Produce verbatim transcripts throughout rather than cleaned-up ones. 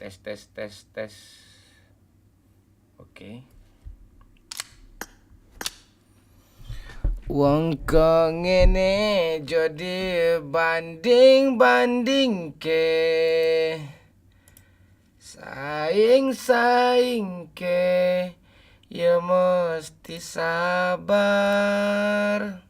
Tes, tes, tes, tes. Oke. Wong ko ngene, jo dibanding-bandingke, saing-saingke, yo musti sabar.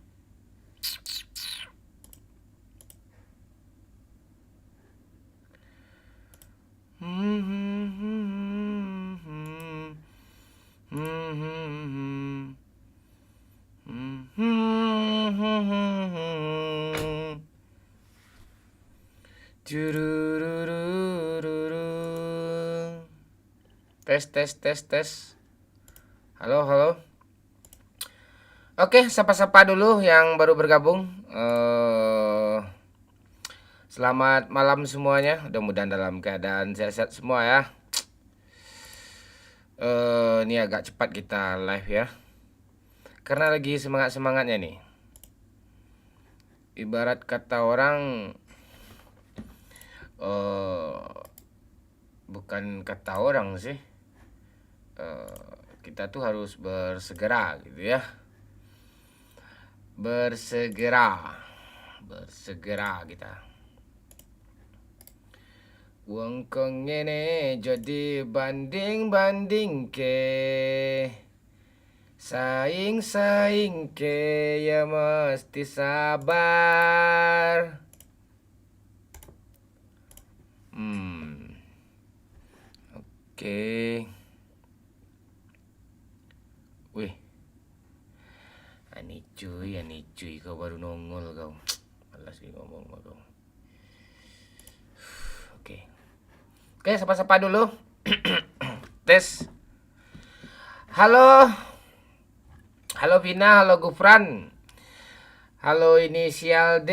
Turururururu. Tes, tes, tes, tes. Halo, halo. Oke, sapa-sapa dulu yang baru bergabung. Eh, selamat malam semuanya. Mudah-mudahan dalam keadaan sehat-sehat semua ya. Eh, ini agak cepat kita live ya. Karena lagi semangat-semangatnya nih. Ibarat kata orang, eh, bukan kata orang sih. Eh, kita tuh harus bersegera gitu ya. Bersegera. Bersegera kita. Wong ko ngene, jo dibanding-bandingke, saing-saingke, yo musti sabar. Hmm. Oke. Wih. Ani cuy, Ani cuy, kau baru nongol kau. Malas gue ngomong sama kau. Oke. Oke, sapa-sapa dulu. Tes. Halo. Halo Vina, halo Gufran. Halo inisial D.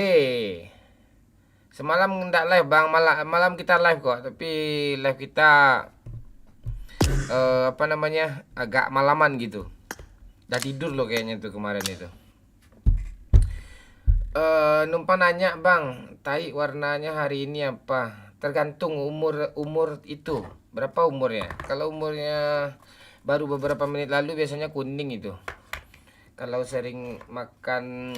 Semalam ndak live, Bang. Mala-, malam kita live kok, tapi live kita, eh, apa namanya, agak malaman gitu. Dah tidur lo kayaknya tuh kemarin itu. Eh, numpang nanya, Bang, tai warnanya hari ini apa? Tergantung umur, umur itu. Berapa umurnya? Kalau umurnya baru beberapa menit lalu, biasanya kuning itu. Kalau sering makan,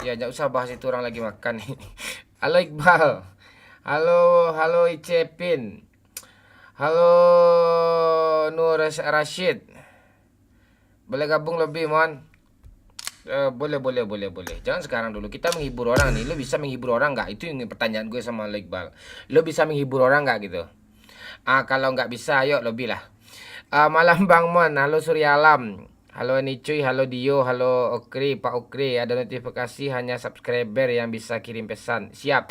ya, nggak usah bahas itu, orang lagi makan. Halo Iqbal. Halo, halo Icepin. Halo Nur Ras-, Rashid. Boleh gabung lebih, Mon? Eh, boleh, boleh, boleh, boleh. Jangan sekarang dulu. Kita menghibur orang nih. Lo bisa menghibur orang nggak? Itu yang pertanyaan gue sama lo, Iqbal. Lo bisa menghibur orang nggak gitu? Ah, kalau nggak bisa, ayo lebih lah. Ah, malam Bang Mon. Halo Surya Alam. Halo Nicuy, halo Dio, halo Okri, Pak Okri. Ada notifikasi, hanya subscriber yang bisa kirim pesan. Siap.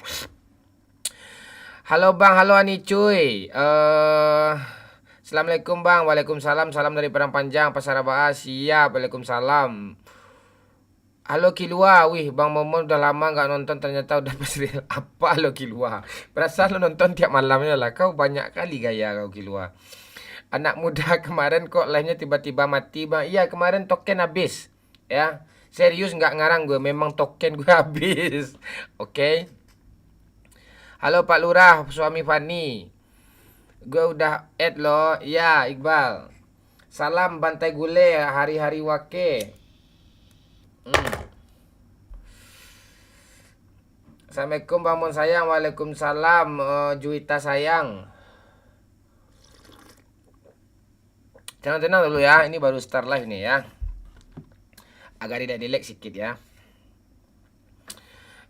Halo Bang, halo Ani cuy. Eh, Assalamualaikum Bang. Waalaikumsalam. Salam dari Padang Panjang, Pasar Abaa. Siap. Waalaikumsalam. Halo Kilua. Wih, Bang Momon udah lama nggak nonton, ternyata udah pas real. Apa lo Kilua? Perasaan lo nonton tiap malamnya lah. Kau banyak kali gaya kau Kilua. Anak muda kemarin kok live-nya tiba-tiba mati, Bang. Iya, kemarin token habis. Ya, serius nggak ngarang gue, memang token gue habis. Oke. Halo Pak Lurah, suami Fani. Gue udah add lo. Ya, Iqbal. Salam Bantai Gule, hari-hari wake. Hmm. Assalamualaikum Bang Mon sayang. Waalaikumsalam, eh, Juwita sayang. Tenang-tenang dulu ya, ini baru start live nih ya. Agak delay-delay sikit ya.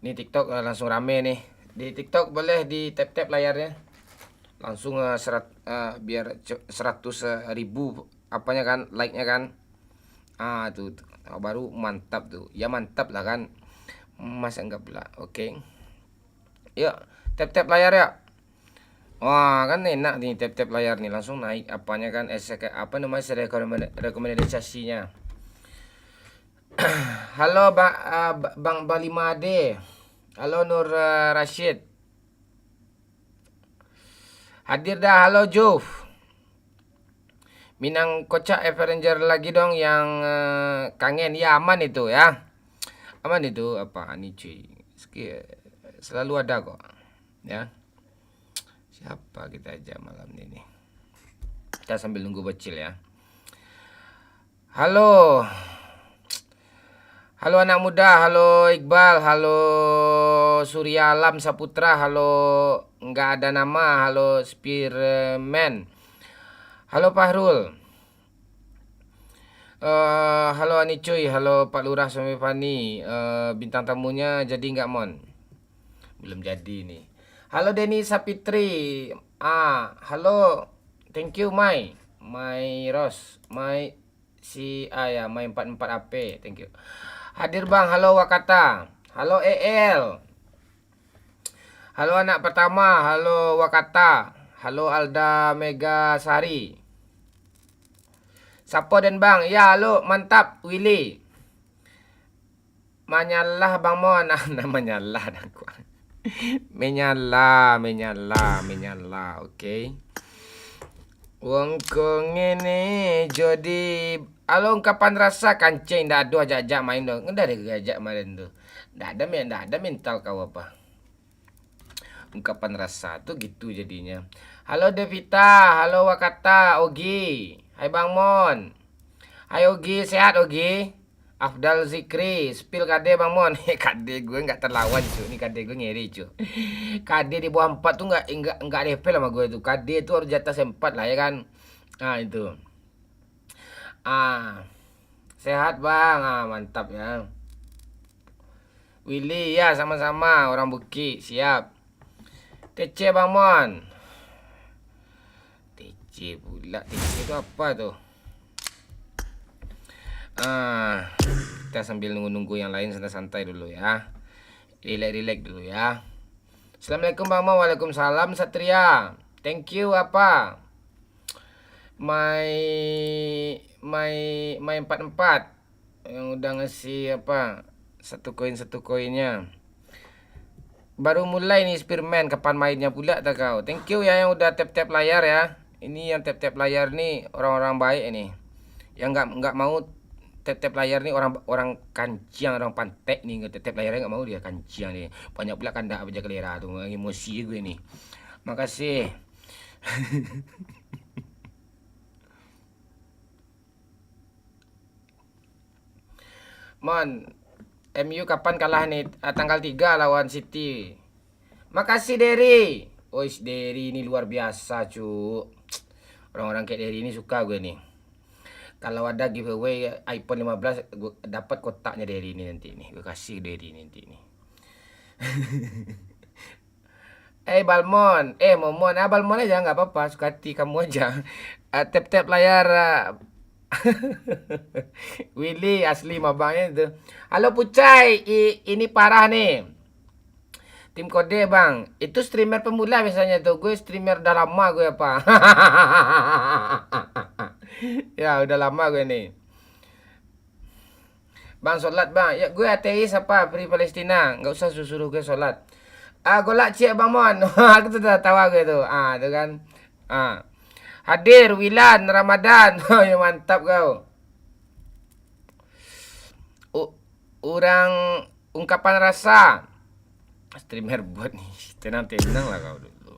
Ini TikTok, eh, langsung rame nih. Di TikTok boleh di tap-tap layarnya. Langsung, eh, serat-, eh, biar ce-, seratus, eh, ribu apanya kan, like-nya kan. Ah, tuh, tuh. Ah, baru mantap tuh. Ya mantap lah kan. Mas anggap pula. Oke. Yuk, tap-tap layar ya. Wah, kan enak nih tap-tap layar nih, langsung naik apanya kan, S K, apa namanya, rekomenda-, rekomendasinya. Halo, Ba-, ah, Ba-, Bang Balima Ade. Halo, Nur, eh, Rashid. Hadir dah, halo, Juf. Minang kocak Avenger lagi dong yang, eh, kangen. Ya, aman itu ya. Aman itu, apa, Ani cuy. Selalu ada kok. Ya. Siapa kita ajak malam ni, ni? Kita sambil nunggu Bocil, ya. Halo. Halo anak muda, halo Iqbal, halo Surya Alam Saputra, halo nggak ada nama, halo Spireman. Halo Fahrul. Eh, halo Ani Cuy, halo Pak Lurah Suami Fani. Eh, bintang tamunya jadi nggak, Mon? Belum jadi nih. Halo Denny Sapitri. Ah, halo. Thank you, Mai. Mai Ros. Mai si, ah, ya, Mai empat empat A P. Thank you. Hadir, Bang. Halo Wakata. Halo E L. Halo anak pertama. Halo Wakata. Halo Alda Megasari. Sapo den, Bang? Ya, halo, mantap, Willy. Manyalah, Bang Mon. Nah, manyalah dah kuat. Menyala, menyala, menyala. Oke. Wong ko ngene jadi, alo ungkapan rasa kancing, ndak ado ajak-ajak main doh. Ndak ado ajak kemarin tu. Ndak ada men-, ndak ada mental kau apa. Ungkapan rasa tu gitu jadinya. Halo Devita, halo Wakata, Ogi. Hai Bang Mon. Hai Ogi, sehat Ogi? Afdal Zikri, spill kade Bang Mon. Kade gue nggak terlawan, cu. Ni kade gue ngeri, cu. Kade di bawah empat tu nggak, nggak, nggak level sama gue tu. Kade tu harus di atas empat lah, ya kan? Nah, itu. Ah, sehat, Bang. Ah, mantap, ya. Willy, ya, sama-sama. Orang Bukik, siap. T C, Bang Mon. T C pula, T C tu apa tu? Ah, kita sambil nunggu-nunggu yang lain, santai-santai dulu ya. Relax-relax dulu ya. Assalamualaikum, Bang Mon. Waalaikumsalam, Satria. Thank you, apa? Mai, mai, mai empat empat. Yang udah ngasih, apa, satu koin, satu koinnya. Baru mulai nih, Spireman, kapan mainnya pula, tak kau? Thank you ya yang udah tap-tap layar ya. Ini yang tap-tap layar nih orang-orang baik ini. Yang nggak, nggak mau tap-tap layar nih orang, orang kanciang, orang pantek nih, nggak tap-tap layar nggak mau dia, kanciang nih. Banyak pula kandak baja kalera tu, emosi gue nih. Makasih. Mon, M U kapan kalah nih? Ah, tanggal tiga lawan City. Makasih, Derry. Ois, Derry ni luar biasa, cu. Orang-orang kayak Derry ni suka gue nih. Kalau ada giveaway iPhone lima belas, gue dapat kotaknya Derry ni nanti nih. Gue kasih Derry ni nanti nih. Eh, Balmon. Eh, Momon. Ah, Balmon aja, nggak apa-apa. Suka hati kamu aja. Ah, tap-tap layar, ah. Willy, asli mabangnya itu. Halo, Pucai. I-, ini parah nih. Tim Kode, Bang. Itu streamer pemula biasanya tuh. Gue streamer udah lama gue apa. Ya, udah lama gue nih. Bang, sholat, Bang. Ya, gue ateis apa, Free Palestina. Nggak usah suruh gue sholat. Ah, golak ciek, Bang Mon. Aku tuh dah tawa gue tuh. Ah, tuh kan. Ah. Hadir, Wilan, Ramadan. Ya, mantap kau. U-, urang ungkapan rasa. Streamer bot nih. Tenang-tenang lah kau dulu.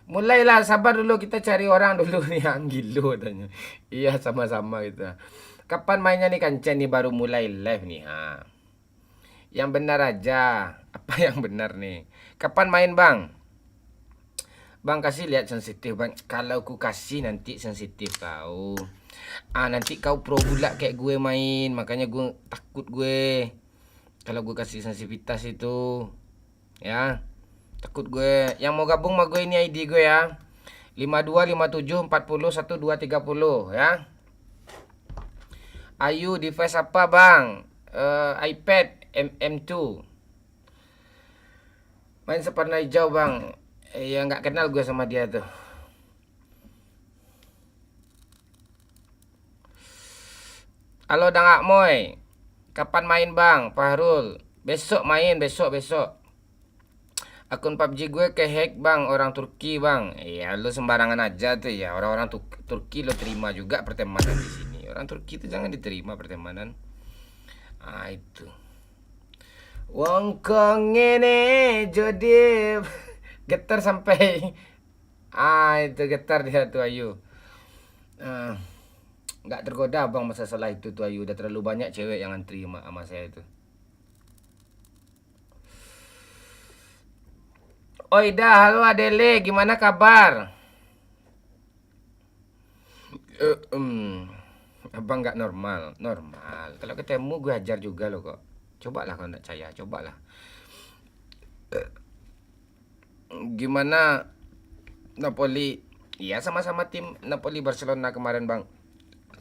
Mulailah, sabar dulu, kita cari orang dulu nih yang gilo, katanya. Iya, sama-sama gitu. Kapan mainnya nih, Kancen nih baru mulai live nih, ha. Yang benar aja. Apa yang benar nih? Kapan main, Bang? Bang, kasih lihat sensitif, Bang. Kalau ku kasih nanti sensitif kau. Ah, nanti kau pro bulak kayak gue main, makanya gue takut gue. Kalau gue kasih sensitivitas itu, ya. Takut gue. Yang mau gabung sama gue, ini I D gue ya. Lima dua lima tujuh empat puluh satu dua tiga puluh ya. Ayu, device apa, Bang? Eh, iPad M M two. Main sewarna hijau, Bang. Eh, ya, nggak kenal gue sama dia tuh. Halo, Dang Akmoy. Kapan main, Bang? Fahrul. Besok main, besok, besok. Akun pabji gue ke-hack, Bang, orang Turki, Bang. Iya, lu sembarangan aja tuh ya. Orang-orang Tur-, Turki lu terima juga pertemanan di sini. Orang Turki itu jangan diterima pertemanan. Ah, itu. Wong ko ngene jodi. Getar sampai, ah, itu getar dia tu Ayu. Ah, nggak tergoda abang masalah itu tu Ayu. Udah terlalu banyak cewek yang antri sama, sama saya itu. Oi dah, halo Adele, gimana kabar? Eh, em, abang nggak normal, normal. Kalau ketemu gue ajar juga lo kok. Cobalah kalau nggak percaya, cobalah. Eh, gimana Napoli? Iya, sama-sama tim Napoli Barcelona kemarin, Bang.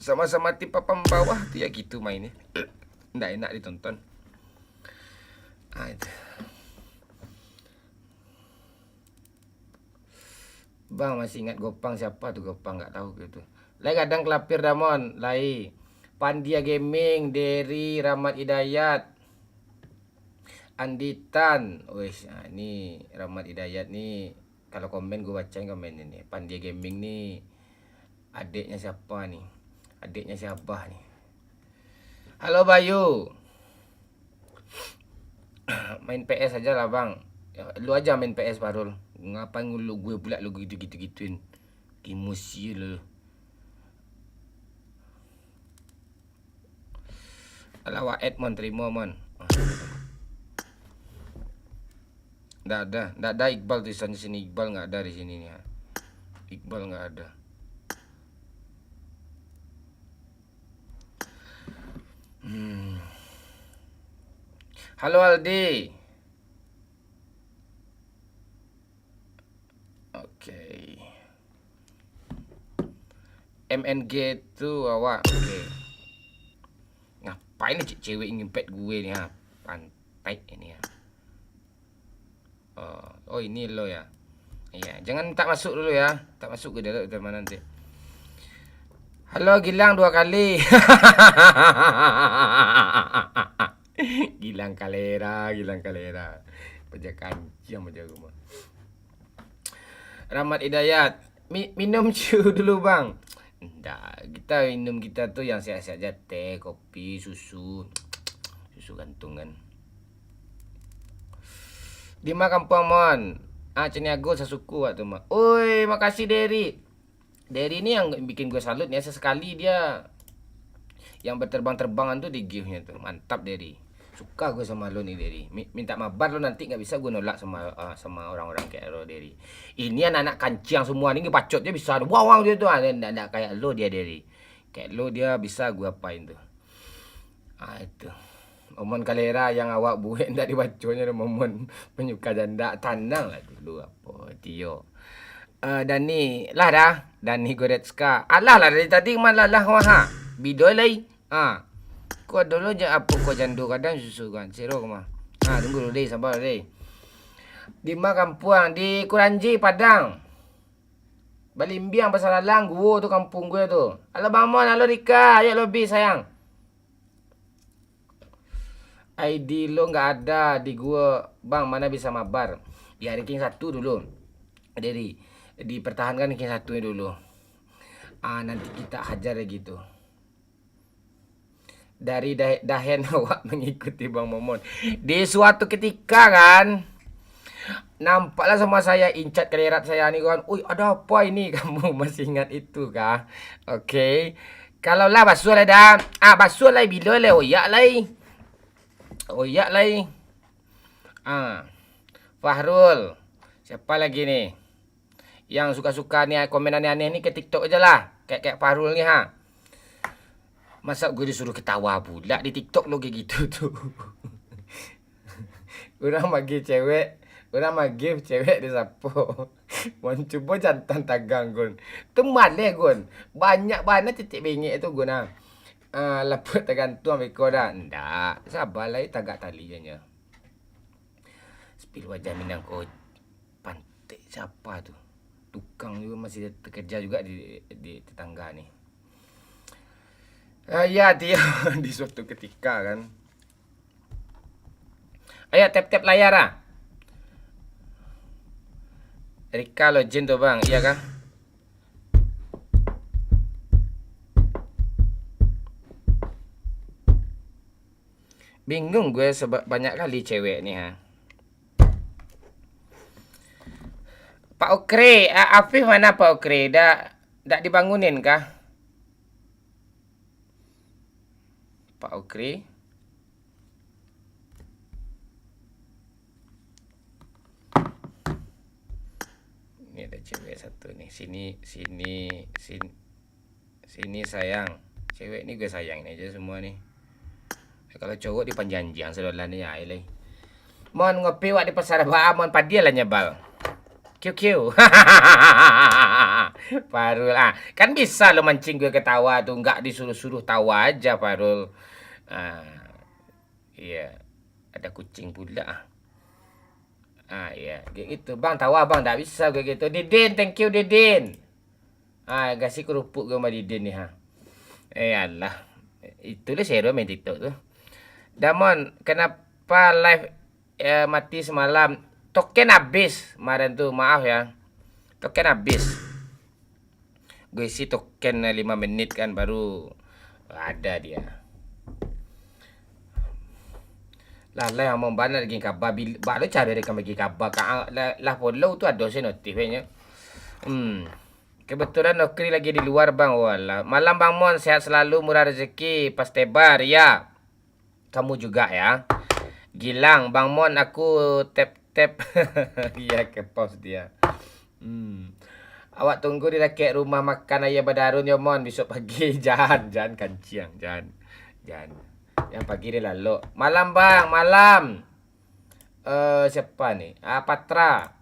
Sama-sama tim papan bawah tuh ya gitu mainnya. Nggak enak ditonton. Ah, itu. Bang masih ingat Gopang siapa tu? Gopang nggak tahu gitu. Lai gadang kelapir Damon, lai. Pandia Gaming, Derry, Rahmat Hidayat, Anditan. Wis, ah, ni Rahmat Hidayat ni, kalau komen gue bacain komen ini. Pandia Gaming ni adiknya siapa ni? Adiknya si Abah ni. Halo Bayu. Main P S aja lah bang. Ya, lu aja main P S Farul. Ngapain ngulu gue pula lu gitu-gitu gituin? Emosi lu. Alah, Waed mon, terima mon. Ndak ada, ndak ada Iqbal tulisan di sini. Iqbal nggak ada di sini nih. Iqbal nggak ada. Hmm. Halo Aldi. Oke. M N G tu awak. Oke. Ngapain ni cewek ngimpet gue ni ha? Pantai ini ha. Oh, oh ini lo ya. Iya, jangan tak masuk dulu ya. Tak masuk ke dalam zaman nanti. Halo Gilang dua kali. Gilang kalera, Gilang kalera. Paja kancing, paja rumah. Rahmat Hidayat, mi-, minum ciu dulu bang. Ndak, kita minum kita tu yang sehat-sehat aja, teh, kopi, susu. Susu gantung kan. Dima kampuang mon? Ah, Caniago sasuku waktu mah. Oi, makasih Derry. Derry ni yang bikin gue salut ni, sesekali dia yang berterbang-terbangan tu di gift-nya tu. Mantap Derry. Suka gue sama lo ni Derry. Mi-, minta mabar lo nanti nggak bisa gue nolak sama, ah, sama orang-orang kayak lo Derry. Ini anak-anak kancing semua ni bacotnya bisa wang-wang je tu. Ah, ndak, ndak kayak lo dia Derry. Kayak lo dia bisa gue apain tu. Ah, itu. Momon kalera yang awak buek ndak dibaconyo dek Momon penyuka janda. Tananglah dulu apo Tio. Eh, Dani, lah dah. Dani Goretzka. Alah lah dari tadi mah lah lah wah. Bidoi lai. Ha. Ko dulu je apo ko jando kadang susu kan. Siro ko mah. Ha, tunggu dulu deh, sabar deh. Di ma kampuang? Di Kuranji, Padang. Balimbiang, Pasar Alang, Guo tu kampung gue tu. Halo Bang Mon, halo Rika, ayo lobby sayang. I D lo nggak ada di gua, Bang, mana bisa mabar? Ya, ranking satu dulu. Jadi, dipertahankan ranking satu dulu. Ah, nanti kita hajar lagi tu. Dari dah-, dahen awak mengikuti Bang Momon. Di suatu ketika kan, nampaklah sama saya incat kalerat saya ni kan. Ui, ada apa ini? Kamu masih ingat itu kah? Oke. Kalau lah basuh lah dah. Ah, basuh lah bilo lah oyak lai. Oyak lai. Ah. Fahrul. Siapa lagi ni? Yang suka-suka ni komen aneh-aneh ni ke TikTok aja lah. Kayak, kayak Fahrul ni ha. Masa gue disuruh ketawa pula di TikTok lo kayak gitu tu. Urang magih cewek, urang magih cewek di sapo. Mon cubo jantan tagang, Gun. Tu maleh, Gun. Banyak bana titik bengek tu, Gun, ah. Ah, lapuak tagantuang beko dah. Ndak, sabar lai tagak tali je nyo. Spill wajah Minang ko pantek siapa tu? Tukang juga masih terkejar juga di, di tetangga ni. Ah, ya, Tio, di suatu ketika kan. Ayo tap-tap layar ah. Rika lo Jin tu bang, iya kah? Bingung gue sebab banyak kali cewek ni ha. Pak Okri, A-, Afif mana Pak Okri? Dak, dak dibangunin kah? Pak Okri. Ni ada cewek satu ni. Sini, sini, sin-, sini sayang. Cewek ni gue sayang ni aja semua ni. Kalau cowok dipanjanjiang sadolah ni, ai lai. Mon, ngopi wak di pasar baa, Mon, padiah lah nyebal. Kiu, kiu. Farul, ah, kan bisa lo mancing gue ketawa tu, nggak disuruh-suruh tawa aja, Farul. Ah, iya. Ada kucing pula, ah. Ah, iya, kayak gitu. Bang, tawa, Bang, ndak bisa kayak gitu. Didin, thank you, Didin. Ah, kasih kerupuk gue sama Didin ni, ha. Eh, alah. Itulah seru main TikTok tu. Damon, kenapa live, eh, mati semalam? Token habis kemarin tu, maaf ya. Token habis. Gue isi token lima menit kan, baru ada dia. Lah, lah, ngomong bana lagi kaba. Bil-, balo caro rekam lagi kaba. Ka, lah, lah follow tu ado se notif nyo. Hmm. Kebetulan Okri lagi di luar, Bang. Walah. Malam, Bang Mon. Sehat selalu, murah rezeki, pas tebar, ya. Kamu juga, ya. Gilang, Bang Mon, aku tap-tap. Iya, ke pause dia. Hmm. Awak tunggu di dakek rumah makan Ayah Badarun yo, Mon, besok pagi. Jan, jan kanciang, jan. Jan. Yang pagi dia lalok. Malam, Bang, malam. Eh, siapa ni? Ah, Patra.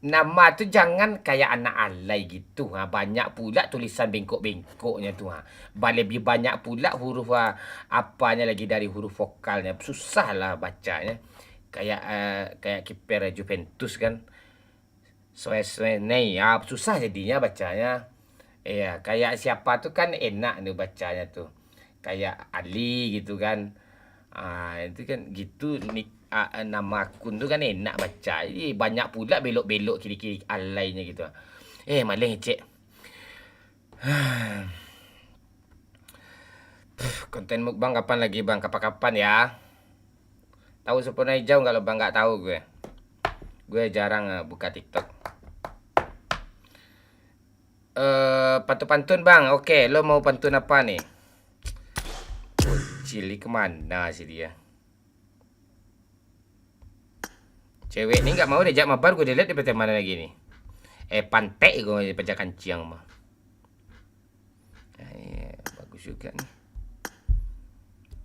Nama tu jangan kayak anak alai gitu, ha. Banyak pula tulisan bengkok-bengkoknya tu, ha. Lebih banyak pula huruf, ha, apanya lagi dari huruf vokalnya. Susah lah bacanya. Kayak, eh, kayak kiper Juventus kan. Sueswenei, ya, susah jadinya bacanya. Iya, kayak siapa tu kan enak tu bacanya tu. Kayak Ali gitu kan. Ah, itu kan gitu ni, ah, nama akun tu kan enak baca. Jadi banyak pula belok-belok kiri-kiri alainya gitu. Eh, maleh cek. Konten mukbang kapan lagi, Bang? Kapan-kapan ya. Tahu Sampurna Hijau nggak lo, Bang? Nggak tahu gue. Gue jarang, eh, buka TikTok. Eh, pantun-pantun, Bang. Oke, lo mau pantun apa nih? Cili kemana sih dia? Cewek ni nggak mau diajak mabar, gue delete di pertemanan lagi nih. Eh, pantek gue pajak kanciang mah. Eh, bagus juga nih.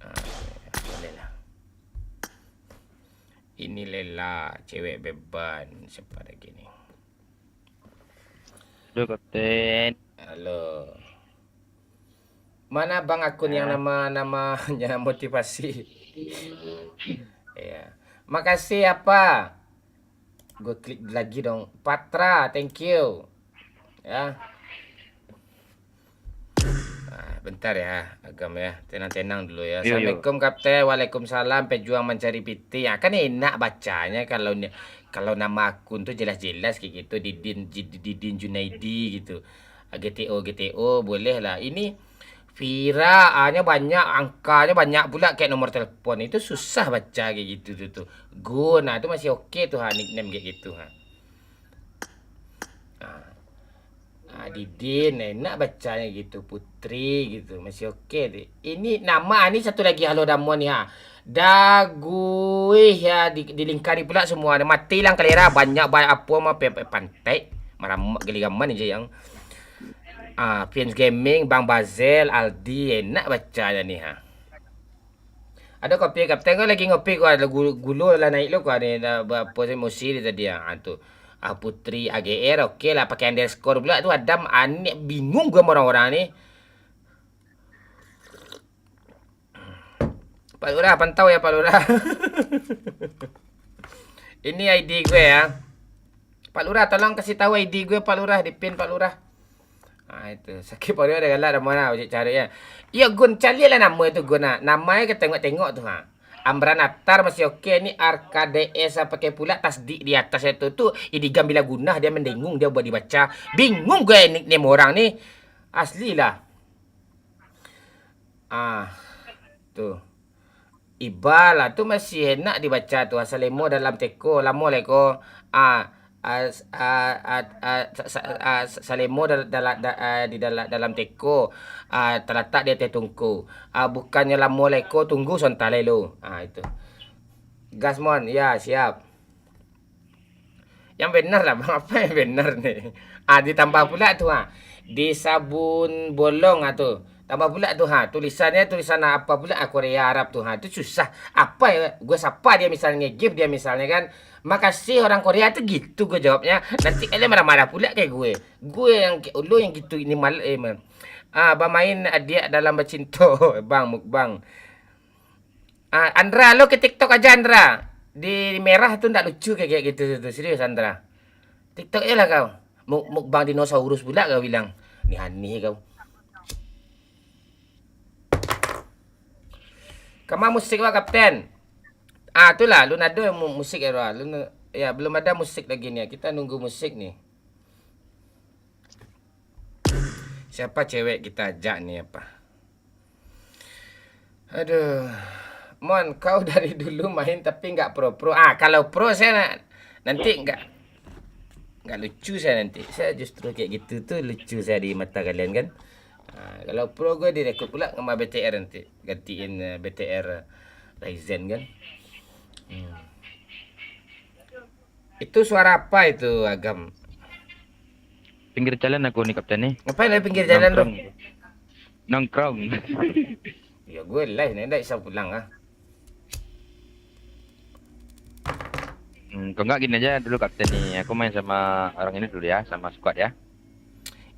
Ah, boleh lah. Ini Lela, cewek beban. Siapa lagi nih? Halo, Kapten. Halo. Mana bang akun yang nama-namanya motivasi? Iya. Makasih apa? Gue klik lagi dong. Patra, thank you. Ya. Ah, bentar ya, Agam ya. Tenang-tenang dulu ya. Yo, yo. Assalamualaikum, Kapten. Waalaikumsalam, pejuang mancari pitih. Ya, kan enak bacanya kalau ni, kalau nama akun tu jelas-jelas kayak gitu, Didin, Ji-, Didin Junaidi gitu. Ah, G T O, G T O, boleh lah. Ini Vira, A-nya banyak, angkanya banyak pula kayak nomor telepon. Itu susah baca kayak gitu tu, tu. Gun, nah, tu masih oke tu, ha, nickname kayak gitu, ha. Ah. Ah, Didin, enak bacanya gitu, Putri gitu, masih oke tu. Ini nama ni satu lagi, halo Damon ni, ha. Daguih ya, di, dilingkari pula semua. Mati lah kalera, banyak, banyak apa mah, pe-, pe-, pantai. Maramak giligaman je yang. Ah, Fins Gaming, Bang Bazel, Aldi, enak bacanya ni, ha. Ada kopi, Kapten, kau lagi ngopi, kau ada gu-, gulo lah naik lo, kau ni dah berapa sih emosi dia tadi, ah, tu. Ah, Putri A G R, oke lah, pakai underscore pula tu, Adam, anik, bingung gua sama orang-orang ni. Pak Lurah, pantau ya, Pak Lurah. Ini I D gue ya. Pak Lurah, tolong kasih tahu I D gue, Pak Lurah, di pin, Pak Lurah. Ah, itu. Sakik paruik ada galak dah mana, cari ya. Iya, Gun, calilah nama itu, Gun, ah. Namanya ke tengok-tengok tu, ha. Amran Atar masih oke ni, R K D S pakai pula tasdik di atas itu tu. Ini gambila gunah dia mendengung, dia buat dibaca. Bingung gue nickname orang ni. Asli lah. Ah, tu. Iba lah tu masih enak dibaca tu, asa lemo dalam teko, lamo leko. Ah, ah, s-, ah, ah, ah, sa-, sa-, ah, sa-, salemo dal-, dala-, da-, ah, di dala-, dalam teko, ah, talatak di ateh tungku. Ah, bukannyo lamo lai ko, tunggu sabanta lai lo. Ah, itu. Gas, Mon. Ya, siap. Yang benar lah, Bang. Apa yang benar ni? Ah, ditambah pula tu, ha. Di sabun bolong, ha, tu. Tambah pula tu, ha. Tulisannya tulisan apa pula, ah, Korea Arab tu, ha. Itu susah. Apa ya? Gue sapa dia misalnya, give dia misalnya kan. Makasih orang Korea tu gitu gue jawabnya. Nanti kalian marah-marah pula kayak gue. Gue yang kayak lo yang gitu ini mal-, eh, man. Ah, bamain adiak dalam bacinto, Bang Mukbang. Ah, Andra, lo ke TikTok aja, Andra. Di merah tu ndak lucu kayak, kayak gitu tu, serius, Andra. TikTok je lah kau. Mu-, mukbang dinosaurus pula kau bilang. Ni aneh kau. Kama musik wak, Kapten? Ah, tu lah, lun ado mu-, musik ya, Ra. Lun, ya, belum ada musik lagi ni. Kita nunggu musik ni. Siapa cewek kita ajak ni, apa? Aduh. Mon, kau dari dulu main tapi nggak pro-pro. Ah, kalau pro saya na-, nanti nggak, nggak lucu saya nanti. Saya justru kayak gitu tuh lucu saya di mata kalian kan. Ah, kalau pro gue direkrut pula sama B T R nanti. Gantiin, eh, B T R Ryzen kan. Hmm. Itu suara apa itu, Agam? Pinggir jalan aku ni, Kapten ni. Ngapain dari pinggir jalan tu? Nongkrong. Nongkrong. Ya, gue live ni, ndak bisa pulang ah. Hmm, kau enggak gini aja dulu, Kapten ni. Aku main sama orang ini dulu ya, sama squad ya.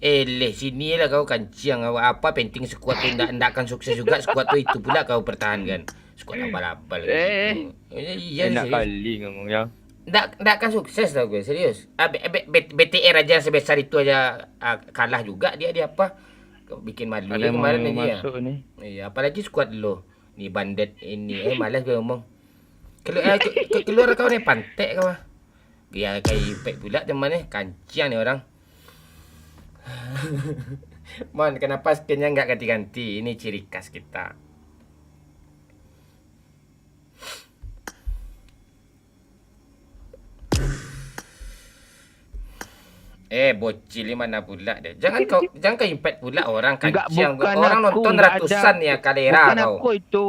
Eh, leh, sini lah kau kanciang. Apa penting squad tu ndak, ndak akan sukses juga squad tu, itu pula kau pertahankan. Squad abal-abal Eh, gitu. Eh, iya, enak serius. Kali ngomongnya. Ndak, ndak akan sukses tau gue, serius. Ah, B-, B-, B-, B T R aja yang sebesar itu aja, ah, kalah juga dia, dia apa? Bikin malu Ada dia kemarin mau aja ya. Masuk ni. Iya, apalagi squad lo. Ni bandit ini. Eh, malas gue ngomong. Kelu-, eh, ke-, ke-, keluar kau ni, pantek kau ah. Biar kai impact pula teman ni. Kanciang ni orang. Mon, kenapa skinnya nggak ganti-ganti? Ini ciri khas kita. Eh, bocil ni mana pula deh? Jangan kau, jangan kau impact pula orang. Enggak, kanciang. Bukan orang aku, nonton enggak ada. Ratusan ya, kalera bukan kau. Aku itu.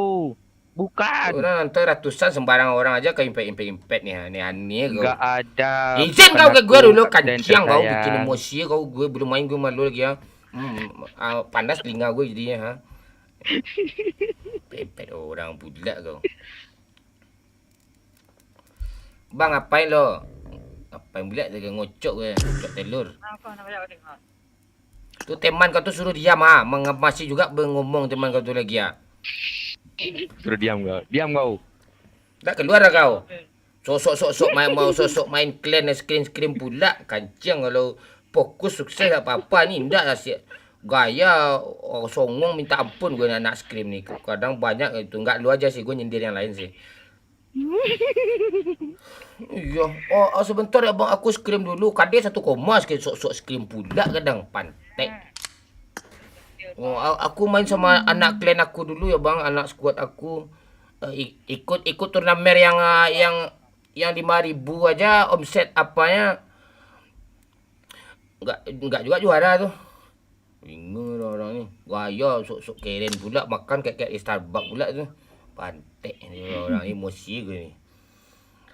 Bukan. Orang nonton ratusan, sembarang orang aja kau impact, impact, impact ni, ha. Ni aneh kau. Enggak ada. Izin kau ke gue dulu, kanciang kau, bikin emosi kau, gue belum main, gue malu lagi ya. Hmm, ah, panas telinga gue jadinya, ha. Impact orang pula kau. Bang, apain lo? Apain pula tadi ngocok ke? Ngocok telur. Tu teman kau tu suruh diam, ha. Mengemasi juga bengomong teman kau tu lagi, ha. Suruh diam kau. Diam kau. Tak keluar lah kau. Sok-sok, sok-sok main, mau sok-sok main clan, scream-scream pula. Kanciang kalau fokus sukses tak apa-apa ni. Ndak lah siap. Gaya, oh, songong minta ampun gue anak scream ni. Kadang banyak itu. Enggak lu aja sih, gue nyindir yang lain sih. Iya. Oh, oh, sebentar ya, Bang, aku scream dulu. Kadek satu koma sikit, sok-sok scream pula kadang. Pantek. Oh, a-, aku main sama anak clan aku dulu ya, Bang, anak squad aku. Eh, ik-, ikut, ikut turnamen yang, ah, yang, yang lima ribu aja omset apanya. Enggak, enggak juga juara tuh. Bingung lah orang ni. Gaya sok-sok keren pula, makan kek-kek di Starbucks pula tu. Pantek ni orang ni, emosi ke ni.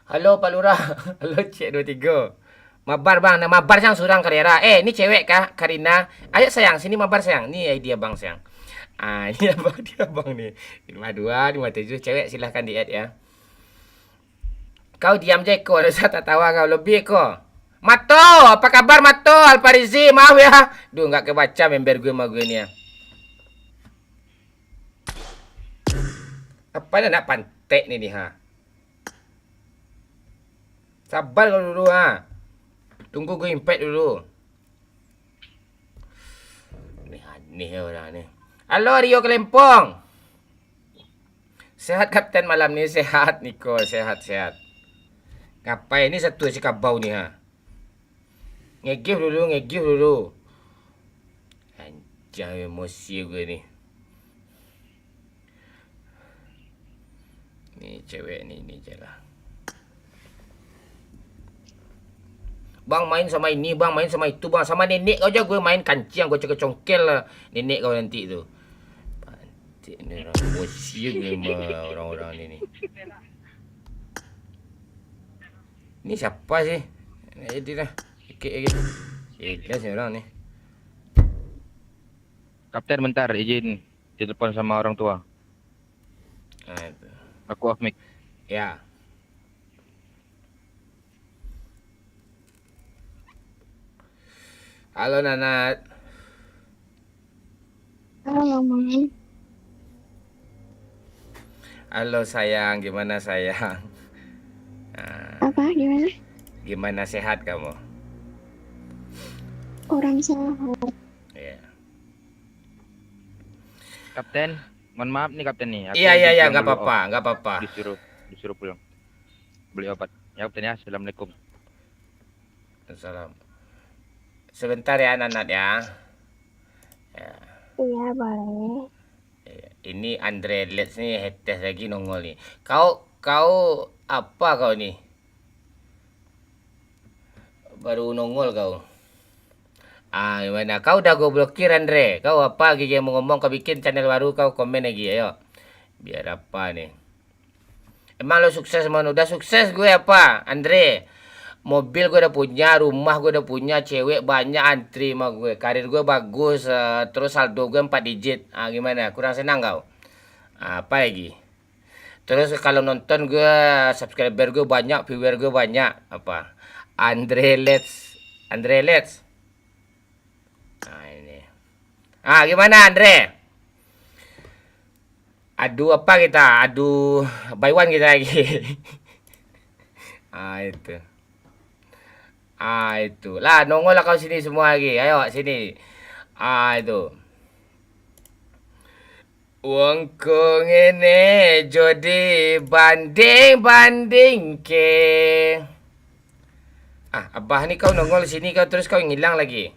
Halo Pak Lurah. Halo Cek dua tiga. Mabar bang, nak mabar sang surang Karina. Eh, ni cewek kah Karina? Ayo sayang, sini mabar sayang. Ni idea bang sayang. Ah, ini abang dia bang ni. Lima dua, lima tujuh, cewek silahkan di-add ya. Kau diam je ko, dak usah tatawa kau, lebih ko. Mato, apa kabar Mato? Alfarizi, maaf ya. Duh, nggak kebaca member gue sama gue ni ya. Apa nak pantek ni, ni ha? Sabar kau dulu ha. Tunggu gue impact dulu. Aneh-aneh orang ni. Halo Rio Kelempong. Sehat Kapten malam ni, sehat Niko, sehat, sehat. Ngapain ni satu si kabau ni ha? Ngegif dulu, ngegif dulu. Anjay, emosi gue ni. Ni cewek ni, ni je lah. Bang main sama ini, bang main sama itu, bang sama nenek kau jago main kancing, kau congkel-congkel lah nenek kau nanti tu. Pantik ni orang emosi ni mah orang-orang ni ni. Ni siapa sih? Ini dah. Sikit lagi. Eh, dah sih orang ni. Kapten, bentar, izin ditelepon sama orang tua. Ah, itu. Aku off mic. Ya. Halo, Nanat. Halo, Bang. Halo, sayang. Gimana, sayang? Ah. Apa? Gimana? Gimana, sehat kamu? Kurang sehat. Iya. Kapten, mohon maaf nih, Kapten, nih. Aku Iya, iya, iya, izin nggak pulang dulu, apa-apa, Om. Nggak apa-apa. Disuruh, disuruh pulang. Beli obat. Ya, Kapten, ya. Assalamualaikum. Salam. Sebentar ya, Nanat, ya. Ya. Iya, boleh. Iya. Ini Andre Let's nih, hetes lagi nongol nih. Kau, kau apa kau nih? Baru nongol kau. Ah, gimana? Kau udah gua blokir, Andre. Kau apa lagi yang mau ngomong? Kau bikin channel baru, kau komen lagi, ayo. Biar apa nih? Emang lo sukses, Mon? Udah sukses gue apa, Andre? Mobil gue udah punya, rumah gue udah punya, cewek banyak antri sama gue, karir gue bagus, eh, terus saldo gue empat digit. Ah, gimana? Kurang senang kau? Ah, apa lagi? Terus kalau nonton gue, subscriber gue banyak, viewer gue banyak. Apa? Andre Let's, Andre Let's. Nah, ini. Ah, gimana, Andre? Adu apa kita? Adu baiwan kita lagi. Ah, itu. Ah, itu. Lah, nongol lah kau sini semua lagi. Ayo, sini. Ah, itu. Wong ko ngene jo dibanding-bandingke. Ah, Abah ni kau nongol sini kau terus kau ngilang lagi.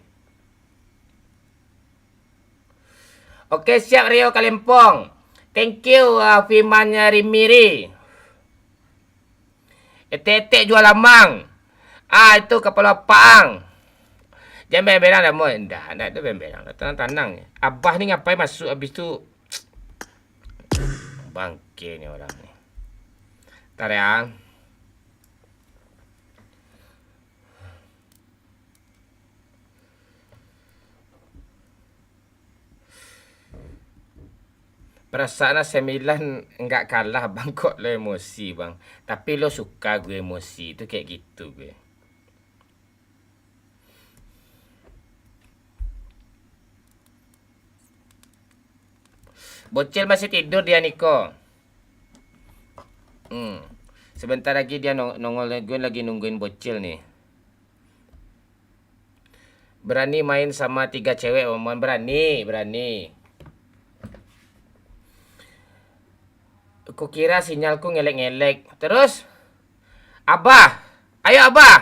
Oke, siap Rio Kalempong. Thank you, ah, Firman Rimiri. Etek-etek jual lamang. Ah, itu kapalo paang. Jangan berang-berang dah, Moy. Ndak, ndak ada berang-berang. Tenang-tenang. Abah ni ngapain masuk habis tu? Bangke ni orang ni. Ntar ya. Perasaan AC Milan nggak kalah, Bang, kok lo emosi, Bang. Tapi lo suka gue emosi, itu kayak gitu gue. Bocil masih tidur dia, Niko. Hmm. Sebentar lagi dia no-, nongol, gue lagi nungguin Bocil nih. Berani main sama tiga cewek, Mon? Berani, berani. Kukira sinyalku ngelek-ngelek. Terus? Abah! Ayo, Abah!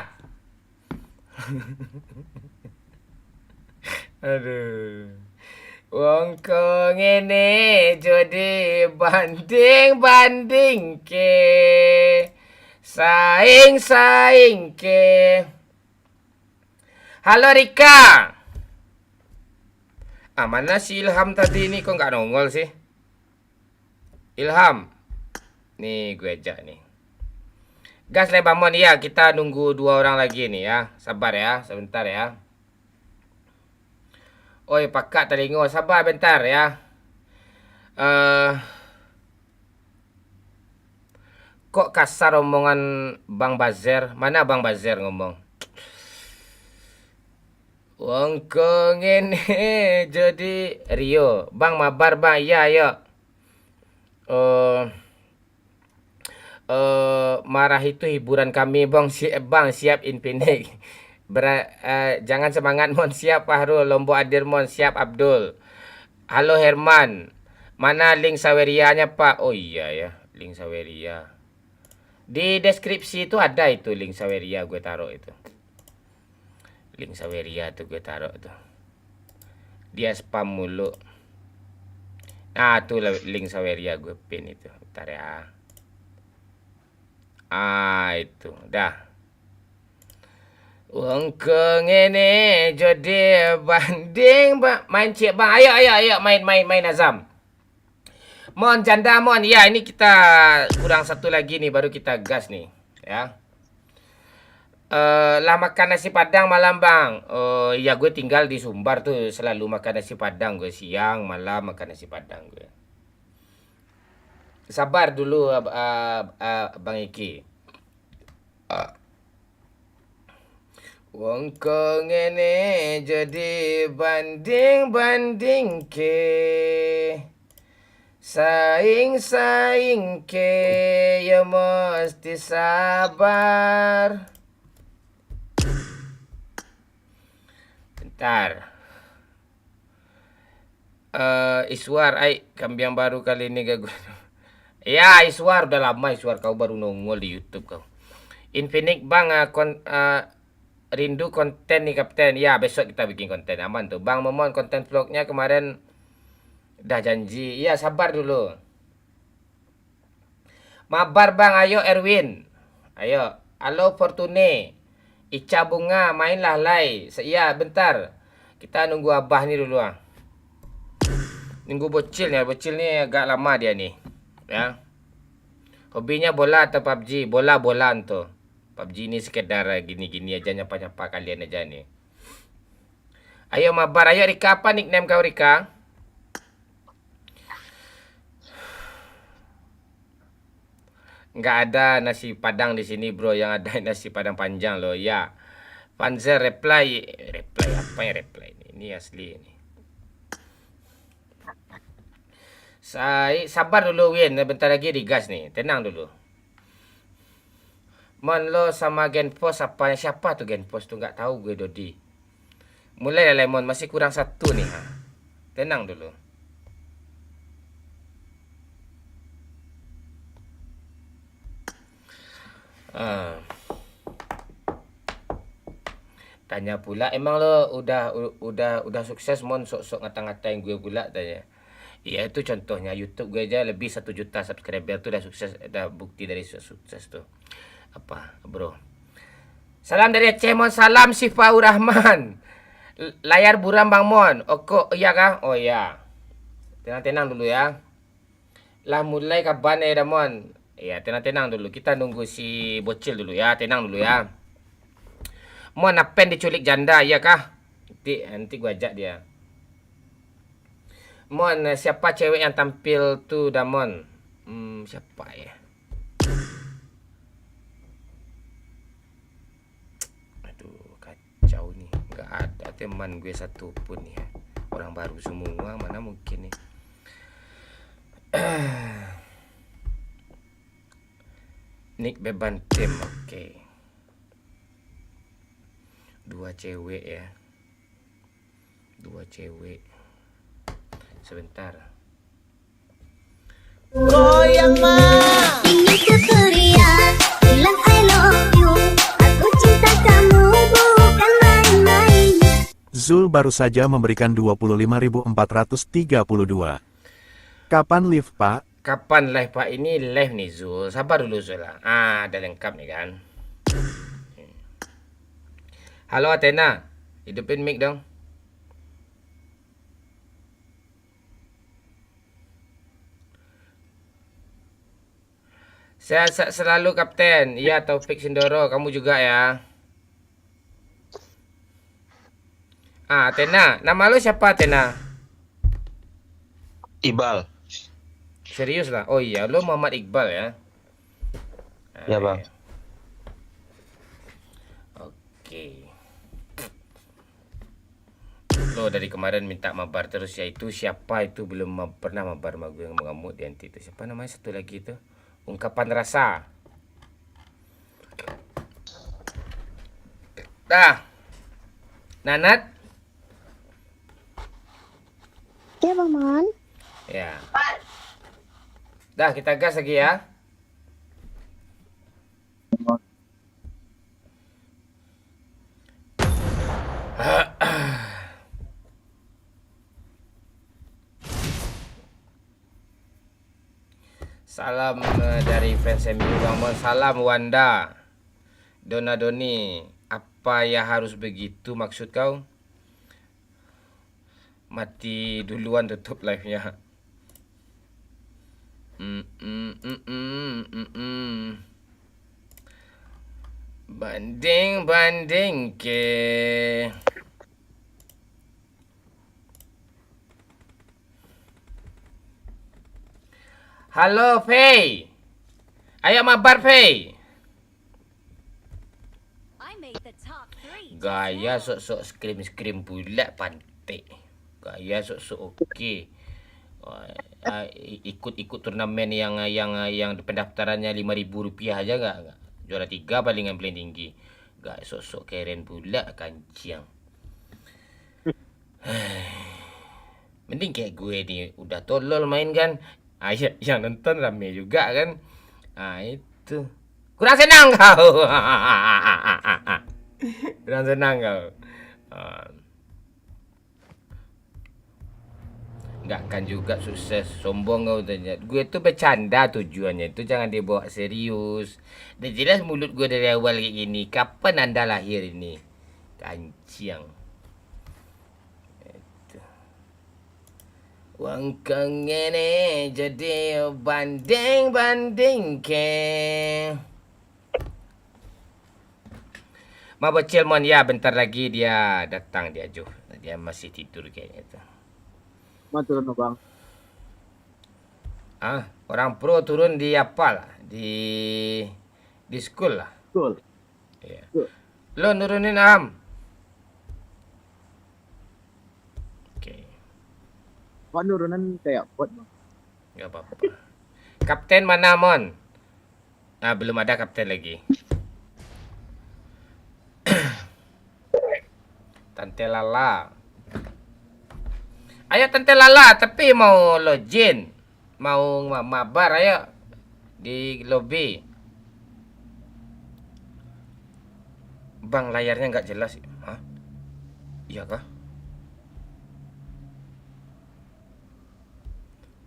Aduh. Wong ko ngene jo dibandingke, saing-saingke. Halo, Rika. Ah, mana si Ilham tadi ni, kok nggak nongol sih? Ilham. Nih, gue ajak nih. Gas lah, Bang Mon. Iya, kita nunggu dua orang lagi nih ya. Sabar ya, sebentar ya. Oi, pakak talingo, sabar bentar ya. Eh, kok kasar omongan Bang Bazer? Mana Bang Bazer ngomong? Wong ko ngene jadi Rio. Bang, mabar, Bang. Iya, ayo. Eh, eh, marah itu hiburan kami, Bang. Si-, Bang, siap Infinix. Bera-, eh, jangan semangat, Mon. Siap, Fahrul. Lombok hadir, Mon. Siap, Abdul. Halo, Herman. Mana link Sawerianya, Pak? Oh iya ya, link Saweria. Di deskripsi itu ada itu link Saweria gue taruh itu. Link Saweria tu gue taruh tu. Dia spam mulu. Nah, tu lah link Saweria gue pin itu. Bentar ya. Ah, itu. Dah. Wong ko ngene jadi banding, ba-, main ciek, Bang. Ayo, ayo, ayo, main, main, main, Azam. Mon, janda, Mon. Ya, ini kita kurang satu lagi nih, baru kita gas nih, ya. Eh, lah makan nasi padang malam, Bang? Oh, ya, gue tinggal di Sumbar tuh, selalu makan nasi padang gue, siang, malam makan nasi padang gue. Sabar dulu, ab-, ab-, ab-, Bang Iki. Wong ko ngene jadi banding-bandingke, saing-saingke, yo musti sabar. Bentar. Eh, Iswar, ai, kambiang baru kali ini gagu. Ya, Iswar, udah lama Iswar kau baru nongol di YouTube kau. Infinix Bang, ah, kon-, ah, rindu konten nih, Kapten. Ya, besok kita bikin konten, aman tuh. Bang Momon, konten vlognya kemarin dah janji. Ya, sabar dulu. Mabar, Bang, ayo, Erwin. Ayo. Halo, Fortune. Ica Bunga, mainlah lai. Se-, iya, bentar. Kita nunggu Abah ni dulu, ah. Nunggu Bocil ni, Bocil ni agak lama dia ni. Ya. Hobinya bola atau pabji? Bola, bola, Anto. Pabji ni sekedar, eh, gini-gini aja, nyapa-nyapa kalian aja ni. Ayo, mabar. Ayo, Rika, apa nickname kau, Rika? Nggak ada nasi padang di sini, bro. Yang ada nasi padang panjang, loh. Ya. Panzer reply. Reply apa yang reply ini? Ini asli ini. Sai-, sabar dulu, Win. Bentar lagi digas nih. Tenang dulu. Mon, lo sama Genpos apa? Siapa tu Genpos tu? Nggak tahu gue, Dodi. Mulai lah, Lemon. Masih kurang satu nih, ha. Tenang dulu. Ah. Tanya pula, emang lo udah, u-, udah, udah sukses, Mon, sok-sok ngata-ngatain gue pula, tanya. Iya, itu contohnya, YouTube gue aja lebih satu juta subscriber tu dah sukses, dah bukti dari su-, sukses tu. Apa, bro? Salam dari Aceh, Mon. Salam Sifaur Rahman. L-, layar buram, Bang Mon. Okok, iya kah? Oh, iya. Tenang-tenang dulu, ya. Lah mulai kaban, eh, Damon? Ya, tenang-tenang dulu. Kita nunggu si Bocil dulu, ya. Tenang dulu, ya. Mon, Apen diculik janda, iya kah? Nanti, nanti gua ajak dia. Mon, siapa cewek yang tampil tu, Damon? Hmm, siapa, ya? Aduh, kacau nih. Nggak ada teman gue satu pun nih, ya. Orang baru semua, mana mungkin nih. Nick beban tim, oke. Dua cewek, ya. Dua cewek. Sebentar. Goyang, Ma. Ini tutorial, bilang I love you. Aku cinta kamu bukan main-main. Zul baru saja memberikan dua puluh lima ribu empat ratus tiga puluh dua. Kapan live, Pak? Kapan live, Pak? Ini live nih, Zul. Sabar dulu, Zul lah. Ah, ada lengkap nih kan. Halo, Athena. Hidupin mic dong. Sehat-sehat selalu, Kapten. Iya, Taufik Sindoro, kamu juga ya. Ah, Athena. Nama lo siapa, Athena? Iqbal. Serius lah. Oh iya, lo Muhammad Iqbal ya? Ah, Ya, Bang. iya. Oke. Lo dari kemarin minta mabar terus, ya itu siapa itu belum ma-, pernah mabar sama gue, ngamuk-ngamuk di anti itu. Siapa namanya satu lagi itu? Ungkapan rasa. Dah. Nanat. Ya, Bang Man. Ya. Dah, kita gas lagi ya. Salam, eh, dari fans M U, Bang Mon. Salam, Wanda. Dona Doni. Ap-, Apa ya harus begitu maksud kau? Mati duluan tutup live-nya. Mm, mm, mm, mm, mm, mm. Banding, banding ke. Halo, Fei. Ayo mabar, Fei. I made the top three just Gaya now. Sok-sok scream-scream pula, pantek. Gaya sok-sok oke. Ah, ah, i-, ikut-ikut turnamen yang, yang, yang pendaftarannya lima ribu rupiah aja nggak, nggak. Juara tiga palingan paling tinggi. Gak sok-sok keren pula, kanciang. Mending kayak gue ni, udah tolol main kan. Ah, ya, yang nonton rame juga kan. Ah, itu. Kurang senang kau. Kurang senang kau. Ah. Nggak akan juga sukses, sombong kau tanya. Gue tuh bercanda tujuannya itu, jangan dibawa serius. Udah jelas mulut gue dari awal kayak gini. Kapan anda lahir ini? Kanciang. Itu. Wang kau ngene jadi banding-banding ke. Ma Bocil Mon, ya, bentar lagi dia datang, dia Juh. Dia masih tidur kayaknya tu. Ma turun, Bang? Ah, orang pro turun di apa lah? Di, di school lah. School. Iya. School. Lo nurunin Am. Oke. Kok nurunan kayak bot, Bang? Nggak apa-apa. Kapten mana, Mon? Ah, belum ada kapten lagi. Tante Lala. Ayo, Tante Lala, tapi mau login, mau ma-, mabar, ayo. Di lobby. Bang, layarnya nggak jelas. Hah? Iya kah?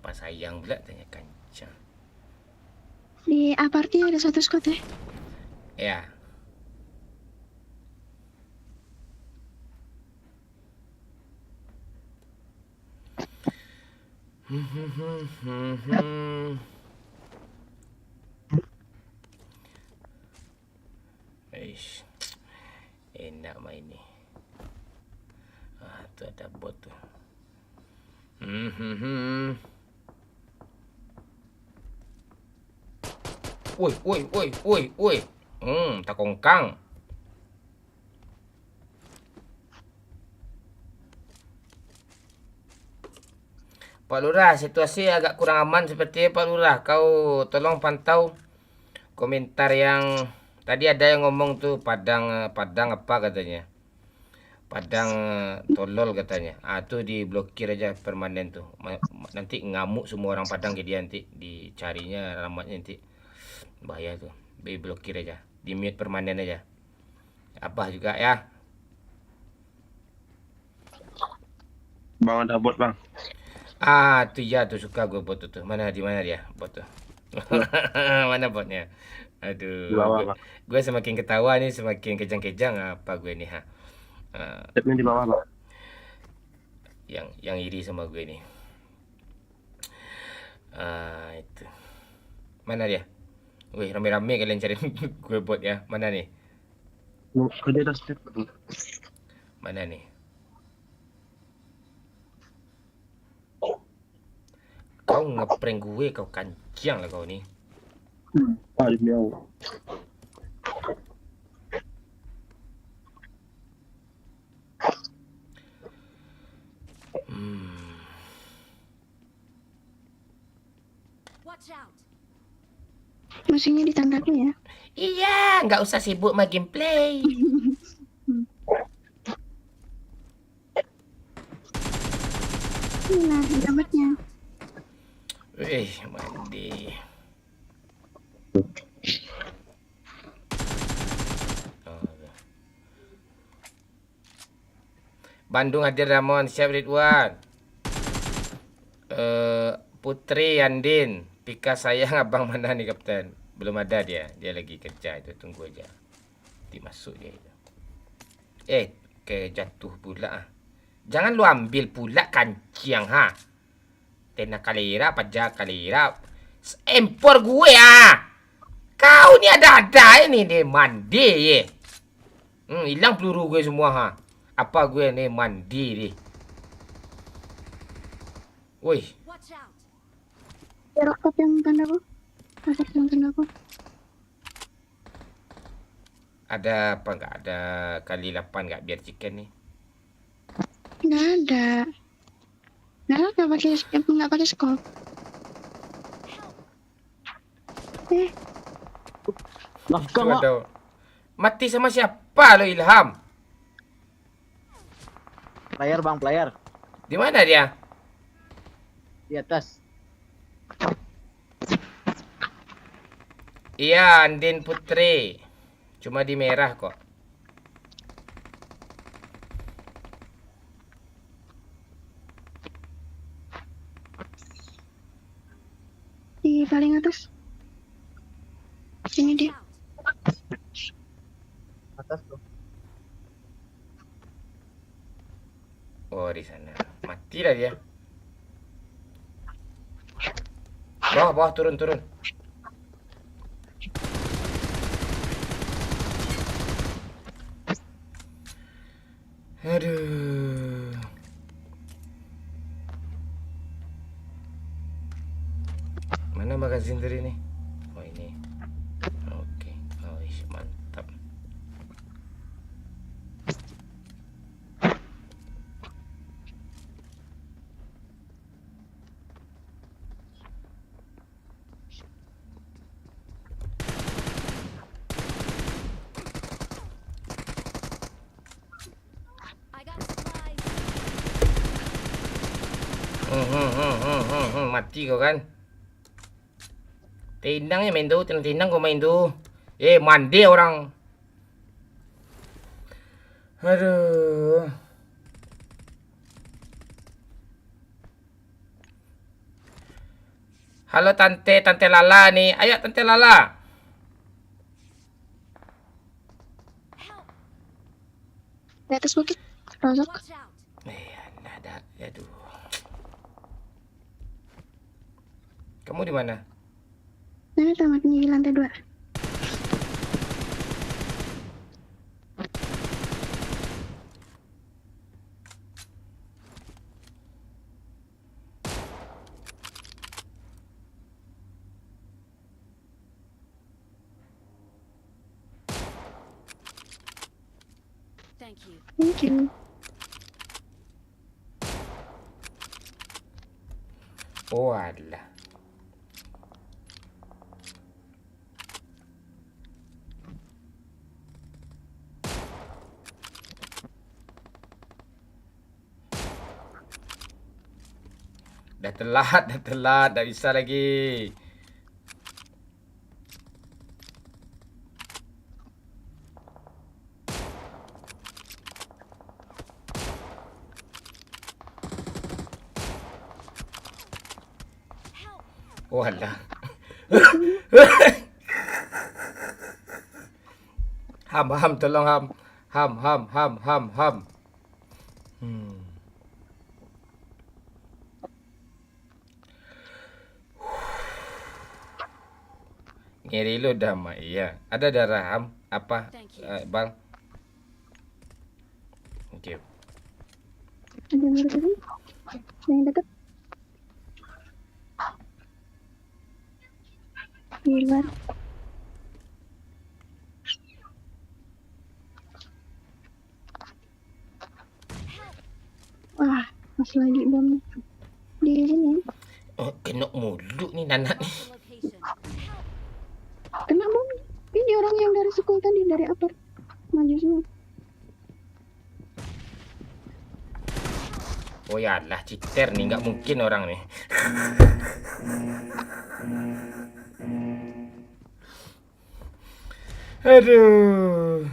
Apa sayang pula tanya kancang. Di aparty ada satu squad, ya? Ya. Eish. Enak main ni. Ah, tu ada bot tu. Hmm, hmm, hmm. Woi, woi, woi, woi, woi. Hmm, takongkang. Pak Lurah, situasi agak kurang aman seperti, Pak Lurah. Kau tolong pantau komentar yang tadi ada yang ngomong tu, Padang, Padang apa katanya. Padang, eh, tolol katanya. Ah, tu diblokir aja permanen tu. Ma-, ma-, nanti ngamuk semua orang Padang ke dia nanti, dicarinya alamatnya nanti. Bahaya tu. Diblokir aja. Di-mute permanen aja. Abah juga ya. Bang, ada bot, Bang. Ah, tu ya, tu suka gue bot tu, tu. Mana, di mana dia, bot tu? Mana botnya? Aduh, Di bawah, gue, Bang. Gue semakin ketawa ni, semakin kejang-kejang apa gue ni, ha. Ah, Chatnya di bawah, Bang. Yang, yang iri sama gue ni. Ah, itu. Mana dia? Wih, rame-rame kalian cari gue bot ya. Mana ni? Oh, kan dia dah step. Mana ni? Kau ngeprank gue, kau kancang lah kau ni. Hmm, ah, demi Allah. Hmm. Watch out. Musuhnya ditangkapnya ya? Iya, nggak usah sibuk ma gameplay. Nah, dapatnya. Eh, mandi. Oh, Bandung hadir, Ramon. Siap, Ridwan. Eh, Putri Andin, Pika sayang abang mana ni, Kapten? Belum ada dia. Dia lagi kerja itu. Tunggu aja. Nanti masuk dia itu. Eh, ke jatuh pula, ah. Jangan lu ambil pula kancing, ha. Tena kalera, paja kalera. S-, empor gue, ah. Kau ni ada-ada ini, ni mandi, ye. Hmm, hilang peluru gue semua, ha. Apa gue ni mandi, ni. Woi. Watch out. Jarak kau yang tanda ko. Jarak yang tanda ko. Ada apa enggak? Ada kali lapan enggak biar chicken ni? Nggak ada. Nggak ada, nggak pakai, nggak pakai scope. Eh. Belakang, Wak. Waduh. Mati sama siapa lo, Ilham? Player, Bang, player. Di mana dia? Di atas. Iya, Andin Putri. Cuma di merah kok. Di paling atas. Sini dia. Atas tuh. Oh, di sana. Mati lah dia. Bawah, bawah, turun, turun. Aduh. Mana magazin tadi ni? Oh, ini. Oke. Oh, ish, mantap. Hmm, hmm, hmm, hmm, hmm, hmm. Mati kau kan? Tenang je main tu, tenang-tenang kau main tu. Eh, mandi orang. Aduh. Halo Tante, Tante Lala ni. Ayo Tante Lala. Di atas bukit. Rozok. Eh, alah dah. Aduh. Kamu di mana? Ini tamat di lantai dua. Thank you. Thank you. Oh, alah. Dah telat, dah telat, dah bisa lagi. Oh, alah. Ham, Ham, tolong, Ham. Ham, Ham, Ham, Ham, Ham. Hmm. Ngeri lo dah, Mak. Iya. Ada darah, Ham? Apa, eh, Bang? Thank you. Ada yang dekat. Yang dekat. Di luar. Wah, masih lagi bom ni. Di sini. Oh, kena mulut ni nanak ni. Kena bom. Ini orang yang dari sekolah tadi, dari upper. Maju semua. Oh ya Allah, cheater ni, nggak mungkin orang ni. Aduh.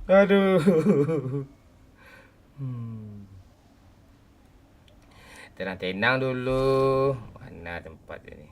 Aduh. Hmm. Tenang-tenang dulu. Mana tempat ini?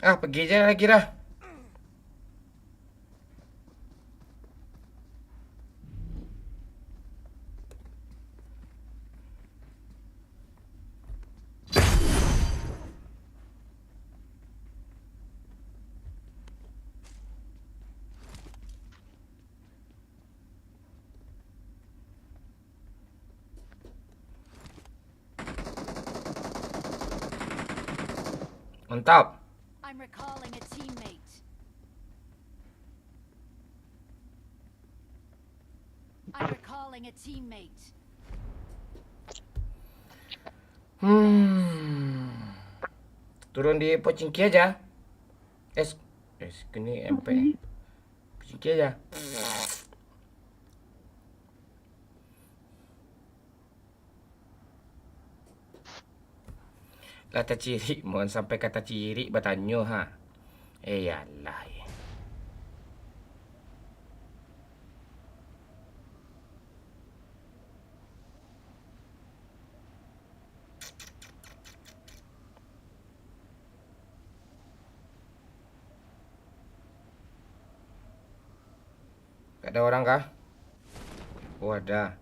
Ah, pegi se lagi dah. Mantap. I'm recalling a teammate. I'm recalling a teammate. Hmm. Turun di pocingki aja. Es, es, kini M P. Pocingki aja. Lah tacirik, mohon sampai ka tacirik batanyo, ha. Eh, yalah, eh. Ada orang kah? Oh, ada.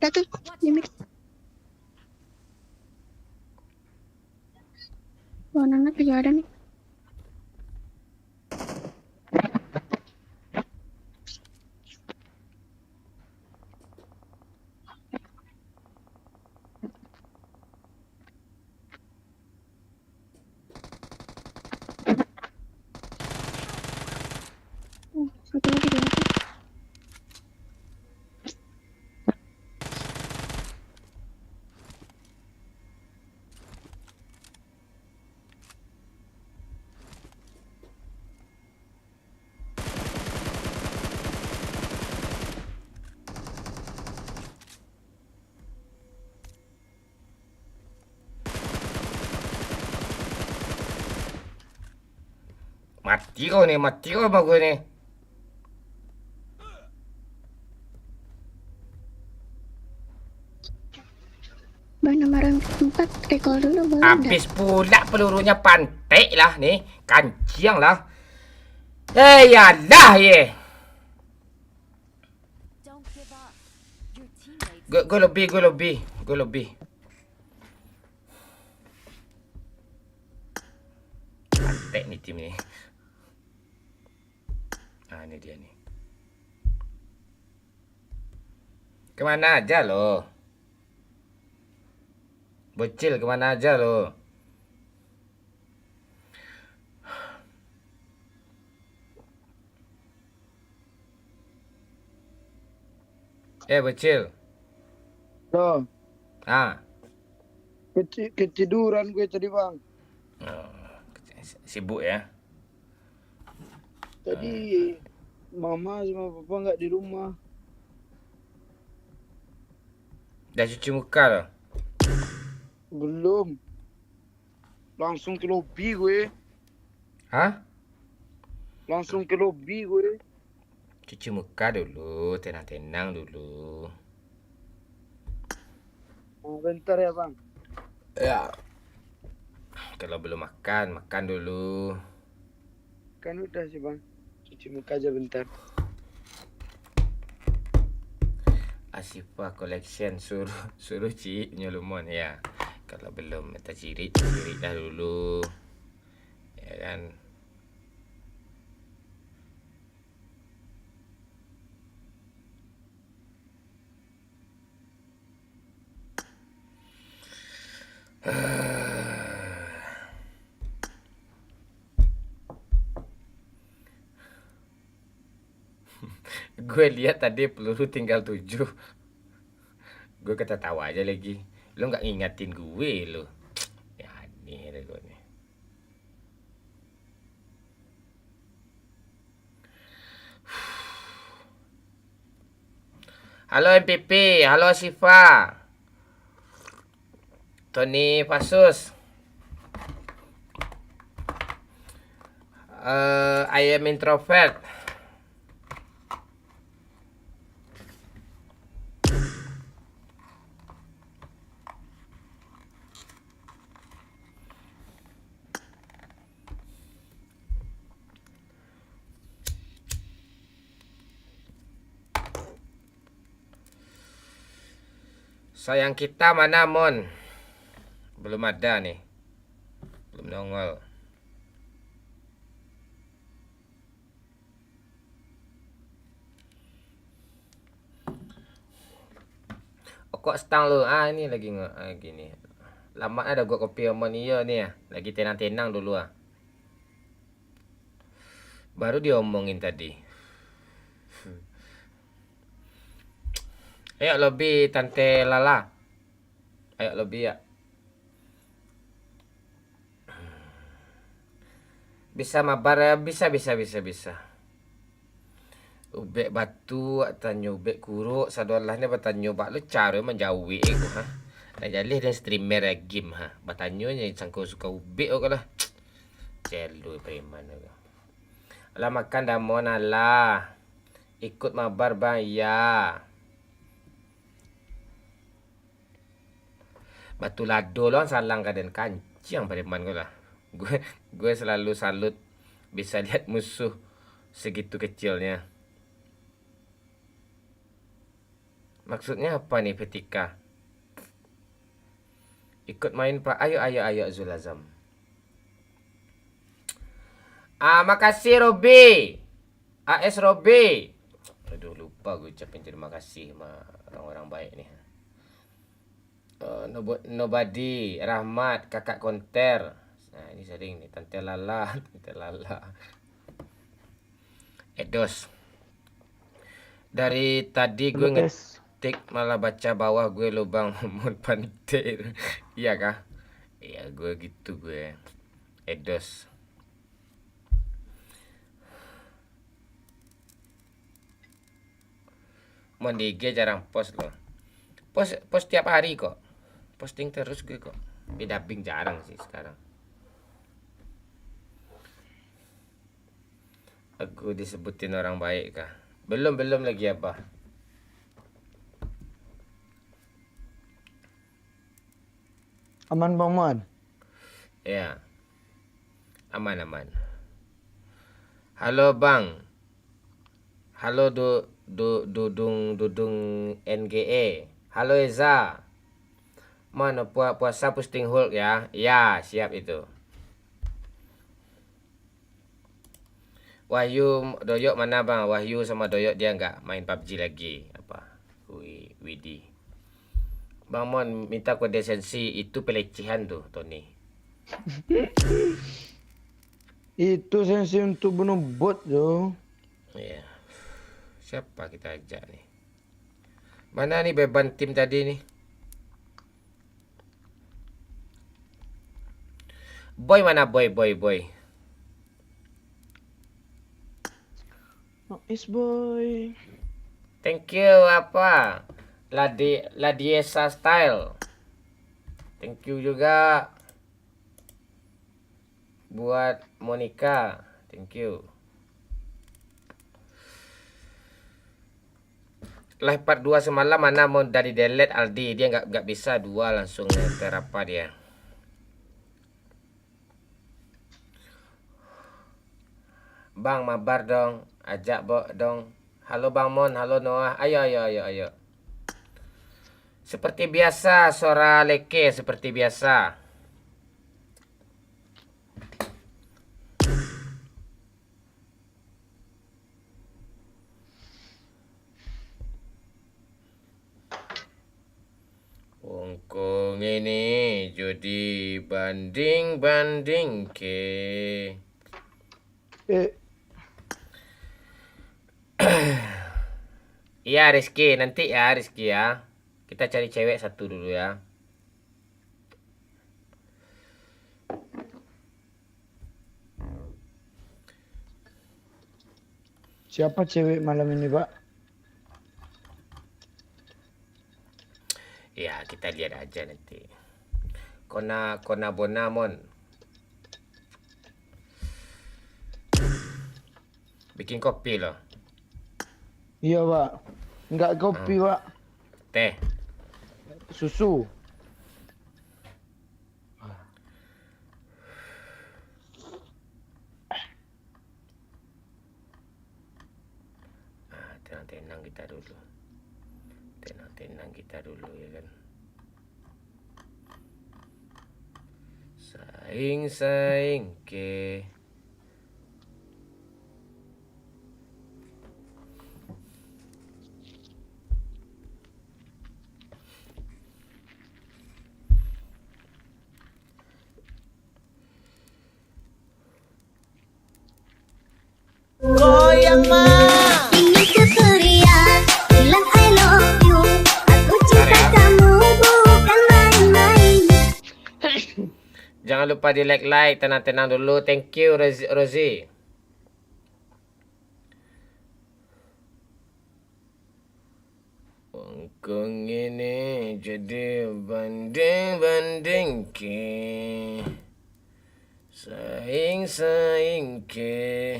Ada tuh, di mid. Wah, Nana juga ada nih. Oh, satu lagi di atas. Mati kau ni, mati kau bagus ni. Bang, nomor empat, recall dulu, boleh nggak? Habis pula pelurunya, pantek lah ni, kanciang lah. Eh, yalah, ye. Go, go lobby, go lobby, go lobby. Pantek ni tim ni. Ah, ni dia ni. Kemana aja lo? Bocil, kemana aja lo? Eh, Bocil. Lo. Ah. Keti-, ketiduran gue tadi, Bang. Oh, sibuk ya? Tadi mama sama papa nggak di rumah. Dah cuci muka lo? Belum. Langsung ke lobi gue. Hah? Langsung ke lobi gue. Cuci muka dulu, tenang-tenang dulu. Oh, bentar ya, Bang. Ya. Kalau belum makan, makan dulu. Kan udah sih, Bang. Cuci muka aja bentar. Ashifa Collection, suruh, suruh cirik nyo lumon, ya. Kalau belum, tacirik, cirik dah dulu. Ya kan? Gue lihat tadi peluru tinggal tujuh. Gue ketawa aja lagi. Lu nggak ngingetin gue, lu. Ya, aneh deh gue nih. Halo M P P, halo Sifa. Tony Pasus. Eh, I am introvert. Sayang kita mana, Mon? Belum ada nih. Belum nongol. Okok stang lu. Ah, ini lagi nge-, ah, gini. Lamak ada gua kopi Mon iyo nih ya. Lagi tenang-tenang dulu ah. Baru diomongin tadi. Ayo lobby Tante Lala. Ayo lobby ya. Bisa mabar ya, bisa, bisa, bisa, bisa. Ubek batu, wak tanyo ubek kuruk, sadolah ni batanyo bak lu caro manjawik ko, ha. Nak jaleh den streamer game, ha. Batanyo nyo sangko suka ubek ko lah. Celo preman ko. Alah makan dah Mon alah. Ikut mabar bang, iya. Batu lado lo salang ka den kanciang preman ko lah. Gue, gue selalu salut bisa lihat musuh segitu kecilnya. Maksudnya apa nih, Petika? Ikut main, Pak. Ayo, ayo, ayo, Zulazam. Ah, makasih, Robi. A S Robi. Aduh, lupa gue ucapin terima kasih sama orang-orang baik nih. Eh, Nobo-, Nobody, Rahmat, Kakak Konter. Nah, ini sering nih, Tante Lala, Tante Lala. Edos. Dari tadi gue Halo, Tes. Ngetik, malah baca bawah gue lubang Mon Panter. Iya kah? Iya, gue gitu gue. Edos. Mon di I G jarang post lo. Post, post tiap hari kok. Posting terus gue kok. Tapi dubbing jarang sih sekarang. Aku disebutin orang baik kah? Belum, belum lagi apa. Aman, Bang Muan? Ya. Aman, aman. Halo, Bang. Halo, Du-, Du-, Dudung, Dudung N G E. Halo, Eza. Mano pua-, puasa posting Hulk ya? Ya, siap itu. Wahyu Doyok mana, Bang? Wahyu sama Doyok dia nggak main pabji lagi. Apa? Wi-, Widi. Bang Mon minta kode sensi, itu pelecehan tuh, Tony. Itu sensi untuk bunuh bot tu. Iya. Siapa kita ajak nih? Mana nih beban tim tadi nih? Boy mana, Boy, Boy, Boy? Nice, Boy. Thank you, apa? Ladi-, Ladiesa Style. Thank you juga. Buat Monica, thank you. Live part dua semalam mana mau dari delete Aldi, dia nggak, nggak bisa dua langsung terapa dia. Bang, mabar dong, ajak bok dong. Halo Bang Mon, halo Noah, ayo, ayo, ayo, ayo. Seperti biasa, suara leke seperti biasa. Wong ko ngini jo dibanding-bandingke. Eh. Iya, Rizky, nanti ya, Rizky ya. Kita cari cewek satu dulu ya. Siapa cewek malam ini, Pak? Ya, kita lihat aja nanti. Kona, kona bona, Mon. Bikin kopi loh. Iya, Pak. Enggak kopi, Ah. Pak. Teh. Susu. Ah, tenang-tenang kita dulu. Tenang-tenang kita dulu, ya kan. Saing-saing ke. Goyang, ma. Ini tutorial, bilang I love you. Aku cinta kamu, bukan main-main. Jangan lupa di like-like, tenang-tenang dulu. Thank you, Rozi-, Rozi. Wangkong ini jadi banding-banding ke, saing-saing ke.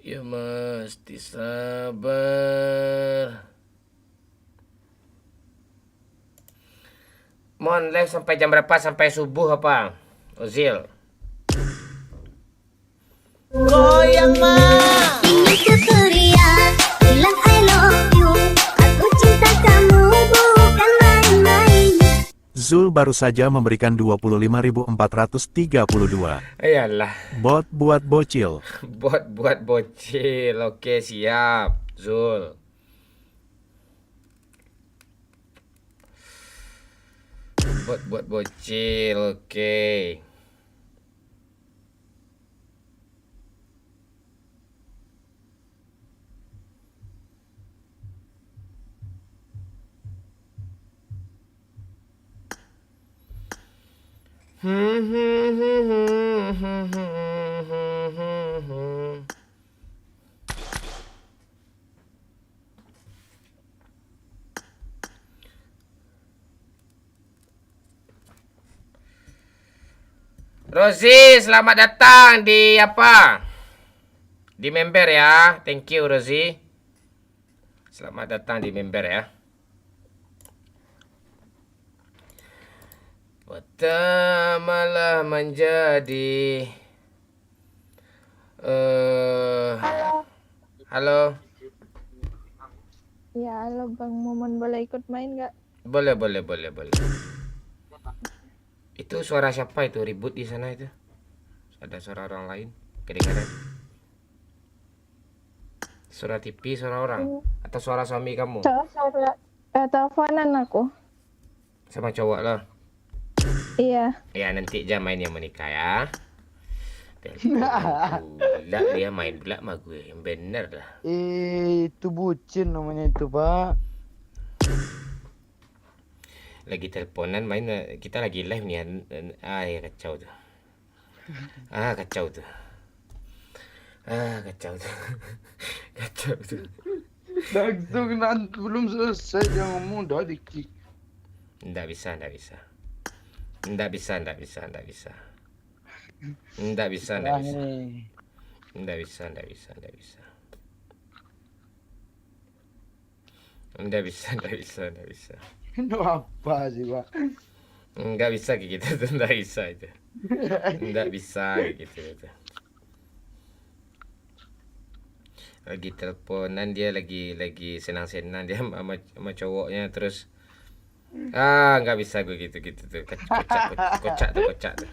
Ya mesti sabar. Mon, live sampai jam berapa? Sampai subuh apa, Ozil? Goyang, ma. Ini tutorial, bilang I love you. Aku cinta kamu, bukan main-main. Zul baru saja memberikan dua puluh lima ribu empat ratus tiga puluh dua. Iyalah. Bot buat bocil. Bot buat bocil. Oke, siap, Zul. Bot buat bocil, oke. Rozi, selamat datang di apa? Di member ya. Thank you, Rozi. Selamat datang di member ya. Pertamalah menjadi, eh, halo. Halo. Ya, halo Bang Momon, boleh ikut main nggak? Boleh, boleh, boleh, boleh. Itu suara siapa itu ribut di sana itu? Ada suara orang lain kedengaran. Suara T V, suara orang? Hmm. Atau suara suami kamu? Suara, suara, eh, teleponan aku. Sama cowok lo? Iya. Ya, nanti ja main yang menikah ya. Telepon pula dia, main pula sama gue. Yang bener lah. Eh, itu bucin namanya itu, Pak. Lagi teleponan main, kita lagi live ni. Ah, ya, kacau tu. Ah, kacau tu. Ah, kacau tu. Kacau tu. Langsung nan belum selesai dia ngomong dah di-kick. Ndak bisa, ndak bisa. Ndak bisa, ndak bisa, ndak bisa. Ndak bisa, ndak bisa. Ndak bisa, ndak bisa, ndak bisa. Ndak bisa, ndak bisa, ndak bisa. Ndak apa sih, Pak? Nggak bisa kayak gitu tuh, nggak bisa itu. Nggak bisa kayak gitu tuh. Lagi teleponan dia, lagi, lagi senang-senang dia sama, sama cowoknya, terus, ah, nggak bisa gue gitu, gitu tuh. Kocak, kocak, kocak tuh, kocak tuh.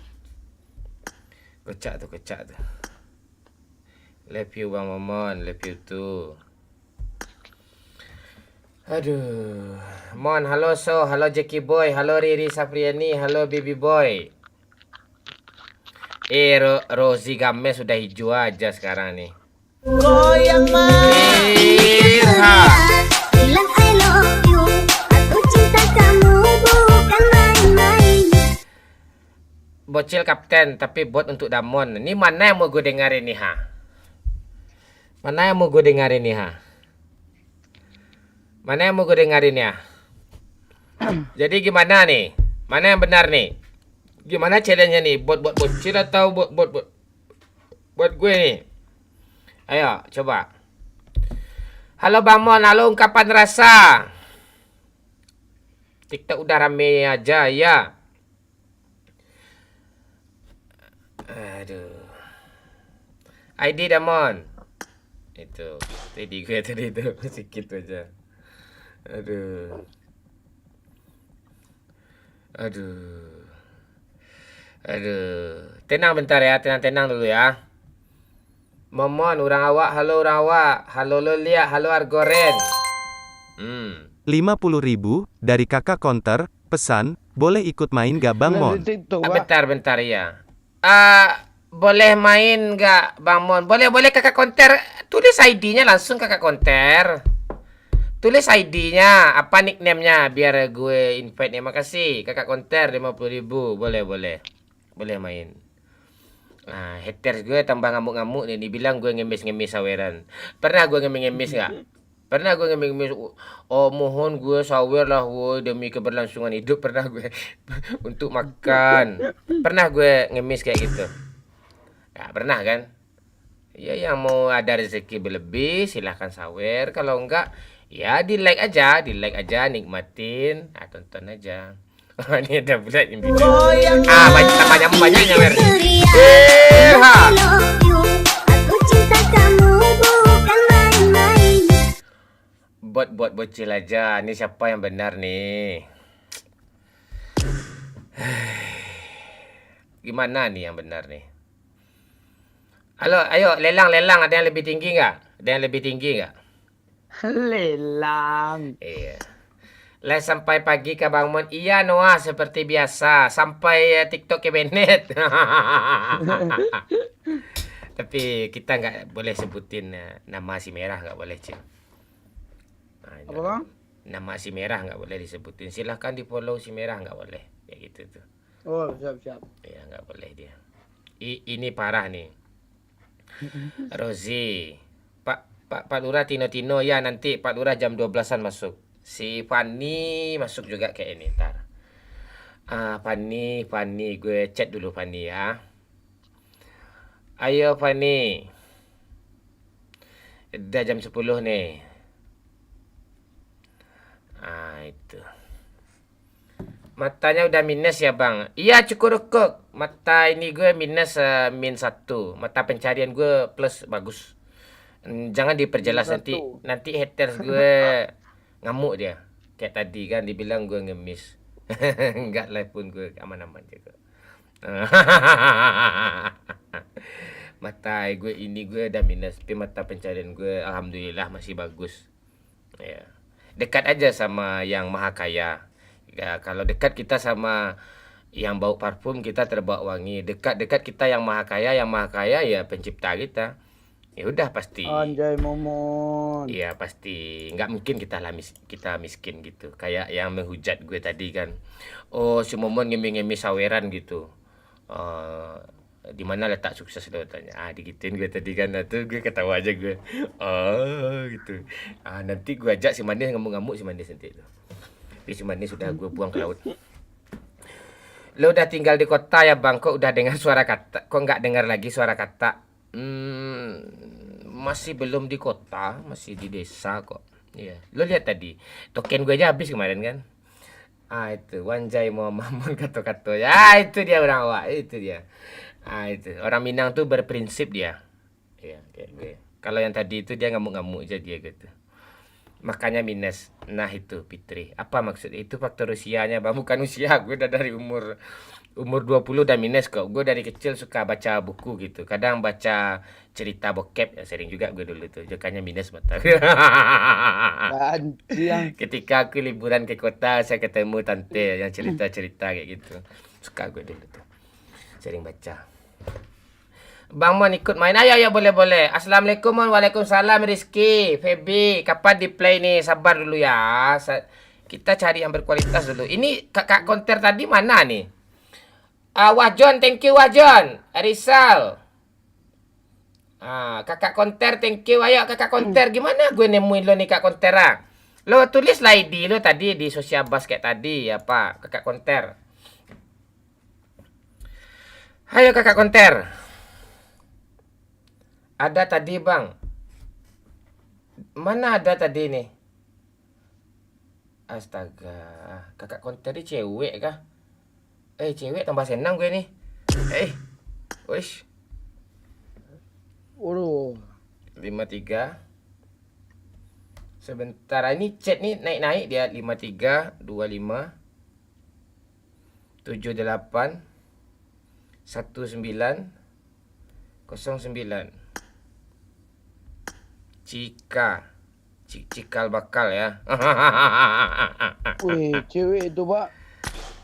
Kocak tuh, kocak tuh. Love you, Bang Momon. Love you too. Aduh. Mon, halo So, halo Jackie Boy, halo Riri Sapriani, halo Baby Boy. Eh, Ro-, Rozi Games sudah hijau aja sekarang nih. Goyang, ma. Irha. Bilang I love you. Aku cinta kamu, bukan main-main. Bocil kapten, tapi bot untuk Damon. Ni mana yang mau gue dengar ini, ha? Mana yang mau gue dengar ini, ha? Mana yang mau gue dengar ini, ha? Jadi gimana nih? Mana yang benar nih? Gimana challenge-nya nih? Bot, bot bocil atau bot, bot, bot, bot gue nih? Ayo, coba. Halo Bang Mon, halo ungkapan rasa. TikTok udah rame aja, ya. Aduh. I D Damon. Itu. Tadi gue tadi itu. Sikit aja. Aduh. Aduh. Aduh, tenang bentar ya, tenang-tenang dulu ya. Momon, urang awak, halo urang awak, halo lo liak, halo Argoren. Hmm. Lima puluh ribu dari Kakak Konter, pesan, boleh ikut main gak Bang Mon? Lah, di TikTok, Ah, Pak. bentar, bentar ya. Ah, boleh main gak Bang Mon? Boleh, boleh Kakak Konter. Tulis I D-nya langsung Kakak Konter. Tulis I D-nya, apa nickname-nya, biar gue invite-nya. Makasih, Kakak Konter lima puluh ribu. Boleh, boleh. Boleh main. Nah, haters gue tambah ngamuk-ngamuk nih, dibilang gue ngemis-ngemis saweran. Pernah gue ngemis-ngemis nggak? Pernah gue ngemis-ngemis, "Oh, mohon gue sawer lah, woi, demi keberlangsungan hidup." Pernah gue untuk makan. Pernah gue ngemis kayak gitu? Nggak pernah kan? Ya, yang mau ada rezeki berlebih, silahkan sawer. Kalau enggak, ya di-like aja, di-like aja, nikmatin, ah, tonton aja. Ini ada pula yang video. Ah, banyak, tambah nyambung banyak nyawer. Eh, ha. Aku cinta kamu bukan main-main. Buat-buat bocil aja. Ini siapa yang benar nih? Gimana nih yang benar nih? Halo, ayo lelang, lelang, ada yang lebih tinggi nggak? Ada yang lebih tinggi nggak? Lelang. Iya. Lah sampai pagi ka Bang Mon. Iya Noah, seperti biasa. Sampai eh, TikTok ke Bennett. Tapi kita nggak boleh sebutin eh, nama si Merah, nggak boleh, Cil. Nah, Apa, Bang? Nama si Merah nggak boleh disebutin. Silahkan di-follow si Merah, nggak boleh. Kayak gitu tuh. Oh, siap, siap. Ya, nggak boleh dia. I, ini parah nih. Rozi, Pak Pak Pak Lurah tino-tino ya, nanti Pak Lurah jam dua belasan masuk. Si Fani masuk juga kayak ini, ntar. Ah, Fani, Fani, gue chat dulu Fani ya. Ayo Fani. Dah jam sepuluh nih. Ah, itu. Matanya udah minus ya, Bang? Iya, cukup rukuk. Mata ini gue minus eh, min satu. Mata pencarian gue plus bagus. Mm, jangan diperjelas nanti. Satu. Nanti haters gue ngamuk dia. Kayak tadi kan dibilang gue ngemis. Enggak lah pun, gue aman-aman je kok. Mata gue ini gue udah minus, tapi mata pencarian gue alhamdulillah masih bagus. Ya. Dekat aja sama yang maha kaya. Ya, kalau dekat kita sama yang bau parfum, kita terbawa wangi. Dekat-dekat kita yang maha kaya, yang maha kaya ya pencipta kita. Ya udah pasti. Anjay Momon. Iya pasti. Nggak mungkin kita lah mis- kita miskin gitu. Kayak yang menghujat gue tadi kan. Oh, si Momon ngemis-ngemis saweran gitu. Eh, di mana letak sukses lo, tanya. Ah, digituin gue tadi kan. Nah, tu gue ketawa aja gue. Oh, gitu. Ah, nanti gue ajak si Manis ngamuk-ngamuk si Manis nanti tu. Tapi si Manis sudah gue buang ke laut. Lo udah tinggal di kota ya, Bang? Kok udah dengar suara kata? Kok nggak dengar lagi suara kata? Hmm, masih belum di kota, masih di desa kok. Iya. Lo lihat tadi, token gue aja habis kemarin kan. Ah, itu, wanjai Muhammad Mun kato-kato. Ya, itu dia orang awak, itu dia. Ah, itu. Orang Minang tu berprinsip dia. Iya, kayak gue. Kalau yang tadi itu dia ngamuk-ngamuk aja dia gitu. Makanya minus. Nah, itu Fitri. Apa maksud itu faktor usianya, Bang? Bukan usia, gue udah dari umur umur dua puluh udah minus kok. Gue dari kecil suka baca buku gitu. Kadang baca cerita bokep, ya, sering juga gue dulu tuh. Makanya minus mata. Anjing. Ketika aku liburan ke kota, saya ketemu tante yang cerita-cerita kayak gitu. Suka gue dulu tuh. Sering baca. Bang Mon ikut main. Ayo, ayo, boleh, boleh. Assalamualaikum, Mon. Waalaikumsalam, Rizky, Feby. Kapan di-play ni? Sabar dulu ya. Sa- kita cari yang berkualitas dulu. Ini kakak konter tadi mana nih? Ah, Wah John, thank you, Wah John. Rizal. Ah, kakak konter, thank you. Ayo, kakak konter. Gimana gue nemuin lo nih, kak konter, ah? Lo tulis lah I D lo tadi di sosial basket tadi, apa? Kakak konter. Ayo, kakak konter. Ada tadi, Bang. Mana ada tadi nih? Astaga, kakak konter ni cewek kah? Eh, cewek tambah senang gue nih. Eh, wish. Waduh. Lima tiga. Sebentar, ini chat ni naik-naik dia. Lima tiga, dua lima, tujuh delapan, Satu sembilan kosong sembilan. Cika. Ci-, cikal bakal, ya. Wih, cewek itu, Pak.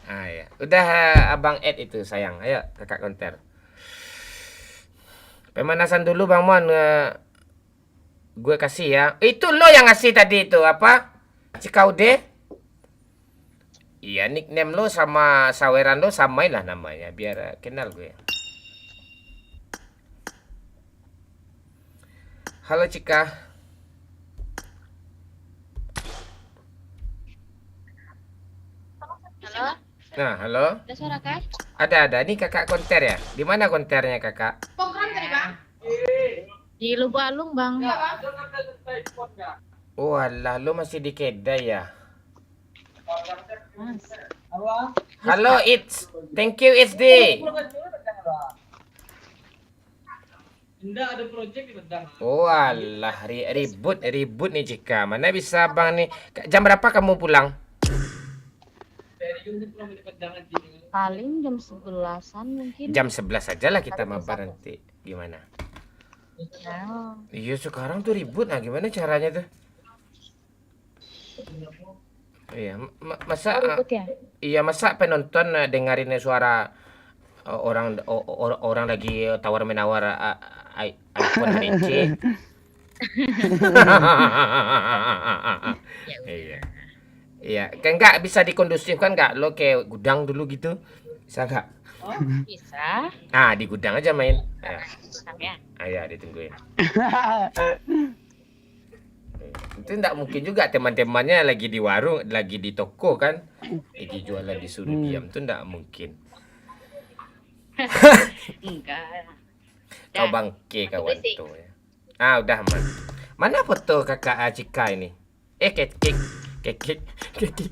Ah, ya. Udah, eh, abang add itu, sayang. Ayo, kakak konter. Pemanasan dulu, Bang Mon. Eh, gue kasih, ya. Itu lo yang ngasih tadi itu, apa? Cikaude? Iya, nickname lo sama saweran lo samain lah namanya, biar, eh, kenal gue. Halo, Cika. Halo? Nah, halo. Ada suara kah? Ada, ada. Ini kakak konter ya? Di mana konternya kakak? Program tadi, Bang. Di Lubuk Alung, Bang. Oh alah, lo masih di kedai ya? Mas. Halo, It's. Thank you, H D. Indak ada project di Padang. Oh alah, ri-, ribut, ribut nih, Cika. Mana bisa abang nih? Ka-, jam berapa kamu pulang? Dari jam sepuluh di Padang aja. Paling jam sebelasan mungkin. Jam sebelas aja lah kita. Paling mabar besok. Nanti. Gimana? Ya. Iya, sekarang tuh ribut. Nah, gimana caranya tuh? Iya, ma-, masa, oh, ribut ya? Iya, masa penonton, eh, dengarin suara, eh, orang, o-, o-, orang lagi tawar-menawar, a-, a-, iPhone receh? Ya udah. Iya. Iya, kayak nggak bisa dikondusifkan nggak lo kayak gudang dulu gitu? Bisa nggak? Oh, bisa. Ah, di gudang aja main. Ah. Gudang ya? Ah, ya, ditungguin. Itu ndak mungkin juga, teman-temannya lagi di warung, lagi di toko kan, lagi jualan, disuruh diam, tu ndak mungkin. Enggak. Kau bangke kawan tu ya. Ah, udah, Man. Mana foto kakak, ah, Cika ini? Eh, kekik, kekik, kekik.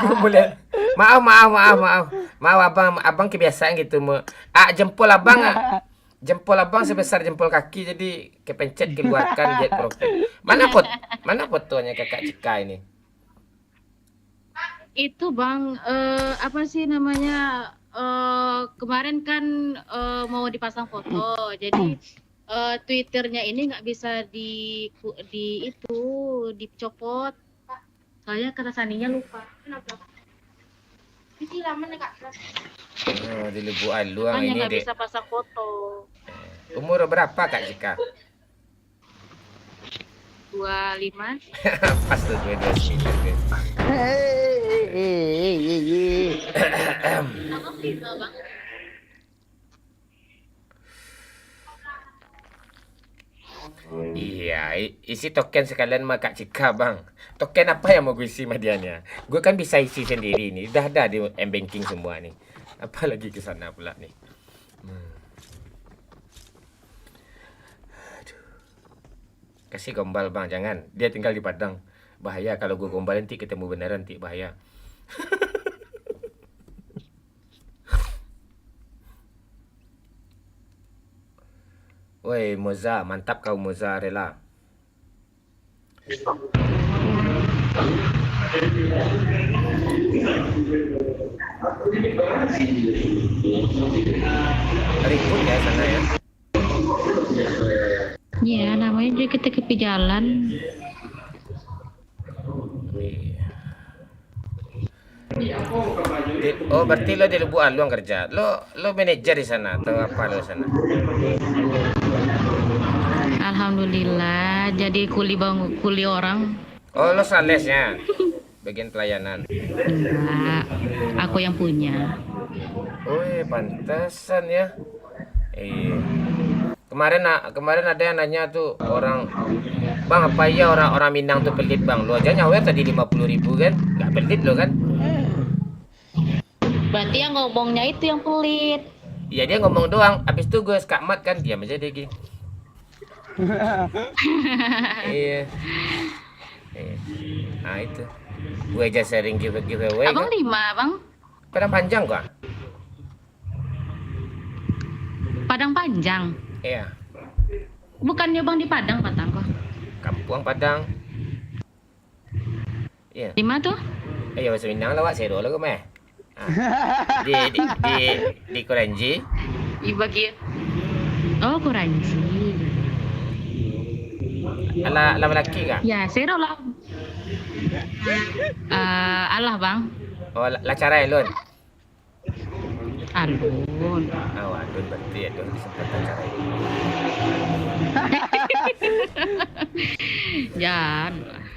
Gua boleh. Maaf, maaf, maaf, maaf. Maaf, abang, abang kebiasaan gitu, me-, ah, jempol abang, ah. Jempol abang sebesar jempol kaki, jadi kepencet keluarkan get profit. Mana fot-, mana fotonya kakak Cika ini? Itu, Bang, eh, apa sih namanya, eh, kemarin kan, eh, mau dipasang foto, jadi, eh, Twitternya ini nggak bisa di, di itu, dicopot. Soalnya kata Saninya lupa. Kenapa? Isi laman, Kak. Oh, di Lubuk Aluang. Makanya ini, nggak Dek. Bisa pasang foto. Eh, umur berapa, Kak Cika? Dua lima. Pas tuh, dua dua sembilan, Dek. Hei, hei, hei, hei, hei. Abang lima, Bang. Iya, i-, isi token sekalian mah Kak Cika, Bang. Token apa yang mau gue isi sama dia nih? Gue kan bisa isi sendiri nih. Dah ada di M-Banking semua nih. Apalagi ke sana pula nih. Hmm. Aduh. Kasih gombal, Bang, jangan. Dia tinggal di Padang. Bahaya kalau gue gombal nanti ketemu beneran, nanti bahaya. Woi, Moza, mantap kau, Moza, rela. Ribut ya sana ya. Iya, namanya juga kita ke jalan. Iya. Di, oh, berarti lo di Lubuk Aluang kerja. Lo, lo manajer di sana atau apa lo di sana? Alhamdulillah, jadi kuli bang-, kuli orang. Oh, lo salesnya. Bagian pelayanan. Enggak, aku yang punya. Oh, eh, pantesan ya. Iya. Kemarin, na-, kemarin ada yang nanya tuh orang, "Bang, apa iya orang-orang Minang tuh pelit, Bang? Lu aja nyawer tadi lima puluh ribu kan? Nggak pelit lo kan?" Berarti yang ngomongnya itu yang pelit. Iya, dia ngomong doang. Abis itu gue skakmat kan, diam aja dia, Gi. Iya. Iya. Nah, itu. Gue aja sering give, giveaway. Abang kan? Lima, Bang. Padang Panjang gua. Padang Panjang? Iya. Bukannya Bang di Padang, Patang kok? Kampuang Padang. Iya. Di mana tuh? Eh, ya, bahasa Minang lah, Wak. Sero lah, kok, meh. Ah, di, di, di, di Koranji. Di bagi-, oh, Koranji. Alah, alah balaki kah? Ya, sero lah. Eh, alah, Bang. Oh, lah, lah carai alun? Alun. Oh, alun, berarti alun kesempatan carai. Jan.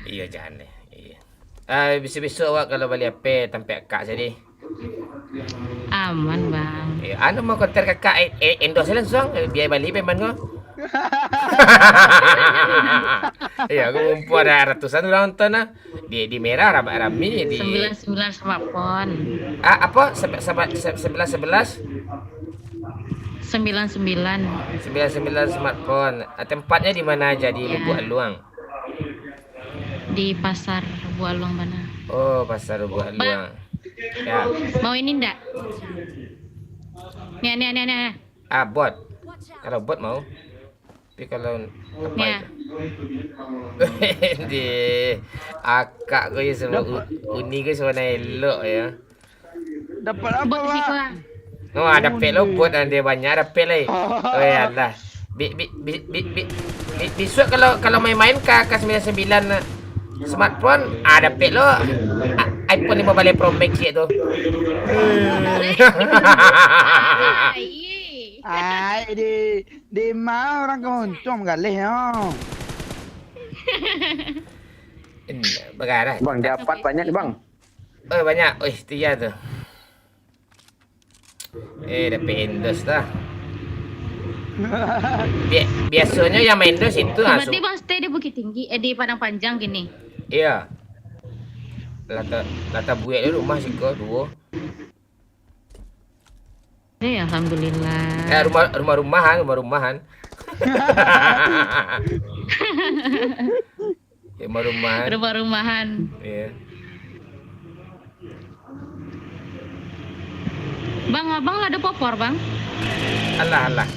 Iyo, jan deh. Iyo. Ah, bisuak-bisuak awak kalau bali H P tampek akak jadi. Aman, Bang. Eh, anu, mau kontak kakak, eh, eh, endorse langsuang, eh, bia bali preman ko. Iyo, aku mumpung ado ratusan urang nonton lah. Di, di Merah ra-, rami, di sembilan sembilan smartphone. Ah, apo? Sebe-, sebe-, se-, sebelas sebelas? Sembilan sembilan. Sembilan sembilan smartphone. Ah, tempatnya di mana aja di Lubuak Aluang? Di Pasar Lubuak Aluang bana. Oh, Pasar Lubuak Aluang. Ya. Mau ini ndak? Nih, nih, nih, nih. Ah, bot. Kalau bot mau. Tapi kalau apa itu? Di akak ko yo, semua u-, uni ko semua nak elok yo. Dapat apa, Bot di situ, Bang? Oh, ada pet lo, bot ada banyak, ada pet lai. Oh, ya Allah. Bi-, bi-, bi-, bi-, bi-, bi-, bisuak kalau, kalau main-main ka, ka sembilan sembilan smartphone, ada pet lo. A-, iPhone lima baleh Pro Max ciek tu. Ai, di, di ma urang ka untuang manggaleh nyo. Bagarah. Bang, dapat banyak ni, Bang. Oh, banyak. Oi, setia tu. Eh, dapek endorse dah. Bia-, biasonyo yang ma-endorse itu langsung. Berarti Bang stay di Bukittinggi, eh, di Padang Panjang kini? Iyo. Lah ta-, lah tabuek dulu rumah siko, duo. Eh, alhamdulillah. Eh, rumah, rumah-rumahan, rumah-rumahan. Rumah-rumahan. Rumah-rumahan. Iyo. Bang, abang lah ado popor, Bang? Alah, alah.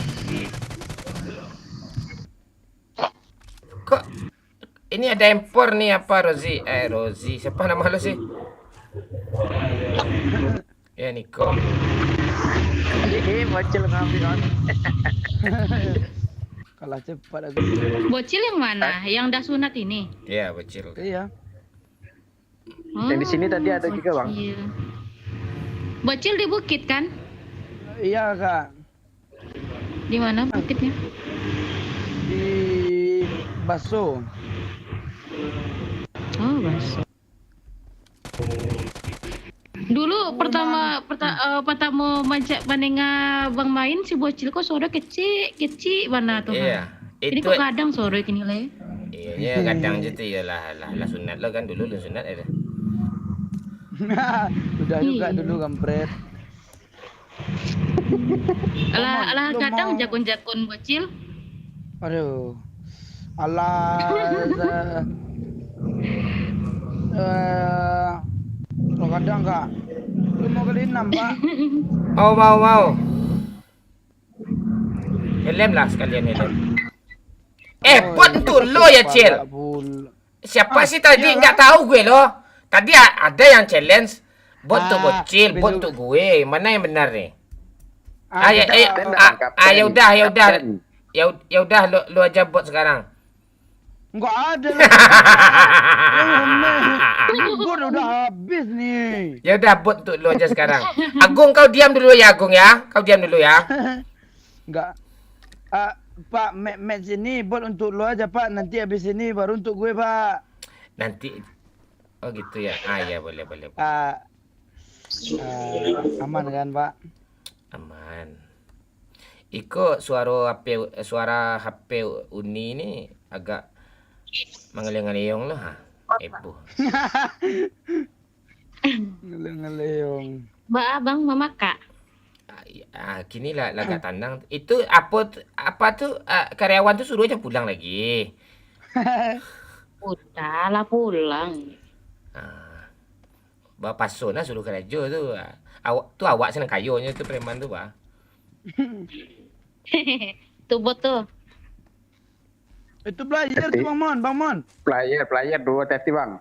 Kok ini ada impor ni apa, Rozi? Eh, Rozi. Siapa nama lu sih? Ya, Niko. Eh, Bocil ngambil on. Kalah cepat aku. Bocil yang mana? Hah? Yang dah sunat ini? Iya, Bocil. Iya. Oh, yang di sini tadi ada juga, Bang. Bocil. Bocil di bukit, kan? Iya, Kak. Di mana bukitnya? Di Baso. Oh, Baso. Dulu pertama, perta-, eh, pertama mancak mandengar Bang main, si Bocil ko suaro kecik, kecik bana tu, kan. Iya. Jadi itu kok gadang suaro kini lai? Iya, iya, gadang je tu, iyalah, lah, lah sunat lo kan dulu, lah sunat ada. Udah juga dulu, kampret. Alah, alah, kadang jakun-jakun Bocil. Aduh. Alah, eh, eh, kadang, Kak. Lu mau kali enam, Pak? Mau, mau, mau. Helm lah sekalian, helm. Eh, bot tu lo ya, Cil. Siapa sih tadi? Nggak tahu gue loh. Tadi a-, ada yang challenge. Bot tu Bocil, bot tu gue. Mana yang benar nih? Ah, ya, eh, ah, ah, ya udah, ya udah. Ya ud-, ya udah, lu, lu aja bot sekarang. Nggak ada lah. Bot udah habis nih. Ya udah, bot tu lu aja sekarang. Agung, kau diam dulu ya, Agung ya. Kau diam dulu ya. Nggak. Ah, Pak, ma-, match ini bot untuk lo aja, Pak. Nanti habis ini baru untuk gue, Pak. Nanti. Oh, gitu ya. Ah, ya, boleh, boleh, boleh. Ah, ah, aman kan, Pak? Aman. Iko suaro H P, suara H P Uni ni agak mangeliang-ngeliong lah, ha. Heboh. Ngeliang-ngeliong. Ba abang mamakak. Ah, iya, ah, kini lah, lah agak tanang. Itu apa tu, apa tu, ah, karyawan tu suruh aja pulang lagi. Udah lah pulang. Ah. Bapaso nah suruh karajo tu. Awak tu, awak senang kayonyo tu preman tu, bah. Tu bot tu. Itu player tu, Bang Mon, Bang Mon. Player, player duo tadi, Bang.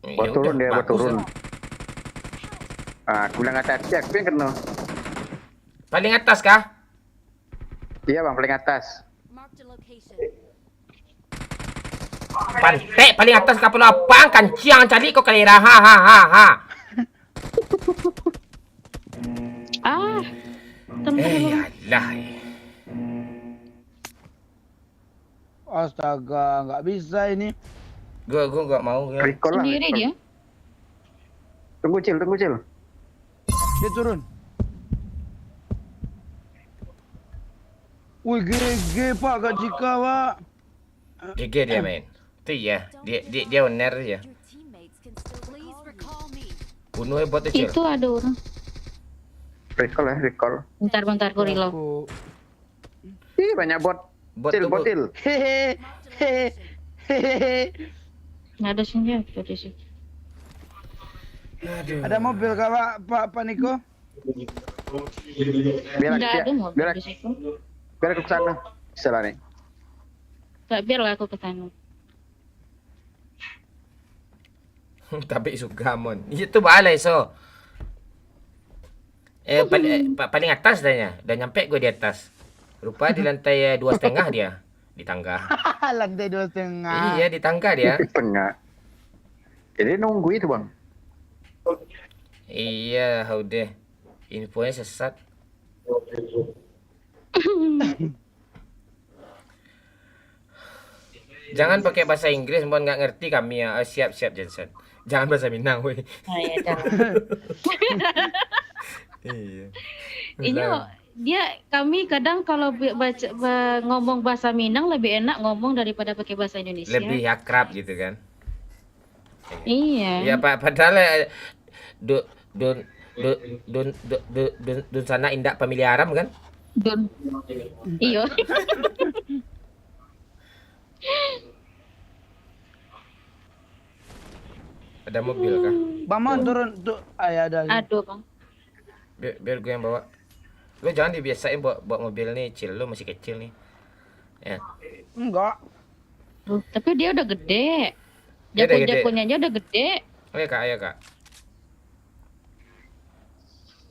Eh, ya udah, baturun dia, bagus baturun lah. Ah, aku bilang atas, aku yang kena. Paling atas kah? Iya bang, paling atas. Marked a location. Pantek paling atas kapalo abang, kanciang calik kau kalera. Ha ha ha ha. Ah, Eh, yalah. Eh. Astaga, nggak bisa ini. Gua gua nggak mau gua. Recall lah. Sendiri Recall. Dia. Tunggu cil, tunggu cil. Dia turun. Wih, G G pak, Kak Cika pak. G G dia main. Tu iya, dia dia dia owner dia. Your teammates can still Please recall me. Bunuh bot tu cil. Itu ada orang. Recall ya, recall. Bentar, bentar, aku reload. Aku Ih, banyak bot. Bot Cil, tu bot bot. cil. Hehehe. Nggak ada senjata di situ. Aduh. Ada mobil kah pak, pak, pak Niko? Biar Nggak biar ada mobil biar, di situ. Biar aku kesana. Salah nih. Nggak, biarlah aku ke sana. Tapi suka mon. Itu balai so. Eh, pal- eh, pa- paling atas dah nya. Dah nyampe gue di atas. Rupa di lantai eh, dua setengah dia. Di tangga. Lantai dua setengah. Iya, di tangga dia. Tengah. Jadi nunggu itu bang. Iya, udah. Infonya sesat. Jangan pakai bahasa Inggris, Mon, nggak ngerti kami ya. Ah, siap, siap, Jensen. Jangan bahasa Minang, woi. Oh, iya, jangan. Iya. Inyo, dia, kami kadang kalau bi- baca, ba- ngomong bahasa Minang lebih enak ngomong daripada pakai bahasa Indonesia. Lebih akrab gitu kan. Iya. Ya, pa- padahal eh, dun dun dun dun dun dun, dun, dun sana indak pamiliaram kan? Dun. Iyo. Ada mobil kah? Bang Mon turun tu. Ay, ada. Aduh, Bang. Biar, biar gue yang bawa. Lo jangan dibiasain bawa, bawa mobil nih, Cil. Lo masih kecil nih. Ya. Enggak. Tapi dia udah gede. Dia udah gede. Jakun-jakunnya aja udah gede. Ayo kak, ayo kak.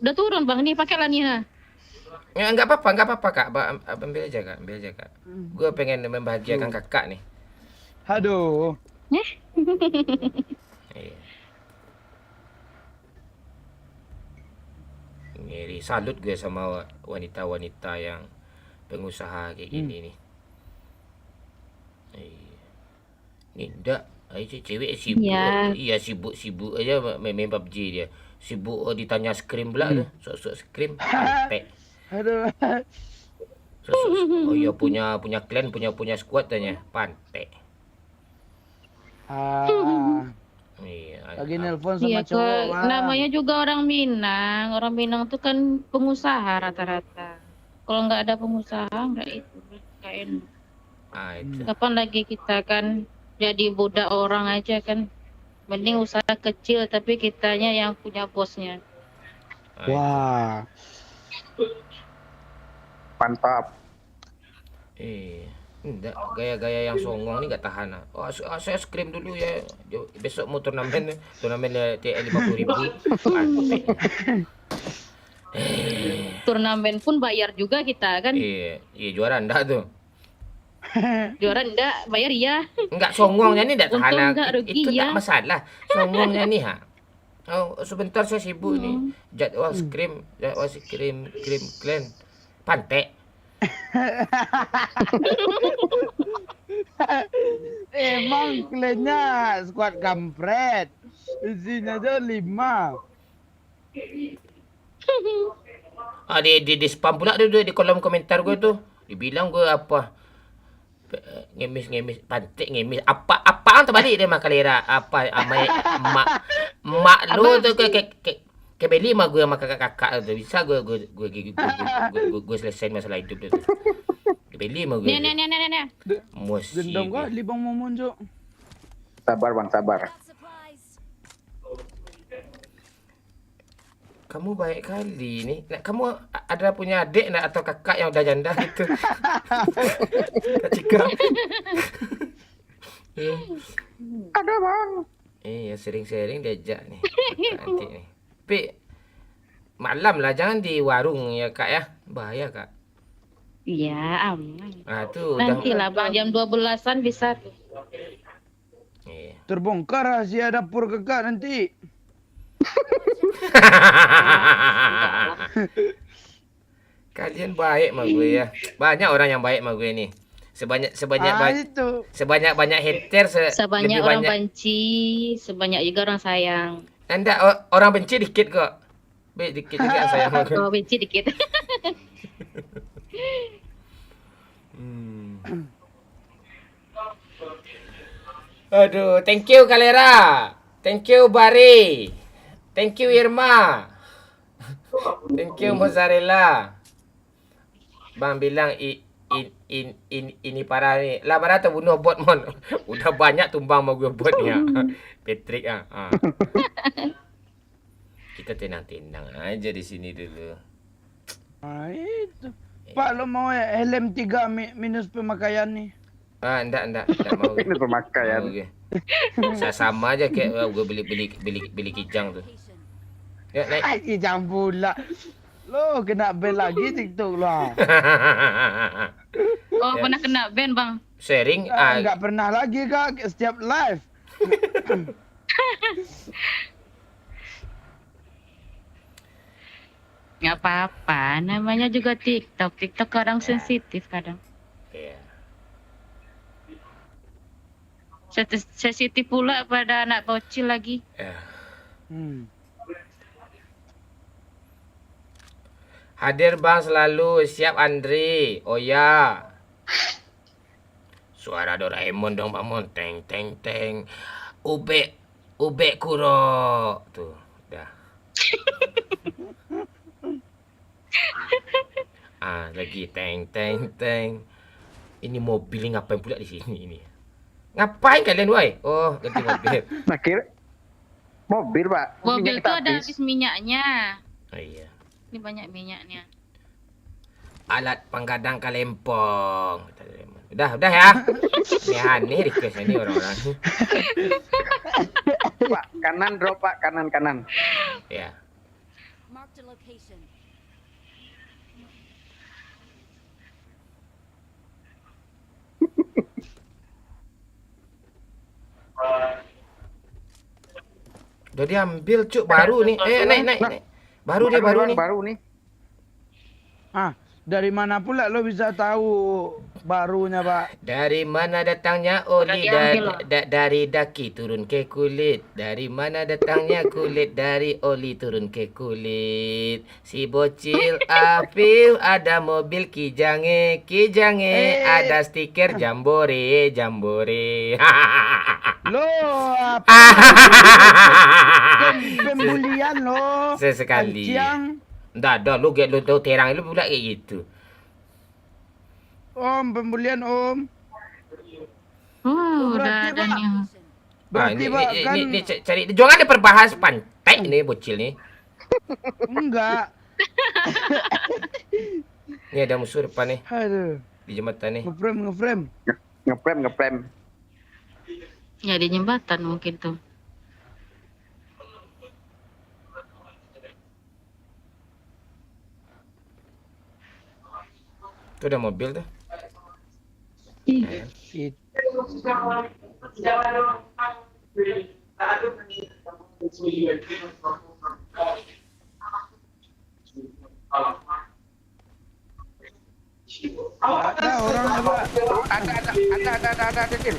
Udah turun, Bang. Nih, pakailah nih, ha. Ya, nggak apa-apa, nggak apa-apa kak. Ba- am- ambil aja kak, ambil aja kak. Gue pengen membahagiakan kakak nih. Aduh. Iya. Ngeri, salut gue sama wa- wanita-wanita yang pengusaha kayak gini nih. Iya. Ni ndak, ai ce- cewek sibuk. Iya. Iya, sibuk-sibuk aja ma- main, main PUBG dia. Sibuk oh, ditanya scrim pula tu. Sok-sok scrim, pantek. Aduh. Sok-sok, oh iya punya punya clan, punya punya squad tanya, pantek. Ah, Iya. lagi ah, nelpon sama Iya, cowok ke- bang. Namanya juga orang Minang. Orang Minang tuh kan pengusaha rata-rata. Kalau nggak ada pengusaha, nggak itu, nggak enak. Ah, itu. Kapan lagi kita kan jadi budak orang aja kan? Mending usaha kecil tapi kitanya yang punya bosnya. Ah, itu. Wah. Mantap. Eh, ndak, gaya-gaya yang songong ni gak tahan lah. Oh, as- ah, saya scrim dulu ya. Jo- Besok mau turnamen, turnamen ya, T L lima puluh ribu. Pantek. Turnamen pun bayar juga kita kan? Iya, iya juara ndak tu. Juara ndak, bayar iya. Enggak, songongnya ni ndak Untung tahan lah. enggak, It- rugi Itu ya. Enggak masalah. Songongnya ni ha. Oh, sebentar saya sibuk ni. Hmm. Jadwal scrim, jadwal scrim, scrim clan. Pantek. Emang clannya squad kampret. Isinya aja lima. Ah, di, di, di spam pula tu, tu di kolom komentar gue tu. Dibilang gue apa? Ngemis, ngemis, pantek ngemis. Apa, apa terbalik dia mah kalera. Apa amai mak mak lu tu ke ke ke ke beli mah gue sama kakak-kakak tu. Bisa gue gue gue gue, gue, gue, gue, gue selesai masalah hidup dia tu. Ke beli mah gue. Nih, nih, nih, nih, nih. Musi Dendam gue. kah libang momon, Cok? Sabar bang, sabar. Got supplies. Kamu baik kali ni. Nak kamu a- ada punya adik nak atau kakak yang udah janda gitu? Kak Cika. Ada bang. Eh, ya sering-sering diajak ni. Kakak adik ni. Pik, Malam lah, jangan di warung ya, Kak, ya. Bahaya, Kak. Iya, aman. Ah, tu udah. Nantilah, Bang, jam dua belasan bisa tuh. Iya. Terbongkar rahasia dapur Kakak nanti. Kalian baik sama gue ya. Banyak orang yang baik sama gue nih. Sebanyak sebanyak Ah, ba- itu. Sebanyak-banyak hater se- Sebanyak lebih orang banyak. Benci, sebanyak juga orang sayang. Ndak, o- orang benci dikit kok. Baik dikit juga yang sayang sama gue. Oh, benci dikit. Hmm. Aduh, thank you Kalera. Thank you Bari. Thank you Irma. Thank you Mozzarella. Bang bilang i- in- in- in- ini parah ni. Lah parah terbunuh bot mon. Udah banyak tumbang mau gue bot ni. Ah. Patrick ah. Ah. Kita tenang-tenang aja di sini dulu. Ah, itu. Pak, lo mau helm tiga mi- minus pemakaian nih? Ah, ndak, ndak, ndak mau. Ini pemakaian. Mau, oke. Sa- sama aja kayak, eh, gue beli, beli, beli, beli kijang tuh. Ya, naik. Ai, kijang pula. Lo kena ban lagi TikTok lo, ah. Oh, ya. Pernah kena ban, Bang? Sharing, ah, ah, nggak pernah lagi, Kak. Setiap live. Nggak apa-apa, namanya juga TikTok. TikTok kadang sensitif kadang. Iya. Sensi- sensitif pula pada anak bocil lagi. Iya. Hmm. Hadir Bang selalu, siap Andri. Oh ya. Suara Doraemon dong, Bang Mon. Teng, teng, teng. Ubek, ubek Kuro. Tuh, dah. Ah, lagi teng, teng, teng. Ini mobil ni ngapain pula di sini ini? Ngapain kalian, woi? Oh, ganti mobil. Nah, kira mobil, Pak. Mobil tuh ada habis minyaknya. Oh, iya. Ini banyak minyaknya. Alat panggadang kalempong. Udah, udah ya. Ini aneh request ini orang-orang. Pak, kanan drop, Pak, kanan, kanan. Ya. Marked a location. Udah diambil, Cuk, baru ni. Eh, naik, naik, naik. Baru dia, baru ni. Baru ni. Ah, dari mana pula lo bisa tahu barunya, Pak? Dari mana datangnya oli? Udah diambil, da- Pak. Da- dari daki turun ke kulit. Dari mana datangnya kulit? Dari oli turun ke kulit. Si bocil Apil ada mobil Kijang e, Kijang e, eh, ada stiker Jambore, Jambore. Lo, apa? Pem- pembulian lo. Sesekali. Anciang. Ndak ada, lu gek lu tahu terang lu pula kayak gitu. Om, pembulian, Om. Oh, udah berarti, ada Pak, nih. Ah, berarti, ini, Pak, ini, kan ini, ini ca- cari, jangan diperbahas pantai nih bocil nih. Enggak. Ini ada musuh depan nih. Aduh. Di jembatan nih. Ngeframe, ngeframe. Nge- Ngeframe, ngeframe. Ya, di jembatan mungkin tuh. Tuh ada mobil tuh. Ih. Ya. It- Ada orang, Pak. Ada, ada, ada, ada, ada, ada, Cil.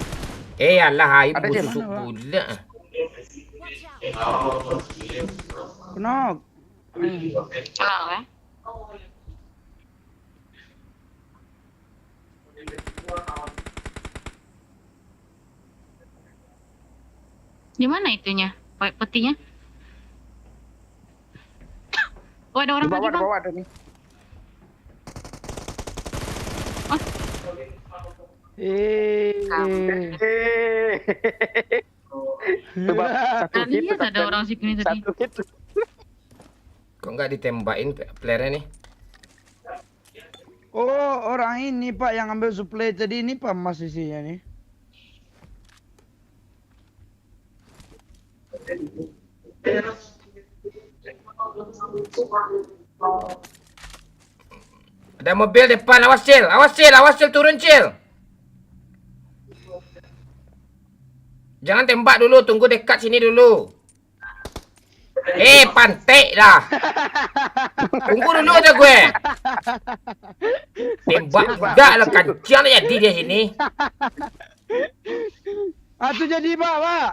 Eh, alah, aib. Ada, Cil. Busuk pula. Kenapa? Kenapa, eh? Di mana itunya? Pe- petinya? Oh, ada orang lagi, Bang. Di bawah, di bawah ada nih. Oh. Eh. Eh. Coba satu hit. Tadi ada orang sini tadi. Satu hit. Kok nggak ditembakin pe- player-nya nih? Oh, orang ini, Pak, yang ambil supply tadi ini, Pak, Mas, isinya nih. Ada mobil depan, awas, Cil. Awas, Cil. Awas, Cil. Turun, Cil. Jangan tembak dulu. Tunggu dekat sini dulu. Eh, pantek dah. Tunggu dulu aja gue. Tembak budak lah, kancang lah jadi dia sini. Ah, tu jadi, Pak, Pak.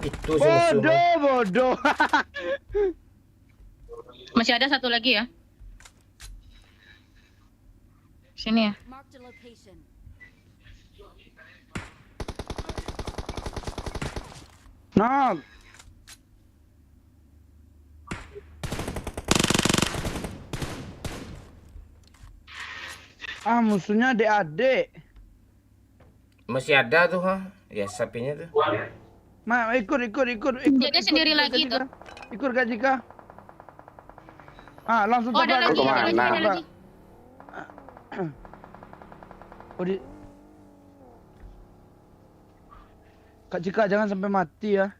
Itu sih musuhnya. Bodoh, bodoh. Masih ada satu lagi ya. Sini ya. Marked a location. Nah. Ah, musuhnya adik-adik. Masih ada tuh, ha. Ya, sapinya tuh. Ma, ikut, ikut, ikut, ikut, Jadi ikut, sendiri ikut, lagi Kak Cika. Tuh. Ikut, Kak Cika. Ah, langsung Oh, ada tabrak, lagi, Kak Cika, ada lagi, ada tabrak. Lagi. Oh, di-, Kak Cika, jangan sampai mati ya.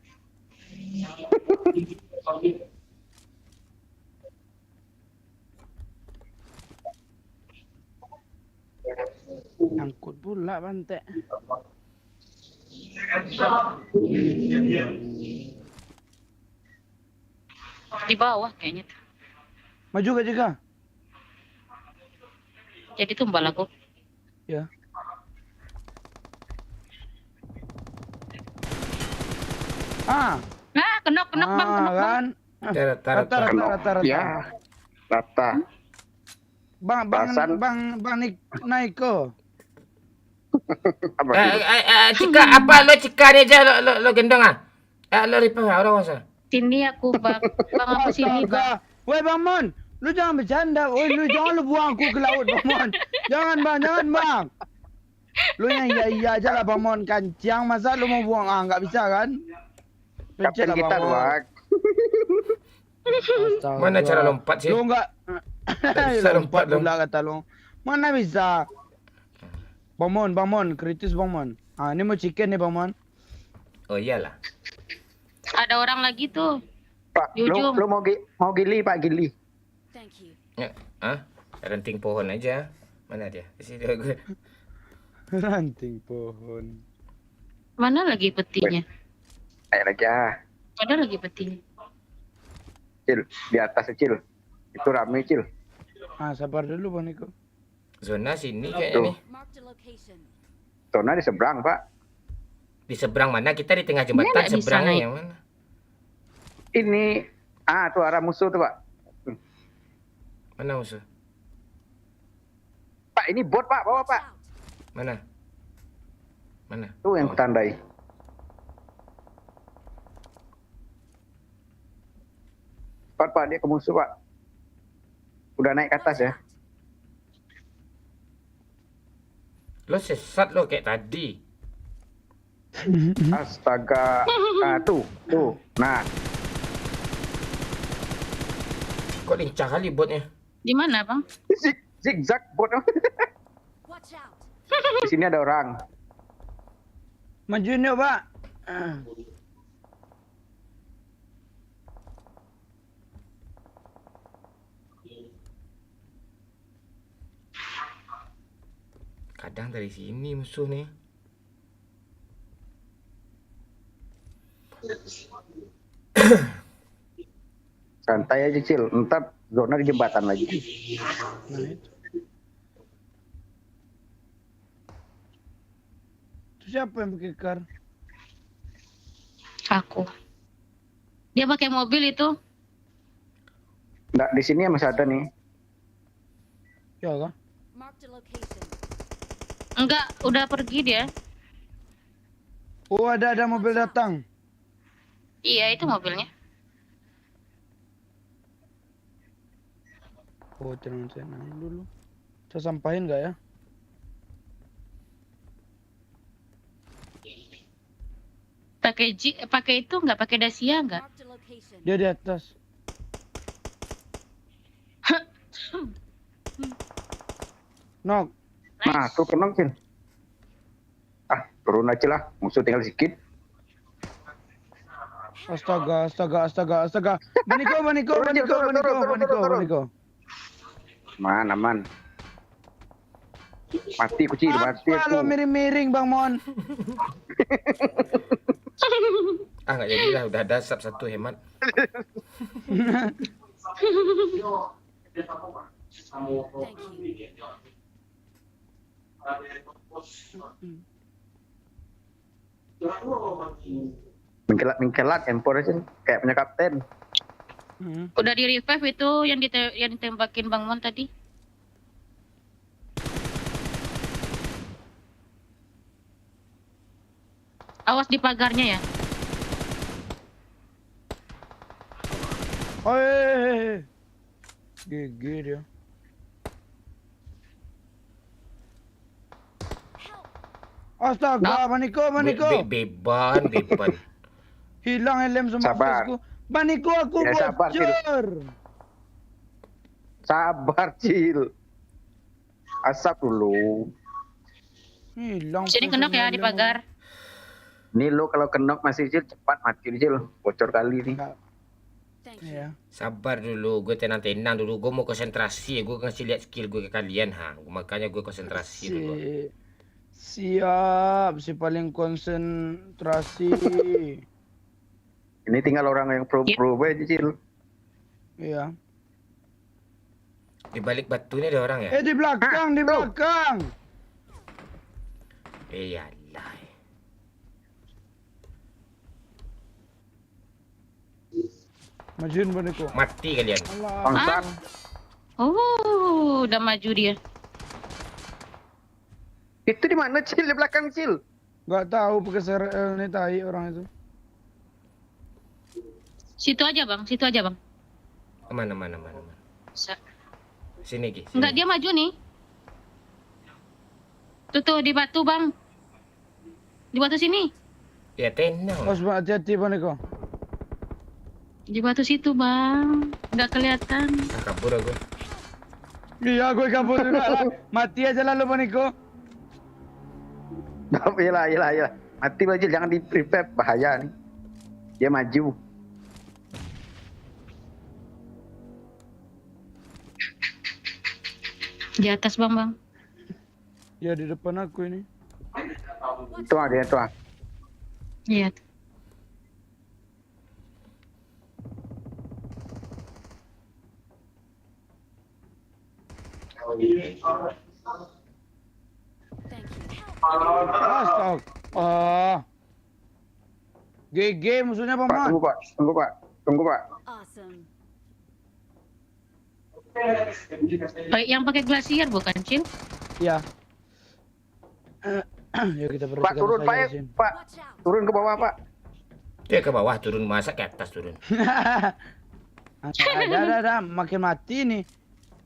Nyangkut pula pantek. Di bawah kayaknya tuh. Maju, Kak Cika. Jadi tumbal aku. Ya. Ah. Ah, kenok, kenok, Bang, ah, kenok, Bang. Kan? Rata, rata, rata, rata. Rata, rata, rata, rata. Ya. Rata. Bang, Bang, Bang Nik-, Naiko. Apa Eh, itu? Eh, eh, Cika, apa lo Cika ni aja lo, lo, lo gendong ah? Eh, lo ripa orang masa. Sini aku, Bang. Bang, aku sini, Bang. Astaga. Weh, Bang Mon, lu jangan bercanda. Weh, lu jangan lu buang aku ke laut, Bang Mon. Jangan, Bang, jangan, Bang. Lu yang iya-iya aja lah, Bang Mon. Kancang, masa lu mau buang? Ah, nggak bisa, kan? Kapten kita, Bang. Astaga. Mana cara lompat, sih? Lu nggak, nggak bisa lompat, lompat pula, kata lu. Mana bisa? Bang Mon, Bang Mon, kritis, Bang Mon. Ah, ini mau chicken nih, Bang Mon. Oh, iyalah. Ada orang lagi tuh. Pak, di ujung. Lu, lu mau gi-, mau gili, Pak, gili. Thank you. Ya, ah, ranting pohon aja. Mana dia? Di sini gue. Ranting pohon. Mana lagi petinya? Naik lagi, ah. Ada lagi petinya. Cil, di atas, Cil. Itu rame, Cil. Ah, sabar dulu, Bang Niko. Zona sini kayaknya nih. Tuh. Marked a location. Zona di seberang, Pak. Di seberang mana? Kita di tengah jembatan, seberangnya yang mana? Ini, ah, tuh arah musuh tuh, Pak. Hmm. Mana musuh? Pak, ini bot, Pak, bawah, Pak. Mana? Mana? Tuh yang kutandai. Cepat, Pak, dia ke musuh, Pak. Udah naik ke atas, ya. Lo sesat lo kayak tadi. Astaga. Ah, tuh, tuh. Nah. Kok lincah kali botnya? Di mana, Bang? Zig-, zigzag bot. Watch out. Di sini ada orang. Majuin yuk, Pak. Kadang dari sini musuh nih. Santai aja, Cil. Ntar zona di jembatan lagi. Nah, itu. Itu siapa yang pakai kar? Aku. Dia pakai mobil itu. Nggak, di sini masih ada nih. Ya kah? Marked a location. Enggak, udah pergi dia. Oh, ada, ada mobil datang. Iya, itu mobilnya. Oh, tenang, tenang dulu. Saya sampahin nggak ya? Pakai ji-, pakai itu nggak, pakai Dacia nggak? Marked a location. Dia di atas. Nok. Ah, tu kenong, Cil. Ah, turun aja lah. Musuh tinggal sikit. Astaga, astaga, astaga, astaga. Baniko, baniko, Turun, Cil, baniko, turun, baniko, turun, turun, baniko, turun, turun. Baniko. Man, aman. Mati ku, Cil, mati Apa lo aku. Miring-miring, Bang Mon? Ah, nggak jadilah, udah ada sub satu, hemat. Thank you. Mingkelat-mingkelat M four sih, kayak punya kapten. Hmm. Udah di revive itu yang dite yang ditembakin Bang Mon tadi. Awas di pagarnya ya. Oh, eh, eh, eh. G G dia. Astaga, Baniko, Baniko. Be- be- beban, beban. Hilang helm sama Sabar. Face-ku. Baniko, aku Ya, sabar, Cil. bocor. Sabar, Cil. Asap dulu. Hilang Sini Face kenok ya sama di helm. Pagar. Ni lo kalau kenok masih, Cil, cepat mati, Cil. Bocor kali ni. Enggak. Thank you. Iya. Sabar dulu, gue tenang-tenang dulu. Gue mau konsentrasi, gue kasih lihat skill gue ke kalian, ha. Makanya gue konsentrasi dulu. Si- Siap, si paling konsentrasi. Ini tinggal orang yang pro-pro aja, Cil. Iya. Di balik batu ni ada orang ya? Eh, di belakang, di Tuh. belakang. Eh, yalah. Majuin, Baniko. Mati kalian. Alah. Bangsat. Oh, udah maju dia. Itu di mana, Cil? Di belakang, Cil. Gak tahu pakai serel ni, tai orang itu. Situ aja, Bang. Situ aja, Bang. Aman, aman, aman, aman. Sa- Sini, Ki. Sini. Enggak, dia maju nih. Tuh, tuh, di batu, Bang. Di batu sini. Ya, tenang. Awas, Bang, hati-hati, Baniko. Di batu situ, Bang. Nggak kelihatan. Ah, kabur aku. Iya, gue kabur juga lah. Mati aja lalu, Baniko. Iyalah, iyalah, iyalah. Mati lo, Cil, jangan di-revive, bahaya nih. Dia maju. Di atas, Bang, Bang. Ya, di depan aku ini. Itu ah, dia tuh ah. Iya. Thank you. Astaga. Ah. G G musuhnya, Bang Pak, Mon. tunggu, Pak. Tunggu, Pak. Tunggu, Pak. Awesome. Eh, yang pakai glacier bukan, Cil? Ya. Ya, kita Pak, perhatikan turun, saja Pak, di eh, sini. Pak. Watch out. Turun ke bawah, Pak. Dia ke bawah turun, masa ke atas turun? Ada, ada, ada. Makin mati nih.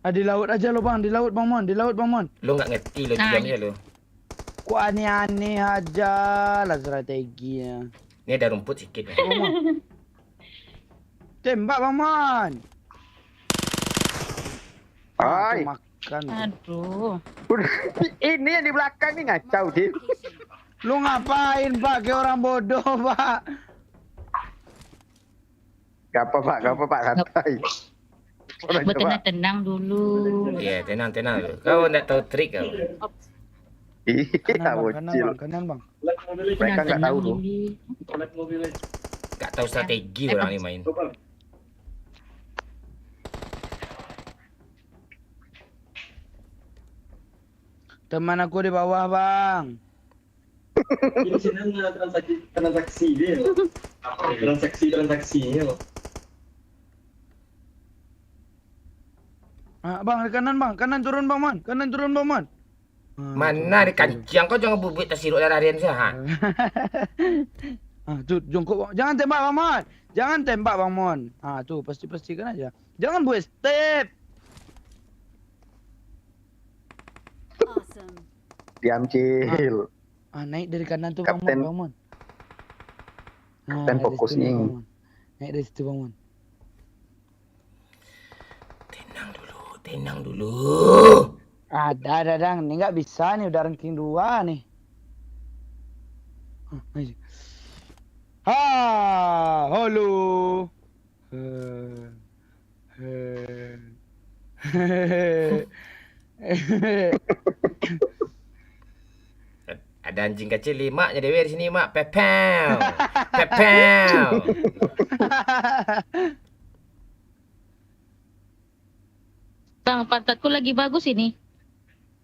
Ah, di laut aja lo, Bang. Di laut, Bang Mon. Di laut, Bang Mon. Lo nggak ngerti lo, Nah, diam ini. Ya lo. Kok aneh-aneh aja lah strateginya. Ini ada rumput sikit ya. Bang Mon. Tembak, Bang Mon. Ah, Hai. tu makan. Aduh. Udah, ini yang di belakang nih ngacau, Cil. Lu ngapain, Pak? Kayak orang bodoh, Pak. Gak apa, Pak. Gak apa, Pak. Santai. Orang coba. Bertenang-tenang dulu. Iya, tenang, tenang lo. Kau nggak tahu trik kau. Iya, Kanan, Bang. Kanan, bocil. Bang. Kanan, Bang. Mereka nggak tahu tuh. Dulu. Nggak tahu strategi orang ni main. Teman aku di bawah, Bang. Ini channel transaksi, transaksi dia. Transaksi, transaksi ni. Ah, Bang, di kanan, Bang. Kanan turun, Bang Mon. Kanan turun, Bang Mon. Ah, Mana tu, di tu. Kancang kau jangan bubuik tasiruak darah Rian sah, ha? Ah, tu jongkok, Bang. Jangan tembak, Bang Mon. Jangan tembak, Bang Mon. Ah, tu pasti-pastikan aja. Jangan buat step. Awesome. Diam, Cil. Ah, naik dari kanan tu, Bang Mon, Kapten. Bang Mon. Ah, Kapten dari fokus situ, ni. Bang Mon. Naik dari situ, Bang Mon. Tenang dulu, tenang dulu. Ada, ada, Dang. Ni nggak bisa nih, udah ranking dua nih. Ha, halo. Eh, eh. Ada anjing kacil lima jadi di sini, Mak. Pepeu. Pepeu. Bang, pantatku lagi bagus ini.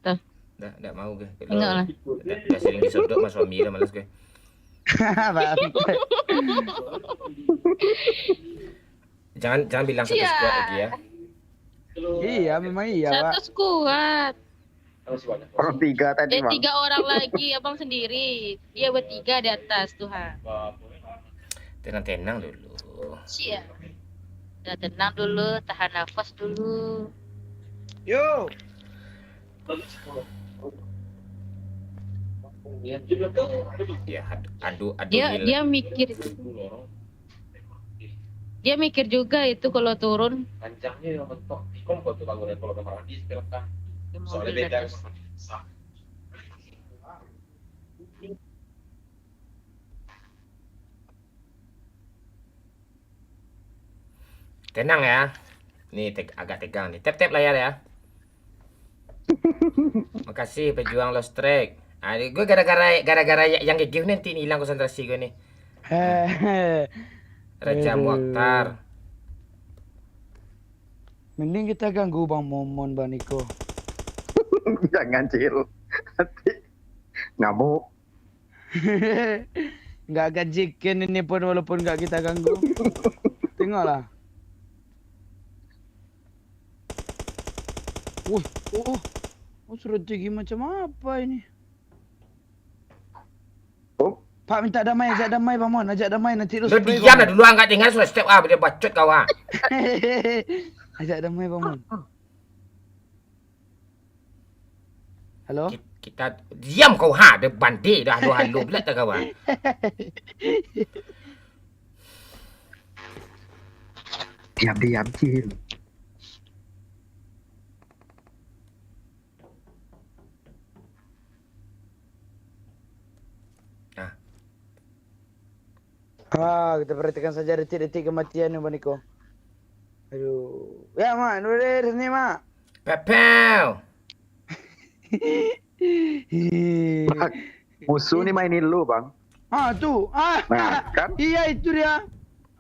Tuh. Dah, dah mau ke? Tengok lah. Dah, dah sering disodok sama suami dah, malas gue. Bang. Jangan, jangan bilang satu squad lagi ya. Iya, memang iya, Pak. Satu squad. Orang tiga tadi, eh, Bang. Tiga orang lagi, abang sendiri. Dia bertiga di atas tuh, ha. Tenang-tenang dulu. Siap. Udah tenang dulu, tahan nafas dulu. Yo. Ya, adu, adu, adu dia, gila. Dia mikir. Dia mikir juga itu kalau turun. Panjangnya yang mentok, tikung kau tuh bangunan kalau kamar mandi sekarang kan. Di mobil soalnya beda atas. Tenang ya. Nih, teg-, agak tegang nih. Tap-tap layar ya. Makasih pejuang Lost Track. Ah, gue gara-gara, gara-gara ya-, yang gigih nanti nih hilang konsentrasi gue nih. Hehe. Raja Aduh. Mukhtar. Mending kita ganggu Bang Momon, Bang Niko. Jangan, Cil. Nanti ngamuk. Nggak gajikan ini pun, walaupun nggak kita ganggu. Tengoklah. Wih, oh, oh. Oh, strategi macam apa ini? Oh. Pak, minta damai, ajak damai, Bang Mon, ajak damai, nanti lu Lu spray, diam Bang. Lah dulu, angkat tangan, sudah step, ah, dia bacot kau, ah. Ajak damai, Bang Mon. Halo? Ki-, kita, diam kau, ha, ada bandi dah, halo, halo, bila tak kau, ah. Diam, diam, Cil. Nah. Ah, kita perhatikan saja detik-detik kematian ni, Bang Niko. Aduh. Ya, Mak. Dulu deh, sini, Mak. Pepeu. Bang, musuh ni mainin lu, Bang. Ah, tu. Ah. Nah, kan? Iya, itu dia.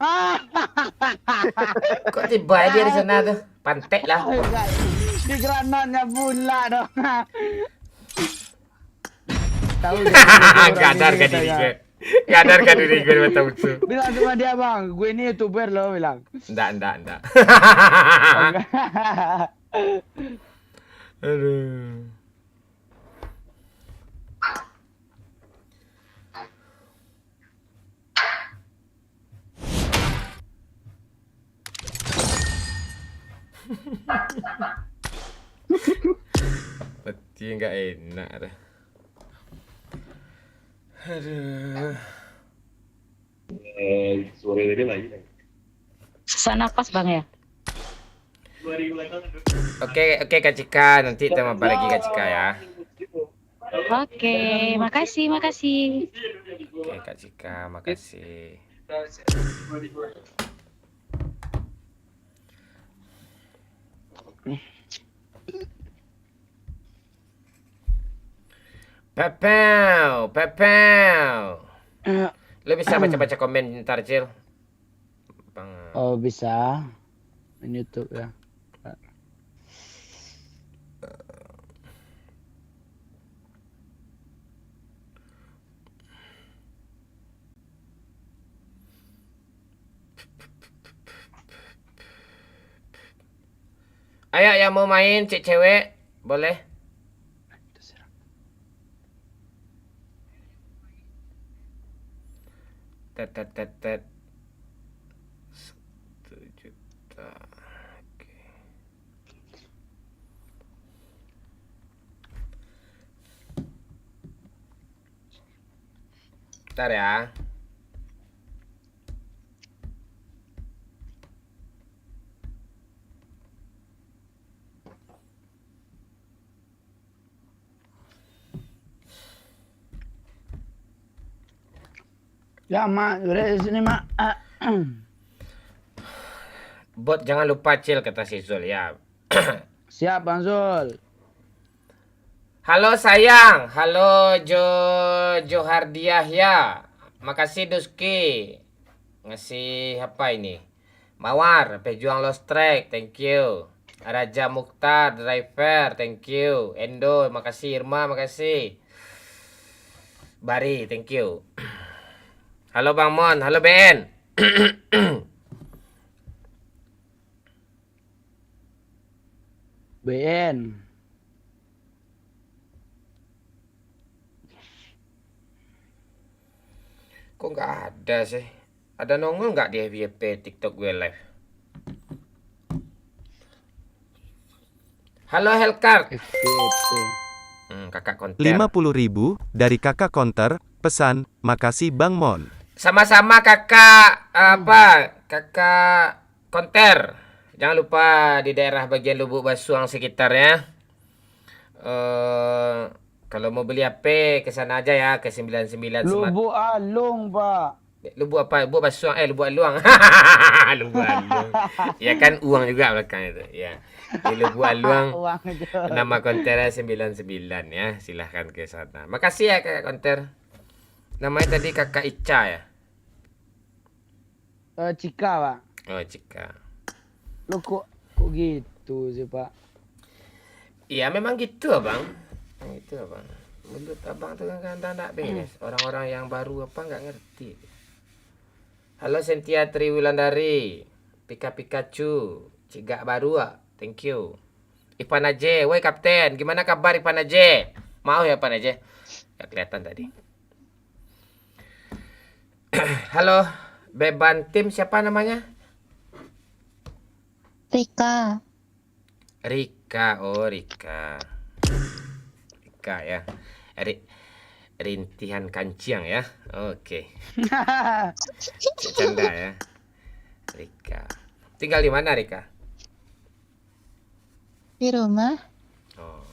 Ah. Kok tiba dia di sana tu? Pantek lah. Di granatnya pula dong. Tahu dia, orang Gadar ini kan diri katanya. Gue. Gadar kan diri gue mata musuh. Bilang sama dia, "Bang, gue ini YouTuber loh," bilang. Ndak, ndak, ndak. Oh, enggak. Aduh. Mati nggak enak dah. Aduh. Eh, sore tadi lagi. Sesak napas, Bang, ya? Oke, oke, Kak Cika, nanti kita mabar lagi, Kak Cika, ya. Oke, makasih, makasih. Oke, Kak Cika, makasih. Pepeu, pepeu. Eh. Lu bisa baca-baca komen ntar, Cil. Bang. Oh, bisa. Main YouTube ya. Ayo, yang mau main, cek cewek, boleh. Tet, tet, tet, tet. Satu juta. Oke. Bentar ya. Ya, Mak, udah di sini, Mak. Ah. Bot, jangan lupa, Cil, kata si Zul, ya. Siap, Bang Zul. Halo, sayang. Halo, Jo-, Johardiah, ya. Makasih, Duski. Ngasih apa ini? Mawar, Pejuang Lost Track, thank you. Raja Mukhtar, Driver, thank you. Endo, makasih. Irma, makasih. Bari, thank you. Halo, Bang Mon. Halo, B N. B N. Kok nggak ada sih? Ada nongol nggak di F Y P TikTok gue live? Halo, Hellcard. F Y P. Hmm, kakak konter. Lima puluh ribu dari kakak konter, pesan, "Makasih, Bang Mon." Sama-sama, kakak, apa, kakak konter. Jangan lupa di daerah bagian Lubuk Basuang sekitarnya. Eh, kalau mau beli H P, ke sana aja ya, ke sembilan sembilan Smart. Lubuk Alung, Pak. Lubuk apa? Lubuk Basuang, eh, Lubuk Aluang. Lubuk Aluang. Ya kan, uang juga belakang itu. Ya. Di Lubuk Aluang, uang aja. Nama konternya sembilan sembilan ya. Silahkan ke sana. Makasih ya, Kakak Konter. Namanya tadi Kakak Ica ya? Eh, Cika, Pak. Oh, Cika. Lo kok, kok gitu sih, Pak? Iya, memang gitu, Abang. Memang gitu, Abang. Mulut Abang tu kan kadang tak beres. Orang-orang yang baru apa nggak ngerti. Halo, Sentia Tri Wulandari. Pika Pikachu. Cigak baru, ah. Thank you. Ipan Aje. Woi, Kapten. Gimana kabar, Ipan Aje? Maaf ya, Ipan Aje. Nggak kelihatan tadi. Halo, beban tim siapa namanya? Rika. Rika, oh, Rika. Rika ya. Ri-, rintihan kanciang ya. Oke. Bercanda ya. Rika. Tinggal di mana, Rika? Di rumah. Oh.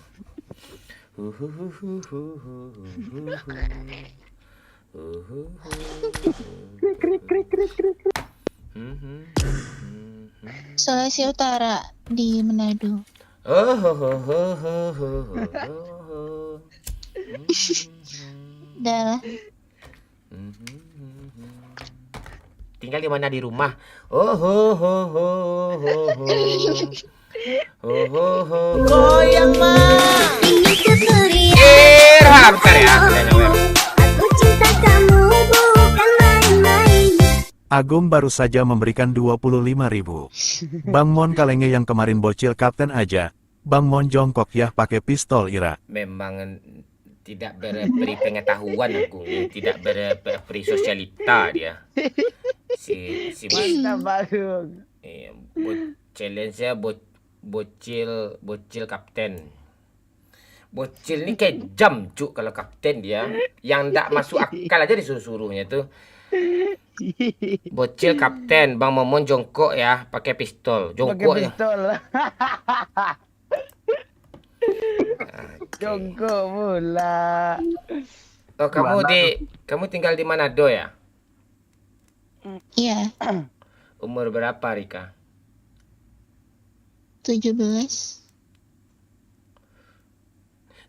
Krik, krik, krik, krik, krik, krik. Sulawesi Utara di Manado. Oh, ho, ho, ho. Dah lah. Tinggal di mana, di rumah? Oh, ho, ho, ho, ho, ho. Ho, ho, ho. Goyang, Ma. Ini keceriaan. Eh, Rahab, bentar ya. Aku cinta kamu bukan main-main. Agung baru saja memberikan dua puluh lima ribu. Bang Mon kalenge yang kemarin bocil kapten aja. Bang Mon jongkok yah pake pistol ira. Memang tidak berperi pengetahuan Agung ni, tidak berperi sosialita dia. Si, si Mas. Mantap, Agung. Iya, bo-, challenge-nya bo-, bocil, bocil kapten. Bocil ni kejam, Cuk, kalau kapten dia. Yang ndak masuk akal aja disuruh-suruhnya tu. Bocil kapten, Bang Momon jongkok ya, pakai pistol. Pakai jongkok ya. Pistol. Oke. Jongkok pula. Oh, kamu di, kamu tinggal di Manado ya? Iya. Umur berapa, Rika? Tujuh belas.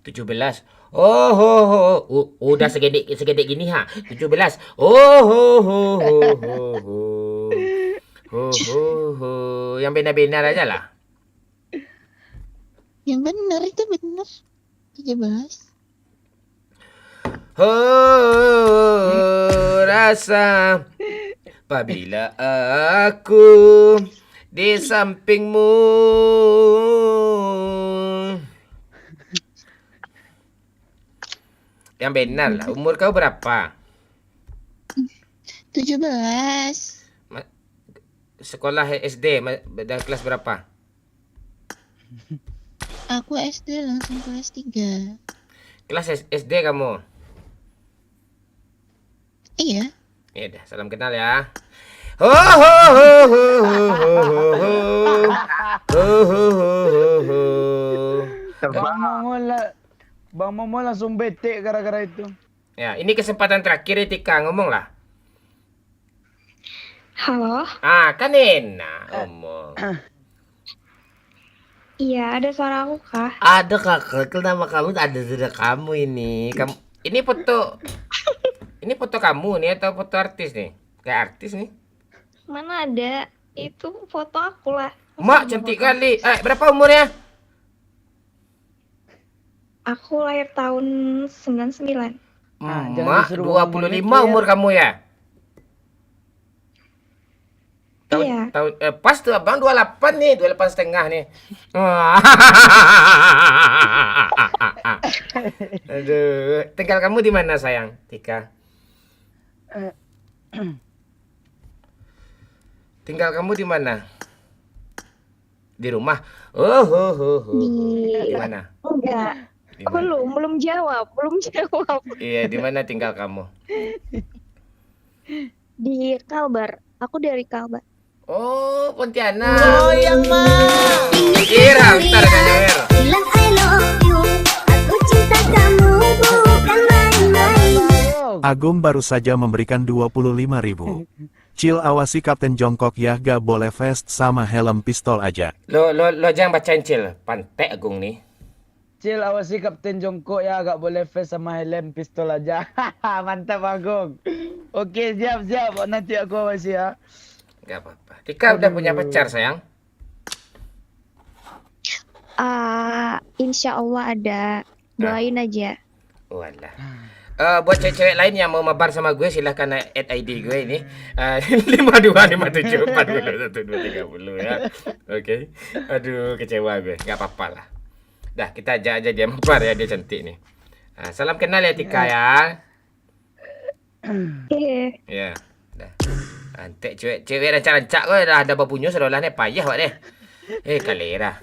Tujuh belas. Oh, ho, ho, ho. U-, udah segedek, segedek gini, ha. Tujuh belas. Oh, ho, ho, ho, ho, ho. Ho, ho, ho. Yang benar-benar aja lah. Yang benar itu benar. Tujuh belas. Ho, rasa pabila aku di sampingmu. Yang benar lah, umur kau berapa? Tujuh belas. Ma-, sekolah S D, ma-, dah kelas berapa? Aku S D langsung kelas tiga. Kelas S-, S D kamu? Iya. Ya udah, salam kenal ya. Ho, ho, ho, ho. Ho, ho, ho, ho, ho. Bang Momon la-, Bang Momon langsung betek gara-gara itu. Ya, ini kesempatan terakhir, Rika, ngomong lah. Halo? Ah, kan enak ngomong. Iya, ada suara aku kah? Ada kakak, nama kamu ada suara kamu ini. Kamu ini foto ini foto kamu nih atau foto artis nih? Kayak artis nih. Mana ada? Itu foto aku lah. Mak cantik kali. Eh, berapa umurnya? Aku lahir tahun sembilan sembilan. Ah, jangan Mak, disuruh dua puluh lima ngomong umur kamu ya? Tahun, Iya. tahun eh, pas tuh abang dua puluh delapan nih, dua puluh delapan setengah nih. Wah. Aduh, tinggal kamu di mana sayang, Tika? Eh. Tinggal kamu di mana? Di rumah. Oh, ho, ho, ho, ho. Di- Di mana? Enggak. Di mana? Belum, belum jawab, belum jawab. Iya, di mana tinggal kamu? Di Kalbar. Aku dari Kalbar. Oh, Pontianak. Oh, yang mana? Ira, bentar, Kak Jawer. Bilang I love you. Aku cinta kamu bukan main-main. Agung baru saja memberikan dua puluh lima ribu. Cil, awasi Kapten Jongkok ya, gak boleh vest sama helm, pistol aja. Lo lo lo jangan bacain, Cil. Pantek Agung ni. Cil, awasi Kapten Jongkok ya, gak boleh vest sama helm, pistol aja. Mantap, Agung. Oke, siap, siap. Nanti aku awasi ya. Gak apa-apa. Tika udah punya Aduh. Pacar, sayang? Ah, insya Allah ada. Doain aja. Walah. Eh, buat cewek-cewek lain yang mau mabar sama gue, silahkan add I D gue ini. Eh, lima dua lima tujuh empat puluh satu dua tiga puluh ya. Oke. Aduh, kecewa gue. Gak apa-apa lah. Dah, kita ajak aja dia mabar ya, dia cantik nih. Ah, salam kenal ya, Tika ya. Eh, Ya, dah. Antek cewek, cewek rancak-rancak kau dah ada babunyo sudah lah ni, payah awak deh. Eh, kalera.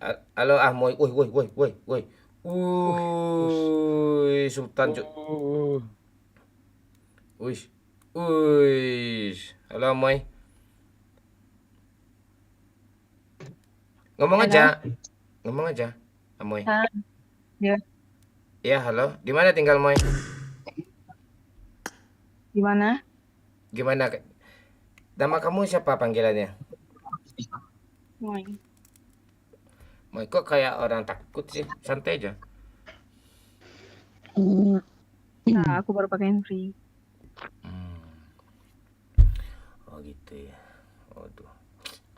Al- Halo, Amoy. Woi, woi, woi, woi, woi. Woi, Sultan, cuk. Uh, Wis. Wis. Halo, Amoy. Ngomong Halo. Aja. Ngomong aja, Amoy. Ah, ya. Ya, halo. Di mana tinggal, Moy? Gimana? Gimana? Nama kamu siapa panggilannya? Moy. Moy, kok kayak orang takut sih? Santai aja. Nah, aku baru pakai free. Hmm. Oh gitu ya. Waduh.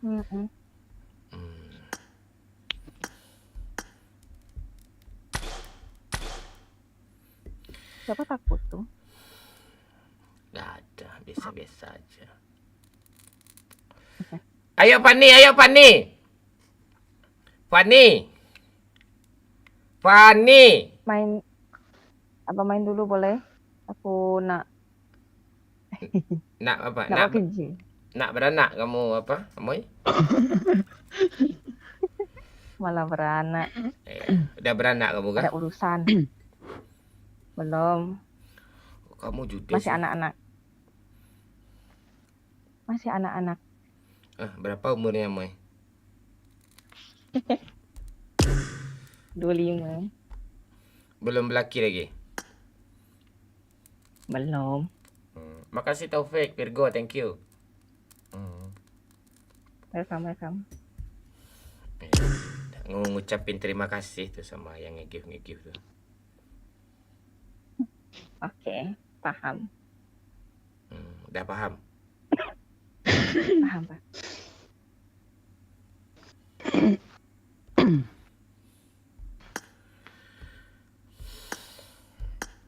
Mm-mm. Hmm. Siapa takut tuh? Gak ada, biasa-biasa aja. Ayo Fani, ayo Fani. Fani. Fani. Main apa, main dulu boleh? Aku nak Nak apa? nak Nak bekerja. nak beranak kamu apa, Amoy? Malah beranak. Eh, udah beranak kamu kah? Ada urusan. Belum. Kamu judes. Masih anak-anak. Masih anak-anak. Ah, berapa umurnya, Moy? Dua lima. Belum berlaki lagi? Belum. Hmm. Makasih Taufik, Virgo, thank you. Hmm. Welcome, welcome. Eh, ngucapin terima kasih tuh sama yang nge-gift, nge-gift tuh. Oke, paham. Hmm, udah paham? Paham, Pak.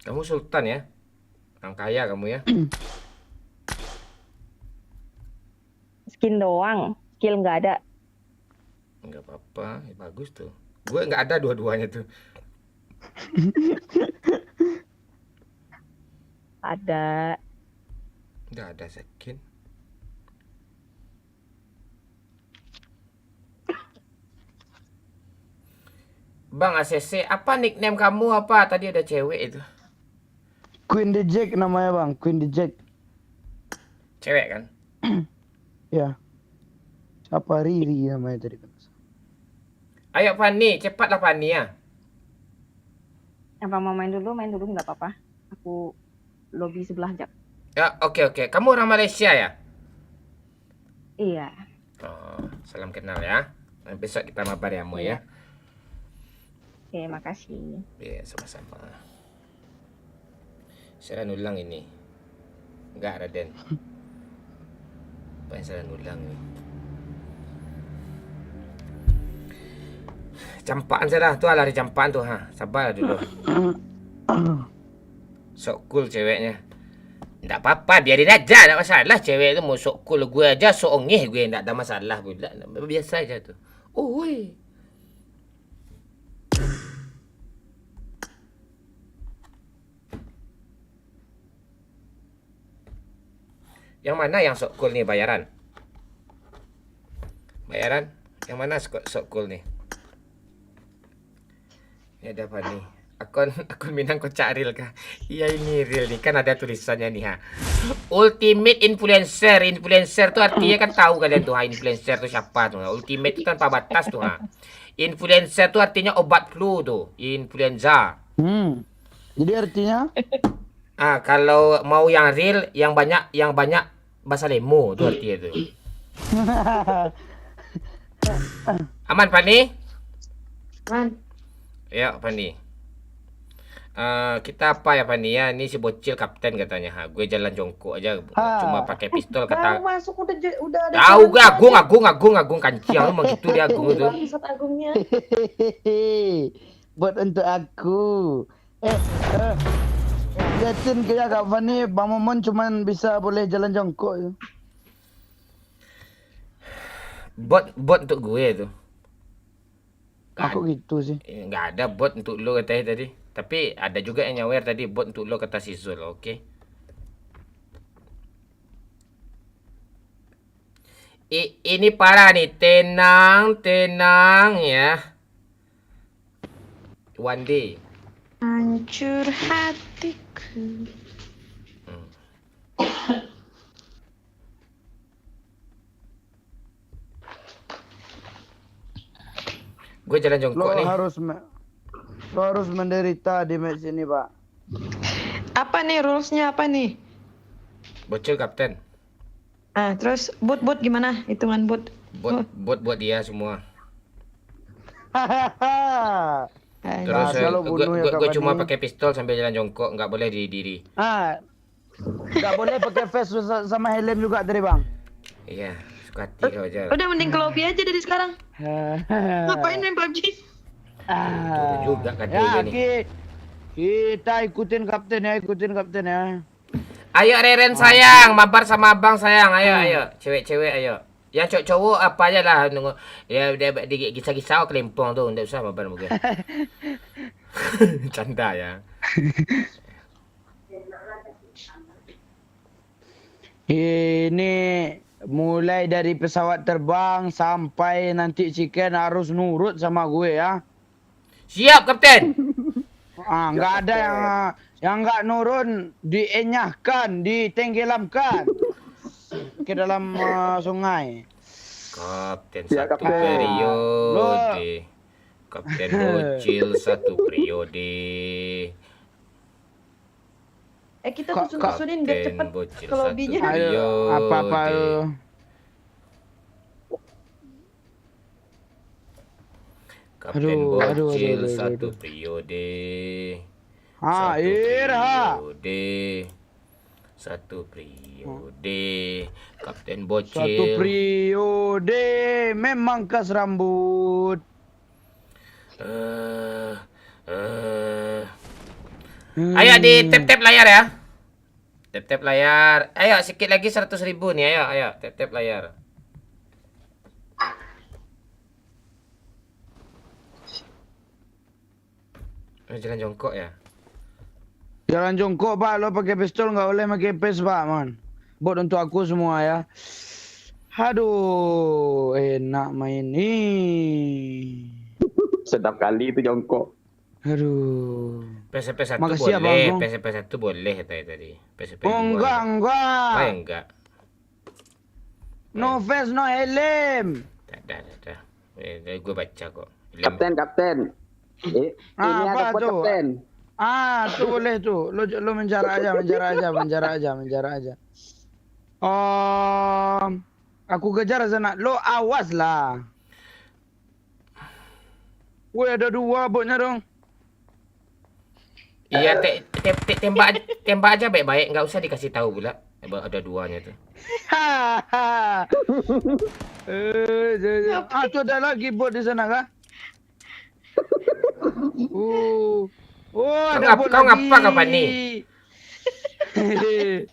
Kamu sultan ya? Orang kaya kamu ya? Skin doang, skill nggak ada. Nggak apa-apa, ya bagus tuh. Gue nggak ada dua-duanya tuh. Ada. Nggak ada skin. Bang A C C, apa nickname kamu apa? Tadi ada cewek itu. Queen the Jack namanya, Bang. Queen the Jack. Cewek kan? Ya. Siapa, Riri namanya tadi kan? Ayo Fani, cepatlah Fani ya. Apa mau main dulu? Main dulu, nggak apa-apa. Aku lobby sebelah aja. Ya, oke, oke. Kamu orang Malaysia, ya? Iya. Oh, salam kenal, ya. Besok kita mabar ya, Mo, ya. Iya. Oke, makasih. Iya, sama-sama. Siaran ulang ini. Enggak, Raden. Apa yang siaran ulang ni? Campakan salah. Tu lah lari campakan tu, ha. Sabar dulu. Sok cool ceweknya. Ndak apa-apa, biarin aja, ndak masalah. Cewek tu mau sok cool, gue aja sok ongeh, gue ndak ada masalah pula. Biasa aja tu. Oi. Yang mana yang sok cool ni, bayaran? Bayaran? Yang mana sok, sok cool ni? Ini ada apa ni? Akun, akun Minang kocak real kah? Iya, ini real ni. Kan ada tulisannya ni, ha. Ultimate influencer. Influencer tu artinya kan tahu kalian tu, ha. Influencer tu siapa tu? Ultimate tu tanpa batas tu, ha. Influencer tu artinya obat flu tu. Influenza. Hmm. Jadi artinya? Ah, kalau mau yang real, yang banyak, yang banyak basalemo tu artinya tu. Aman, Fani? Aman. Ya, Fani. Eh, kita apa ya, Fani, ya? Ni si bocil kapten katanya. Ha, gue jalan jongkok aja. Ha. Cuma pakai pistol kata. Baru masuk udah je, udah ada. Tahu jalan gue, Agung, aja. Agung, Agung, Agung, kancing lu begitu dia, Agung tu. Bangsat Agungnya. Buat untuk aku. Eh, eh. Yakin ke ya, Kak Fani, Bang Momon cuman bisa boleh jalan jongkok je? Bot, bot untuk gue tu. Aku gitu sih. Eh, nggak ada bot untuk lo katanya tadi. Tapi ada juga yang nyawer tadi, bot untuk lo kata si Zul, oke. I-, ini parah nih, tenang, tenang ya. One day. Hancur hatiku. Hmm. Gue jalan jongkok nih. Lo harus me-, lo harus menderita di match ini, Pak. Apa nih rulesnya, apa nih? Bocil kapten. Ah, terus bot-bot gimana? Hitungan bot. Bot, oh. Bot buat dia semua. Hahaha. Terus, eh, gue, gue, gue cuma pakai pistol sambil jalan jongkok, nggak boleh diri-diri. Ah, nggak boleh pakai vest sa-, sama helm juga tadi, Bang. Iya, suka hati kau aja. Udah, mending ke lobby aja dari sekarang. Ngapain main pabji? Ah, juga kan ya, dia ni. Ki-, kita ikutin kapten ya, ikutin kapten ya. Ayo, Reren sayang, mabar sama abang sayang, ayo, ayo. Cewek-cewek, ayo. Yang cowok-cowok apa aja lah, nunggu. Ya, dia, dia gisa-gisa kelempong tu, ndak usah mabar mungkin. Canda ya. Ini mulai dari pesawat terbang sampai nanti chicken harus nurut sama gue ya. Siap, Kapten. Ah, nggak ada yang, yang nggak nurun, dienyahkan, ditenggelamkan ke dalam, eh, sungai. Kapten satu periode. Kapten Bocil satu periode. Eh, kita susun-susunin biar cepet ke lobby-nya. Ayo, apa-apa lu. Kapten Bocil satu periode. Satu periode. Satu periode. Kapten Bocil. Satu periode memangkas rambut. Eh, eh. Ayo, di tap-tap layar ya. Tap-tap layar. Ayo, sikit lagi seratus ribu nih. Ayo, ayo, tap-tap layar. Eh, jalan jongkok ya? Jalan jongkok, Pak. Lo pakai pistol, nggak boleh pakai vest, Pak, man. Buat untuk aku semua ya. Aduh, enak main ni. Sedap kali tu jongkok. Aduh. P S P satu boleh, P S P satu boleh tadi, tadi. P S P dua. Oh, enggak, enggak. Apa enggak? No vest, no helm. Tak ada, tak ada. Eh, gue baca kok. Kapten, kapten. Eh, ini ada apa, Kapten? Ah, tu boleh tu. Lo, lo menjarak aja, menjarak aja, menjarak aja, menjarak aja. Om, aku kejar sanak. Lo awas lah. Weh, ada dua botnya dong. Iya, te, te, te, tembak tembak aja baik-baik, nggak usah dikasih tahu pula. Ada duanya tu. Eh, je, je. Ah, tu ada lagi bot di sana kah? Oh. Oh, Kau ada ngap, bot kau lagi. Ngapa kau panik? Hehehe.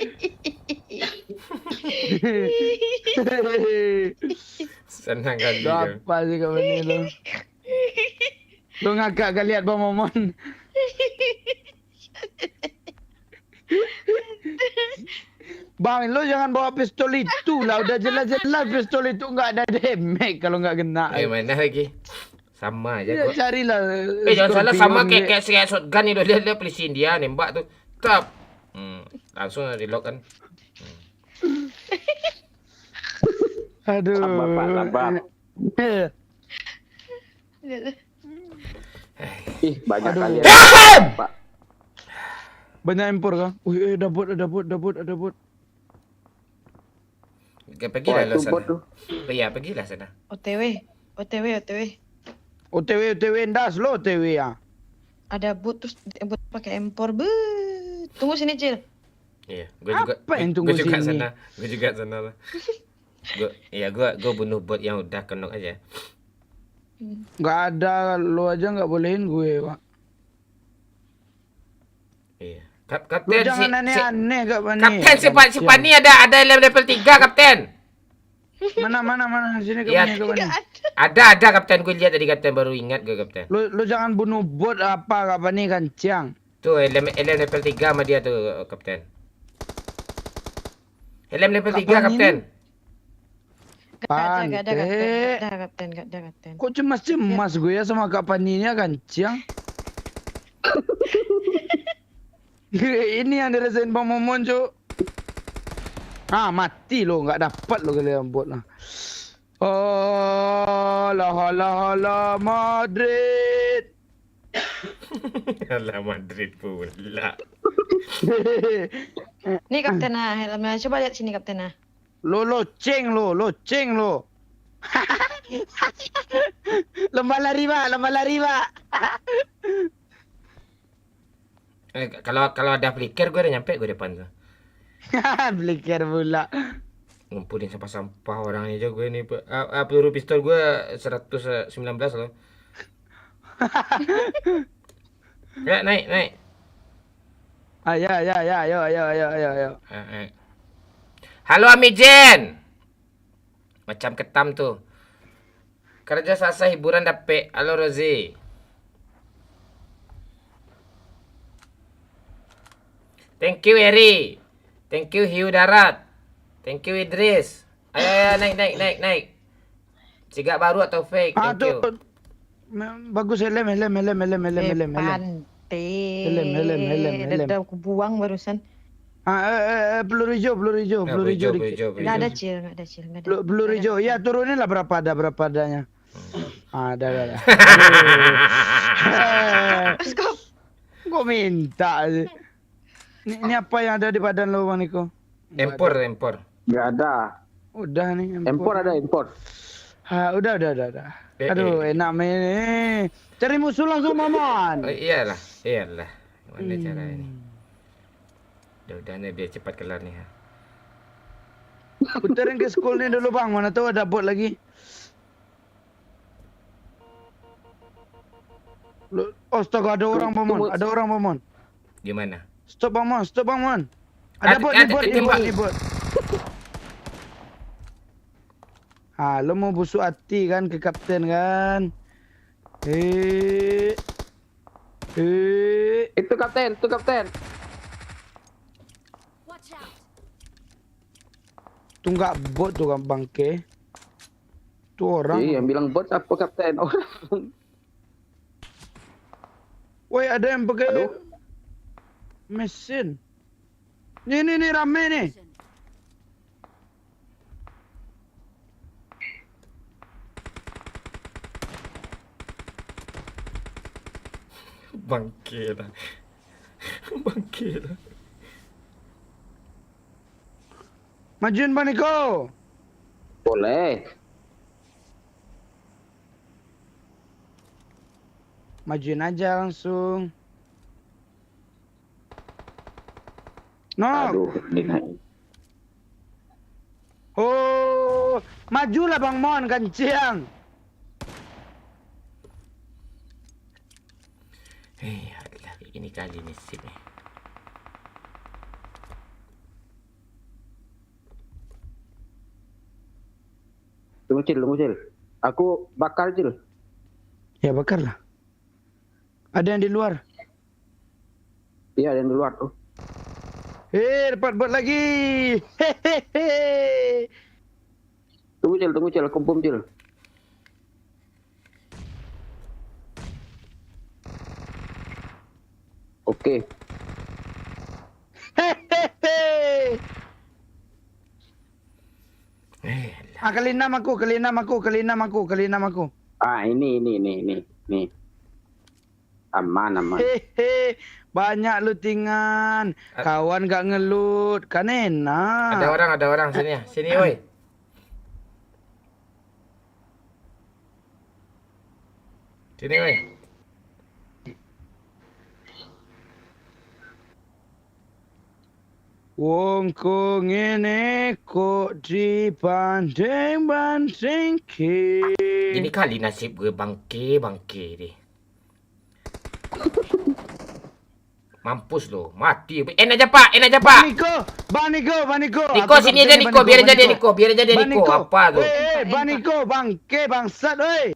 Senang kali Lo kau. Apa sih kau ni lo? Lo ngakak ka lihat Bang Momon. Bang, lo jangan bawa pistol itu lah. Udah jelas-jelas pistol itu nggak ada damage kalau nggak kena. Eh, mana lagi? Sama aja Ya, gua. Carilah. Eh, jangan salah, sama Scorpion kayak dek. Kayak kayak shotgun ni, dia dia polisi India nembak tu. Tap. Hmm, langsung reload kan. Aduh. Sabar, Pak, sabar. Eh, Ih, banyak Aduh. Kalian, Pak. Banyak M four kah? Wih, eh, ada bot, ada bot, ada bot, ada bot. Oke, pergi Wah, lah itu sana. Bot tu. Iya, pergilah sana. O T W, O T W, O T W. O T W, O T W, ndas lo O T W ya. Ada bot tu, bot pakai M four. Beuh. Tunggu sini, Cil. Iya, gua juga. Apa yang Gua tunggu juga sini? Sana. Gua juga sana lah. Gua, iya, gua gua bunuh bot yang udah knock aja. Nggak ada, lo aja nggak bolehin gue, Pak. Iya. Kap, Lo kapten si, jangan si aneh-aneh, Kak Pani. Kapten si, Pak, si Pani ada ada helm level tiga, Kapten. Mana, mana, mana? Sini, Kak Iya. Pani, Kak Pani. Ada ada Kapten, gue lihat tadi Kapten, baru ingat gue Kapten. Lo, lo jangan bunuh bot apa, Kak Pani, kancang. Tuh helm helm level tiga sama dia tuh, Kapten. Helm level tiga, Kapten Kapten. ini? Gak ada, gak ada, Kapten. Pantek. Gak ada, Kapten. Gak ada, Kapten. Kok cemas-cemas gue ya sama Kak Pani ini, kancang? Ini yang dirasain Bang Momon, Cuk. Ah, mati lo, nggak dapat lo kalian bot lah. Alah, alah, alah, Madrid. Alah, Madrid pula. Nih, Kapten, nah, helmnya. Coba lihat sini, Kapten, nah. Lo loceng lo, loceng lo. Lomba lari, Pak, lomba lari, Pak. Eh, kalau kalau ada flicker, gue udah nyampe gue depan tuh. Flicker pula. Ngumpulin sampah-sampah orang aja gue nih, Pak. Ah, ah, peluru pistol gue seratus sembilan belas loh. Ya, naik, naik. Ah, ya, ya, ya, ayo, ayo, ayo, ayo, ayo. Eh, eh. Halo, Ami Jen. Macam ketam tuh. Kerja sasa hiburan dapek. Halo, Rozi. Thank you, Eri. Thank you, Hiu Darat. Thank you, Idris. Ayo, ayo, naik, naik, naik, naik. Cigak baru atau fake? Ah, Thank you. Tuh. Mem- Bagus helm, helm, helm, helm, helm, Eh, helm, helm. Pante. Helm, helm, helm, helm. Dada aku buang barusan. Ah, eh, eh, eh, peluru hijau, peluru hijau, Nah, peluru hijau peluru dikit. hijau, peluru Nggak ada, hijau. Cil, nggak ada, Cil, nggak ada. Peluru, peluru Nggak ada. Hijau. Ya, turunin lah berapa ada, berapa adanya. Ah, ada, ada, ada. Mas, kok Kok minta sih? Ini, ini apa yang ada di badan lo, Bang Niko? M four, M four. Nggak ada. Udah nih, M four ada, M four. Ha, udah, udah, udah, udah. Eh, Aduh, eh. Enak main nih. Cari musuh langsung, Momon. Oh, iyalah, iyalah. Mana Hmm. cara ini? Udah, udah nih, biar cepat kelar nih, ha. Putarin ke school nih dulu, Bang. Mana tahu ada bot lagi. Lo, astaga, ada orang, Bang Mon. Tunggu. Ada orang, Bang Mon. Di mana? Stop, Bang Mon. Stop, Bang Mon. Ada Ada, bot, ada, ni bot, ni tembak. bot, ni bot. Ah, lo mau busuk hati kan ke kapten kan? Eh. Eh. Itu kapten, itu kapten. Watch out! Tu nggak bot tu kan, bangke. Tu orang. Ih, yang bilang bot siapa, kapten? Orang. Woi, ada yang pakai Aduh. mesin. Ni, ni, ni, rame ni. Bangke lah. Bangke lah. Majuin Bang Niko. Boleh. Majuin aja langsung. No. Aduh, ini naik. Oh, majulah Bang Mon, kanciang. Hei, alah, ini kali nasib ni. Tunggu, Cil, tunggu, Cil. Aku bakar, Cil. Ya, bakarlah. Ada yang di luar. Iya, yang di luar tuh. Eh, dapat bot lagi. Hehehe. Tunggu, Cil, tunggu, Cil. Aku bom, Cil. Oke. Hehehe. Eh, Ah, kali enam aku, kali enam aku, kali enam aku, kali enam aku. Ah, ini, ini, ini, ini, ini. Aman, aman. Hehe, banyak lootingan. A- Kawan gak ngelut, kan enak. Ada orang, ada orang sini ya. Sini, woi. Sini, woi. Wong ko ngene kok dibanding-bandingke. Ini kali nasib gue bangke, bangke deh. Mampus lo, mati. Enak aja, Pak, enak aja, Pak. Bang Niko, Bang Niko, Bang Niko. Niko, sini aja, Niko, biar aja dia, Niko, biar aja dia, Niko. Apa tu? Eh, eh, Bang Niko, bangke, bangsat, oi.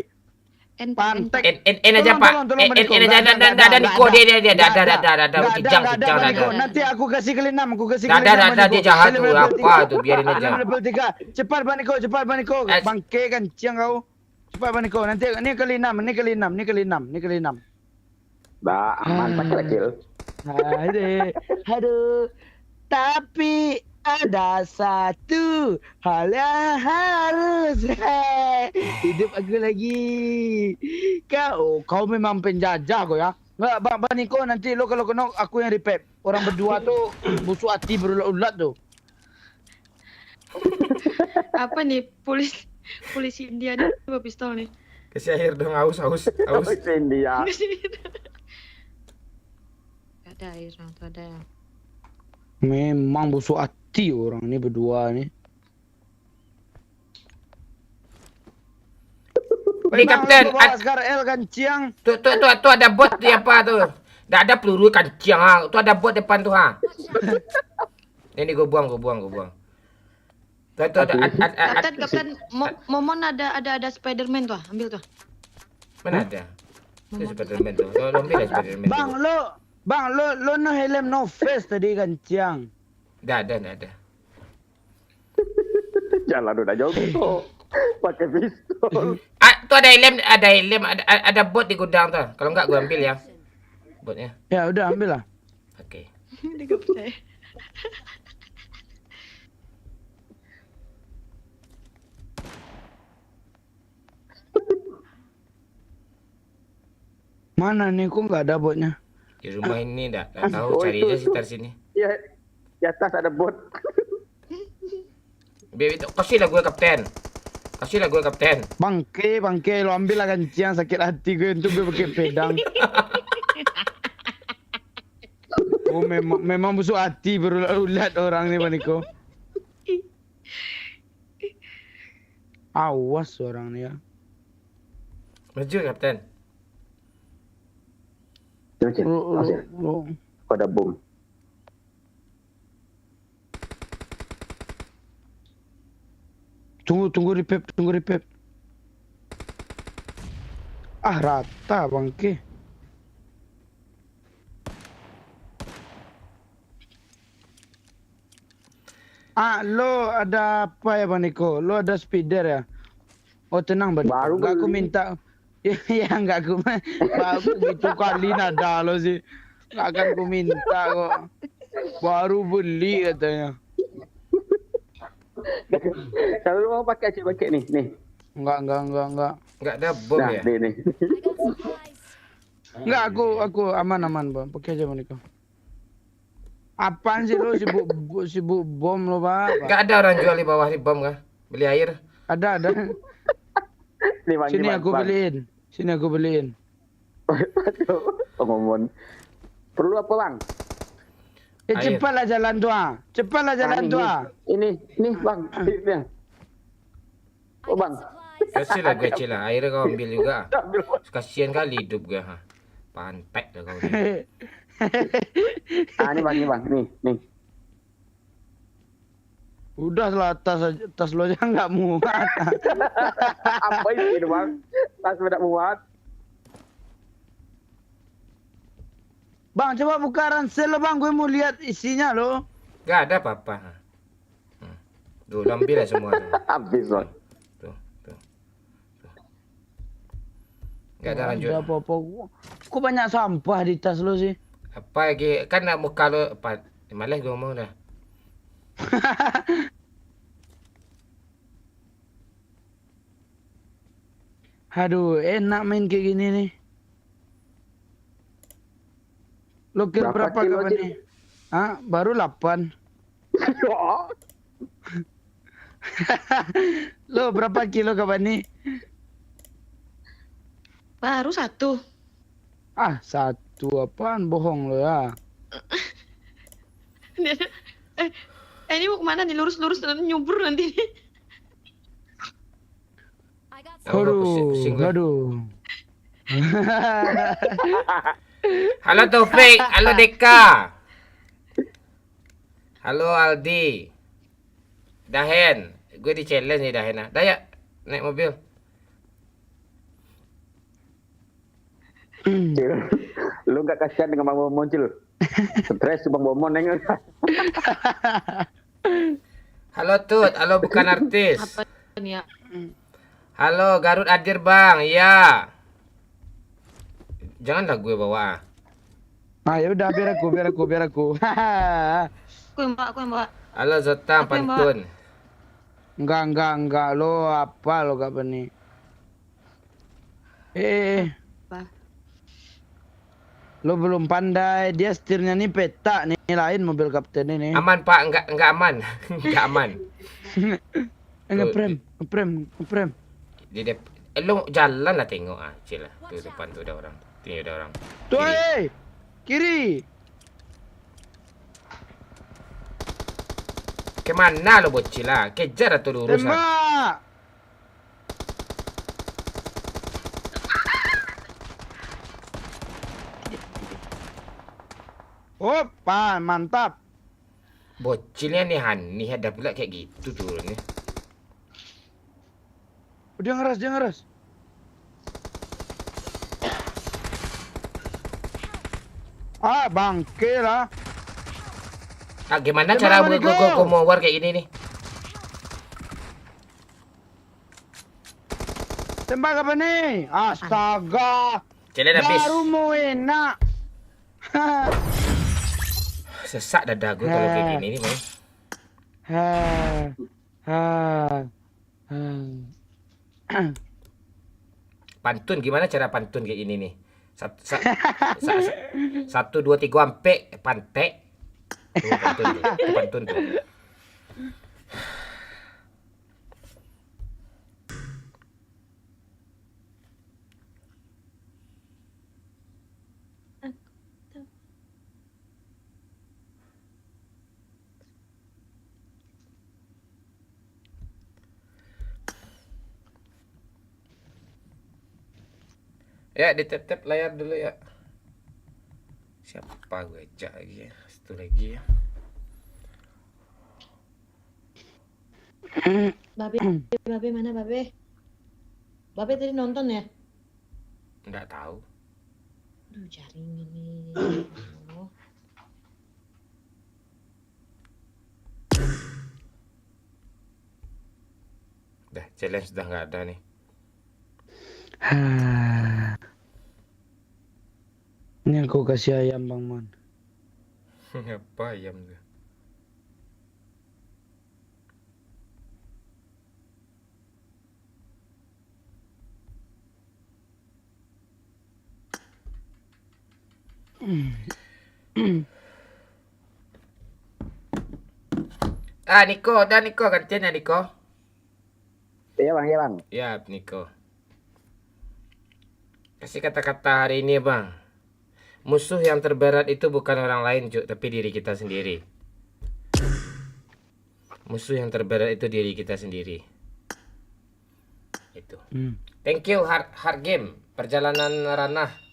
Pantek. En, en, en aja, Pak. En, en, en aja, dah, dah, dah, Niko, dia, dia, dia, dah, dah, dah, dah, dah, kijang, kijang, dah, dah. Nanti aku kasih kali enam, aku kasih kali enam. Dah, dah, dah, dia jahat tu, apa tu, biarin aja. Cepat, Bang Niko, cepat, Bang Niko. Bangke kanciang kau. Cepat, Bang Niko. Nanti ni kali enam, ni kali enam, ni kali enam, ni kali enam. Bah, aman pakai lah, Cil. Aduh, aduh. Tapi ada satu hal yang harus hidup aku lagi. Kau, kau memang penjajah kau ya. Enggak, Bang, Bang Niko, nanti lo kalau kena aku yang repair. Orang berdua tu busuk hati berulat-ulat tu. Apa nih, polis, polis India nih bawa pistol nih. Kasih air dong, haus, haus, haus. Polis India. Ada air orang tuh, ada. Memang busuk hati orang ni berdua ni. Woi, Kapten, Laskar L kanciang. Tu, tu, tu, tu ada bot di apa tu? Dah ada peluru kanciang ha. Tu ada bot depan tu ha. Ini gua buang, gua buang, gua buang. Tu, tu ada, ad, ad, ad, ad, Kapten, Kapten, Mo- Momon ada ada ada Spiderman tuh, ambil tuh. Mana ada? Itu Spiderman tu. Lo, lo ambil lah Spiderman Bang, tu. Lo, Bang, lo, lo no helm, no face tadi kanciang. Dah ada, dah ada. Jalan udah jauh tu. Pakai pistol. Ah, tu ada helm, ada helm, ada ada bot di gudang tu. Kalau enggak gua ambil ya. Botnya. Ya udah, ambil lah. Oke. Dia gak percaya. Mana ni, kok nggak ada botnya? Di rumah ini ndak, ndak tahu, cari aja sekitar sini. Ya, di atas ada bot. Biar itu, kasihlah gue kapten. Kasihlah gue kapten. Bangke, bangke, lo ambil lah kanciang, sakit hati gue untuk gue pakai pedang. Oh, memang memang busuk hati berulat-ulat orang ni, Bang Niko. Awas orang ni ya. Maju kapten. Cil, cil, Lo, lo, awas ya. Lo. Pada bom. Tunggu, tunggu revive, tunggu revive. Ah, rata bangke. Ah, lo ada apa ya, Bang Niko? Lo ada speeder ya? Oh, tenang, Bang Niko. Baru Enggak, aku beli. Minta. Ya, ya, enggak aku. Baru gitu kali nada lo sih. Enggak akan ku minta kok. Baru beli katanya. Kalau lo mau pakai, cik, pakai nih, nih. Enggak, enggak, enggak, enggak. Enggak ada bom Nah, ya? nih, nih. Enggak, aku aku aman, aman, Bang. Pakai aja, Bang Niko. Apaan sih lo sibuk, sibuk bom lo, Pak? Nggak ada orang jual di bawah ni bom kah? Beli air. Ada, ada. Ni, Bang, ni, Sini Bang, aku Bang. beliin. Sini aku beliin. Waduh, pengumum. Perlu apa, Bang? Eh, Air. cepatlah jalan tu, ah. Cepatlah jalan Ah, tu, ini, ah. ini, ini, Bang. Ini. Oh, Bang. Kasih lah gue, Cil, lah. Akhirnya kau ambil juga. Ambil, Bang. Kasihan kali hidup gue, ha. Pantek lah kau ni. Ah, ni, Bang, ni, Bang. Ni, ni. Udah lah, tas, tas lo aja nggak muat. Apa itu, Bang? Tas nggak muat. Bang, coba buka ransel lo, Bang. Gue mau lihat isinya lo. Nggak ada apa-apa. Hmm. Tuh, lu ambil lah semua tuh. Habis, Bang. Tuh, tuh. Tuh. Nggak ada Nggak lanjut. ada apa-apa. Kok banyak sampah di tas lo sih? Apa lagi? Kan nak muka lo, apa? Malas gue ngomong dah. Aduh, enak main kayak gini nih. Lo kill Berapa berapa kill kawan aja? nih? Hah? Baru lapan. Ya. Lo berapa kilo kawan nih? Baru satu. Ah, satu apaan? Bohong lo ya. Dia, eh, eh, ini mau kemana nih? Lurus-lurus dan nyubur nanti. Aduh, Aduh, pusing, pusing gue. aduh. Halo Taufik, halo Deka. Halo Aldi. Dahen, gue di challenge nih Dahen ah. Dah ya, naik mobil. Cil, lu nggak kasihan dengan Bang Momon, Cil? Stres Bang Momon, neng. Halo Tut, halo bukan artis. Apa nih ya? Halo Garut hadir Bang, iya. Janganlah gue bawa. Ah, ya udah, biar aku, biar aku, biar aku. Aku yang bawa, aku yang bawa. Halo Zotang, Aku yang bawa. pantun. Enggak, enggak, enggak. Lo apa lo gak bani? Eh, Apa? Lo belum pandai. Dia setirnya ni petak ni, lain mobil kapten ini. Aman, Pak. Enggak, enggak aman. Enggak aman. Eh, Tuh, ngeprem, di ngeprem, ngeprem. Di dep-, eh, lo jalan lah tengok ah, Cil lah. Tu depan tu ada orang. Tu ada orang. Tuh, Kiri. eh! Kiri! Ke mana lo bocil lah? Kejar atau lurus lah? Tembak! Opa, mantap. Bocilnya nih aneh, ada pula kayak gitu turunnya. Oh, dia ngeras, dia ngeras. Ah, bangke lah. Ah, gimana Dia cara mana gue, gue, gue, gue mau war kayak gini nih? Tembak apa nih? Astaga. Celen habis. Baru mau enak. Sesak dada gue kalau kayak gini nih, Bang. Ha. Ha. Ha. Pantun, gimana cara pantun kayak ini nih? Sat-, sa-, sa-, sa-, satu, dua, tiga, ampek, pantek. Tuh, pantun tuh. Itu pantun tuh. Ya, ditep-tep layar dulu ya. Siapa gue ajak lagi ya? Satu lagi ya. Babe, babe mana babe? Babe tadi nonton ya? Nggak tahu. Duh, jaringan nih. Oh. Dah, challenge dah nggak ada nih. Hah. Ini aku kasih ayam, Bang Mon. Apa ayam tuh? Ah, Niko, dah Niko, gantian ya, Niko. Iya, Bang, iya, Bang. Ya, Niko. Kasih kata-kata hari ini, Bang. Musuh yang terberat itu bukan orang lain, Cuk, tapi diri kita sendiri. Musuh yang terberat itu diri kita sendiri. Itu. Hmm. Thank you, Hard, Hard Game. Perjalanan Ranah.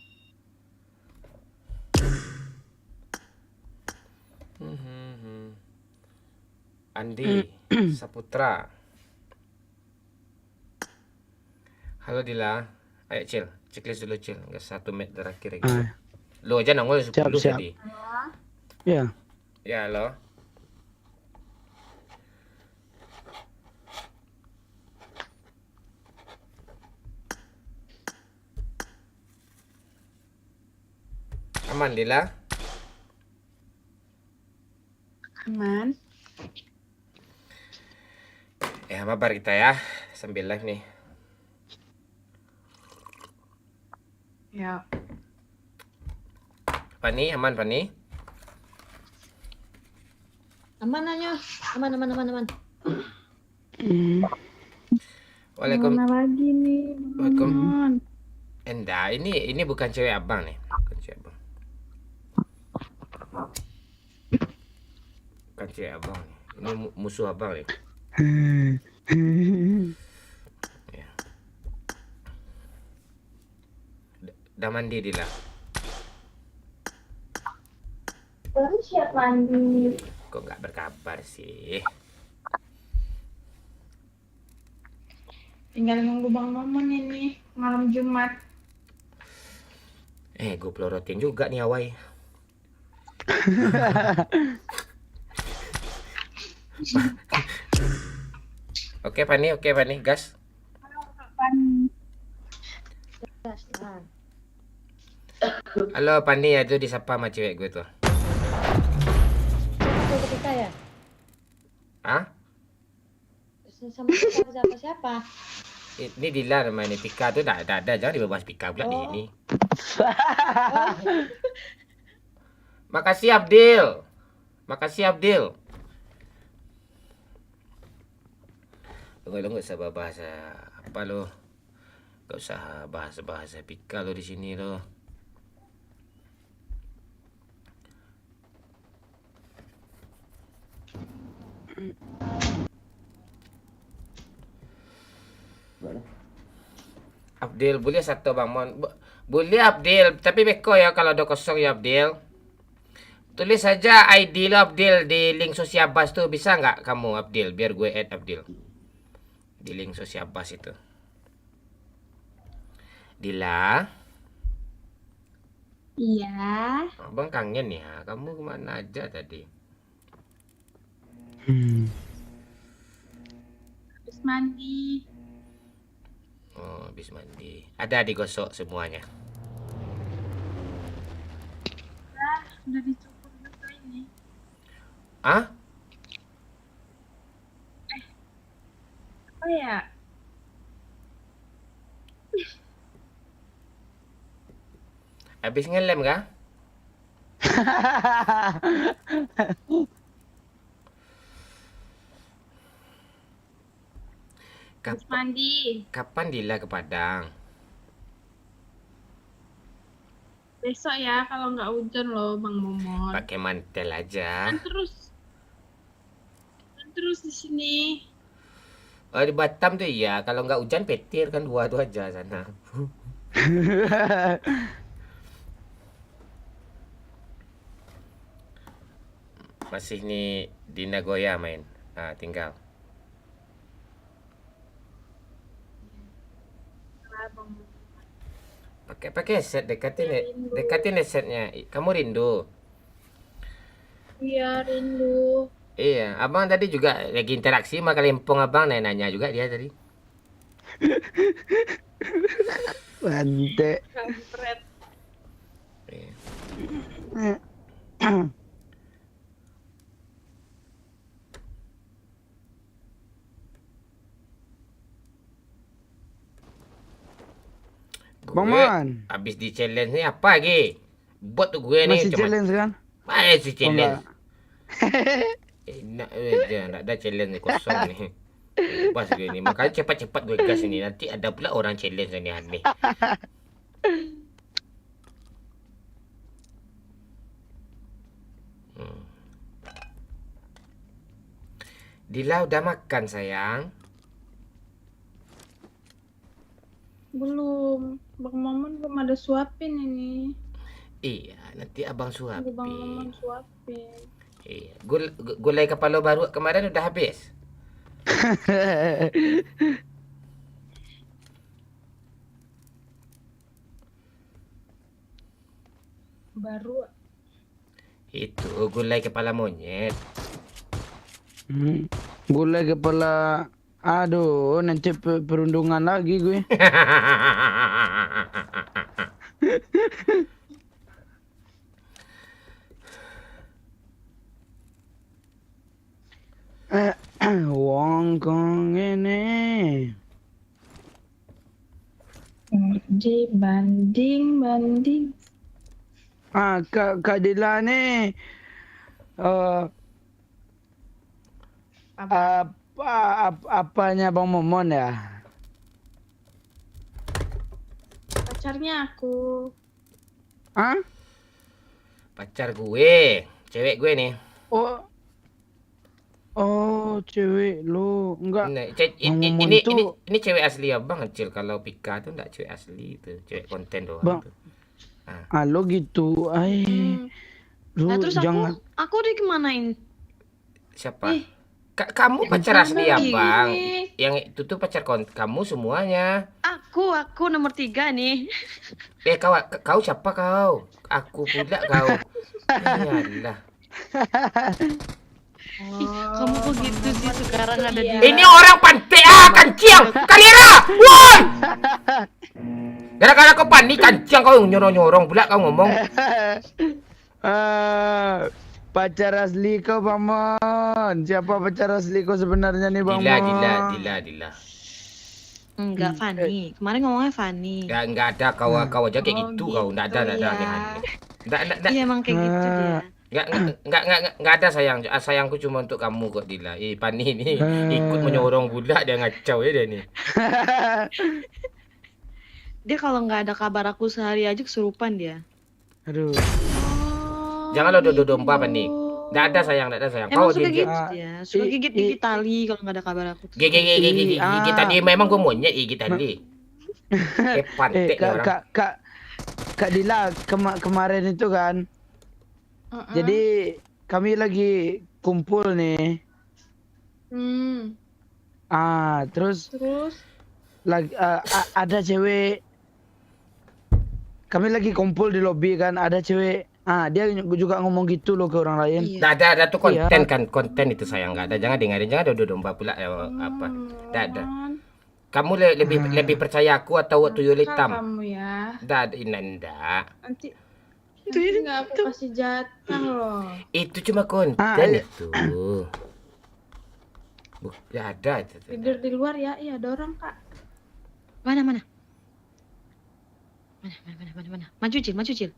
Andi Saputra. Halo, Dila. Ayo, Cil. Checklist dulu, Cil. Enggak satu menit terakhir lagi. Ah. Lo aja nongol sepuluh tadi. Ya. Ya, halo. Aman, Dila? Aman. Eh, mabar kita ya, sambil live nih. Ya. Fani, aman, Fani? Aman, Anyo. Aman, aman, aman, aman. Hmm. Waalaikum-, Mana lagi nih, Bang Waalaikum-, Mon? Enggak, ini, ini bukan cewek abang nih. Bukan cewek abang. Bukan cewek abang nih. Ini mu-, musuh abang nih. Ya. D-, dah mandi, Dila? Baru siap mandi. Kok nggak berkabar sih? Tinggal nunggu Bang Momon ini malam Jumat. Eh, gue pelorotin juga nih, awai. Oke, Fani, oke, Fani, gas. Halo, Fani, ya, itu disapa sama cewek gue tuh. Itu ketika ya? Hah? Sama siapa, siapa, siapa? Ini Dila namanya, Pika tuh dah, dah, dah, jangan dibahas Pika pula di Oh. sini. Oh. Makasih, Abdil. Makasih, Abdil. Lo, lo nggak usah bahas apa lo. Nggak usah bahas-bahas Pika lo di sini lo. Abdil, buliah sato, Bang Mon. Bu-, buliah, Abdil, tapi beko ya kalau ado kosong ya, Abdil. Tulis saja I D lo, Abdil, di link sosial Bas tu, bisa nggak kamu, Abdil, biar gue add, Abdil, di link sosial Bas itu. Dila? Iya. Abang kangen ya, kamu kemana aja tadi? Hmm. Habis mandi. Oh, habis mandi. Ada digosok semuanya? Lah, udah dicukur juga ini. Ah? Eh, apa ya? Habis ngelem kah? Habis Kap-, mandi. Kapan Dila ke Padang? Besok ya, kalau nggak hujan loh, Bang Momon. Pakai mantel aja. Kan terus, kan terus di sini. Oh, di Batam tuh iya, kalau nggak hujan petir kan dua tuh aja sana. Masih nih di Nagoya main. Ah, tinggal. Pakai, pakai headset, dekatin he-, dekatin headsetnya. I-, kamu rindu? Iya, rindu. Iya, abang tadi juga lagi interaksi sama kalempong abang, nanya-nanya juga dia tadi. Bante. Kampret. Iya. Bang Gue Man. Abis di-challenge ni apa lagi? Buat tu gue ni. Masih macam challenge kan? Masih challenge. Oh, enggak. Eh, nak, eh, jan, ndak ada challenge ni, kosong ni. Bebas gue ni. Makanya cepat-cepat gue gas ni. Nanti ada pula orang challenge ni aneh. Hmm. Dila udah makan, sayang? Belum. Bang Momon belum ada suapin ini. Iya, nanti abang suapin. Tunggu Bang Momon suapin. Iya. Gul-, gu-, gulai kepala baruak kemarin udah habis? Baruak. Itu gulai kepala monyet. Hmm. Gulai kepala, aduh, nanti pe-, perundungan lagi gue. Wong kong ini. Dibanding-banding. Ah, Kak, Kak Dila ni, eh, apa, ap-, apanya Bang Momon ya? Pacarnya aku. Hah? Pacar gue, cewek gue ni. Oh. Oh, cewek lo. Enggak. Nah, ce-, i-, i-, Bang Momon ini, tu ini, ini cewek asli abang, Cil. Kalau Pika tu enggak cewek asli tu, cewek konten doang Bang, tu. Ah. Alo gitu, ai. Hmm. Lu Nah, terus jangan aku, aku dikemanain? Siapa? Ih. Ka-, kamu pacar asli abang. Yang itu tuh pacar kon-, kamu semuanya. Aku, aku nomor tiga nih. Eh, kau, k-, kau siapa kau? Aku pula kau. Iyalah. Ih, kamu kok gitu sih, sekarang ada di Ini orang pantek ah, kanciang. Kalera, woi. Gara-gara kau panik, kanciang kau nyorong-nyorong pula kau ngomong. Ah, pacar asli kau, Bang Mon. Siapa pacar asli kau sebenarnya ni, Bang Dila, Mon? Dila, Dila, Dila. Enggak, Fani. Kemarin ngomongnya Fani. Enggak, enggak ada kau, kau aja kayak gitu kau. Enggak ada, enggak ada, aneh-aneh. Enggak, enggak, enggak. Iya, emang kayak gitu dia. Enggak, enggak, enggak, enggak, enggak ada sayang. Ah, sayangku cuma untuk kamu kok, Dila. Eh, Fani ni ikut menyorong pula, dia ngacau ya dia ni. Dia kalau nggak ada kabar aku sehari aja kesurupan dia. Aduh. Janganlah dodo domba, Fani. Ndak ada sayang, ndak ada sayang. Emang suka gitu dia. Suka gigit-gigit tali kalau nggak ada kabar aku tuh. Gigit, gigit, gigit, gigit tali. Memang gua monyet gigit tali. Eh, pantek nih orang. Kak, Kak, Kak Dila, kema-, kemarin itu kan. Jadi, kami lagi kumpul nih. Hmm. Ah, terus, terus? Lag-, ah, a-, ada cewek. Kami lagi kumpul di lobi kan, ada cewek. Ah, dia juga ngomong gitu loh ke orang lain. Iya. Nggak ada, ada tuh konten kan, konten itu sayang, nggak ada. Jangan dengerin, jangan dodo domba pula, eh, apa. Nggak ada. Kamu le-, lebih, lebih percaya aku atau tuyul hitam? Kamu ya. Nggak ada, nggak. Nanti Itu nggak, aku kasih jatah loh. Itu cuma konten itu. Buk-, ya ada itu tuh. Tidur di luar ya, iya ada orang, Kak. Mana, mana? Mana, mana, mana, mana, mana? Maju, Cil, maju, Cil.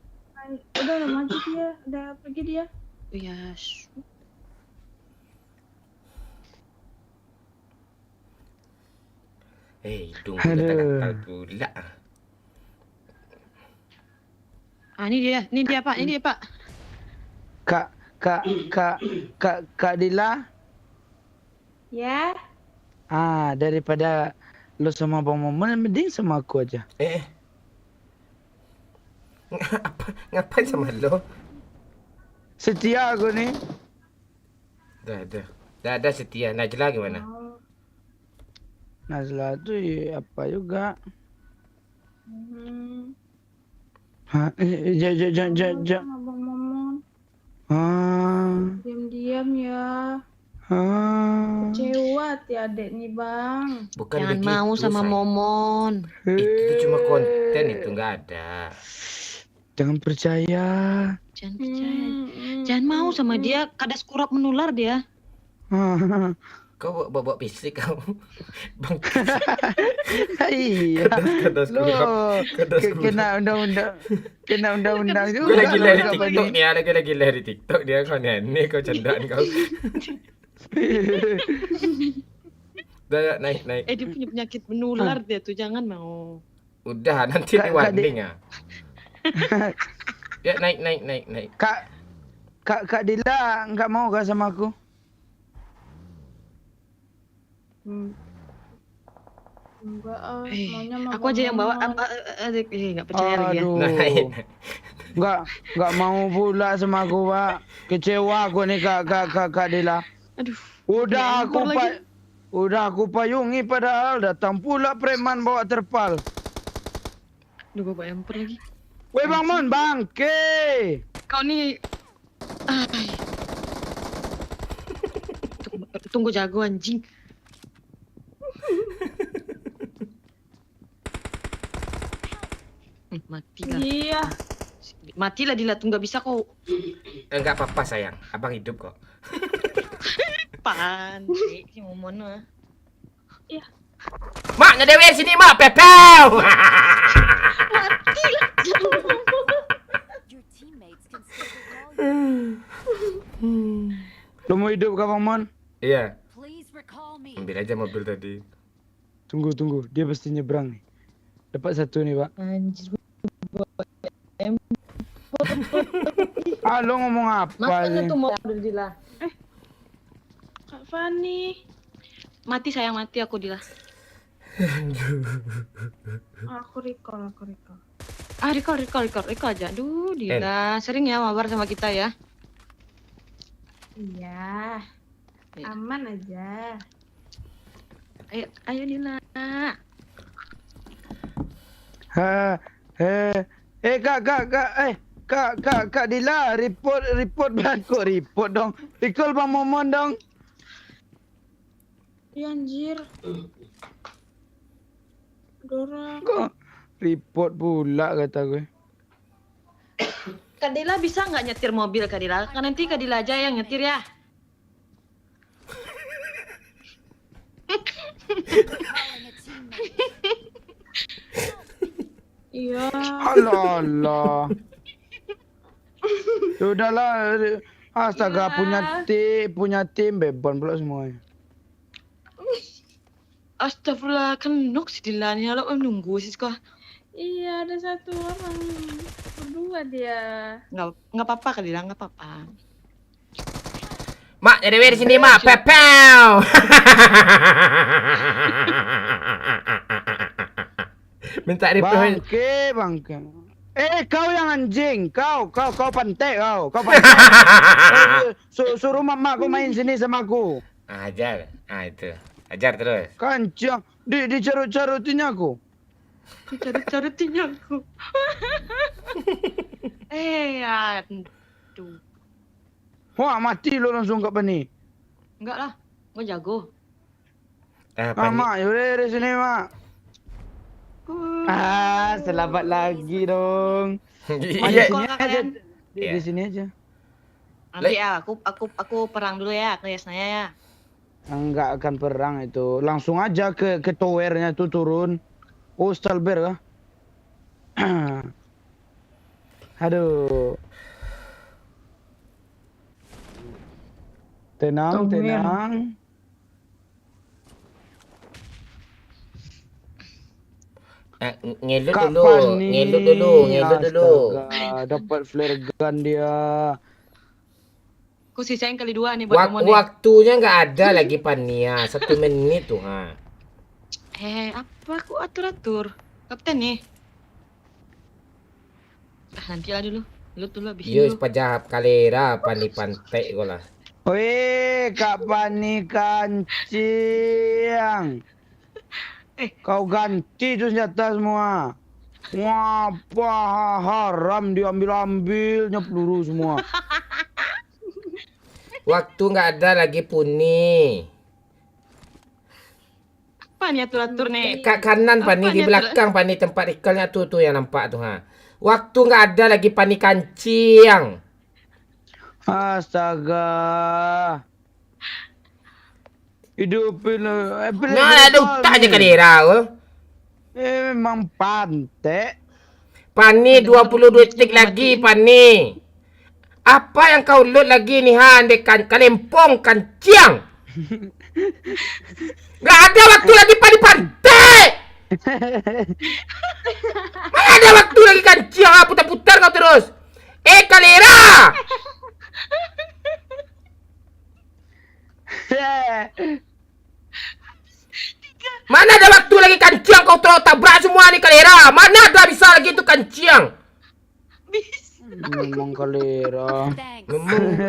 Udah, udah maju dia, udah pergi dia. Oh ya. Eh, hidung gatal-gatal pula. Ah, ni dia, ni dia, Pak, ni dia, Pak. Kak, Kak, Kak, Kak, Kak Dila. Ya. Ah, daripada lo sama Bang Momon, mending sama aku aja. Eh, eh. Ngapa, ngapain sama lo? Setia aku ni. Dah, dah. Dah, dah setia. Najla gimana? Najla tu, ya, apa juga. Hmm. Ha, eh, eh, ja, ja, ja, ja, ja. Sama Bang Momon. Ah. Diam-diam ya. Ah. Kecewa hati adek ni, Bang. Bukan begitu, sayang. Jangan mau sama Momon. Itu tuh cuma konten itu, nggak ada. Jangan percaya. Jangan percaya. Hmm, hmm, jangan mau sama dia, kada kurap menular dia. Kau bawa, bawa, bawa fisik kau. Bang. Iya. Kedas, kedas kurang. Kedas ke, kurang. Kena undang-undang. Kena undang-undang juga. Gue lagi live di TikTok ni, lagi, lagi live di TikTok dia, kau ni aneh kau candaan kau. Dah, ya, naik, naik. Eh, dia punya penyakit menular dia tu, jangan mau. Udah, nanti di warning ah. Ya, naik, naik, naik, naik. Kak, Kak, Kak Dila nggak mau kah sama aku? Hmm. Enggak ah, eh, maunya aku aja yang bawa. Apa, eh, eh, eh, nggak percaya lagi ya. Aduh. Nah, nggak, nggak mau pula sama aku, Pak. Kecewa aku nih, Kak, Kak, Kak, Kak Dila. Aduh. Udah aku pa-, udah aku payungi padahal datang pula preman bawa terpal. Aduh, bawa emper lagi. Weh, Bang Mon, bangke. Kau ni Ay. Tunggu jago anjing. Hmm, matilah. Iya. Matilah Dila, tunggu bisa kau. Eh, enggak apa-apa sayang, abang hidup kok. Pan, si Momon mah. Iya. Mak, nak dewe sini mak, pepeu. Matilah. Lu mau hidup kah, Bang Mon? Iya. Ambil aja mobil tadi. Tunggu, tunggu. Dia pasti nyebrang nih. Dapat satu nih, Pak. Anjir. Ah, lo ngomong apa? Makan tu mau Dila. Eh. Kak Fani. Mati sayang, mati aku Dila. Aku recall, aku recall. Ah, recall, recall, recall, recall aja. Aduh, Dila. Eh. Sering ya mabar sama kita ya. Iya. Iya. Aman aja. Ayo, ayo Dila. Ha, eh, eh, Kak, Kak, Kak, eh, Kak, Kak, Kak Dila, report, report Bang, kok report dong. Recall Bang Momon dong. Iya, anjir. Dorang. Kok report pula kata gue. Kak Dila bisa nggak nyetir mobil, Kak Dila? Kan nanti Kak Dila aja yang nyetir ya. Iya. Alah, alah. Ya udahlah. Astaga, punya tim, punya tim beban pula semuanya. Astagfirullah, kan nok si Dila ni, alok nunggu sis kah? Iya, ada satu orang. Berdua dia. Nggak, nggak apa-apa Kak Dila, nggak apa-apa. Mak, jadi di sini mak, pepeu. Minta reply. Bangke, bangke. Eh, kau yang anjing, kau, kau, kau pantek kau, kau pantek. Eh, su- suruh mamak kau main sini sama aku. Ajar, ah itu. Ajar terus. Kancang, di dicarut-carutinnya aku. Dicarut-carutinnya aku. Eh, ya. Tuh. Wah, mati lo langsung Kak Pani. Enggak lah, gua jago. Eh, ah, Mak, yaudah dari sini, Mak. Uh, ah, selamat lagi dong. Iya, di sini aja. Di, di sini aja. Nanti ya, aku aku aku perang dulu ya, aku ya senaya ya. Enggak akan perang itu. Langsung aja ke ke towernya tuh turun. Oh, Stalber kah? Aduh. Tenang, tenang. Eh, ngelut dulu, ngelut dulu, ngelut dulu. Astaga, dapat flare gun dia. Aku sisa yang kali dua nih buat Wak- kamu nih. Waktunya nggak ada lagi Pania, satu menit tuh ha. Eh, apa aku atur-atur? Kapten nih. Ah, nanti lah dulu. Lut dulu habis Yo, dulu. Pajah kalera Pani pantek kau lah. Weh, Kak Pani kancing. Eh. Kau ganti tu senjata semua. Wah, apa haram diambil-ambilnya peluru semua. Waktu nggak ada lagi Puni. Apa ni atur-atur ni? Kat kanan Pani, di belakang Pani tempat recall-nya tu, tu yang nampak tu ha. Waktu nggak ada lagi Pani kancing. Astaga. Hidup pilih, eh, pilih Nah, ada utak je kalera tu. Eh, memang pantek. Pani, dua puluh detik lagi, Pani. Apa yang kau load lagi ni, ha, ande kan-, kalempong kanciang? Gak ada waktu lagi, Pani, pantek. Mana ada waktu lagi kanciang, ha, putar-putar kau terus. Eh, kalera. Mana ada waktu lagi kanciang kau tolong tabrak semua ni kalera. Mana ada bisa lagi tu kanciang. Memang kalera. Memang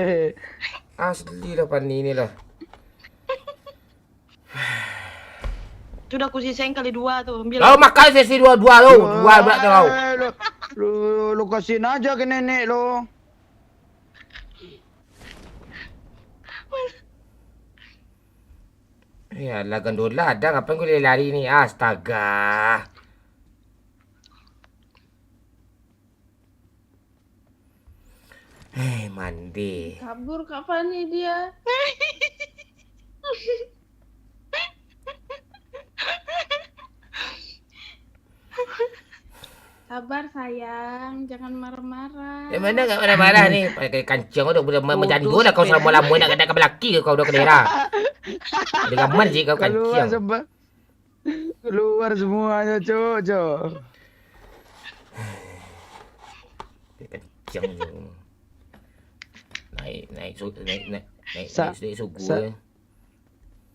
asli lah Pani ni lah. Tu dah aku siseng kali dua tu, ambil. Kau makan sesi dua-dua tu. Dua belas tu kau. Wah, lo, lo, lo kasihin aja ke nenek lo. Ya Allah, Gondola ada, ngapain gue lari ni? Astaga. Eh, mandi. Kabur kapan ni dia? Sabar sayang, jangan marah-marah. Yang mana nggak marah-marah ni? Pakai kancing udah, udah ma-, Bodoh majandu lah kau sepeda. Selama lama nak kata belaki ke kau udah kelera. Dia gaman je kau Keluar kancing. Sebab, keluar semuanya, Cok, Cok. Dia kancing je. Naik, naik, su-, naik, naik, naik, Sa-, naik, naik suku sa-, eh.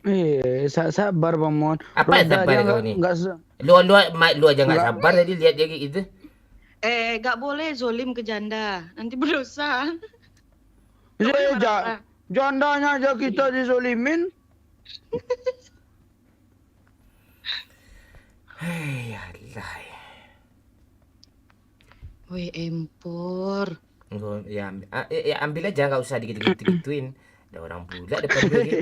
Eh, sa-, sabar, Bang Mon. Apa yang sabar kau ni? Enggak se- Lu, lu, ma-, lu aja enggak sabar tadi lihat dia kayak gitu. Eh, enggak boleh zolim ke janda. Nanti berdosa. Eh, ja-, jandanya aja kita dizolimin. Hei, alah. Weh, empor. Engko, ya, ambi-, ah, eh, ya, ambil aja, nggak usah digitu-gituin. Ada orang pula depan gue, Ki.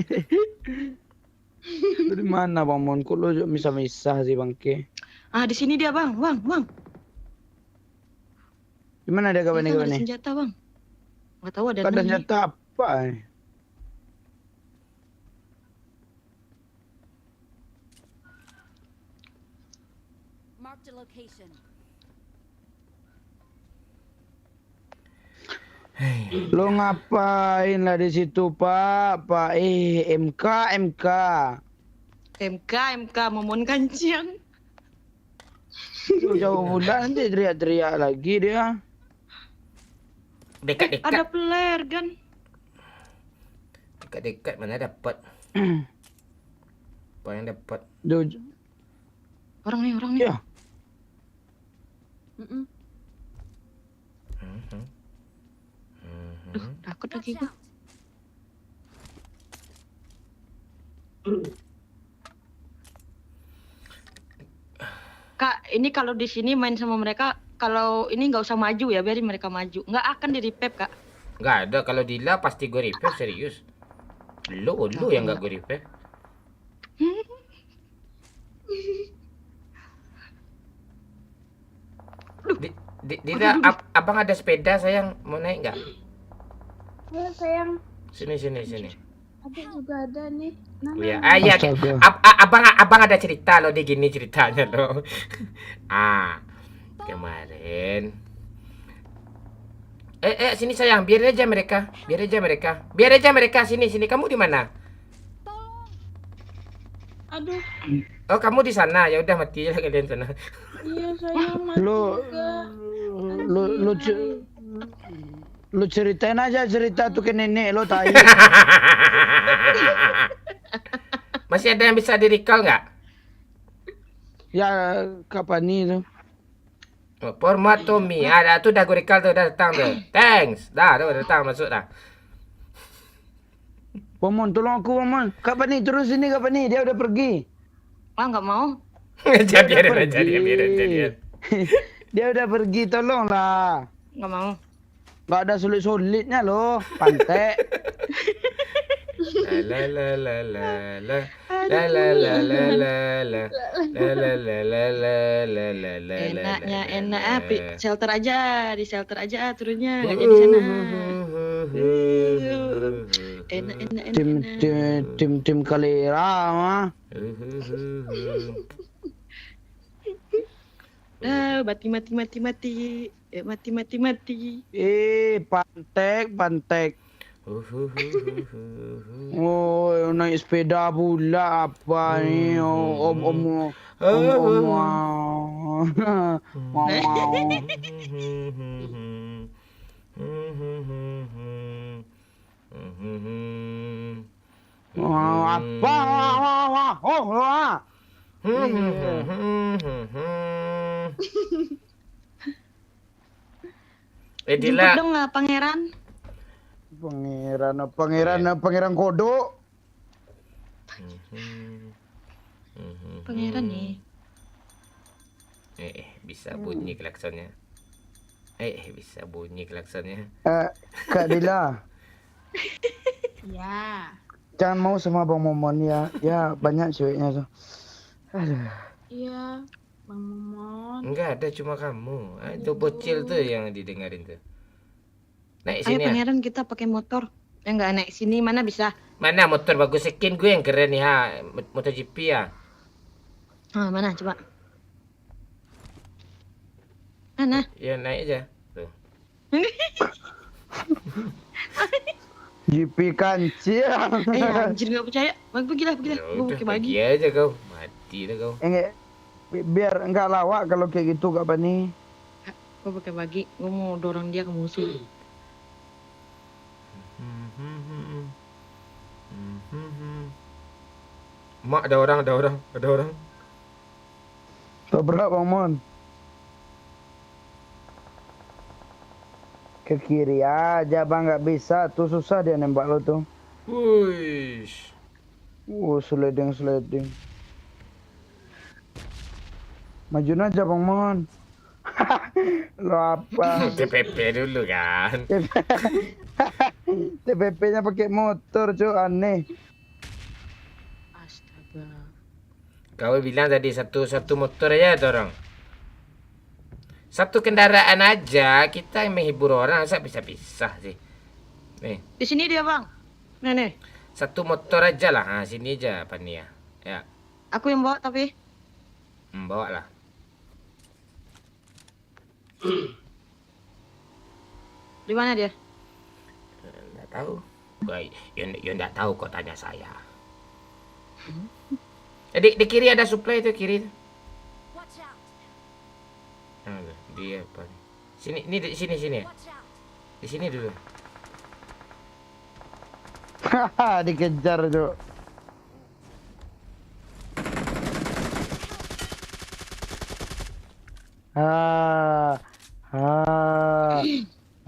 Dari mana, Bang Mon? Kok lo misah-misah sih, bangke? Ah, di sini dia, Bang. Bang, Bang. Di mana dia, kawan ni, kawan ni? Senjata, Bang. Nggak tahu ada enam nih. Senjata apa, eh? Marked a location. Hei. Lo ngapain lah di situ, Pak? Pak, eh, M K, M K. M K, M K, momon kanciang. Jauh-jauh pula, nanti teriak-teriak lagi dia. Dekat-dekat. Eh, ada player gun. Dekat-dekat mana dapat? Apa yang dapat? Jauh-, Orang ni, orang ni. Ya. Mm-mm. Mhm. Mhm. Duh, takut lagi gua. Kak, ini kalau di sini main sama mereka, kalau ini nggak usah maju ya, biarin mereka maju. Nggak akan di-revive, Kak. Nggak ada, kalau Dila pasti gue revive, serius. Lu, lu yang nggak gue revive. Di, di, Dila, ab-, abang ada sepeda, sayang. Mau naik nggak? Halo, sayang. Sini, sini, sini. Adik juga ada nih. Nah, iya, nah, ah, iya. Astaga. Ab-, a-, abang, abang ada cerita loh, di gini ceritanya loh. Ah, kemarin. Eh, eh, sini sayang, biarin aja mereka, biarin aja mereka, biarin aja mereka, sini, sini, kamu di mana? Aduh. Oh, kamu di sana, ya udah mati aja kalian sana. Iya, saya mati juga. Lo, lo, lo, Lu ceritain aja cerita tu ke nenek lo, tai. Masih ada yang bisa di-recall nggak? Ya, Kak Pani tu. Oh, Pormatomi. Ah, dah tu dah gue recall tu, dah datang tu. Thanks. Dah tu datang, masuk dah. Pomon, tolong aku, Pomon. Kak Pani, turun sini, Kak Pani. Dia udah pergi. Ah, nggak mau. Dia udah pergi. Dia udah pergi, tolonglah. Nggak mau. Nggak ada sulit-sulitnya loh, pantek. La, la, la, la, la, la. La, la, la, la, la, la. La, la, la, la, la, la, la, la, la, la. Enaknya, enak, ah, pi-, shelter aja, di shelter aja, ah, turunnya, nggak jadi sana. Enak, enak, enak, tim, enak. Tim, tim, tim Kalera mah. Uhuhuhu. Ah, mati, mati, mati, mati. Eh, mati, mati, mati. Eh, pantek, pantek. Uhuhuhuhuhu. Oh, naik sepeda pula apa ni? Oh, om, om, om, om, om, wow. Wow, wow. Wah, apa? Wah, wah, wah, oh, wah. Iya. Eh, Jemput Dila. Dong lah, Pangeran. Pangeran, Pangeran, Iya. Pangeran Kodok. Pangeran ni. Eh, eh, bisa bunyi klaksonnya. Eh, eh, bisa bunyi klaksonnya. Eh, Kak Dila. Ya. Jangan mau sama Bang Momon ya. Ya, banyak ceweknya tu. Aduh. Iya, Bang Momon. Enggak ada, cuma kamu. Ah, itu bocil tu yang didengarin tu. Naik sini, ah. Ayo, Pangeran, kita pakai motor. Eh, enggak naik sini, mana bisa? Mana motor bagus? Skin gue yang keren nih, ha. Mot-, motor G P, ya. Ah, mana, coba? Mana? Ya, naik aja. Tuh. G P kancil. Eh, anjir, nggak percaya. Bang, pergilah, pergilah. Ya udah, pergi aja kau. Mati dah kau. Enggak, bi-, biar enggak lawak kalau kayak gitu, Kak Pani. Kau pakai bagi, gua mau dorong dia ke musuh. Mak, ada orang, ada orang, ada orang. Tabrak, Bang Mon. Ke kiri aja, Bang, nggak bisa. Tu susah dia nembak lo tu. Wuish. Uh, sliding, sliding. Majuin aja, Bang Mon. Lo apa? T P P dulu kan. T P P-nya pakai motor, Cuk, aneh. Astaga. Kau bilang tadi satu, satu motor aja tu orang. Satu kendaraan aja kita menghibur orang, masa pisah-pisah sih. Nih. Di sini dia, Bang. Nih, nih. Satu motor aja lah. Ha, sini aja, Pani ya. Ya. Aku yang bawa tapi. Hmm, bawa lah. Di mana dia? Nggak tahu. Wah, yo, yo nggak tahu kok tanya saya. Eh, di, di kiri ada supply tu, kiri tu. Watch out. Nah, tu, dia apa ni? Sini, ni di sini, sini. Watch out. Di sini dulu. Dikejar, Cuk. Ah, ah,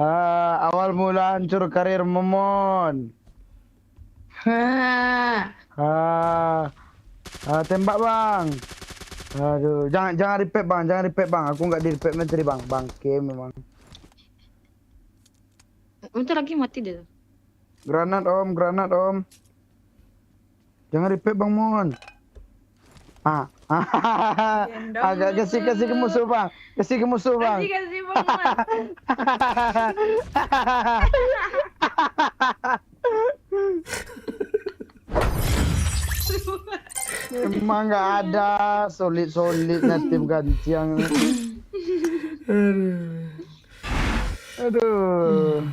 ah, awal mula hancur karir Momon. Ah, ah, tembak, Bang. Aduh, jangan, jangan repack, Bang, jangan repack, Bang. Aku nggak di repack menteri, Bang. Bangke memang. Bentar lagi mati dia. Granat, Om, granat, Om. Jangan repack, Bang Mon. Ah. Agak kasih, kasih ke musuh, Bang. Kasih ke musuh, Bang. Kasih, kasih, Bang Mon. Emang nggak ada solid-solidnya tim Ganciang. Aduh. Aduh.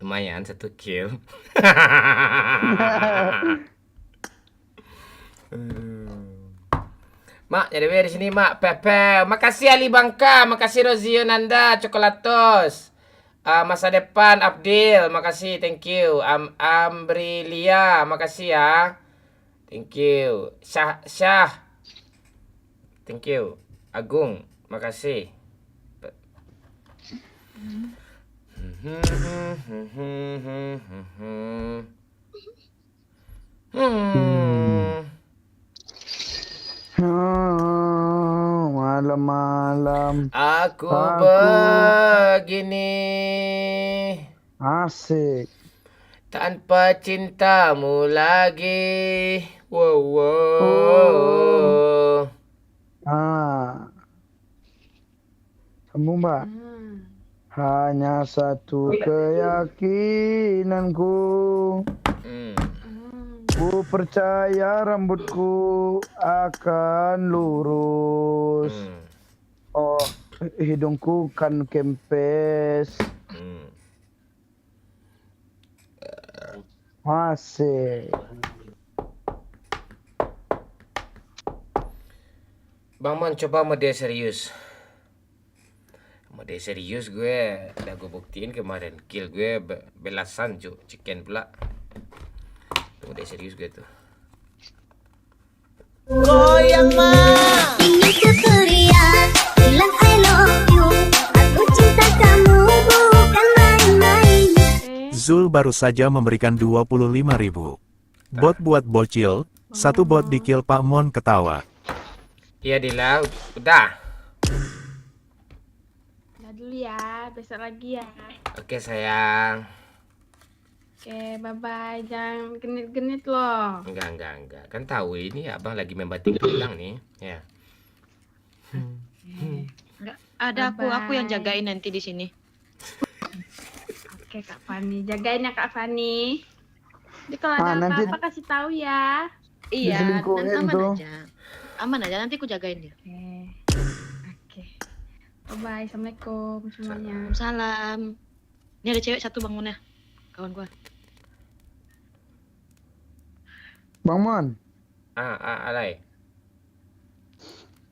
Lumayan, satu kill. Aduh. Mak, jadi dari sini, Mak. Pepe. Makasih, Ali Bangka. Makasih, Rozio Nanda, Coklatos. Ah, masa depan, Abdil. Makasih, thank you. Am-, Ambrilia, makasih ya. Thank you. Syah, Syah. Thank you. Agung, makasih. Hmm. Oh, malam-malam. Aku begini. Asik. Tanpa cintamu lagi. Wow, wow. Oh. Ah. Sambung, Mbak. Hmm. Hanya satu keyakinanku. Hmm. Ku percaya rambutku akan lurus. Hmm. Oh, hidungku kan kempes. Hmm. Masih. Bang Mon, coba mode serius. Mode serius gue, udah gue buktiin kemarin. Kill gue be-, belasan, cuk. Ciken pula. Mode serius gue tuh. Goyang, Ma. Ini tutorial bilang I love you. Aku cinta kamu bukan main-main. Zul baru saja memberikan dua puluh lima ribu. Bot buat bocil, satu bot di-kill Pak Mon ketawa. Iya, Dila, udah. Udah dulu ya, besok lagi ya. Oke, sayang. Oke, bye-bye. Jangan genit-genit loh. Enggak, enggak, enggak. Kan tahu ini abang lagi membanting tulang nih. Ya. Enggak, ada aku, aku yang jagain nanti di sini. Oke, Kak Fani. Jagain ya, Kak Fani. Jadi kalau ada apa-apa, kasih tahu ya. Iya, diselingkuhin aman aja. Aman aja, nanti aku jagain dia. Oke. Oke. Bye-bye. Assalamualaikum semuanya. Salam. Ini ada cewek satu, Bang Mon, ya. Kawan gua. Bang Mon. Ah, ah, alai.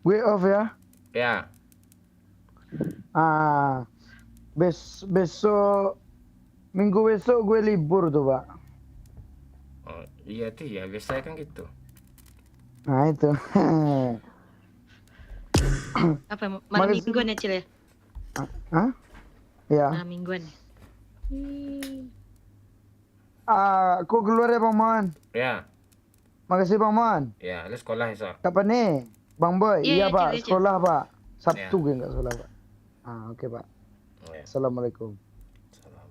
Gue off ya. Ya. Ah, bes-, besok, minggu besok gue libur tuh, Pak. Oh, iya tuh ya, biasa kan gitu. Nah, itu. Apa, malam mingguan ya, Cil, ya? Hah? Ya. Malam mingguan ya? Ah, aku keluar ya, Bang Mon. Ya. Makasih, Bang Mon. Ya, lu sekolah esok. Kapan nih? Bang Boy, iya, Pak, sekolah, Pak. Sabtu gue nggak sekolah, Pak. Ah, oke, Pak. Iya. Assalamualaikum. Salam.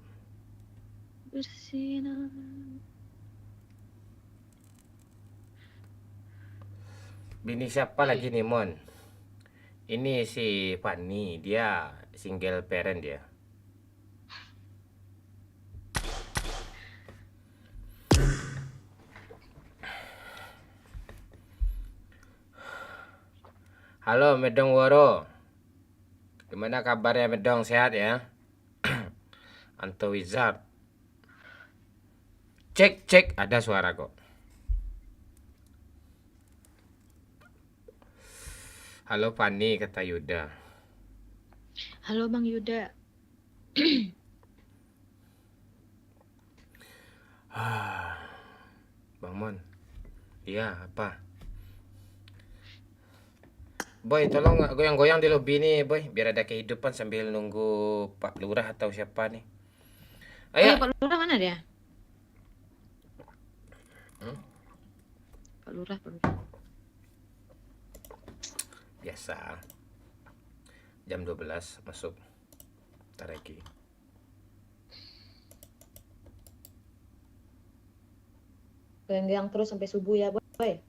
Bini siapa lagi nih, Mon? Ini si Fani, dia single parent dia. Halo, Medong Woro. Gimana kabarnya, Medong? Sehat ya? Anto Wizard. Cek, cek, ada suara kok. Halo, Fani, kata Yuda. Halo, Bang Yuda. Ah, Bang Mon. Iya, apa? Boy, tolong goyang-goyang di lobi ni, Boy, biar ada kehidupan sambil nunggu Pak Lurah atau siapa nih. Ayo. Oh, ya, Pak Lurah mana dia? Hmm? Pak Lurah, Pak Lurah. Biasa. Jam dua belas masuk. Ntar lagi. Goyang-goyang terus sampai subuh ya, Boy.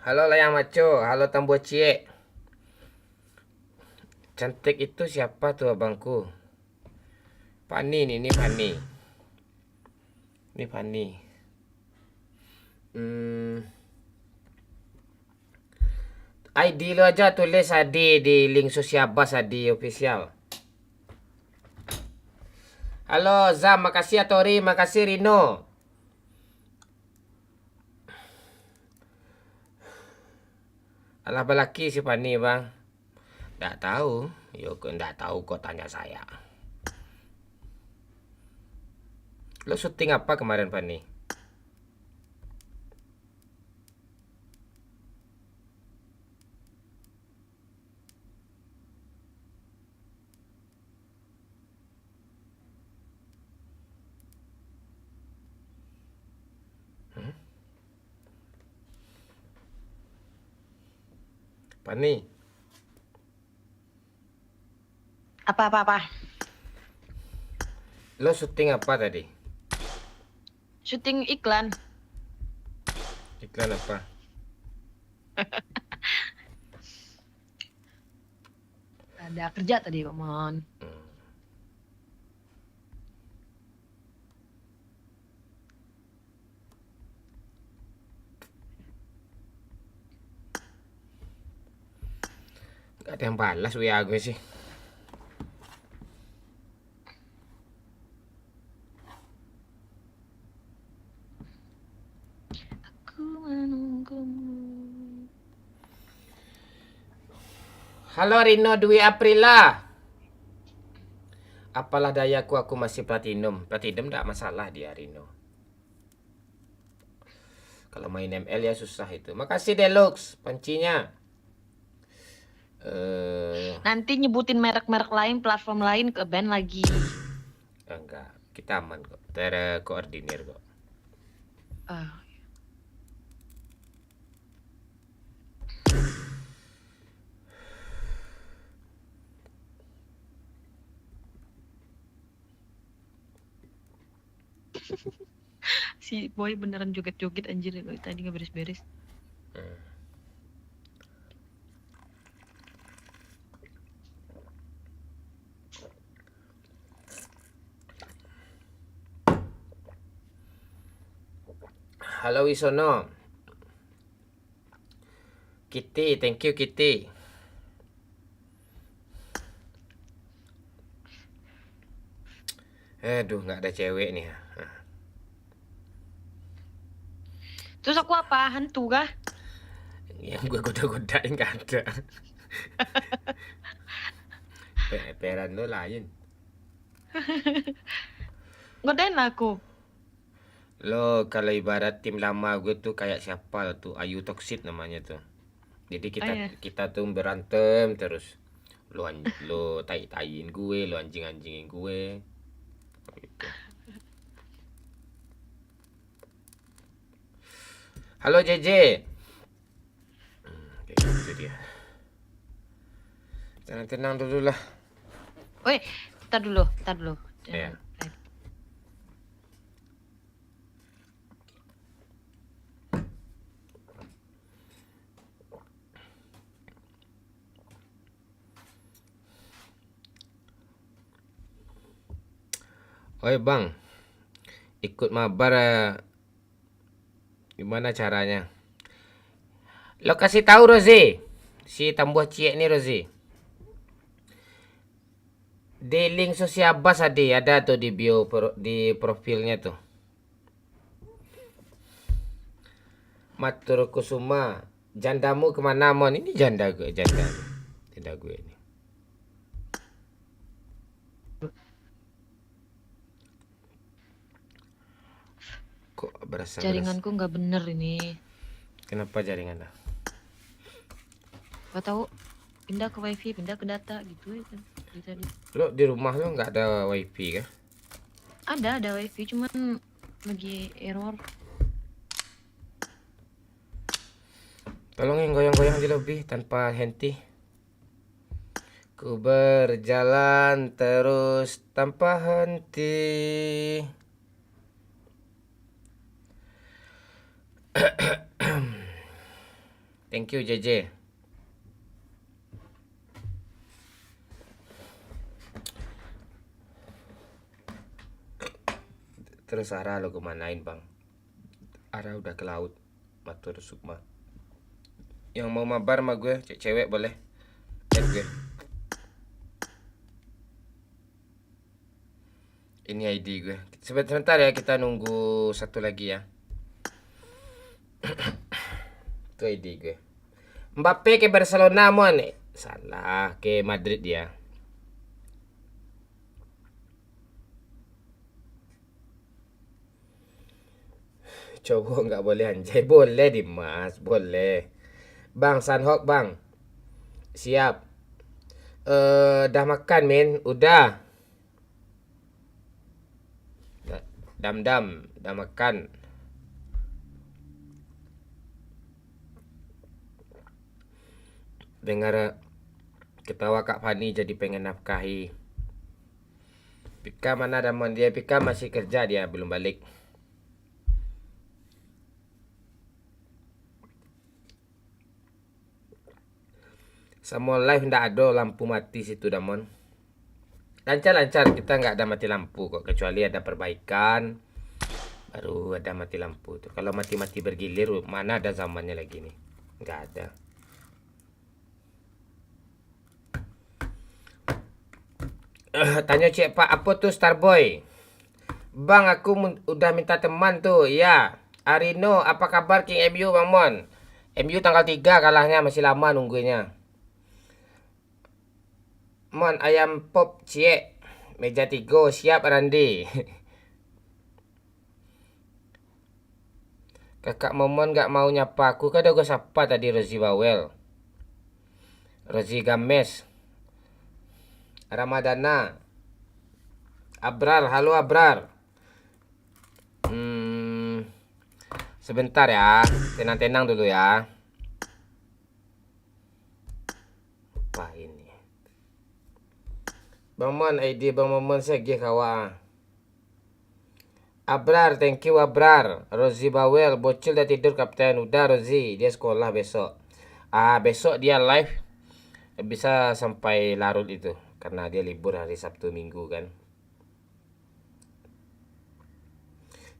Halo Layang Maco, halo Tambuah Ciek. Cantik itu siapa tuh abangku? Fani ni, ni Fani. Ni Fani. Hmm. I D lu aja tulis Adi di link Susi Abbas Adi Official. Halo Zam, makasih ya Tori, makasih Rino. Alah balaki si Fani, Bang. Ndak tahu. Yo, kok ndak tahu kok tanya saya. Lo syuting apa kemarin, Fani? Hmm? Fani. Apa, apa, apa? Lo syuting apa tadi? Syuting iklan. Iklan apa? Ada kerja tadi, Pak Mon. Hmm. Gak ada yang balas W A gue sih. Aku menunggumu. Halo Rino Dwi Aprila. Apalah dayaku, aku masih platinum. Platinum ndak masalah dia, Rino. Kalau main M L ya susah itu. Makasih Deluxe, pancinya. Eh, Nanti nyebutin merek-merek lain, platform lain, ke-ban lagi. Enggak, kita aman kok. Terkoordinir kok. Ah. Si Boy beneran joget-joget, anjir, dari tadi nggak beres-beres. Hmm. Halo Wisono. Kitty, thank you Kitty. Aduh, nggak ada cewek nih. Terus aku apa? Hantu kah? Yang gue goda-godain nggak ada. Pe-, peran lo lain. Godain lah aku. Lo, kalau ibarat tim lama gue tuh kayak siapa lo tuh? Ayu Toxic namanya tuh. Jadi kita, Oh, iya. kita tuh berantem terus. Lo an-, lo tai-taiin gue, lo anjing-anjingin gue. Gitu. Halo, J J. Hmm, kayak gitu dia. Tenang-tenang dulu lah. Woi, tar dulu, tar dulu. Iya. Jangan live. Oi, Bang, ikut mabar, eh, gimana caranya? Lo kasih tahu, Rozi. Si Tambuah Ciek ni, Rozi. Di link sosial Abbas tadi, ada tuh di bio pro-, di profilnya tuh. Matur Kusuma, jandamu kemana, Mon? Ini janda gue, janda. Janda gue ini. Kok berasa beras- Jaringanku nggak bener ini. Kenapa jaringan dah? Nggak tahu. Pindah ke wifi, pindah ke data gitu aja dari tadi. Lo di rumah lo nggak ada wifi kah? Ada, ada wifi, cuman lagi error. Tolong yang goyang-goyang di lobby tanpa henti. Ku berjalan terus tanpa henti. Thank you, J J. Terus Ara lo kemanain, Bang? Ara udah ke laut. Matur Sukma. Yang mau mabar sama gue, cek cewek boleh. Add gue. Ini I D gue. Sebe-, sebentar ya, kita nunggu satu lagi ya. Itu I D gue. Mbappe ke Barcelona, Mon. Salah, ke Madrid dia. Cowok nggak boleh anjay. Boleh, Dimas, boleh. Bang Sanhok, Bang. Siap. Eh, dah makan, men? Udah. Da-, Dam-dam, dah makan. Dengar ketawa Kak Fani jadi pengen nafkahi. Pika mana Damon? Dia Pika masih kerja, dia belum balik. Samo live ndak ado lampu mati situ, Damon. Lancar-lancar, kita nggak ada mati lampu kok, kecuali ada perbaikan, baru ada mati lampu tu. Kalau mati-mati bergilir, mana ada zamannya lagi nih? Nggak ada. Eh, tanyo ciek, Pak, apo tu Starboy? Bang, aku mun-, udah minta teman tu, ya. Arino, apa kabar King M U, Bang Mon? M U tanggal tiga kalahnyo, masih lama nungguinyo. Mon, ayam pop ciek, meja tigo, siap, Randi. Kakak Momon gak mau nyapa aku, kado go sapa tadi? Rozi Bawel, Rozi Games, Ramadana, Abrar, halo Abrar. Hmm, sebentar ya, tenang-tenang dulu ya. Apa ini? Bang Mon, I D Bang Momon sagih kawa. Abrar, thank you Abrar. Rozi Bawel, bocil dah tidur Kapten. Udah Rozi, dia sekolah besok. Ah, besok dia live bisa sampai larut itu, karena dia libur hari Sabtu Minggu kan.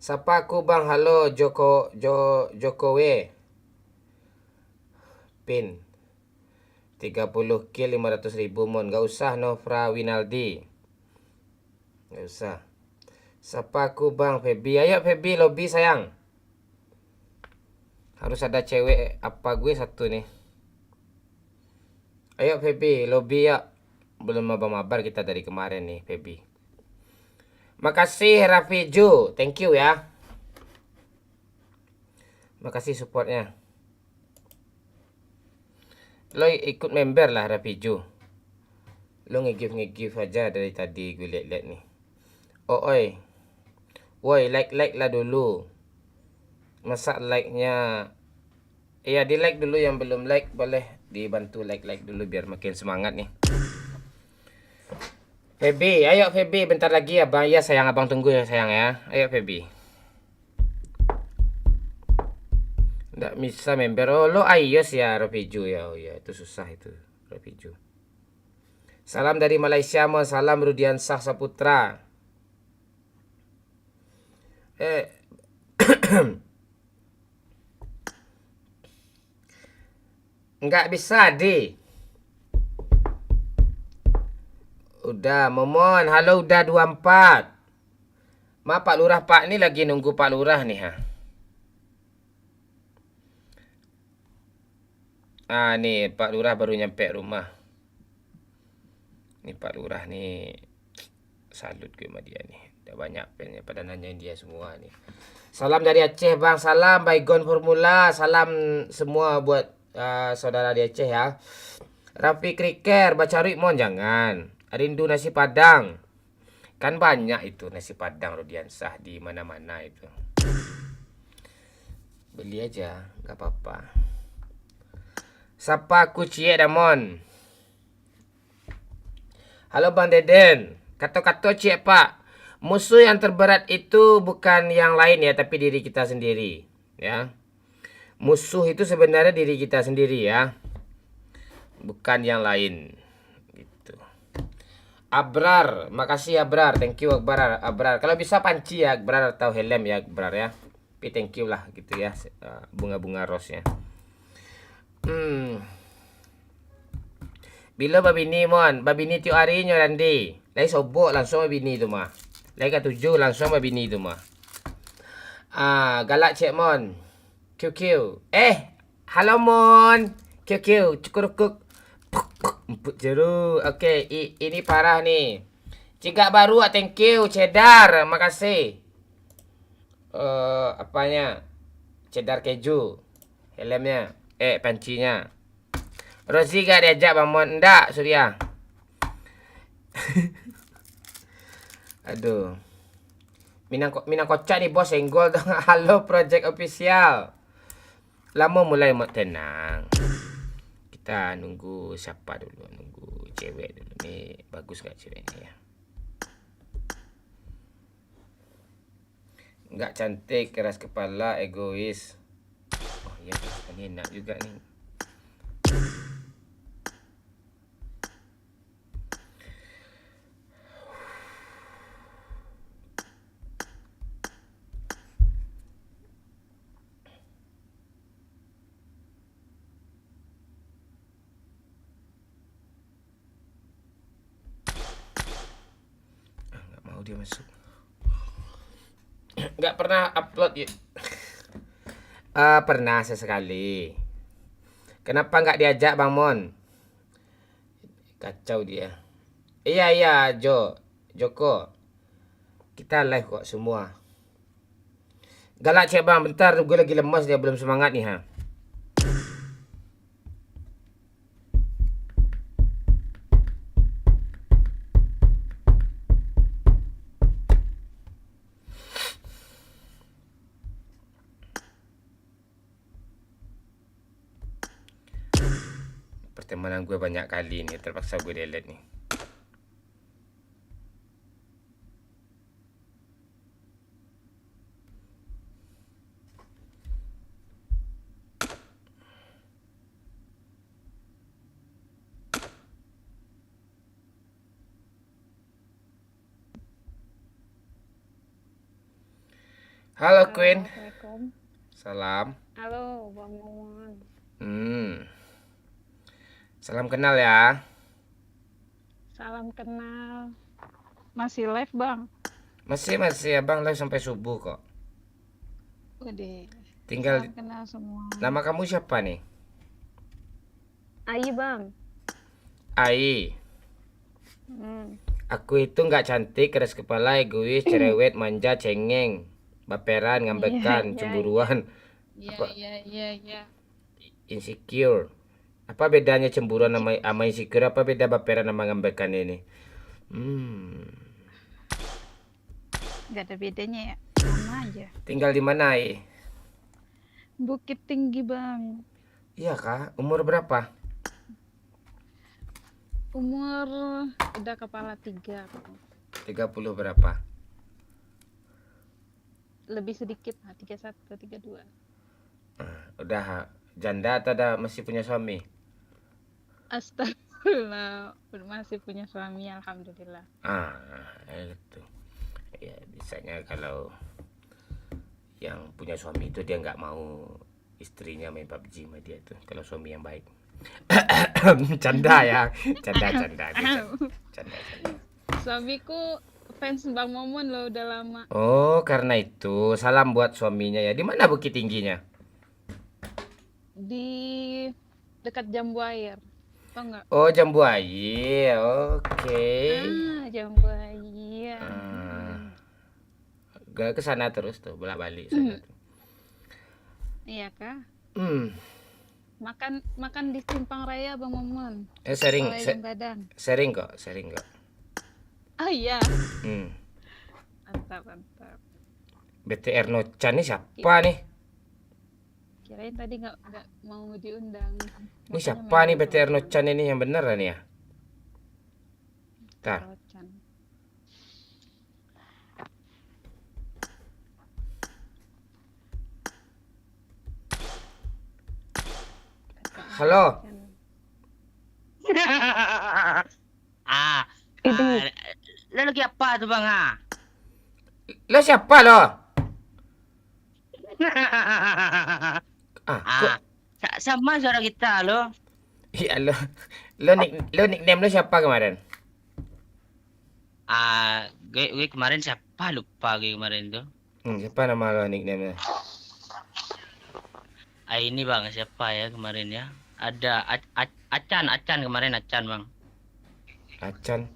Sapa aku Bang? Halo Joko, Jo-, Jokowe. Pin. Tiga puluh kill lima ratus ribu Mon. Gak usah Nofra Winaldi. Gak usah. Sapa aku Bang? Feby. Ayo Feby, lobby sayang. Harus ada cewek apa gue satu nih. Ayo Feby, lobby ya. Belum mabar-mabar kita dari kemarin nih, Feby. Makasih Rafiju, thank you ya. Makasih supportnya. Lo ikut member lah, Rafiju. Lo nge-gift, nge-gift aja dari tadi gue liat-liat nih. Oh, oi. Woi, like-like lah dulu. Masa like-nya, iya, di-like dulu, yang belum like boleh dibantu like-like dulu biar makin semangat nih. Feby, ayo Feby, bentar lagi abang, iya sayang, abang tunggu ya sayang ya. Ayo Feby. Ndak bisa member. Oh, lo iOS ya, Rafiju ya. Oh ya, itu susah itu, Rafiju. Salam dari Malaysia, Mon. Salam Rudiansah Saputra. Eh. Nggak bisa, Di. Udah, Momon. Halo, udah dua empat. Ma, Pak Lurah, Pak, ni lagi nunggu Pak Lurah nih, ha. Ah, ni Pak Lurah baru nyampe rumah. Ni Pak Lurah ni, salut gue sama dia ni. Dah banyak fan-nya, pada nanyain dia semua ni. Salam dari Aceh, Bang. Salam Baygon Formula. Salam semua buat, ah, saudara di Aceh ya. Raffi Kriker, bacaruik Mon, jangan. Rindu nasi Padang. Kan banyak itu nasi Padang Rudiansah di mana-mana itu. Beli aja, nggak apa-apa. Sapa aku ciek, Damon? Halo Bang Deden. Kato-kato ciek, Pak. Musuh yang terberat itu bukan yang lain ya, tapi diri kita sendiri, ya. Musuh itu sebenarnya diri kita sendiri ya. Bukan yang lain. Gitu. Abrar, makasih Abrar. Thank you Abrar, Abrar. Kalau bisa panci ya Abrar atau helm ya Abrar ya. Tapi thank you lah gitu ya, eh, bunga-bunga rose-nya. Hmm. Bilo babini, Mon? Babini tiok hari nyo, Randi. Lai sobok, langsuang babini tu mah. Lai katuju, langsuang babini tu mah. Ah, galak ciek, Mon. Q Q. Eh, halo, Mon. Q Q, cukurukuk. Empuk jeru. Oke, i-, ini parah nih. Cigak baru, ah, thank you, Cedar. Makasih. Eh, apanya? Cedar keju. Helmnya. Eh, pancinya. Rozi gak diajak Bang Mon? Ndak, Surya. Aduh. Minang ko-, Minang kocak nih, Bos, senggol dong. Halo, Project Official. Lamo mulai, Mak? Tenang. Kita nunggu siapa dulu? Nunggu cewek dulu. Nih, bagus gak ceweknya ya? Nggak cantik, keras kepala, egois. Oh iya, ini enak juga nih. Ah, nggak mau dia masuk. Nggak pernah upload ya? Ah, pernah sesekali. Kenapa nggak diajak, Bang Mon? Kacau dia. Iya, iya, Jo. Joko. Kita live kok semua. Galak cek, Bang, bentar, gue lagi lemas, dia belum semangat nih, ha. Pertemanan gue banyak kali nih, terpaksa gue delete nih. Halo, Queen. Assalamualaikum. Salam. Halo, Bang Momon. Hmm. Salam kenal ya. Salam kenal. Masih live, Bang? Masih, masih. Abang live sampai subuh kok. Waduh. Tinggal. Salam kenal semua. Nama kamu siapa nih? Ai, Bang. Ai. Hmm. Aku itu nggak cantik, keras kepala, egois, cerewet, manja, cengeng, baperan, ngambekan, iya, iya, cemburuan. Iya, apa? Iya, iya, iya. Insecure. Apa bedanya cemburuan sama, sama insecure? Apa beda baperan sama ngambekan ini? Hmm. Nggak ada bedanya ya, sama aja. Tinggal di mana, Ai? Bukittinggi, Bang. Iya kah? Umur berapa? Umur udah kepala tiga aku. Tiga puluh berapa? Lebih sedikit lah, tiga satu, tiga dua. Ah, udah janda atau udah masih punya suami? Astagfirullah, masih punya suami, alhamdulillah. Ah, itu. Ya, bisanya kalau yang punya suami itu dia nggak mau istrinya main pabji sama dia tuh, kalau suami yang baik. Canda ya, canda, canda, canda, canda. Suamiku fans Bang Momon loh, udah lama. Oh, karena itu, salam buat suaminya ya. Di mana Bukittingginya? Di dekat Jambu Air. Tau nggak? Oh, Jambu Air. Oke. Ah, Jambu Air. Ah. Hmm. Gak ke sana terus tuh, bolak-balik sana tuh. Iya kah? Hmm. Makan, makan di Simpang Raya, Bang Momon. Eh, sering, Raya se-, Gadang. Sering kok, sering kok. Oh iya. Hmm. Mantap, mantap. B T R Nochan nih siapa nih? Kirain tadi nggak, nggak mau diundang. Ini siapa nih B T R Nochan ini, yang bener lah nih ya? Tar. Nochan. Halo. Ah, ah, lo lagi apa tu, Bang, ah? Lo siapa lo? Ah, ah, kok sa-, sama suara kita lo. Iya, lo, lo nick-, lo nickname lo siapa kemarin? Ah, gue, gue kemarin siapa, lupa gue kemarin tuh. Hmm, siapa nama lo nickname-nya? Ah, ini, Bang, siapa ya kemarin ya? Ada Ac-, Ac-, Acan, Acan kemarin, Acan, Bang. Acan.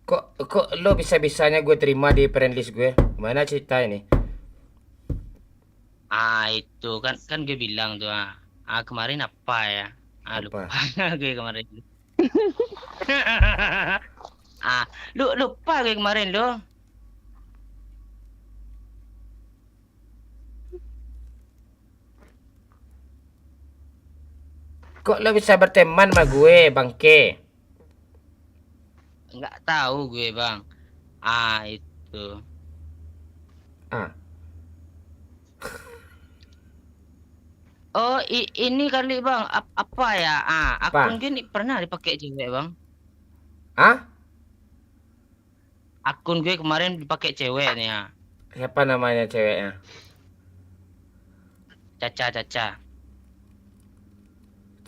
Kok, kok lo bisa-bisanya gue terima di friend list gue? Gimana cerita ini? Ah, itu kan, kan gue bilang tuh, ah. Ah, kemarin apa ya? Ah, apa? Lupa gue kemarin. Ah, lu-, lupa gue kemarin lo. Kok lo bisa berteman sama gue, bangke? Nggak tahu gue, Bang. Ah, itu. Ah, Oh, i-, ini kali, Bang. Ap-, apa ya? Ah, Apa? Akun gue ni pernah dipakai cewek, Bang. Hah? Akun gue kemarin dipakai cewek nih, ya. Siapa namanya ceweknya? Caca, Caca.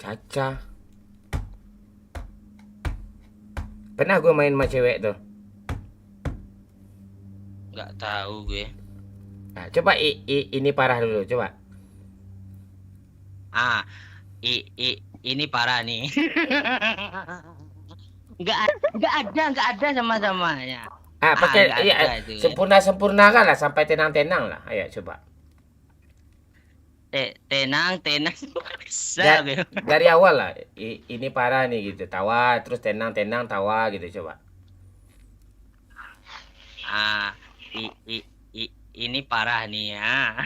Caca. Pernah gue main sama cewek tuh. Nggak tahu gue. Nah, coba i-, i-, ini parah dulu, coba. Ah, i-, i-, ini parah nih. Nggak a-, nggak ada, nggak ada sama-samanya. Ah, Ah, pakai, nggak iya, ada itu, ya. Sempurna-sempurnakan lah, sampai tenang-tenang lah. Ayo, coba. Te-, tenang, tenang. Bisa Da-, gitu. Dari awal lah, i-, ini parah nih gitu. Tawa, terus tenang, tenang, tawa gitu, coba. Ah, i-, i-, i-, ini parah nih, ya.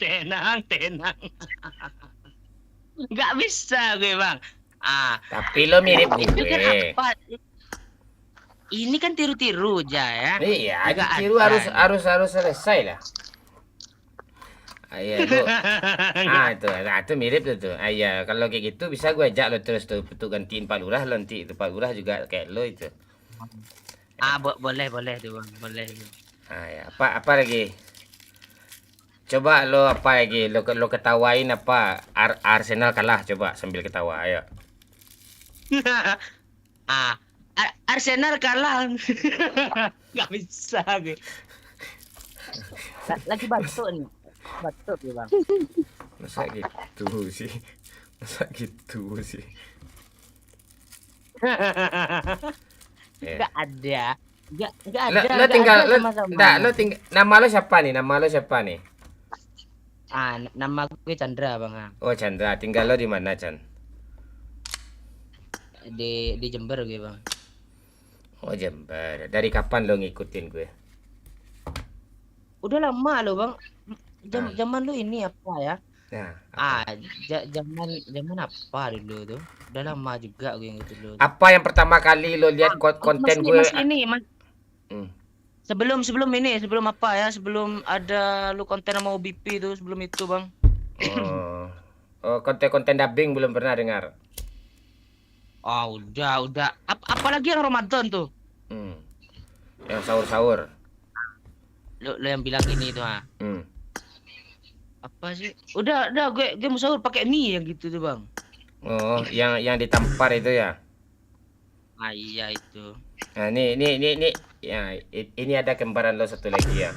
Tenang, tenang. Nggak bisa gue, Bang. Ah, Tapi lo mirip itu kan gue. apa? Ini kan tiru-tiru aja, ya. Iya, Nggak tiru ada harus, nih. harus, harus selesai lah. Ah, iya, itu. Ah, itu, ah, itu mirip tu, tu. Ah, iya, kalau kayak gitu bisa gue ajak lo terus tuh, untuk gantiin Pak Lurah lo nanti. Itu Pak Lurah juga kayak lo itu. Ah, bo-, boleh, boleh tuh, Bang. Boleh. Ah, ya. Apa, apa lagi? Coba lo apa lagi? Lo ke-, lo ketawain apa? Ar-, Arsenal kalah, coba sambil ketawa, ayo. Ah, Ar-, Arsenal kalah. Nggak bisa gue. La-, lagi batuk nih. Batuk nih, Bang. Masa gitu sih? Masa gitu sih? Eh. Nggak ada. Nggak, nggak Lo, ada, lo nggak tinggal, ada lo, sama-sama. nggak, lo ting-, nama lo siapa nih? Nama lo siapa nih? Ah, n-, nama gue Chandra, Bang, ah. Oh, Chandra. Tinggal lo di mana, Chan? Di, di Jember gue, Bang. Oh, Jember. Dari kapan lo ngikutin gue? Udah lama lo, Bang. Jam-, Ah. zaman lo ini apa ya? Nah, apa? Ah, ja-, zaman, zaman apa dulu tuh? Udah lama juga gue yang itu dulu. Apa yang pertama kali lo lihat Ah, kon-, oh, konten masih, gue? masih ini, Mas. Hmm. Sebelum, sebelum ini, sebelum apa ya? Sebelum ada lu konten sama O B P tuh, sebelum itu, Bang. Oh. Oh, konten-konten dubbing belum pernah dengar? Ah, udah, udah. Ap-, apalagi yang Ramadan tuh. Hmm. Yang sahur-sahur. Lo, lo yang bilang ini tuh, ah. Hmm. Apa sih? Udah, udah, gue, gue mau sahur pakai mie yang gitu tuh, Bang. Oh, yang, yang ditampar itu ya? Ah, iya itu. Nah, ini, ini, ini, ini. Ya, i-, ini ada kembaran lo satu lagi ya.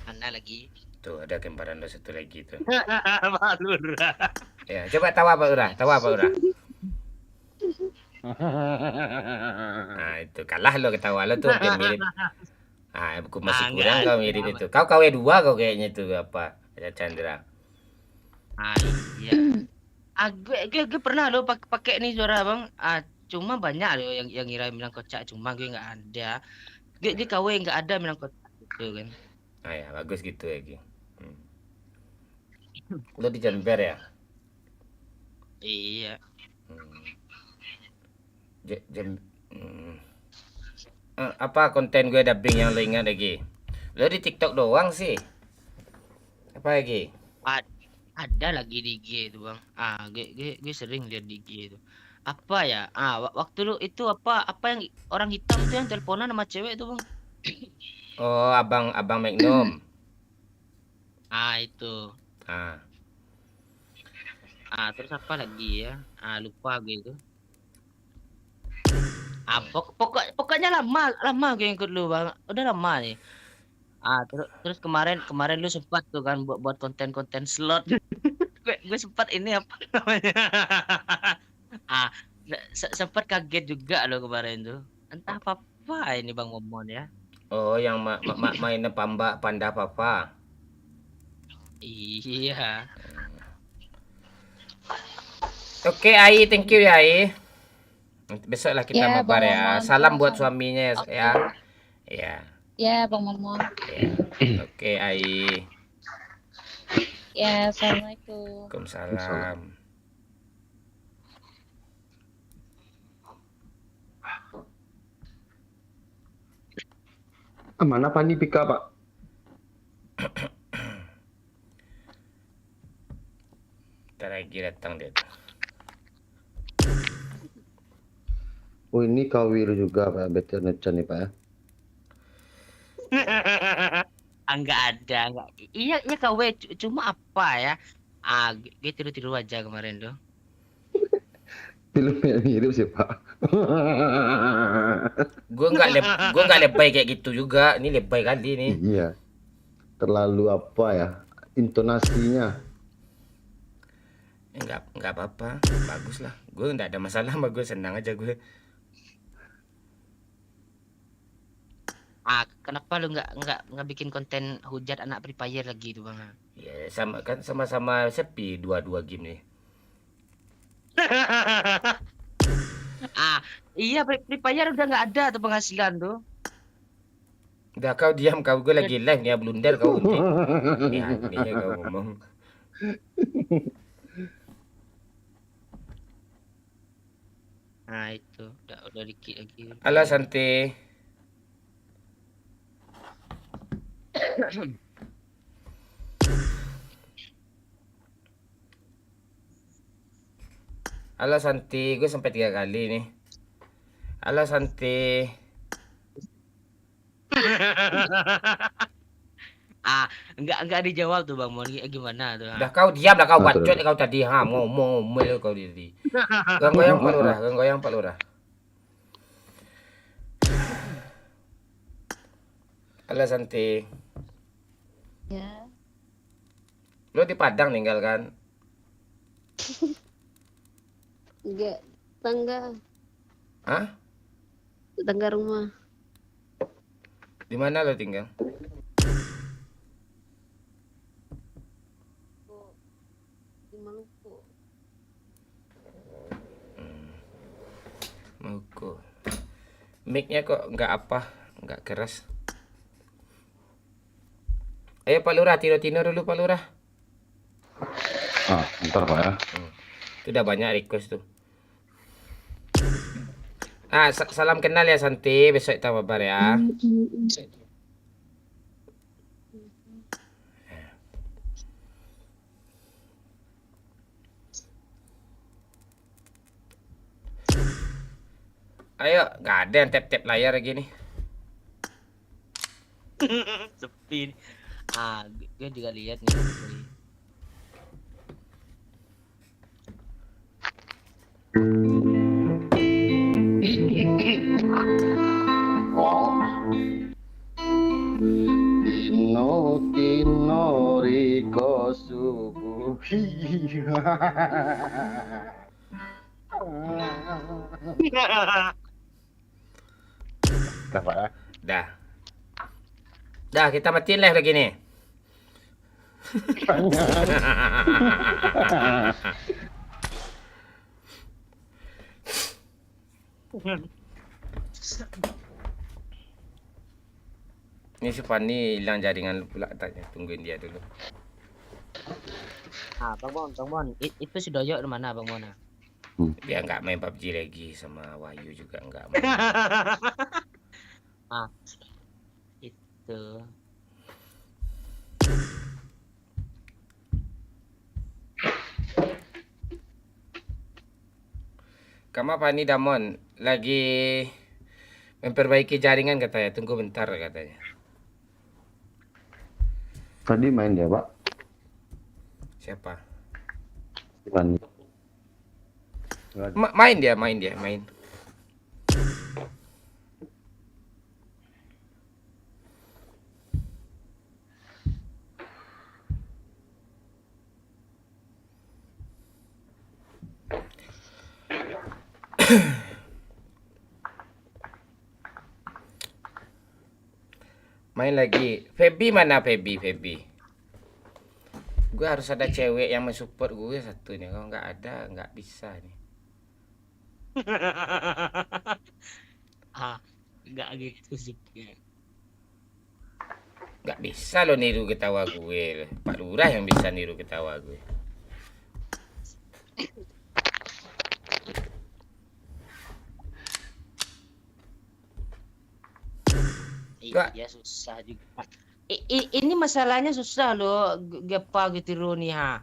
Mana lagi? Tuh, ada kembaran lo satu lagi tuh. Pak Lurah. Ya, coba tawa, Pak Lurah. Tawa, Pak Lurah. Nah, itu kalah lo ketawa lo tuh, hampir mirip. Ah, aku masih Ah, kurang enggak kau mirip ada, itu. Bang. Kau kawe dua kau kayaknya itu, apa? Ya, Chandra. Ah, iya. Ah, gue, gue, gue pernah lo pak-, pakai nih suara, Bang. Ah, cuma banyak lo yang, yang ngira bilang kocak, cuma gue nggak ada. Gue, gue kawe nggak ada bilang kocak gitu kan. Ah, ya, bagus gitu ya, Ki. Hmm. Lo di Jember ya? Iya. Hmm. Je-, Jem-, hmm. Eh, apa konten gue dubbing yang lo ingat lagi? Lo di TikTok doang sih. Apa lagi? Ad-, ada lagi di I G itu, Bang. Ah, gue, gue, gue sering lihat di I G itu. Apa ya? Ah, wa-, waktu lu itu apa, apa yang orang hitam tuh yang teleponan sama cewek tuh, Bang? Oh, abang, abang Magnum. Ah, itu. Ah. Ah, terus apa lagi ya? Ah, lupa gue itu. Ah, Hmm. pok-, pokok-, pokoknya lama, lama gue ngikut lu, Bang. Udah lama nih. Ah, terus, terus kemarin, kemarin lu sempat tuh kan buat, buat konten-konten slot. Gue, gue sempat ini apa namanya? Ah, se-, se-, sempat kaget juga lo kemarin tuh. Entah apa-apa ini Bang Momon ya. Oh, yang ma-, ma-, ma-, main pamba-, panda papa. Iya. Oke, Ai, thank you ya, Ai. Besok lah kita Ya, mabar Bang ya. Momon, Salam buat sama-sama. suaminya ya, Oke. ya. Ya. Ya, Bang Momon. Ya. Oke, Ai. Ya, assalamualaikum. Waalaikumsalam. Ah, mana Fani pika, Pak? Lagi datang dia tu. Oh, ini kawir juga, Pak, betul macam ni, Pak, ya? Ah, nggak ada, nggak. Iya, iya, kawir. Cu-, cuma apa ya? Ah, dia tidur-tidur aja kemarin tuh. Film yang mirip sih, Pak. Gue nggak leb-, gue nggak lebay kayak gitu juga. Ini lebay kali nih. Iya. Terlalu apa ya? Intonasinya. Enggak, enggak apa-apa. Bagus lah. Gue enggak ada masalah sama gue, senang aja gue. Ah, kenapa lu nggak, nggak, nggak bikin konten hujat anak Free Fire lagi tu, Bang? Ya, sama kan, sama-sama sepi dua-dua game nih. Ah, iya, Free, Free Fire udah nggak ada tuh penghasilan tuh. Dah, kau diam, kau, gue lagi live nih, ya, blunder kau nanti. Nih, aneh ya kau ngomong. Nah, itu, udah, udah dikit lagi. Alah, Santi. Halo, Santi, gue sampai tiga kali nih. Halo, Santi. Ah, enggak, enggak dijawab tuh, Bang Mon. Gi-, gimana tuh, ah? Dah, kau diam dah, kau. Ah, bacot terus. Kau tadi, ha, ngomong-ngomel kau tadi. Ganggoyang Pak Lurah, ganggoyang Pak Lurah. Halo, Santi. Ya. Lo di Padang tinggal, kan? Enggak, tangga. Hah? Tangga rumah. Di mana lo tinggal? Di Maluku. Hmm. Maluku. Mic-nya kok nggak apa, nggak keras? Ayo, Pak Lurah, tino-tino dulu, Pak Lurah. Ah, bentar, Pak, ya. Hmm. Itu udah banyak request tuh. Ah, sa-, salam kenal ya, Santi. Besok kita mabar ya. Ayo, nggak ada yang tap-tap layar lagi nih. Sepi nih. Ah, gue juga lihat nih. Tino-tino riko subuhi. Dah, Pak, ya? Dah. Dah, kita matiin live lagi nih. Ini si Fani hilang jaringan pula, tanya, tungguin dia dulu. Ah, Bang Mon, Bang Mon, i-, itu si Doyok di mana, Bang Mon, ah? Hmm. Dia nggak main PUBG lagi, sama Wahyu juga nggak main. Ah, itu. Kama Fani Damon lagi memperbaiki jaringan katanya, tunggu bentar katanya. Tadi main dia, Pak. Siapa? Fani. Ma-, main dia, main dia, main. Main lagi. Feby mana Feby, Feby? Gue harus ada cewek yang mensupport gue satu nih. Kalau nggak ada, nggak bisa nih. Ah, nggak gitu sih. Nggak bisa lo niru ketawa gue. Pak Lurah yang bisa niru ketawa gue. Iya, susah juga. I-, i-, ini masalahnya susah loh, G-, Gepa gitu loh nih, ha.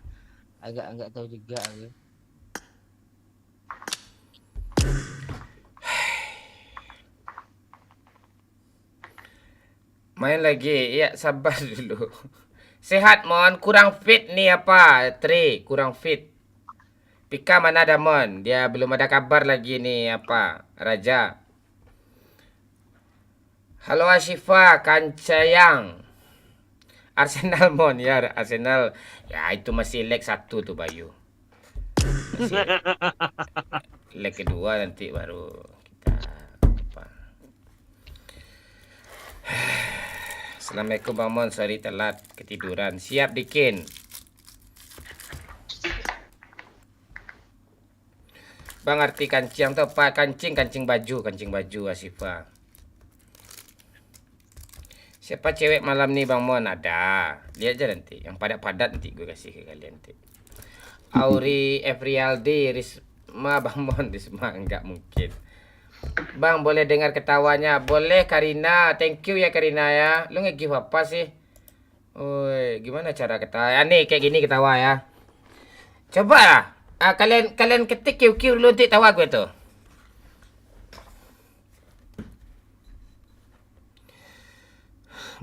Agak-agak tahu juga aku. Main lagi, ya, sabar dulu. Sehat, Mon. Kurang fit ni apa, Tri? Kurang fit. Pika mana ada, Mon? Dia belum ada kabar lagi ni apa, Raja. Halo Asyifa, Kancayang. Arsenal, Mon, ya, Arsenal. Ya, itu masih leg satu tu, Bayu. Masih leg kedua nanti baru kita apa. Assalamualaikum, Bang Mon. Sorry telat, ketiduran. Siap, Dikin. Bang, arti kanciang tu apa? Kancing, kancing baju, kancing baju, Asyifa. Siapa cewek malam ni, Bang Mon? Ada. Lihat aja nanti. Yang padat-padat nanti gue kasih ke kalian nanti. Auri Efrialdi, Risma, Bang Mon, Risma, enggak mungkin. Bang, boleh dengar ketawanya? Boleh, Karina. Thank you ya, Karina, ya. Lu nge-gift apa sih? Oi, gimana cara ketawa? Ah, ni, kayak gini ketawa, ya. Coba lah. Ah, kalian, kalian ketik Q Q dulu, nanti tawa gue tuh.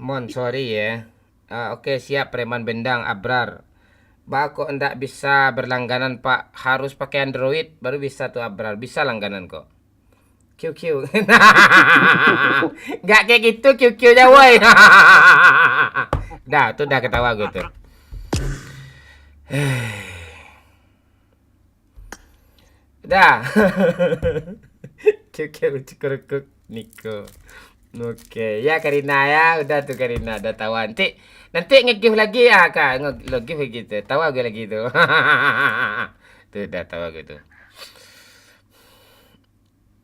Mon, sorry ya. Ah, oke, siap, preman bendang, Abrar. Ba, kok ndak bisa berlangganan, Pak? Harus pakai Android, baru bisa tuh, Abrar. Bisa langganan kok. Q Q. Nggak kayak gitu Q Q-nya, woi. Dah, tuh dah ketawa gue tuh. Dah. Q Q, cukurukuk, Niko. Oke, ya Karina ya, udah tuh Karina, udah tawa. Nanti, nanti nge-gift lagi ya, Kak. Nge-, lo gift lagi tuh. Tawa gue lagi tuh. Tuh, udah tawa gue tuh.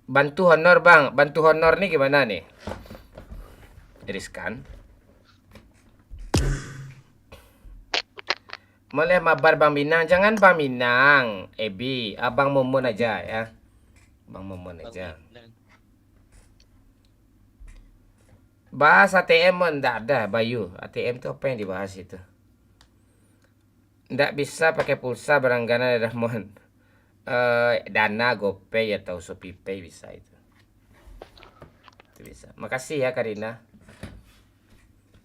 Bantu honor, Bang. Bantu honor ni gimana ni? Riskan. Boleh mabar Bang Minang. Jangan Bang Minang, Ebi. Abang Momon aja ya. Bang Momon Bang aja. Minang. Bahas A T M ndak ada, Bayu. A T M tu apa yang dibahas itu? Ndak bisa pakai pulsa berlangganan, Rahmon. Eh, Dana, GoPay, atau ShopeePay bisa itu. Itu bisa. Makasih ya, Karina.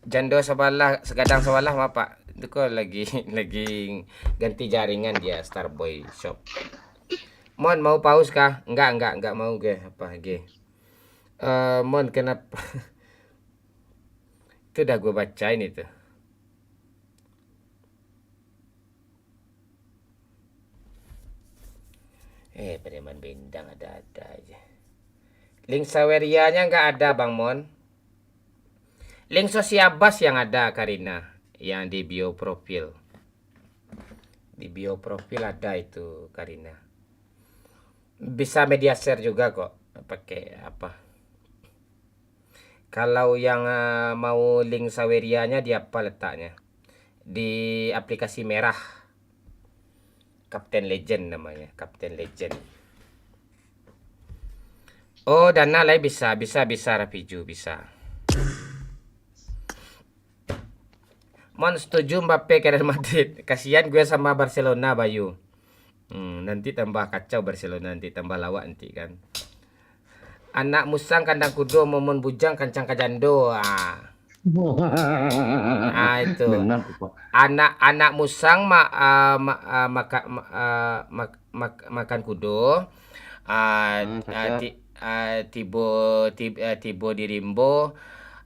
Jando sabalah, segadang sabalah, maaf, Pak. Itu kok lagi, lagi ganti jaringan dia, Starboy Shop. Mon, mau paus kah? Enggak, enggak, enggak mau ge, apa ge. Eh, Mon, kenapa? Itu udah gue bacain itu. Eh, preman bendang ada-ada aja. Link Sawerianya nggak ada, Bang Mon. Link Sosiabas yang ada, Karina, yang di bio profil. Di bio profil ada itu, Karina. Bisa media share juga kok, pakai apa. Kalau yang, eh, mau link Sawerianya di apa letaknya? Di aplikasi merah. Kapten Legend namanya, Kapten Legend. Oh, Dana lai bisa, bisa, bisa, Rapiju, bisa. Mon, setuju Mbappe ke Real Madrid. Kasian gue sama Barcelona, Bayu. Hmm, nanti tambah kacau Barcelona, nanti tambah lawak nanti kan. Anak musang kandang kudo, momon bujang kancang ka jando. Ah. Ah, itu. Benar tu, Pak. Anak, anak musang ma-, ah, ma-, ah, maka-, ma-, ah, mak-, mak-, makan kudo. Ah, Hmm, ah, cakap. ti-, ah, tibo, tib-, ah, tibo di rimbo.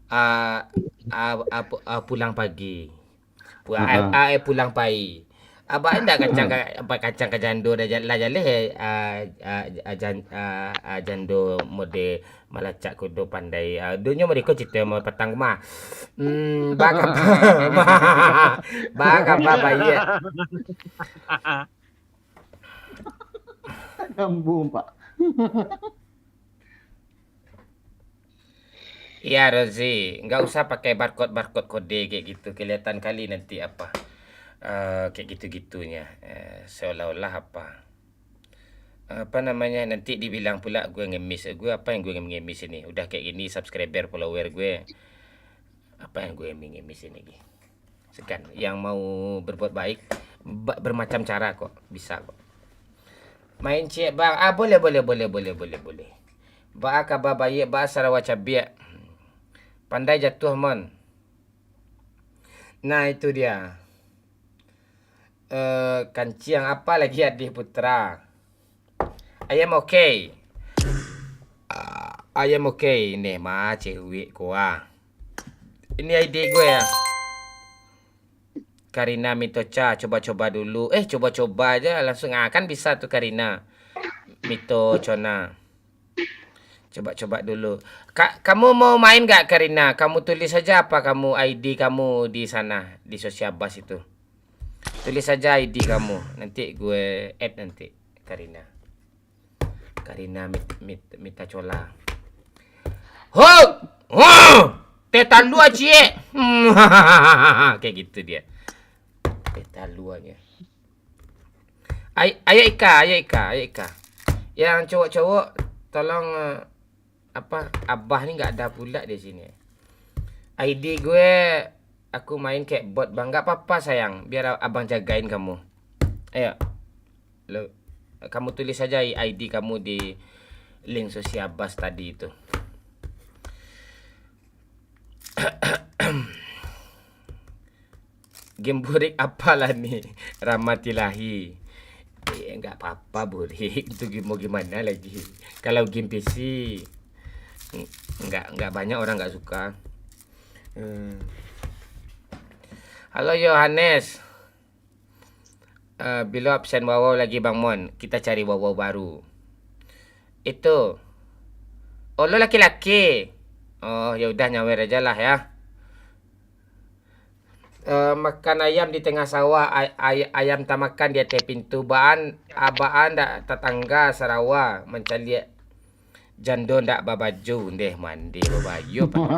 Ah, ah, ah, pu-, ah, pulang pagi. Pu-, ah, Heeh. ah, eh, pulang pai. Abah indak kacang ka, apa, kacang ka jando dah jal-, lah jaleh, eh, ah, ah, ah, jan-, ah, ah, jando mode malacak kudo pandai. Ah, dunyo mereka cerita mau petang mah. Hmm, bak apa? Bak apa, Pak? Iya. Nyambung, Pak. Iya, Rozi, nggak usah pakai barcode-barcode kode kayak gitu, kelihatan kali nanti apa, eh, kayak gitu-gitunya, eh, seolah-olah apa, apa namanya, nanti dibilang pula gue ngemis, gue apa yang gue ngemis ini, udah kayak gini subscriber, follower gue, apa yang gue ngemis ini, Gi? Segan, yang mau berbuat baik, Ba-, bermacam cara kok, bisa kok. Main ciek, Bang. Ah, boleh, boleh, boleh, boleh, boleh, boleh. Baa kaba baiak, baa sarawa cabiak. Pandai jatuah, Mon. Nah, itu dia. Eh, kanciang apa lagi, Adih Putra? Ayam oke. Ah, ayam oke. Ini mah cewek ko ah. Ini I D gue ya. Karina Mitocha, coba-coba dulu. Eh, coba-coba aja langsung. Ah, kan bisa tuh Karina. Mito Chona. Coba-coba dulu. Ka-, kamu mau main gak, Karina? Kamu tulis saja apa kamu, I D kamu di sana, di Sosiabas itu. Tulis saja I D kamu. Nanti gue add nanti, Karina. Karina Mit-, Mit-, Mita Cola. Hok! Hok! Teh talua, ciek! Kayak gitu dia. Teh talua aja. Ay-, ayo Ika, ayo Ika, ayo Ika. Yang cowok-cowok, tolong, eh, apa, Abah ni nggak ada pula di sini. I D gue, aku main kayak bot, Bang. Nggak apa-apa, sayang. Biar a-, Abang jagain kamu. Ayo. Lo, kamu tulis saja I-, I D kamu di link Sosiabas tadi itu. Game burik apalah ni? Rahmatilahi. Eh, nggak apa-apa, burik. Itu game mau gimana lagi? Kalau game P C, ng-, nggak, nggak banyak orang nggak suka. Hmm. Halo, Yohanes. Eh, bilo absen Wawau lagi, Bang Mon? Kita cari Wawau baru. Itu. Oh, lo laki-laki. Oh, ya udah, nyawer aja lah ya. Eh, makan ayam di tengah sawah, ay-, ay-, ayam tamakan di ateh pintu. Baan, abaan dak tatangga sarawa mancaliak jando ndak babaju. Ndeh, mandeh, babayo pantun.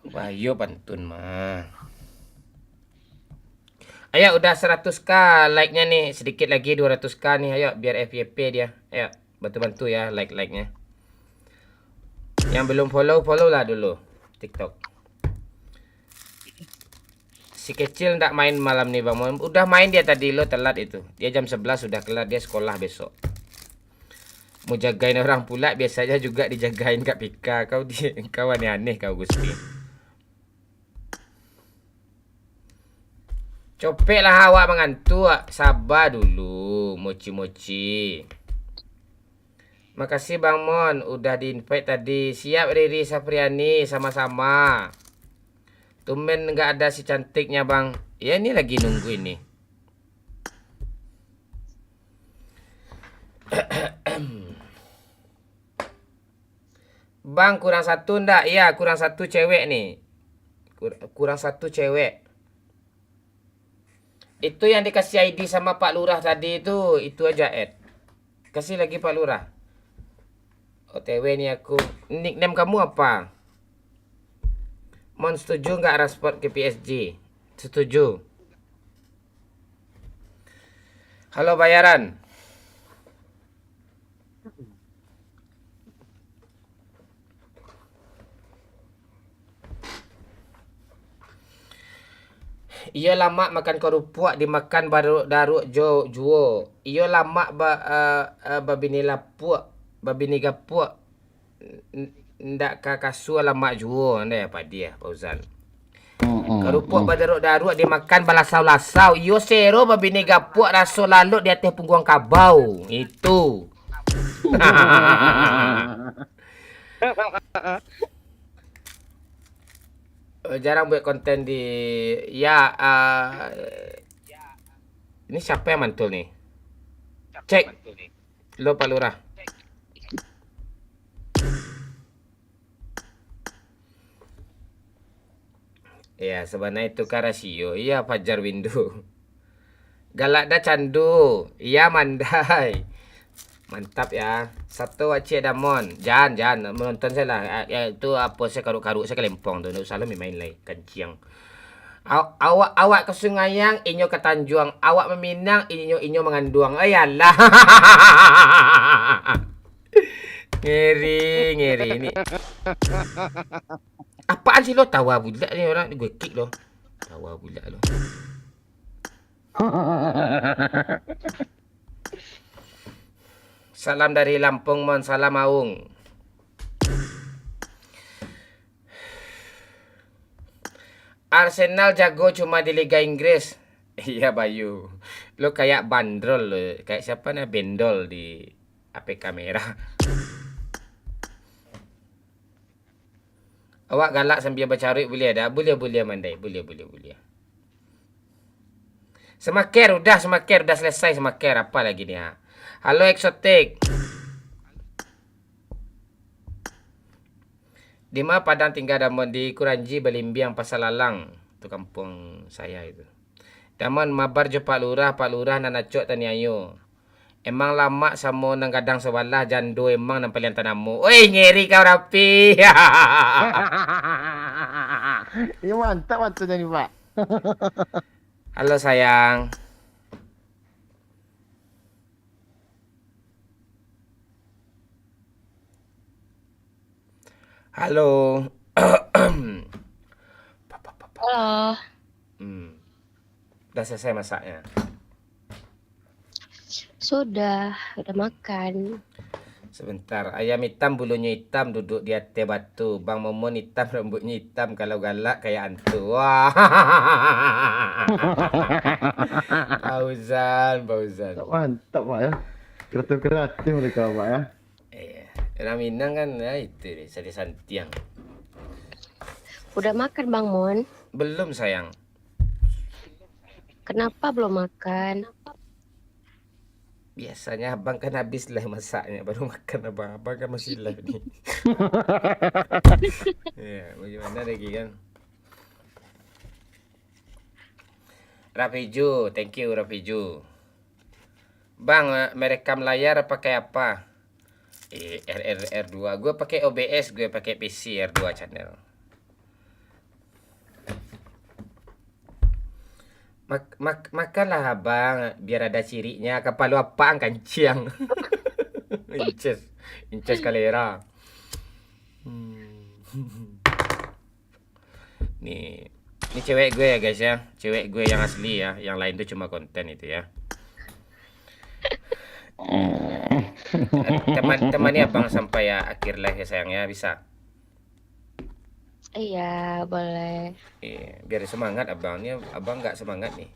Babayo pantun mah. Ayo, udah seratus K like-nya nih, sedikit lagi dua ratus K nih, ayo, biar F Y P dia. Ayo, bantu-bantu ya like-like-nya. Yang belum follow, follow lah dulu TikTok. Si kecil ndak main malam ni, Bang Mon. Udah main dia tadi, lo telat itu. Dia jam sebelas sudah kelar, dia sekolah besok. Mau jagain orang pula, biasanya juga dijagain Kak Pika. Kau di-, kau aneh-aneh kau, Gusti. Copeklah awak mangantuak, saba dulu, moci-moci. Makasih Bang Mon, udah di-invite tadi. Siap Riri Safriani, sama-sama. Tumben nggak ada si cantiknya, Bang. Ya, ini lagi nunggu ini. Bang, kurang satu ndak? Iya, kurang satu cewek nih. Kur-, kurang satu cewek. Itu yang dikasih I D sama Pak Lurah tadi itu, itu aja add. Kasih lagi Pak Lurah. O T W nih aku. Nickname kamu apa? Mon, setuju nggak Rashford ke P S G? Setuju. Halo, bayaran. Iyo lamak makan karupuak, dimakan baru-, daruak jo juo. Iyo lamak ba-, eh, eh, babini lapuak, babini gapuak. N-, ndak ka kasua lamak juo, ndeh, padiah, Fauzan. Mm, mm, karupuak mm. Badaruak-daruak dimakan balasau-lasau. Iyo sero babini gapuak raso lalok di ateh pungguang kabau. Itu. Eh, jarang buat konten di, ya, ah, ini siapa yang mantul nih? Cek. Lo Pak Lurah. Ya, sabananyo itu ka rasio. Iya, Fajar Windu. Galak dah candu. Iya, mandai. Mantap ya. Sato wak ciek Damon. Jan, jan. Menonton sajo lah. Ya, ya, itu apo, sajo karuk-karuk, sajo kalempong tu. Ndak usah lah main-main lai. Kanciang. Aw-, awak, awak ka Sungaiang, inyo ka Tanjuang. Awak maminang, inyo, inyo manganduang. Ai, alah. Ngeri, ngeri ni. Apaan sih lo tawa budak ni orang? Gue kick lo. Tawa pulak lo. Salam dari Lampung, Mon. Salam, Aung. Arsenal jago cuma di Liga Inggris. Iya, Bayu. Lo kayak bandrol lo. Kayak siapa nah, bendol di A P K merah. Awak galak sambia bacaruik buliah dak? Buliah, buliah, Mandai. Buliah, buliah, buliah. Semaker, udah Semaker, udah selesai Semaker. Apa lagi ni, ha? Halo, Eksotik. Di ma Padang tingga, Damon? Di Kuranji, Balimbiang, Pasar Lalang. Tu kampuang saya itu. Damon, mabar jo Pak Lurah, Pak Lurah nan acok taniayo. Emang lamak samo nan gadang sabalah, jando emang nan paliang tanamo. Oi, ngeri kau, Rapi. Iyo, mantap, mantap tadi, Pak. Halo, sayang. Halo. Halo. Hmm. Udah selesai masaknya? Sudah, udah makan. Sebentar, ayam hitam bulunyo hitam duduk di ateh batu. Bang Momon hitam rambutnyo hitam, kalau galak kayak antu. Wah. Fauzan, Fauzan. Mantap, Pak, ya. Kreatif-kreatif mereka, Pak, ya. Eh, orang Minang kan, ya, itu deh, sadi santiang. Udah makan, Bang Mon? Belum, sayang. Kenapa belum makan? Biasanya abang kan habis lah masaknya, baru makan abang. Abang kan masih live ni. Ya, bagaimana lagi kan? Rapijo, thank you, Rapijo. Bang, eh, merekam layar pakai apa? Eh, R R R dua. Gue pakai O B S, gue pakai P C R dua channel. Mak-, mak-, makanlah abang, biar ada ciriknya. Kapalo apaan kanciang? Inces, inces kalera. Hmm. Ni, ni cewek gue ya, guys, ya. Cewek gue yang asli ya. Yang lain tuh cuma konten itu ya. Teman, temani abang sampai ya akhir live ya, sayang ya, bisa? Iya, boleh. Iya, biar semangat abang. Ni abang nggak semangat nih.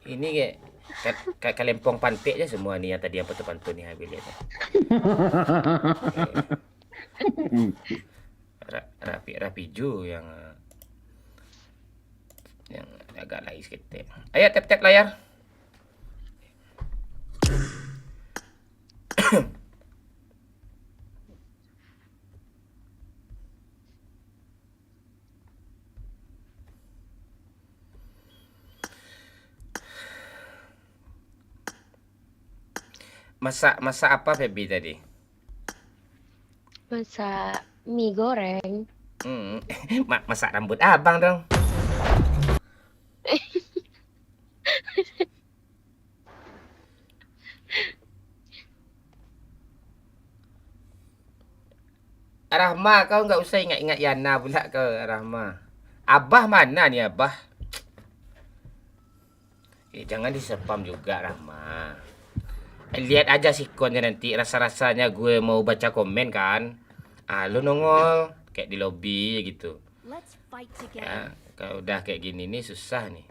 Ini kayak ka-, ka-, kalempong pantek aja semua nih yang tadi yang pantun-pantun nih, habis lihat. Iya. Ra-, rapi, rapi ju yang, yang agak lain seketek. Ayo, tap-tap layar. Masak, masak apa Feby tadi? Masak mie goreng. Hmm, ma-, masak rambut abang dong. Rahma, kau nggak usah ingat-ingat Yana pula kau, Rahma. Abah mana ni, Abah? Eh, jangan di-spam juga, Rahma. Eh, lihat aja sikonnya nanti, rasa-rasanya gue mau baca komen kan. Ah, lu nongol, kayak di lobby gitu. Let's fight together. Ya, kalau udah kayak gini nih, susah nih.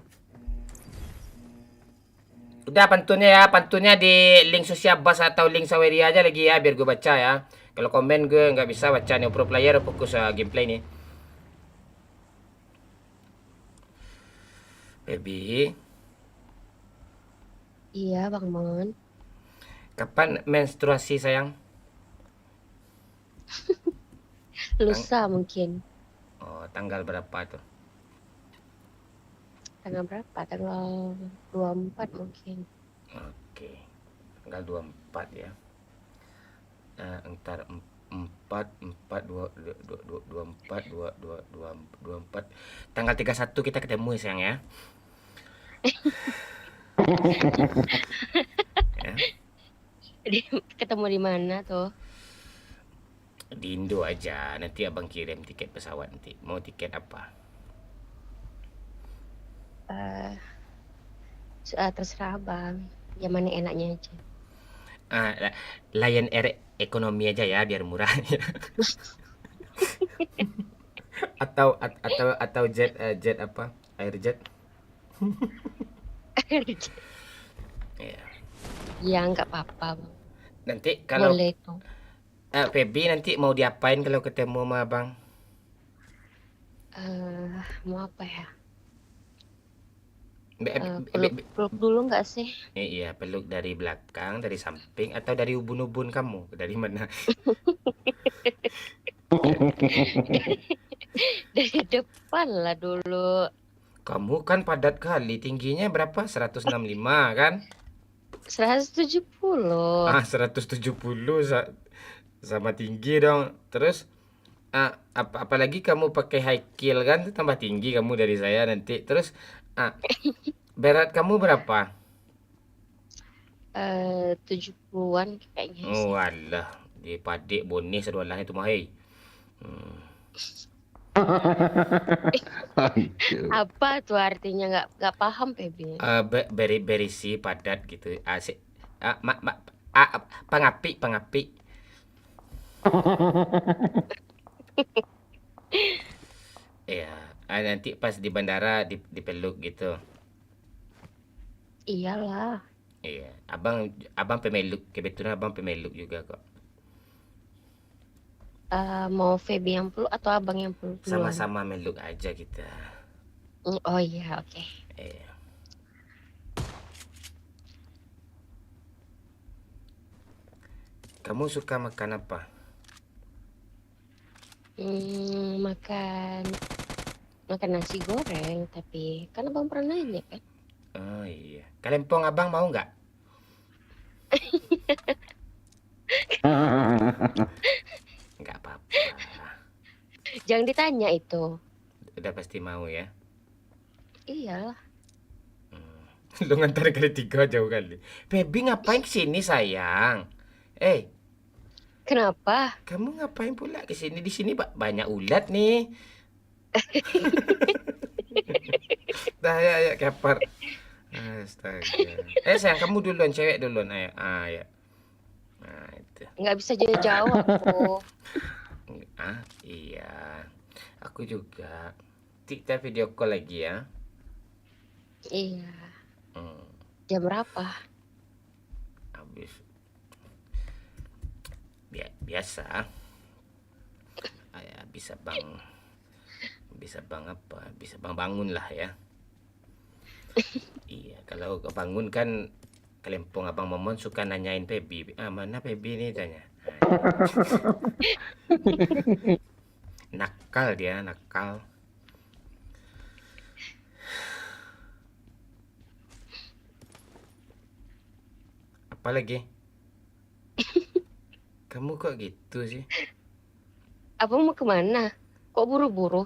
Udah pantunnya ya, pantunnya di link sosial Bas atau link Saweria aja lagi ya, biar gue baca ya. Kalau komen gue nggak bisa baca nih, pro player fokus, eh, gameplay nih. Baby. Iya, Bang Mon. Kapan menstruasi, sayang? Lusa mungkin. Oh, tanggal berapa tuh? Tanggal berapa? Tanggal dua puluh empat mungkin. Oke. Tanggal dua puluh empat ya. Eh, entar em-, empat, empat, dua, dua, dua, dua, dua puluh empat, dua, dua, dua, dua puluh empat. Tanggal tiga puluh satu kita ketemu ya, sayang ya. Ya. Di, ketemu di mana tuh? Di Indo aja. Nanti abang kirim tiket pesawat nanti. Mau tiket apa? Ah, terserah abang. Yang mana enaknya aja. Ah, la-, Lion Air ekonomi aja ya, biar murah. Atau, at-, atau, atau jet, eh, jet apa? Air jet. Iya. Ya, nggak apa-apa, Bang. Nanti kalau, boleh tuh. Eh, Feby nanti mau diapain kalau ketemu sama abang? Eh, mau apa ya? Be-, Eh, be-, peluk, be-, peluk dulu nggak sih? Eh, iya, peluk dari belakang, dari samping, atau dari ubun-ubun kamu? Dari mana? Dari depan lah dulu. Kamu kan padat kali, tingginya berapa? Seratus enam lima, kan? Seratus tujuh puluh. Ah, seratus tujuh puluh sa-, sama tinggi dong. Terus, ah, ap-, apalagi kamu pakai high heel kan, tambah tinggi kamu dari saya nanti. Terus, ah, berat kamu berapa? Eh, tujuh puluhan kayaknya sih. Oh, alah, dipadik boneh sadoalah itu mah, hei. Hmm. Aduh. Apa tuh artinya? Nggak, nggak paham, Feby. Eh, be-, beri-, berisi, padat gitu. Ah, si-, ah, ma-, ma-, ah, pangapik, pangapik. Iya, ah, nanti pas di bandara di-, dipeluk gitu. Iyalah. Iya, abang, abang pemeluk, kebetulan abang pemeluk juga kok. Eh, mau Feby yang peluk atau abang yang peluk duluan? Sama-sama meluk aja kita. Mm, oh iya, oke. Iya. Kamu suka makan apa? Hmm, makan, makan nasi goreng, tapi kan abang pernah nanya, kan? Oh, iya. Kalempong abang mau nggak? Nggak apa-apa. Jangan ditanya itu. Udah pasti mau, ya? Iyalah. Hmm. Lu ngantar kali tiga jauh kali. Feby ngapain ke sini, sayang? Eh. Kenapa? Kamu ngapain pula ke sini? Di sini ba-, banyak ulat nih. Dah, ayo, ayo, kapar. Astaga. Eh, sayang, kamu duluan, cewek duluan. Ayo, ayo. Nah, itu. Nggak bisa jauh-jauh aku. Ah, iya. Aku juga. Nanti kita video call lagi ya. Iya. Hmm. Jam berapa? Habis. Bia-, biasa. Ah, ya, bisa bang, bisa bang apa? Bisa bang bangun lah ya. Iya, kalau kebangun kan kalempong abang Momon suka nanyain Feby. "Ah, mana Feby ni?" tanya. Nah, nakal dia, nakal. Apa lagi? Kamu kok gitu sih? Abang mau kemana? Kok buru-buru?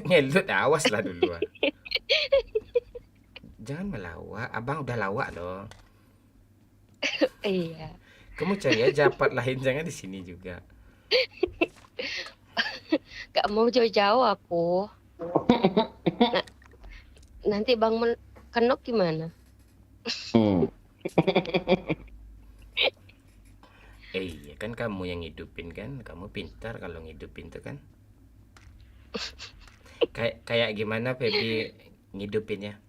Ngelut, awas lah dulu, ah. Jangan melawak, abang udah lawak loh. Iya. Kamu cari aja part lain, jangan di sini juga. Gak mau jauh-jauh aku. Na-, nanti Bang Men-, Kenok gimana? Hmm. Eh, iya kan kamu yang ngidupin kan? Kamu pintar kalau ngidupin tuh kan? Kayak, kayak gimana Feby ngidupinnya?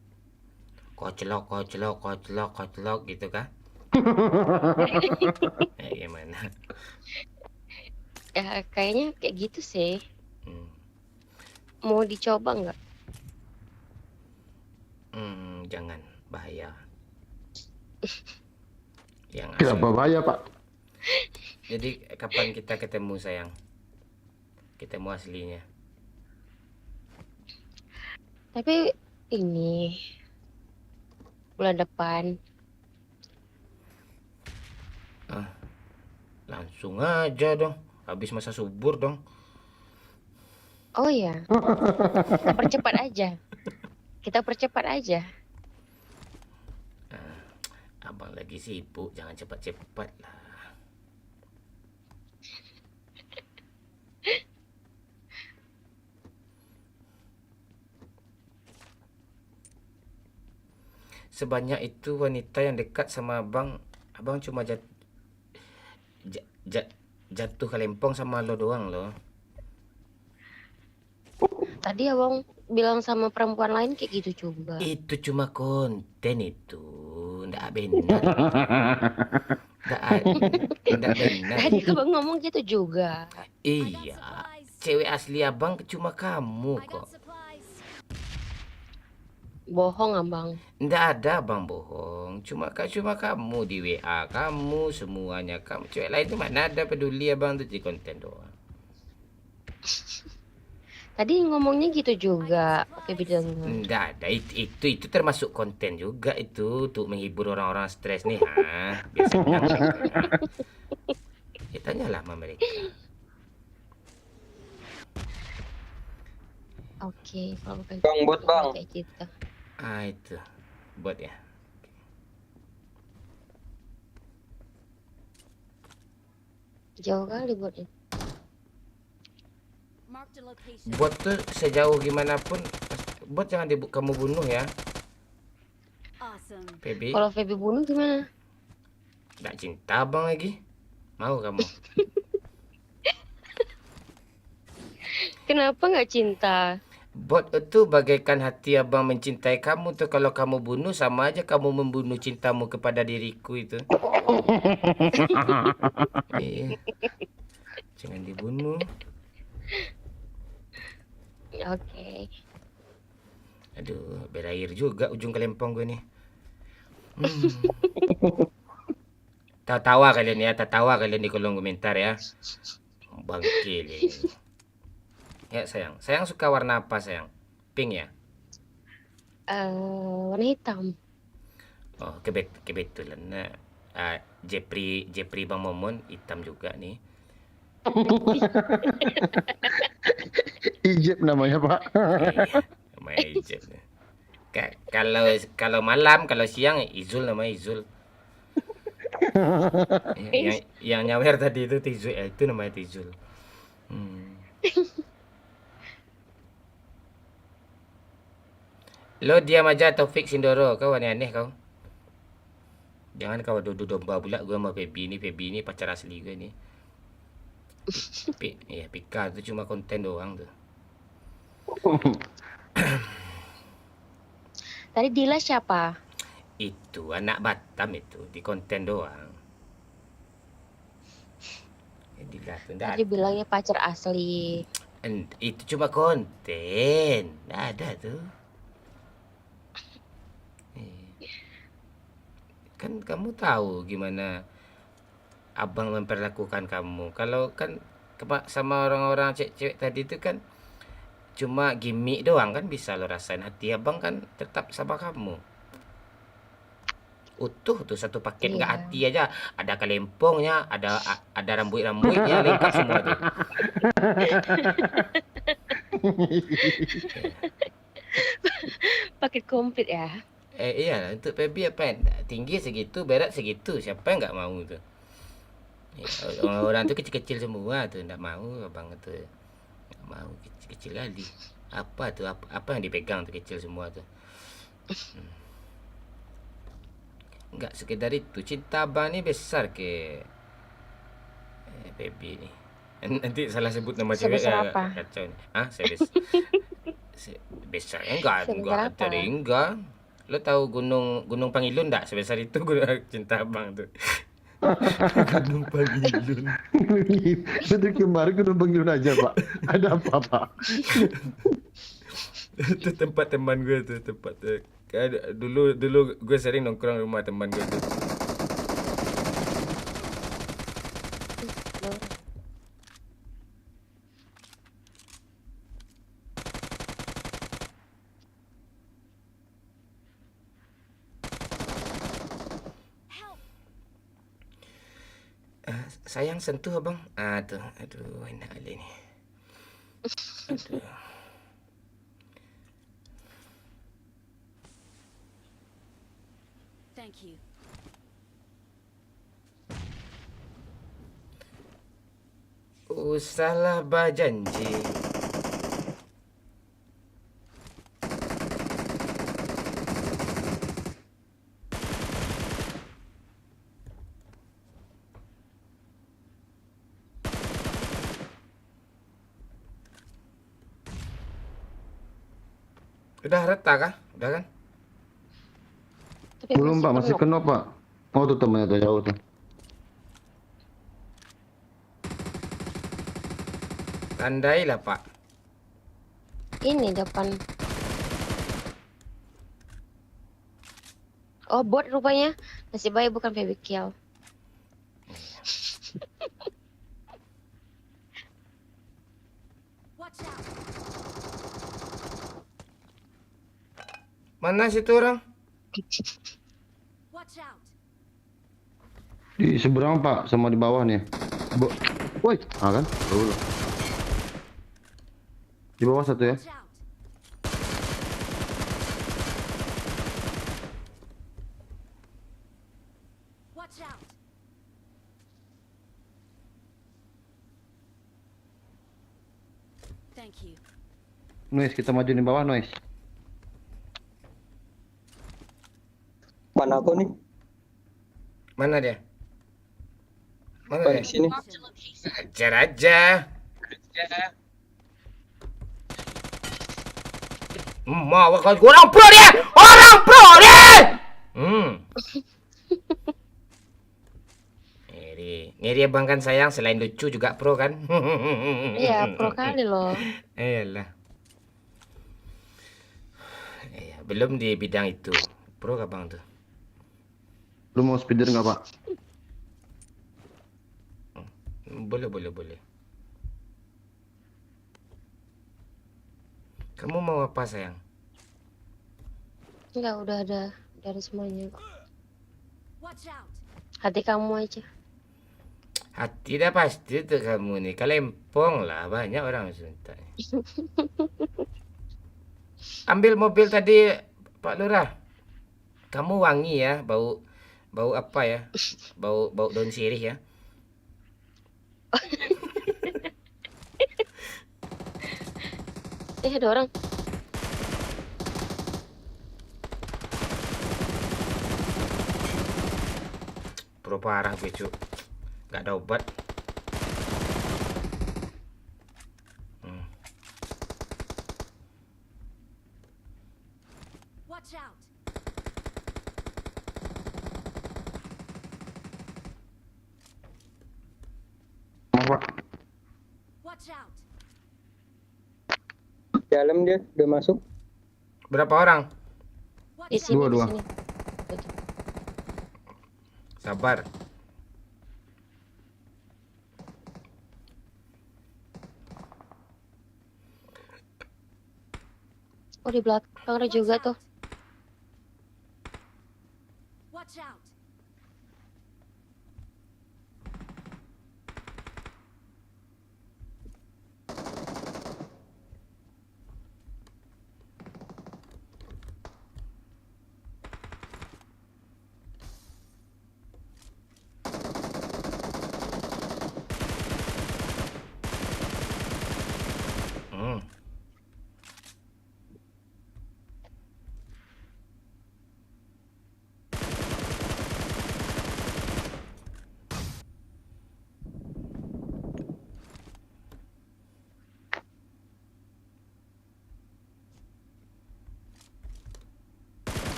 Koclok, koclok, koclok, koclok gitu kah? Kayak gimana? Ya, kayaknya kayak gitu sih. Hmm. Mau dicoba nggak? Hmm, jangan, bahaya. Yang asli. Kenapa bahaya, Pak? Jadi, kapan kita ketemu, sayang? Ketemu aslinya. Tapi ini, bulan depan. Ah, langsung aja dong. Habis masa subur dong. Oh iya. Kita percepat aja. Kita percepat aja. Ah, abang lagi sibuk, jangan cepat-cepat lah. sebanyak itu wanita yang dekat sama abang, abang cuma jat-, ja-, ja-, jatuh kalempong sama lo doang lo. Tadi abang bilang sama perempuan lain kayak gitu juga. Itu cuma konten itu, ndak benar. Ndak a-, ndak benar. Tadi abang ngomong gitu juga. Iya, cewek asli abang cuma kamu kok. Bohong, abang. Ndak ada abang bohong. Cuma ka-, cuma kamu di W A kamu, semuanya kamu. Cewek lain tu mana ada peduli abang tu, di konten doang. Tadi ngomongnya gitu juga, pakai bilang. Ndak ada. It-, itu, itu termasuk konten juga itu, untuk menghibur orang-orang stres nih, ha. Biar senang gitu, ha. Ya, tanyalah sama mereka. Oke, kalau kayak Bang, bot, Bang. Kayak gitu. Ah, itu. Bot ya. Jauh kali botnya. Marked a location. Bot tuh sejauh gimana pun, bot jangan dibu-, kamu bunuh ya. Awesome. Feby. Kalau Feby bunuh gimana? Nggak cinta abang lagi. Mau kamu? Kenapa nggak cinta? Bot itu bagaikan hati abang mencintai kamu tuh. Kalau kamu bunuh, sama aja kamu membunuh cintamu kepada diriku itu. Iya. Jangan dibunuh. Oke. Aduh, berair juga ujung kalempong gue nih. Hmm. Tatawa kalian ya, tatawa kalian di kolom komentar ya. Bangke kalian. Ya, sayang. Sayang suka warna apa, sayang? Pink ya? Eh, warna hitam. Oh, kebet-, kebetulan. Nah, ah, Jepri, Jepri Bang Momon hitam juga nih. Ijep namanya, Pak. Iya, namanya Ijep nih. Ka-, kalau, kalau malam, kalau siang, Izul namanya, Izul. Yang, yang, yang nyawer tadi itu Tizul, eh, itu namanya Tizul. Hmm. Lo diam aja, Taufik Sindoro, kau aneh-aneh kau. Jangan kau adu domba pula gue sama Feby ni. Feby ni pacar asli gue ni. Pi-, iya, Pika tu cuma konten doang tu. Tadi Dila siapa? Itu anak Batam itu, di konten doang. Dila tu ndak. Tadi bilangnya pacar asli. En-, itu cuma konten, ndak ada tu. Iya. Kan kamu tahu gimana abang memperlakukan kamu. Kalau kan kema-, sama orang-orang cewek-cewek tadi tu kan cuma gimmick doang kan, bisa lo rasain, hati abang kan tetap sama kamu. Utuh tu satu paket, nggak hati aja. Ada kalempongnya, ada, a-, ada rambuik-rambuiknya, lengkap semua tu. Paket komplit ya. Eh, iyalah, untuk Feby apa, tinggi segitu, berat segitu, siapa yang nggak mau tu? Ya, orang-orang tu kecil-kecil semua tu, nggak mau abang tu. Nggak mau, kecil-kecil kali. Apa tu, apa, apa yang dipegang tu kecil semua tu? Hmm. Nggak sekedar itu, cinta abang ni besar ke, eh, Feby ni. Nanti salah sebut nama cewek. Sebesar apa? Kacau ni. Ah, sebes-, se-, besar. Enggak, sebesar enggak, apa? Tadi enggak. Lo tahu gunung, Gunung Pangilun ndak? Sebesar itu gunung cinta abang tu. Gunung Pangilun. Itu kemarin Gunung Pangilun aja, Pak. Ada apa, Pak? Itu tempat teman gue tu, tempat tu. Kan dulu, dulu gue sering nongkrong rumah teman gue tu. Ah, sayang, sentuh abang. Ah, tu. Aduh, enak kali ni. Aduh. Thank you. Usahlah bajanji. Udah rata kah? Udah kan? Tapi Belum, masih Pak. Masih penuh. Kena, Pak. Oh, tu temannya tu jauh tu. Tandailah, Pak. Ini depan. Oh, bot rupanya. Nasib baik bukan Febri Kiau. Watch out! Mana situ orang? Watch out! Di seberang, Pak, sama di bawah nih. Bo- Woi, ah kan? Tahu lah. Di bawah satu ya. Watch out! Watch out! Thank you. Noise, kita maju di bawah, Noise. Mana aku nih? Mana dia? Mana Apa dia? Di sini? Ajar aja. Mau kau orang pro dia, orang pro dia. Hmm. Ngeri, ngeri abang kan sayang, selain lucu juga pro kan? Iya, pro kali loh. Iyalah. Iya, belum di bidang itu. Pro abang tuh. Lu mau speeder nggak, Pak? Boleh, boleh, boleh. Kamu mau apa sayang? Enggak, udah ada dari semuanya kok. Watch out! Hati kamu aja. Hati dah pasti tuh kamu nih. Kalempong lah, banyak orang minta. Ambil mobil tadi, Pak Lurah. Kamu wangi ya, bau bau apa ya? Bau bau daun sirih ya. Eh, ada orang. Pro parah sih, Cuk. Gak ada obat. Hmm. Watch out! Apa? Watch out! Dalam dia udah masuk. Berapa orang? Di sini, Dua, di dua. Sini. Sabar. Oh, di belakang ada juga tuh. Watch out! Hmm.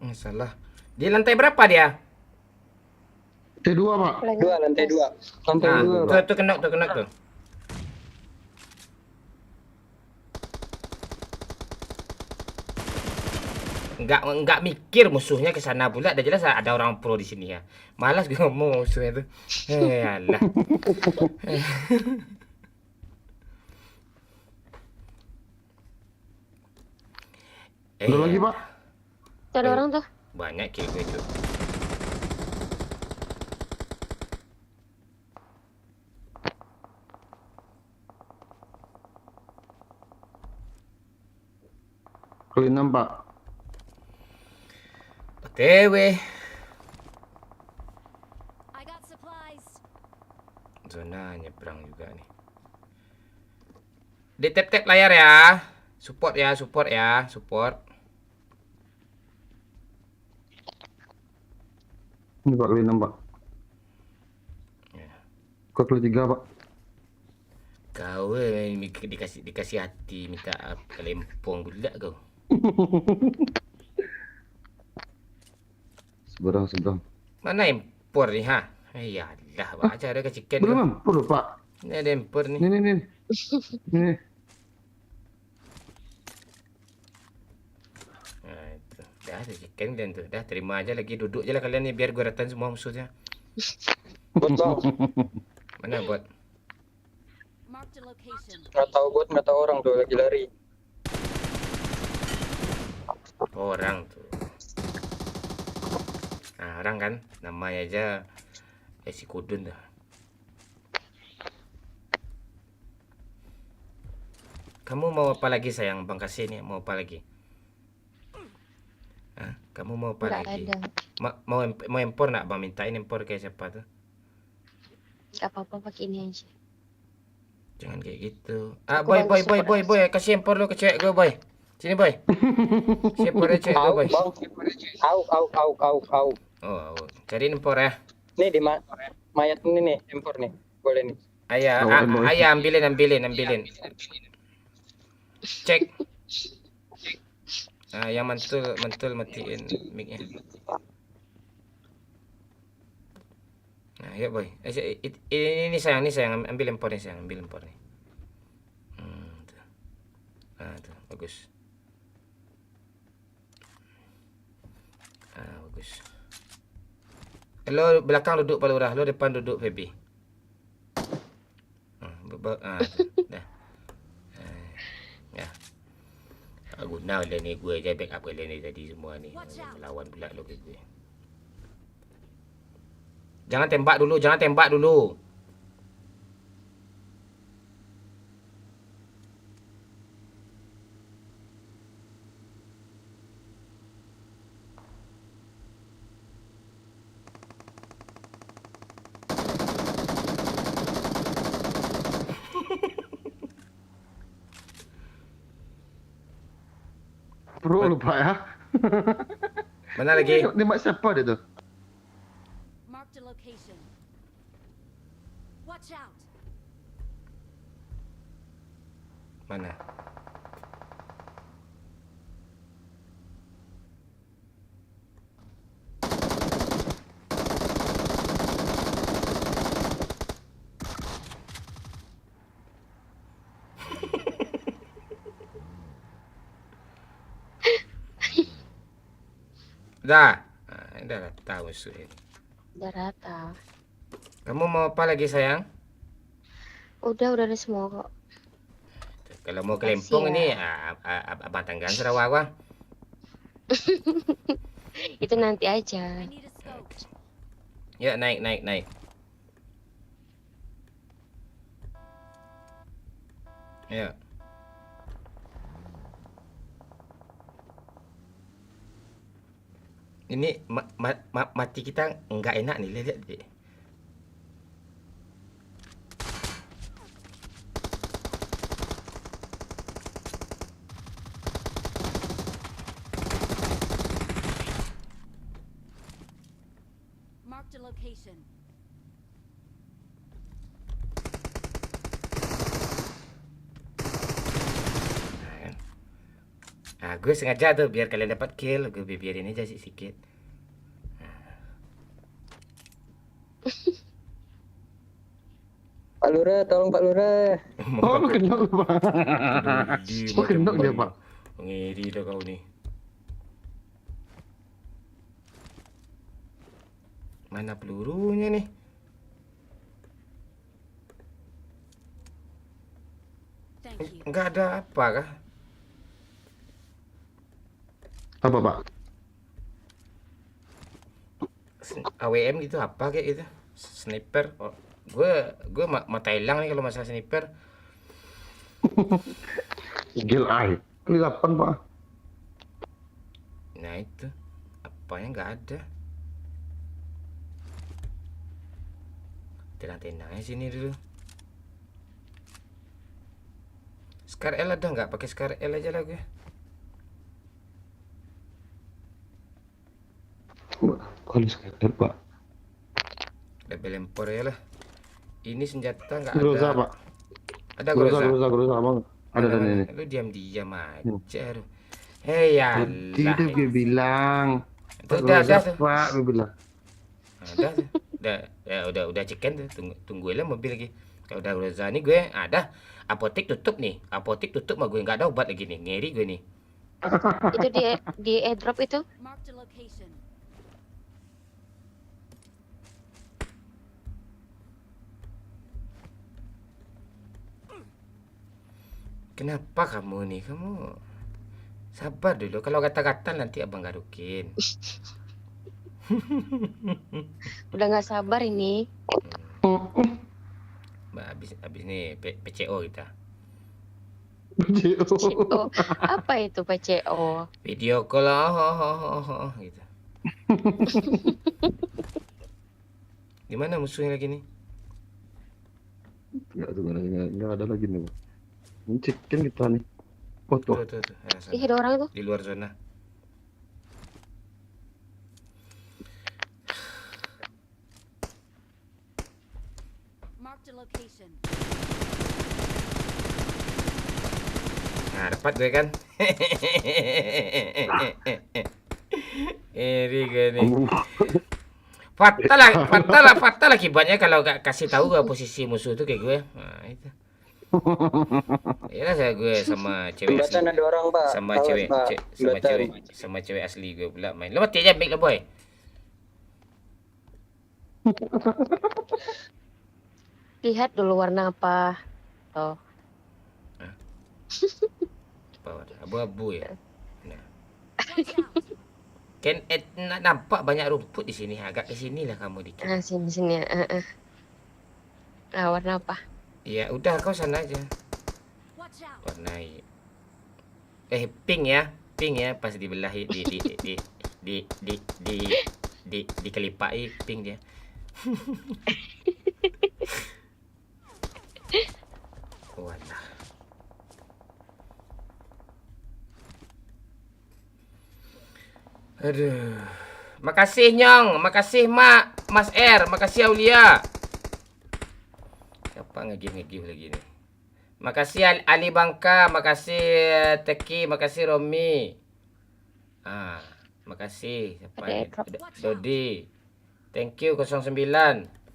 Hmm, salah. Di lantai berapa dia? T dua, Pak. Dua, lantai dua. Lantai Nah, dua, tuh, Pak. Tuh kena tuh, kena tuh. Nggak nggak mikir musuhnya ke sana pula, dah jelas ada orang pro di sini ya. Malas gue ngomong musuhnya tuh. Eh, alah. Ada lagi, Pak? Tuh ada orang tuh. Banyak kill gue itu. Kali enam, Pak. O T W. I got supplies. Zona nyebrang juga nih. Di tap-tap layar ya. Support ya, support ya, support. Ini, Pak, lebih nampak. Ya. Kau kali tiga, Pak. Kau, eh, mik-, dikasih, dikasih hati, minta ap-, kalempong pula kau. Seberang, seberang. Mana M four ni, ha? Eh, ya Allah, Pak. Aja ada kecikan Belum kau. M four, Pak. Ini ada M four ni. Ini, ini, ini. Ini. Nah, itu. Dah, kecikan kalian tu. Dah, terima aja lagi. Duduk je lah kalian ni, biar gua ratain semua musuhnya. Bot, Bang. Mana bot? Marked a location. Nggak tahu bot, nggak tahu orang tuh, lagi lari. Orang tuh. Nah, orang kan, namanya aja, eh, si Kudun tuh. Kamu mau apa lagi, sayang? Bang kasih ni, mau apa lagi? Hah? Kamu mau apa Nggak lagi? ada. Ma-, mau em-, mau M four nak, Bang? Mintain M four ke siapa tuh? Nggak apa-apa, pakai ini aja. Jangan kayak gitu. Ah, Aku boy, bantu boy, boy, support boy, aja. boy. Kasih M four lu ke cewek gue, boy. Sini, boy. Kasih M four ke cewek gue, Au, boy. Bang. Au, au, au, au, au. Oh, au. Cari M four ya. Nih, di ma-, mayat ini nih, M four nih. Boleh nih. Ayah, Au, a-, boy. ayah, ambilin, ambilin, ambilin. Cek. Ah, yang mantul, mantul matiin mic-nya. Nah, yuk, boy. Eh, si-, it-, ini, ini, sayang, ni, sayang, am-, ambil M four ni, sayang, ambil M four ni. Hmm, tu. Ah, tu, bagus. Ah, bagus. Lo belakang duduk Pak Lurah, lo depan duduk Feby. Ah, be-, be-, ah, tu, dah. Ah, ya. Ah, guna kalian ni, gue aja backup kalian ni tadi semua ni. Watch out. Melawan pula lo ke gue. Jangan tembak dulu, jangan tembak dulu. Bro, lupa ya. Mana lagi? Nembak siapa dia tu? Marked a location. Watch out. Mana? Dah. Ah, dah rata musuh ni. Dah rata. Kamu mau apa lagi, sayang? Udah, udah ada semua kok. Kalau mau Makasih kelempong ya. ini, ah, ah, ah, abang tanggaan sarawa gua. Itu nanti aja. Yuk, naik, naik, naik. Ya. Ini ma-, ma-, ma-, mati kita nggak enak nih, lihat, lihat, Dek. Marked a location. Nah, kan? Nah, gue sengaja tuh biar kalian dapat kill, gue biarin aja sih sikit. Nah. Pak Lurah, tolong Pak Lurah. Oh, kena, Pak. Peduli Oh, kena macam dia, Pak. Ngeri dah kau ni. Mana pelurunya nih? Thank you. Nggak ada apa kah? Apa, Pak? S-, A W M gitu, apa kayak gitu? Sniper. Oh, gue, gue ma-, mata hilang nih kalau masalah sniper. Gil ai. Ini delapan, Pak. Nah, itu. Apanya nggak ada. Tenang-tenang aja sini dulu. Scar L ada nggak? Pakai Scar L aja lah gue. Kalau Scar L, Pak. Double M four ya lah. Ini senjata nggak Groza, ada. Pak. Ada Groza, Groza? Groza, Groza, Bang. Ada, ada, ada, ini. Lu diam-diam aja, hmm, aduh. Hei, ya Allah. Tadi udah gue bilang. Itu udah, Groza, udah tuh. Pak, gue bilang. Nah, udah tuh. Udah, ya, udah, udah chicken tuh. Tunggu, tunggu lah mobil lagi. Kalau udah Groza nih gue, ah, dah. Apotek tutup nih. Apotek tutup mah gue, nggak ada obat lagi nih. Ngeri gue nih. Itu di, di airdrop itu. Marked a location. Kenapa kamu nih? Kamu sabar dulu. Kalau gatal-gatal nanti abang garukin. Udah nggak sabar ini. Hmm. Bah, habis, habis nih P-, P C O kita. P C O. Apa itu P C O? Video call, oh, oh, oh, oh, oh, gitu. Di mana musuhnya lagi nih? Enggak tuh, enggak ada, enggak ada lagi nih, Bang. Ini chicken kita nih. Oh, tuh. Tuh, tuh, tuh. Ya, sana. Ih, ada orang tuh. Di luar zona. Marked a location. Nah, dapat gue kan. Ini gue nih. Fatal lah, fatal lah, fatal akibatnya kalau gak kasih tahu gak posisi musuh tuh kayak gue. Nah, itu. Iyalah, saya, gue sama cewek asli. Jembatan ada orang, Pak. Sama cewek, sama cewek asli gue pula main. Lu mati aja mic lu, boy. Lihat dulu warna apa. Tuh. Hah? Apa warna? Abu-abu ya? Nah. Kan, eh, na-, nampak banyak rumput di sini. Agak ke sinilah kamu dikit. Ah, sini, sini, ya. Ah, ah. Ah, warna apa? Ya, udah, kau sana aja. Warna i-, eh, pink ya. Pink ya, pas dibelah i-, di, di, di, dikelipak i, pink dia. Walah. Aduh. Makasih, Nyong. Makasih, Mak. Mas R. Makasih, Aulia. Siapa ngegih-ngegih lagi ni? Makasih, Al-, Ali Bangka. Makasih, Teki. Makasih, Romi. Ah, makasih. Siapa ni? Ada drop. Do-, Dodi. Thank you, kosong sembilan.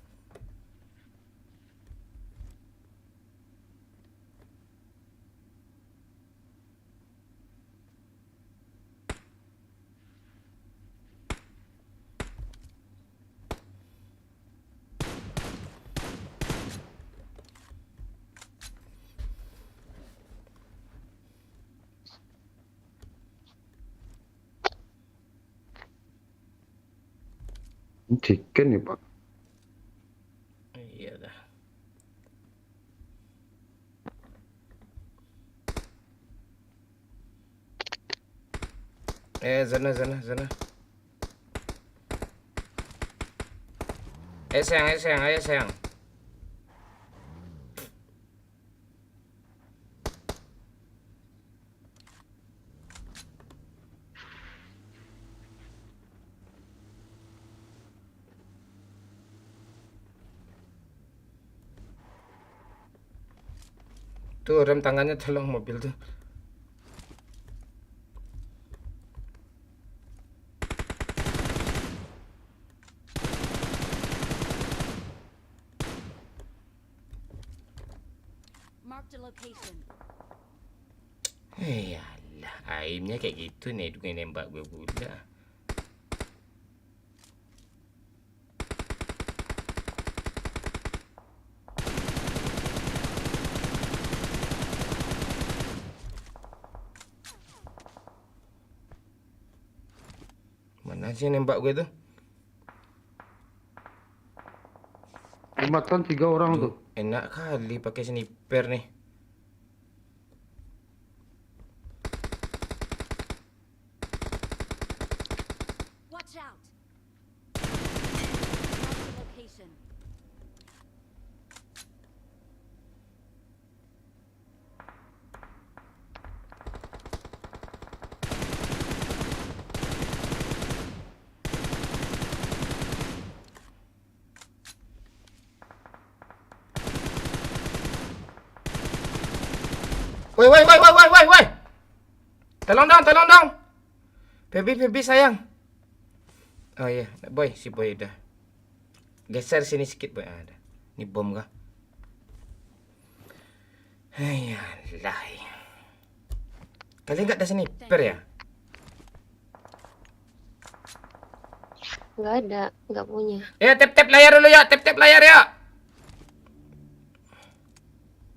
Chicken ni, Pak. Iya dah. Eh, sana, sana, sana. Eh, sayang, eh, sayang, eh, sayang. Tuh, rem tangannya tolong mobil tuh. Marked a location. Eh, alah, aimnya kayak gitu nih, dia nembak gue pula. Mana sih nembak gue tuh? Jembatan tiga orang tuh. Enak kali pakai sniper nih. Watch out. Mark the location. Woi, woi, woi, woi, woi, woi, woi. Tolong dong, tolong dong. Feby, Feby sayang. Oh iya, Boy, si Boy udah. Geser sini sikit, Boy. Ah, dah. Ni bom kah? Hai, alah. Kalian nggak ada sniper ya? Nggak ada, nggak punya. Ya, tap-tap layar dulu ya, tap-tap layar ya.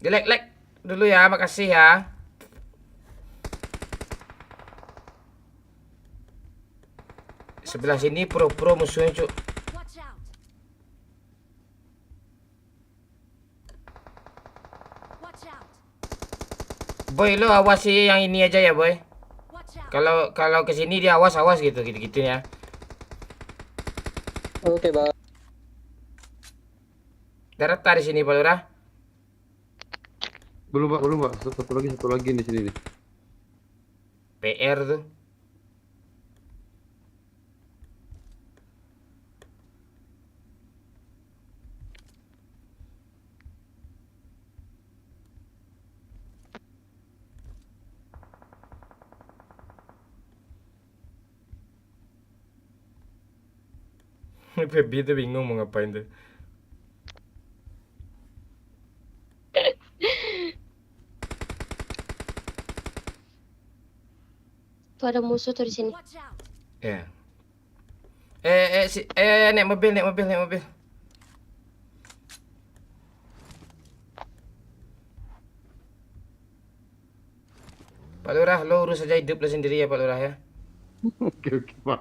Di-like-like dulu ya, makasih ya. Sebelah sini pro-pro musuhnya, Cuk. Watch out. Watch out. Boy, lo awasi yang ini aja ya, Boy. Watch out. Kalau, kalau ke sini dia awas-awas gitu, gitu-gitu ya. Oke, Bang. Udah rata di sini, Pak Lurah? Belum, Pak, belum, Pak. Satu, satu lagi, satu lagi di sini nih. P R tuh. Feby tu bingung mau ngapain tu. Tuh ada musuh tuh di sini. Watch out. Ya. Eh, eh, si, eh, naik mobil, naik mobil, naik mobil. Pak Lurah, lo urus aja hidup lo sendiri ya, Pak Lurah, ya. Oke, oke, Pak.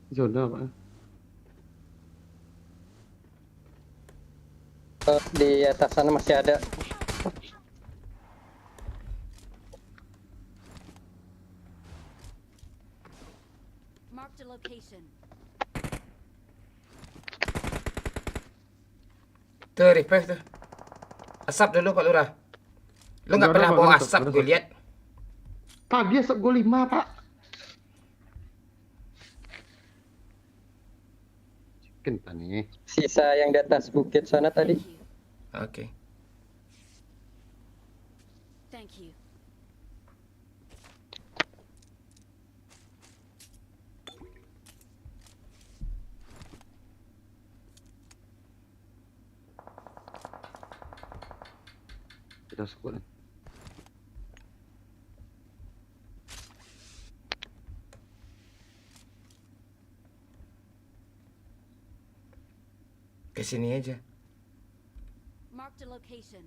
Zona, Pak. Di atas sana masih ada. Marked a location. Tuh, revive tuh. Asap dulu, Pak Lurah. Lu nggak pernah bawa asap, gue lihat. Tadi asap gue lima, Pak. Chicken tadi. Sisa yang di atas bukit sana tadi. Oke. Thank you. Kita squad. Ke sini aja. Marked a location.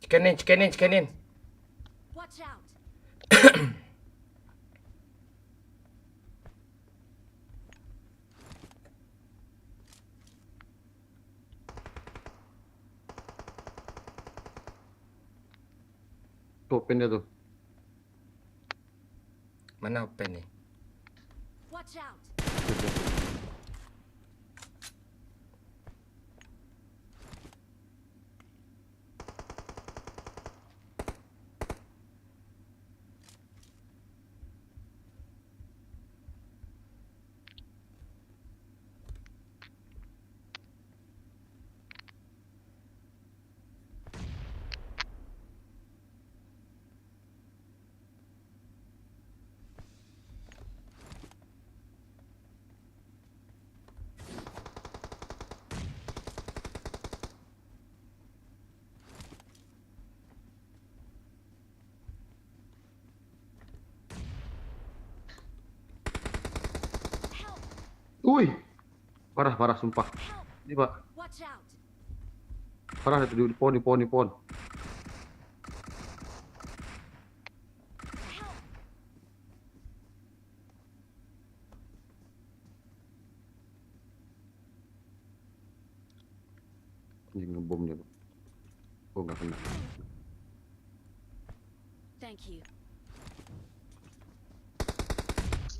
Chicken in, chicken in, chicken in. Watch out. Tuh, open dia tuh. Mana open ni? Watch out. Ui. Parah, parah, sumpah. Ini, Pak. Watch out. Parah itu, di pohon, di pohon, di pohon. Anjing, ngebom dia, Pak. Oh, nggak kena. Thank you.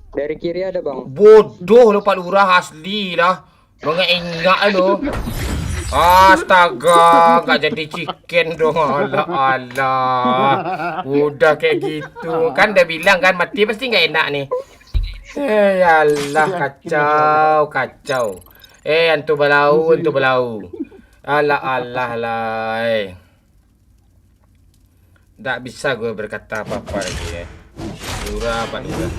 Dari kiri ada, Bang. Bodoh lo Pak Lurah asli lah. Mangengak lo. Astaga, nggak jadi chicken dong. Alah, alah. Udah kayak gitu. Kan udah bilang kan, mati pasti nggak enak nih. Eh, ya Allah, kacau, kacau. Eh, antu balau, antu balau. Alah, alah, lah, eh. Tak bisa gue berkata apa-apa lagi, eh. Lurah, Pak Lurah.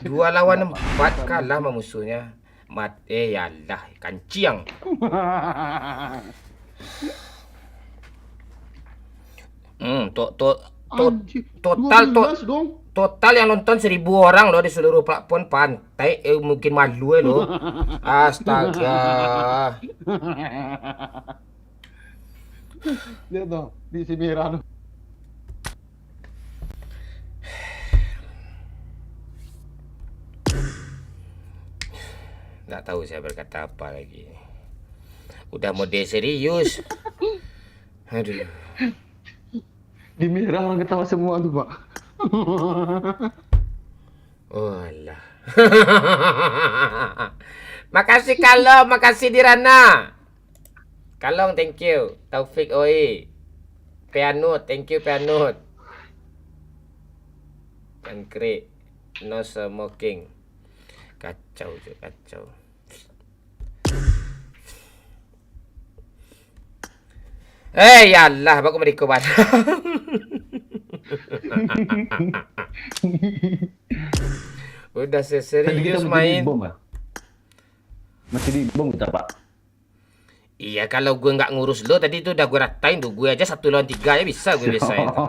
Dua lawan empat kalah sama musuhnya. Mat-, eh, ya Allah, kanciang. Hmm, to-, to-, to-, Anjir, total, to-, dua belas dong. Total yang nonton seribu orang loh di seluruh platform, pantai, eh, mungkin malu, eh, loh. Astaga. Lihat tuh, di si merah tuh. Nggak tahu saya berkata apa lagi. Udah mode serius. Aduh. Di merah orang ketawa semua tuh, Pak. Oh, alah. Makasih, Kalo. Makasih, Dirana. Kalong, thank you. Taufik, oi. Pianut, thank you, Pianut. Angkrik, no smoking. Kacau, cuk, kacau. Eh, ya Allah, baku meriko bana. Udah se-, serius main. Tadi kita masih di bom, Pak? Masih di bom kita, Pak. Iya, kalau gue nggak ngurus lo tadi tu, udah gue ratain tu. Gue aja satu lawan tiga aja bisa gue biasa itu.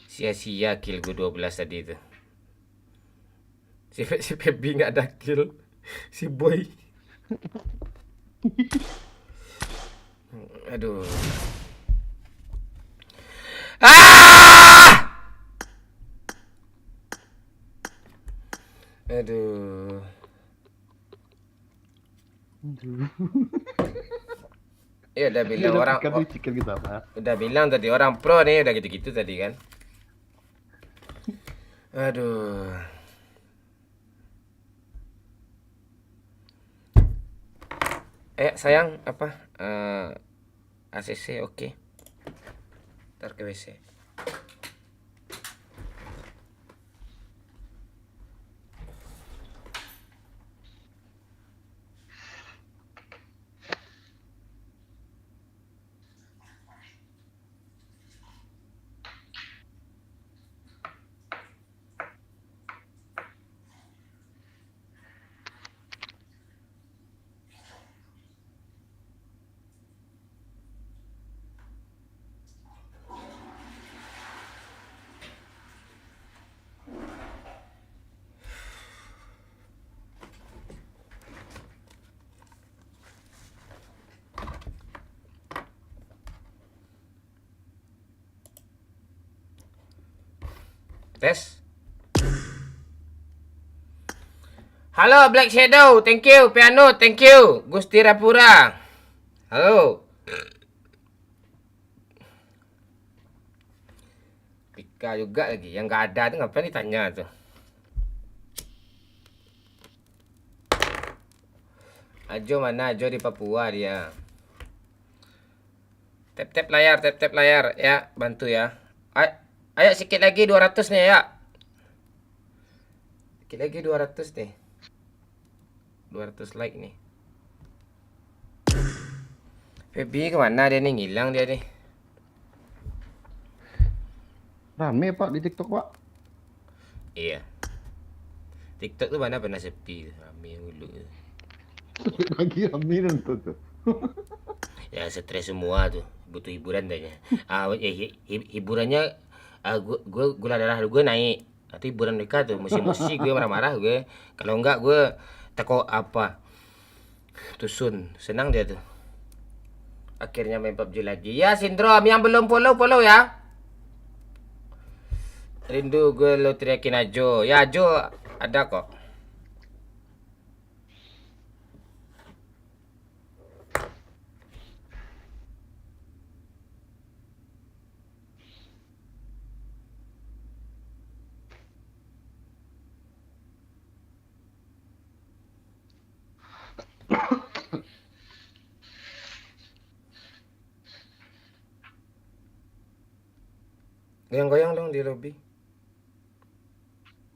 Sia-sia kill gue dua belas tadi tu. Si Fe-, si Feby nggak ada kill. Si Boy. Aduh. Ah! Aduh. Aduh. Ya, udah bilang orang, udah bilang tadi orang pro nih, udah gitu-gitu tadi kan. Aduh. Eh, sayang, apa? Eh, A C C, oke. Ntar ke W C. Tes. Halo, Black Shadow, thank you. Piano, thank you. Gusti Rapura, halo. Pika juga lagi. Yang nggak ada tu ngapain ditanya tu? Ajo mana? Ajo di Papua dia. Tap-tap layar, tap-tap layar, ya, bantu ya. Ay-, ayo sikit lagi dua ratus nih, ya. Sikit lagi dua ratus nih. Dua ratus like nih. Feby kemana dia nih? Ngilang dia nih. Rame, Pak, di TikTok, Pak. Iya. TikTok tu mana pernah sepi tu, rame dulu tu. Sampai pagi rame nonton tu. Ya, stres semua tu, butuh hiburan tanya. Ah, eh, hi-, hi-, hiburannya, ah, gua, gua, gula darah gua naik. Ah, tu hiburan mereka tu, musik-musik gue marah-marah gue. Kalau enggak gue teko apa? Tusun, senang dia tu. Akhirnya main PUBG lagi. Ya, Sindrom, yang belum follow, follow ya. Rindu gue lo teriakin Ajo. Ya, Ajo ada kok. Goyang-goyang dong di lobby.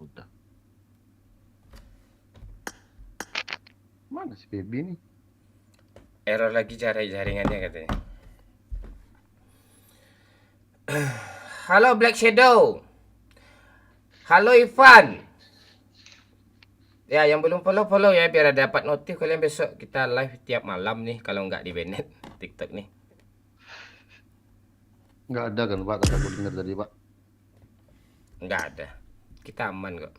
Udah. Mana si Feby ni? Error lagi jaring-jaringannya katanya. Halo Black Shadow. Halo Ivan. Ya, yang belum follow, follow ya, biar dapat notif kalian besok kita live tiap malam nih, kalau nggak di-ban TikTok nih. Nggak ada kan, Pak, kata aku dengar tadi, Pak? Nggak ada. Kita aman kok.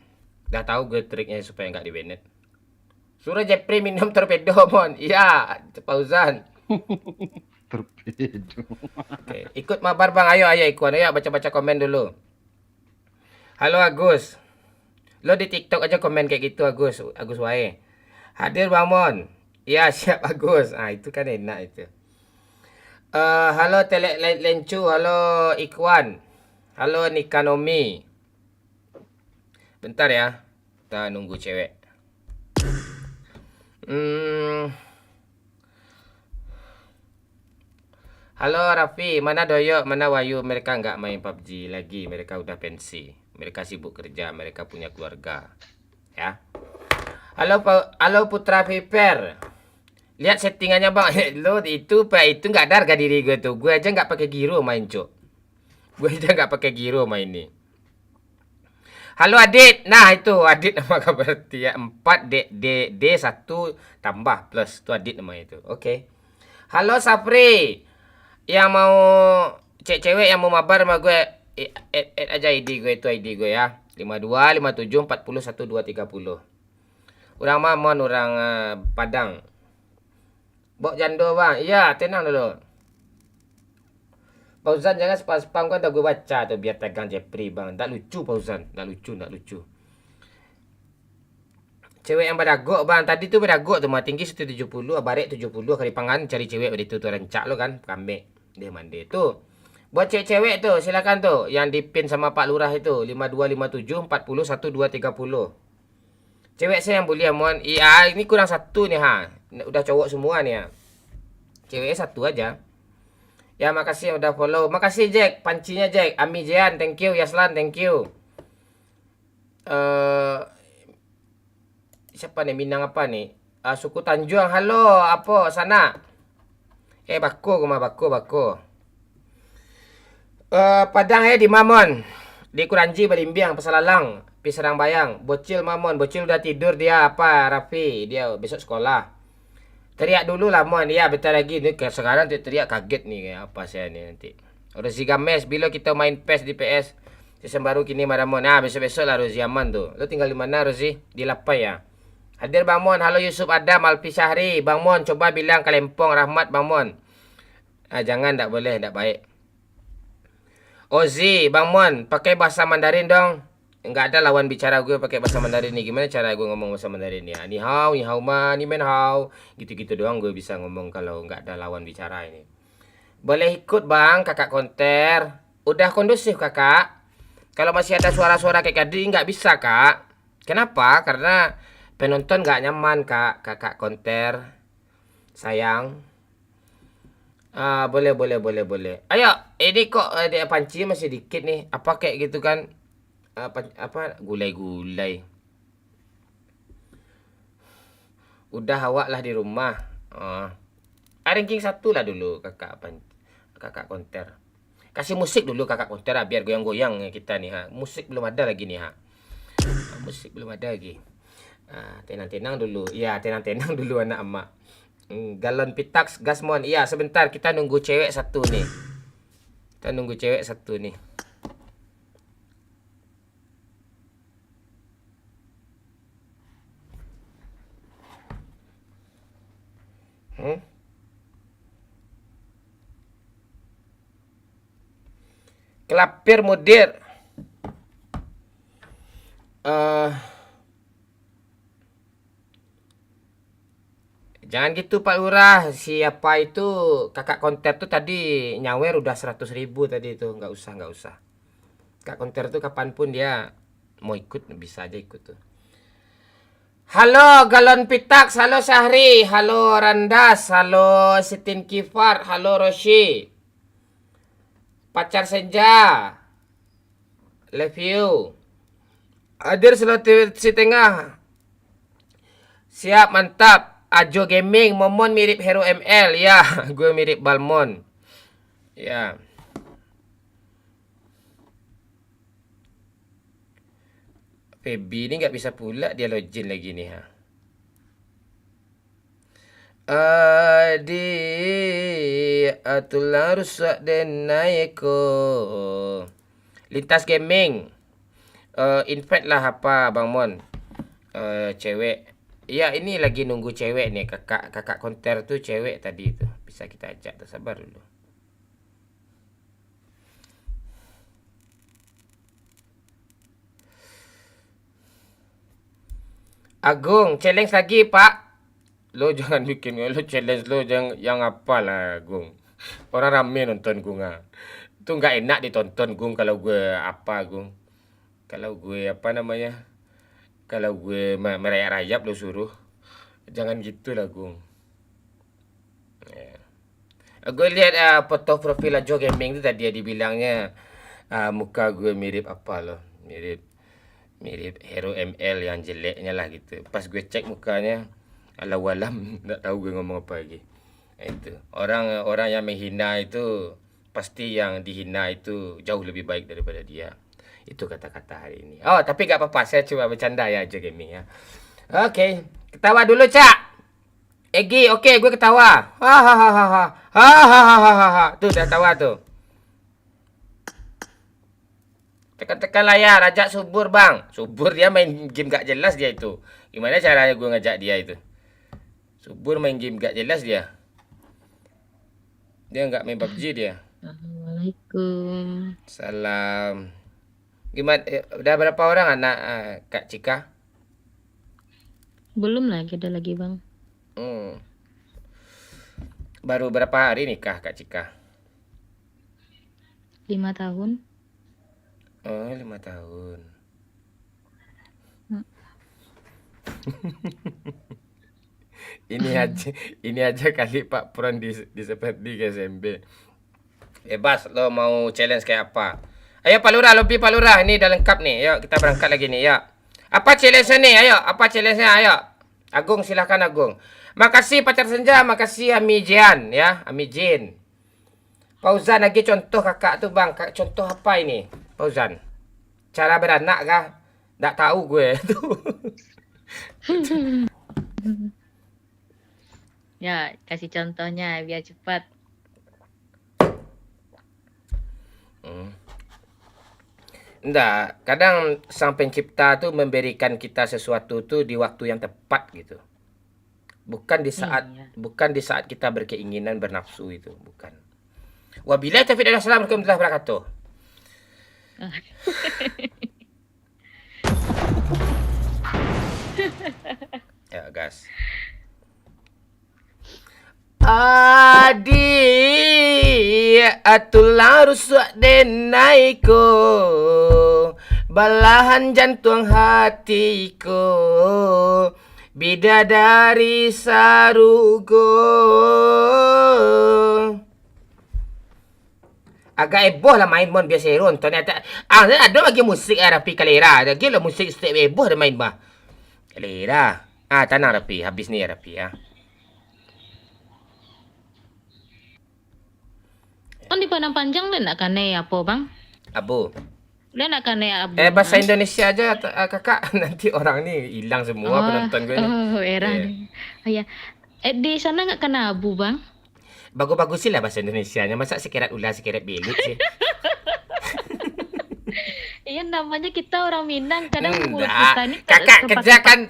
Dah tahu gue triknya supaya nggak di-ban. Suruh Jepri minum torpedo, Mon. Iya, Fauzan. Torpedo. Oke, ikut mabar, Bang. Ayo, ayo, ikut. Ayo, baca-baca komen dulu. Halo, Agus. Lo di TikTok aja komen kayak gitu, Agus. Agus wae. Hadir, Bang Mon. Iya, siap, Agus. Ah, itu kan enak itu. Eh, halo, Telek Le-, Lencu. Halo, Ikwan. Halo, Nikanomi. Bentar ya. Kita nunggu cewek. Hmm. Halo Raffi, mana Doyok, mana Wahyu? Mereka nggak main PUBG lagi, mereka udah pensi. Mereka sibuk kerja, mereka punya keluarga. Ya. Halo, Pa-, halo Putra Viper. Lihat settingannya, Bang. Lo itu, Pak, itu nggak ada harga diri gue tuh. Gue aja nggak pakai giro main, Cuk. Gue aja nggak pakai giro main nih. Halo Adit. Nah, itu Adit nama kabar dia. Empat D, D, D satu tambah plus. Itu Adit namanya itu. Oke. Halo Safri. Yang mau cek cewek yang mau mabar sama gue, eh, add, add aja I D gue, itu I D gue ya. Lima dua lima tujuh empat puluh satu dua tiga puluh. Urang Mamon, urang, eh, Padang. Bok jando, Bang. Iya, tenang dulu. Fauzan, jangan spam-spam, kan udah gue baca tuh, biar tegang Jepri, Bang. Ndak lucu, Fauzan. Ndak lucu, ndak lucu. Cewek yang badagok, Bang. Tadi tuh badagok tuh, mah tinggi satu tujuh puluh, barek tujuh puluh, kali pangan cari cewek baditu tuh, rancak lo kan, kambek. Deh mande tuh. Buat cewek-cewek tuh, silakan tuh, yang di-pin sama Pak Lurah itu, lima dua lima tujuh empat puluh satu dua tiga puluh. Cewek saya yang bully, Mon. Iya, ini kurang satu nih, ha. Udah cowok semua nih, ya. Cewek satu aja. Ya, makasih yang udah follow. Makasih, Jack. Pancinya, Jack. Ami Jean, thank you. Yaslan, thank you. Eh, siapa nih? Minang apa nih? Ah, suku Tanjuang. Halo, apo, sana? Eh, bako, kuma bako, bako. Eh, Padang, eh, di Mamon. Di Kuranji, Balimbiang, Pasalalang, Pisarang Bayang. Bocil Mamon, bocil udah tidur dia, apa, Raffi? Dia besok sekolah. Teriak dulu lah, Mon. Ya, bentar lagi. Ni ke-, sekarang tu teriak, kaget ni, apa saya ni nanti. Rozi Games, bilo kita main pes di P S? Season baru kini, Madam Mon. Ah, besok-besok lah, Rozi, aman tu. Lo tinggal di mana, Rozi? Di Lapai, ya? Hadir Bang Mon, halo Yusuf Adam, Alfi Syahri, Bang Mon, coba bilang ka Lempong Rahmat, Bang Mon. Ah, jangan, ndak boleh, ndak baik. Ozi, Bang Mon, pakai bahasa Mandarin dong. Nggak ada lawan bicara gue pakai bahasa Mandarin ni. Gimana cara gue ngomong bahasa Mandarin ni? Ah, ni hao, ni hao ma, ni men hao. Gitu-gitu doang gue bisa ngomong kalau nggak ada lawan bicara ini. Boleh ikut, Bang, Kakak Konter. Udah kondusif, Kakak? Kalau masih ada suara-suara kayak tadi, nggak bisa, Kak. Kenapa? Karena penonton nggak nyaman, Kak, Kakak Konter. Sayang. Ah, boleh, boleh, boleh, boleh. Ayo, ini kok, eh, dia panci masih dikit nih. Apa kayak gitu kan? Apa, apa, gulai-gulai. Udah awak lah di rumah. Ah. Ah, ranking satu lah dulu, Kakak Pan-, Kakak Konter. Kasih musik dulu, Kakak Konter, ah, biar goyang-goyang kita nih, ha. Musik belum ada lagi nih, ha. Ah, musik belum ada lagi. Ah, tenang-tenang dulu. Ya, tenang-tenang dulu, anak amak. Hmm, Galon Pitax, gas, Mon. Iya, sebentar, kita nunggu cewek satu nih. Kita nunggu cewek satu nih. Hmm? Kelapir mudir. Eh, jangan gitu, Pak Lurah. Si apa itu, Kakak Konter tuh tadi nyawer udah seratus ribu tadi tuh. Nggak usah, nggak usah. Kak Konter tuh kapan pun dia mau ikut, bisa aja ikut tuh. Halo Galon Pitax, halo Syahri, halo Randas, halo Sitin Kifar, halo Roshi. Pacar Senja. Love you. Hadir Sulawesi Tengah. Siap, mantap. Ajo Gaming, Momon mirip Hero M L. Ya, gue mirip Balmon. Ya. Feby ni nggak bisa pula dia login lagi nih, ha. Adi, atulah rusak denai ko. Lintas Gaming. Eh, invite lah apa, Bang Mon? Eh, cewek. Ya, ini lagi nunggu cewek nih, kakak, kakak konter tu cewek tadi tu. Bisa kita ajak tu, sabar dulu. Agung, challenge lagi, Pak. Lo jangan bikin lo challenge lo, jangan, yang apalah, Gung. Orang rame nonton, Gung, ah. Itu nggak enak ditonton, Gung, kalau gue apa, Gung. Kalau gue apa namanya? Kalau gue ma-, merayap-rayap lo suruh. Jangan gitulah, Gung. Ya. Gue lihat, ah, foto profil Ajo Gaming tu tadi, dibilangnya, ah, muka gue mirip apa lo? Mirip, mirip Hero M L yang jeleknya lah gitu. Pas gue cek mukanya, alau alam, nggak tahu gue ngomong apa lagi. Itu. Orang, orang yang menghina itu, pasti yang dihina itu jauh lebih baik daripada dia. Itu kata-kata hari ini. Oh, tapi gak apa-apa, saya cuma bercanda ya, Ajo Gaming ya. Oke, ketawa dulu, Cak. Egi, oke, gue ketawa. Hahaha. Hahaha. Tuh, udah tawa tuh. Tekan-tekan layar, ajak subur, Bang. Subur, dia main game gak jelas dia itu. Gimana caranya gue ngajak dia itu? Subur main game gak jelas dia. Dia nggak main PUBG dia. Assalamualaikum. Salam. Gimana, eh, udah berapa orang anak, eh, Kak Cika? Belum lagi, ada lagi, Bang. Hmm. Baru berapa hari nikah, Kak Cika? Lima tahun. Oh, lima tahun. Hmm. Ini aja, ini aja kali Pak Pron di, di seperti ke S M B. Bebas lo mau challenge kayak apa. Ayo Pak Lurah, lobi Pak Lurah, ini udah lengkap nih. Yuk, kita berangkat lagi nih, yuk. Apa challenge-nya nih? Ayo, apa challenge-nya? Ayo. Agung, silahkan Agung. Makasih Pacar Senja, makasih Ami Jian ya, Ami Jin. Fauzan, lagi contoh kakak tu, Bang. Ka-, contoh apa ini, Fauzan? Cara beranak kah? Ndak tahu gue tu. Ya, kasih contohnya biar cepat. Hmm. Ndak, kadang Sang Pencipta tu memberikan kita sesuatu tu di waktu yang tepat gitu. Bukan di saat, iya, bukan di saat kita berkeinginan, bernafsu itu, bukan. Wabillahi taufiq wal hidayah. Assalamualaikum warahmatullahi wabarakatuh. Ah. Ya, gas. Adi, atulah rusak denai ko, balahan jantuang hati ko, bidadari sarugo. Agak heboh lah main mon biaso ronton ni. Ah, ado lagi musik Rafi Kalera. Lagi lah musik step heboh dah main bah. Kalera. Ah, tanang Rafi, habis ni Rafi ah. Kan di Padang Panjang le nak kanai apo, Bang? Abu. Le nak kanai abu. Eh, bahasa Indonesia aja, Kakak. Nanti orang ni hilang semua penonton gue ni. Oh, heran. Iya. Oh, ya. Eh, di sana nggak kena abu, Bang? Bagus-bagusin lah bahasa Indonesianya. Masa sikeret ular, sikeret belut sih? Iya, namanya kita orang Minang, kadang mulut kita ni Kakak kerja kan,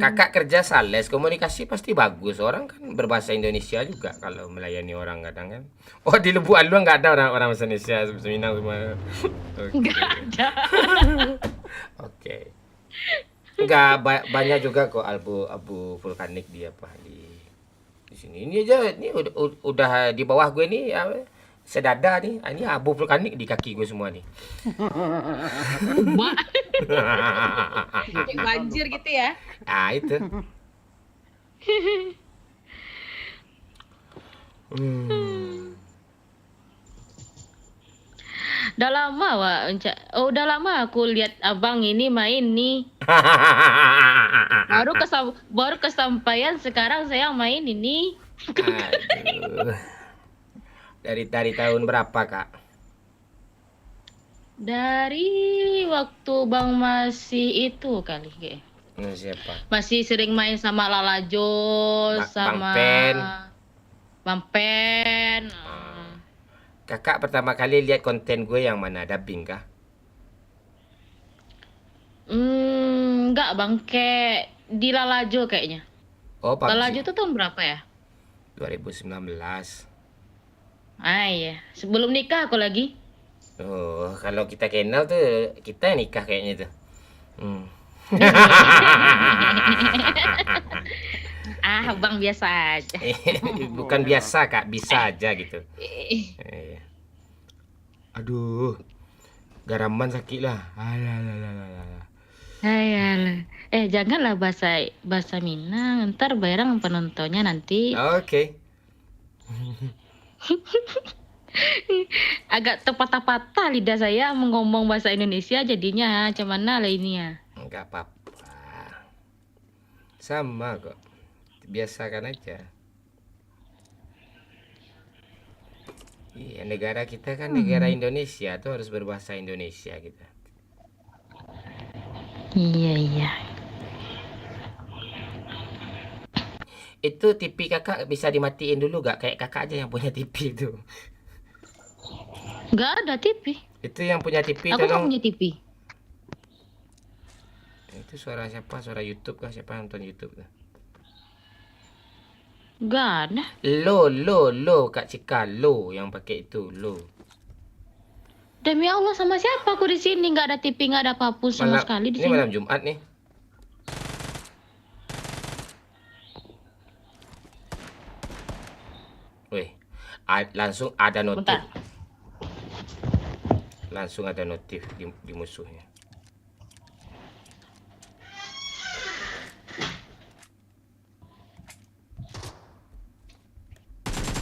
Kakak kerja sales, komunikasi pasti bagus. Orang kan berbahasa Indonesia juga kalau melayani orang kadang kan. Oh, di Lubuk Aluang nggak ada orang, orang bahasa Indonesia, Minang semua. Oke. Nggak ada. Oke. Nggak, ba-, banyak juga kok abu, abu vulkanik di apa, di, di sini. Ini aja, ini udah, udah di bawah gue nih, apa, sedada nih. Ah, ini abu vulkanik di kaki gue semua nih. Mak. Kayak banjir gitu ya? Ah, itu. Hmm. Dah lama, Wak, Encak. Oh, udah lama aku lihat abang ini main nih. Baru kesam-, baru kesampaian sekarang saya main ini. Aduh. Dari, dari tahun berapa, Kak? Dari waktu Bang masih itu kali, kayak. Nah, siapa? Masih sering main sama Lalajo, Ba-, Bang sama Pen. Bang Pen. Ah. Kakak pertama kali lihat konten gue yang mana? Dubbing kah? Hmm, enggak, Bang. Kayak di Lalajo kayaknya. Oh, pabji. Lalajo tuh tahun berapa ya? Dua ribu sembilan belas. Ah, iya. Sebelum nikah aku lagi. Oh, kalau kita kenal tuh, kita nikah kayaknya tuh. Hmm. Ah, Bang biasa aja. Bukan biasa, Kak. Bisa aja gitu. Iya. Aduh, garaman sakik lah. Alah, alah, alah, alah, alah. Hai, alah. Eh, janganlah bahasa, bahasa Minang. Ntar berang penontonnya nanti. Oke. Agak terpatah-patah lidah saya ngomong bahasa Indonesia, jadinya macam mana lah ini ya? Enggak apa-apa. Sama kok. Biasakan aja. Iya, negara kita kan negara Indonesia tuh harus berbahasa Indonesia kita. Iya, iya. Itu T V kakak bisa dimatiin dulu gak? Kayak kakak aja yang punya T V itu. Gak ada T V. Itu yang punya T V, aku nggak tolong. Punya T V. Itu suara siapa? Suara YouTube kah? Siapa yang nonton YouTube tuh? Gak ada. Lo, lo, lo, Kak Cika, lo yang pakai itu, lo. Demi Allah, sama siapa aku di sini? Nggak ada T V, nggak ada apapun sama sekali di sini. Malam, ini malam Jumat nih. Weh, a-, langsung ada notif. Bentar. Langsung ada notif di, di musuhnya.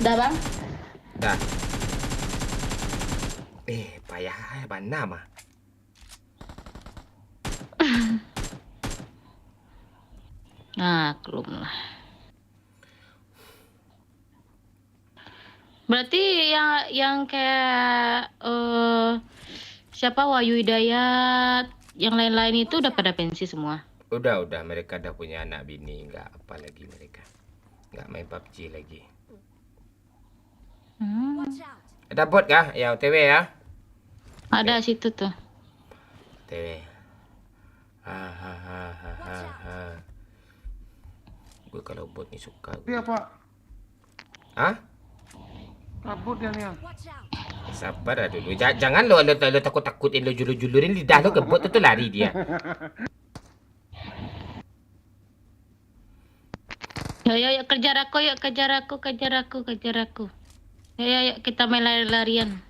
Dah, Bang? Dah. Eh, payah bana mah. Maklum lah. Berarti yang, yang kayak, eh, siapa, Wahyu Hidayat, yang lain-lain itu udah pada pensi semua? Udah, udah. Mereka udah punya anak bini, nggak apa lagi mereka. Nggak main pabji lagi. Hmm. Ada bot kah? Ya, O T W ya. Ada situ tuh. O T W. Hahaha. Gue kalau bot ni suka gue. Iya, Pak. Hah? Kabut dia ni, ah. Sabar lah dulu. Ja-, jangan lo, lo, lo takut-takutin, lo julur-julurin lidah lo ke bot tu, tu lari dia. Yo, yo, yo, kejar aku, yuk, kejar aku, kejar aku, kejar aku. Yo, yo, yo, kita main lari-larian.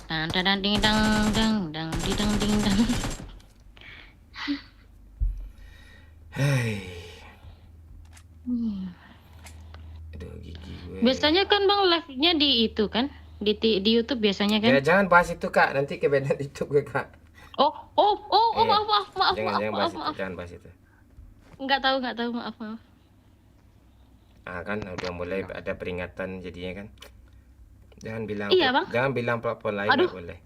Dang, dang, dang, ding, dang, dang, dang, di, dang, ding, dang. Hei. Hmm. Aduh, gigi gue. Biasanya kan Bang live-nya di itu kan? Di ti-, di YouTube biasanya kan? Ya, jangan bahas itu, Kak. Nanti ke-ban YouTube gue, Kak. Oh, oh, oh, oh, eh, maaf, maaf, maaf, jangan, maaf, jangan maaf, bahas itu, maaf. Jangan bahas itu. Nggak tahu, nggak tahu, maaf, maaf. Ah, kan udah mulai ada peringatan jadinya kan. Jangan bilang, iya, pla-, Bang. Jangan bilang platform lain, aduh, nggak boleh.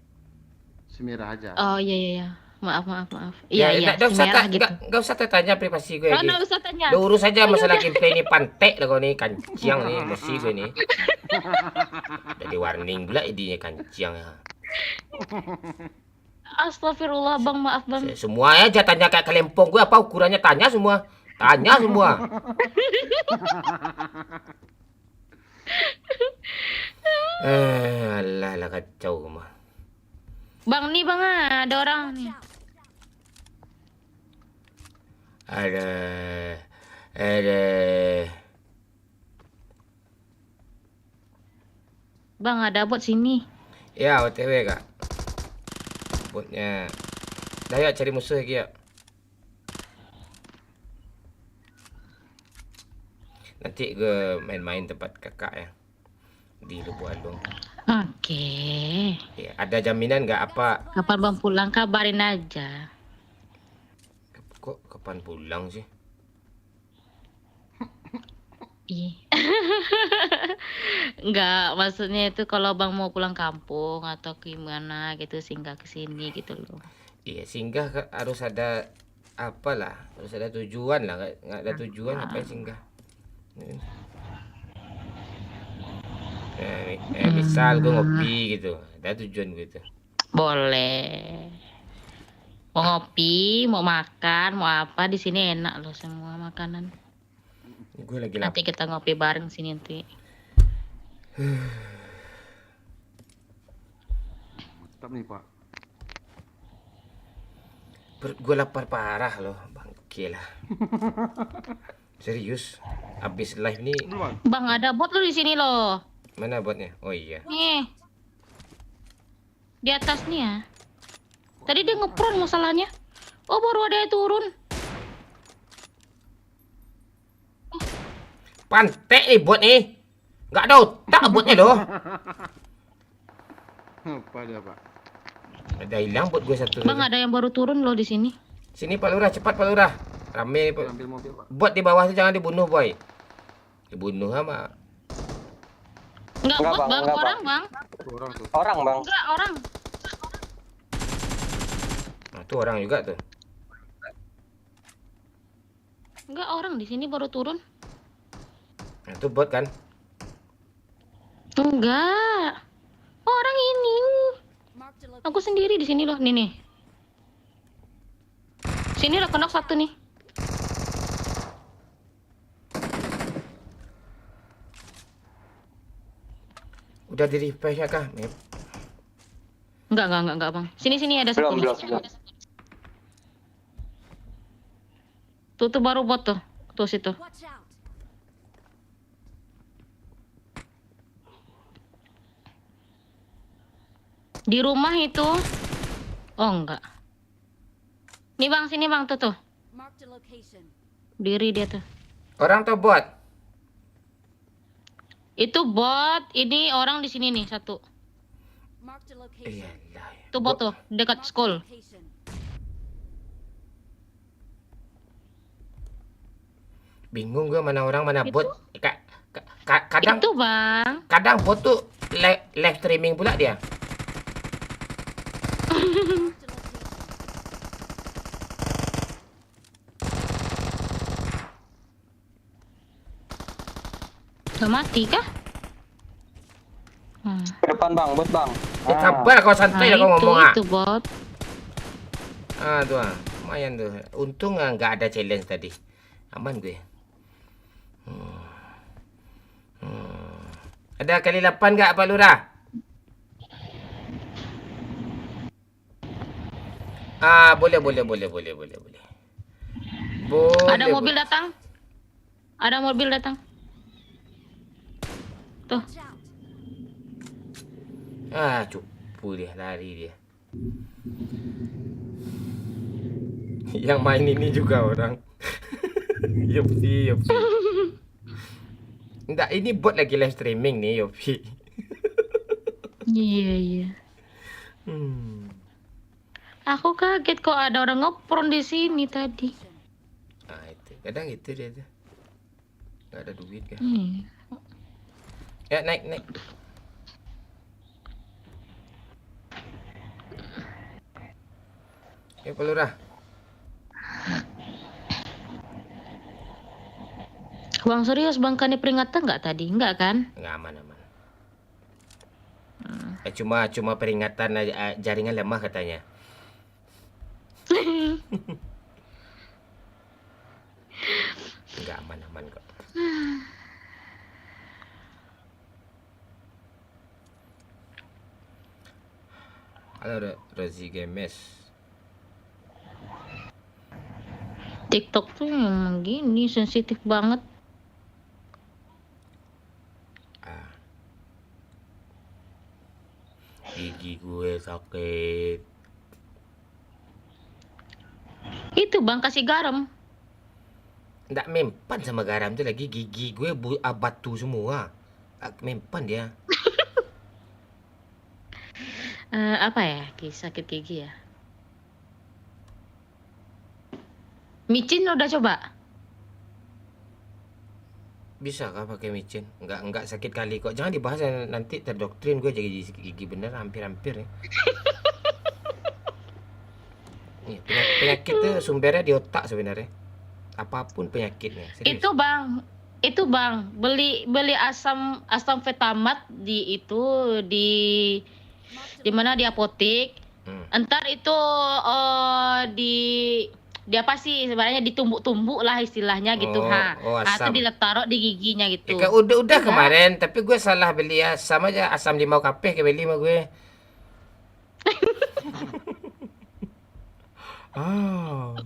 Semirah aja. Oh, iya, iya, iya. Maaf, maaf, maaf. Ya, iya, iya, nggak, nggak usah Semirah ta-, gitu. Nggak, nggak usah tertanya privasi gue. Oh, lagi. Nggak usah tanya. Lo urus aja. Oh, iya, masalah udah. Gameplay ini, pantek lah kau ni, kanciang ni, emosi gue ni. Udah di-warning pula idenya, kanciang ya. Astagfirullah, Bang, maaf, Bang. Se-, semua aja tanya kayak kalempong gue, apa ukurannya, tanya semua. Tanya semua. Eh, alah, lah kacau mah. Bang, ni, Bang, ah, ada orang ni. Ada, ada. Bang, ada bot sini. Ya, O T W, Kak. Botnya. Dah, yuk, cari musuh lagi, yuk. Nanti gue main-main tempat kakak ya. Di Lubuk Alung. Oke. Eh. Ya, ada jaminan nggak apa? Kapan Bang pulang, kabarin aja. Kok kapan pulang sih? Ih. Enggak, maksudnya itu kalau Bang mau pulang kampung atau gimana gitu, singgah ke sini gitu loh. Iya, singgah ka-, harus ada apalah, harus ada tujuan lah. Nggak, nggak ada tujuan, ngapain singgah? Gitu. Eh, mi-, eh, misal gue ngopi gitu, ada tujuan gue itu. Boleh. Mau ngopi, mau makan, mau apa, di sini enak loh semua makanan. Gue lagi lapar. Nanti kita ngopi bareng sini nanti. Mantap nih, Pak. Perut gue lapar parah loh, bangke lah. Serius, abis live ni. Belum, Bang. Bang, ada bot lo di sini loh. Mana botnya? Oh iya. Nih. Di atas nih ya. Tadi dia ngepron masalahnya. Oh, baru ada yang turun. Pantek nih bot nih. Nggak ada otak botnya loh. Apa dia, Pak? Ada hilang bot gue satu. Bang, ada yang baru turun loh di sini. Sini, Pak Lurah, cepat, Pak Lurah. Rame nih, Pak. Ambil mobil, Pak. Bot di bawah tuh jangan dibunuh, boy. Dibunuh sama. Enggak, enggak, bot, Bang, Bang, enggak, orang, Bang. Orang tuh. Orang, Bang. Enggak, orang. Nah, tuh orang juga tuh. Enggak, orang di sini baru turun. Nah, itu bot kan? Enggak. Orang ini. Aku sendiri di sini loh, nih, nih. Sini udah knock satu nih. Udah di-revive-nya kah, Mip? Enggak, enggak, enggak, enggak, Bang. Sini, sini ada satu. Belum, nih, belum, belum. Tuh, tuh baru bot tuh. Tuh situ. Di rumah itu. Oh, enggak. Nih, Bang, sini, Bang, tuh, tuh. Marked a location. Diri dia tuh. Orang atau bot? Itu bot, ini orang di sini nih, satu. Marked a location. Iyalah. Itu bot tuh, dekat school. Marked a location. Bingung gue mana orang, mana bot. Itu. Eh, ka-, ka-, ka-, kadang, itu, Bang. Kadang bot tuh li-, live streaming pula dia. Udah mati kah? Hmm. Ke depan, Bang, bot, Bang. Eh, sabar kau, santai lah kau ngomong, ah. Itu, bot. Ah, tuh, ah. Lumayan tuh. Untung, ah, nggak ada challenge tadi. Aman gue. Hmm. Hmm. Ada kali lapan nggak, Pak Lurah? Ah, boleh, boleh, boleh, boleh, boleh, boleh. Boleh, boleh. Ada mobil datang. Ada mobil datang. Tuh. Ah, cupu dia, lari dia. Yang main ini juga orang. Yopsi, Yopsi. Nggak, ini bot lagi live streaming nih, Yopsi. Iya, iya. Hmm. Aku kaget kok ada orang ngepron di sini tadi. Ah, itu. Kadang gitu dia tuh. Nggak ada duit kah? Iya. Ya, naik, naik. Ya, Pak Lurah. Bang, serius, Bang, kanai peringatan nggak tadi? Nggak, kan? Nggak, aman, aman. Hmm. Eh, cuma, cuma peringatan aja, eh, jaringan lemah katanya. Nggak, aman-aman kok. Halo, Ro-, Rozi Games. TikTok tuh memang gini, sensitif banget. Ah. Gigi gue sakit. Itu, Bang, kasih garam. Ndak mempan sama garam tu lagi, gigi gue bu-, ah, batu semua. Ah, mempan dia. Eh, apa ya, ki-, sakit gigi ya? Micin udah coba? Bisa kah pakai micin? Enggak, enggak sakit kali kok. Jangan dibahas, nanti terdoktrin gue jadi sakit gigi bener, hampir-hampir ni. Ni, penya-, penyakit tu sumbernya di otak sebenarnya. Apapun penyakitnya, serius. Itu bang, itu bang, beli beli asam asam fetamat di itu di di mana, di apotik. Hmm. Entar itu eh, di di apa sih sebenarnya, ditumbuk-tumbuk lah istilahnya gitu Oh, ha. Oh, Ah, itu asam. Ditaruh di giginya gitu. Ya, kan udah udah kemarin, tapi gue salah beli asam aja, asam limau kapeh ke beli sama gue. Ah.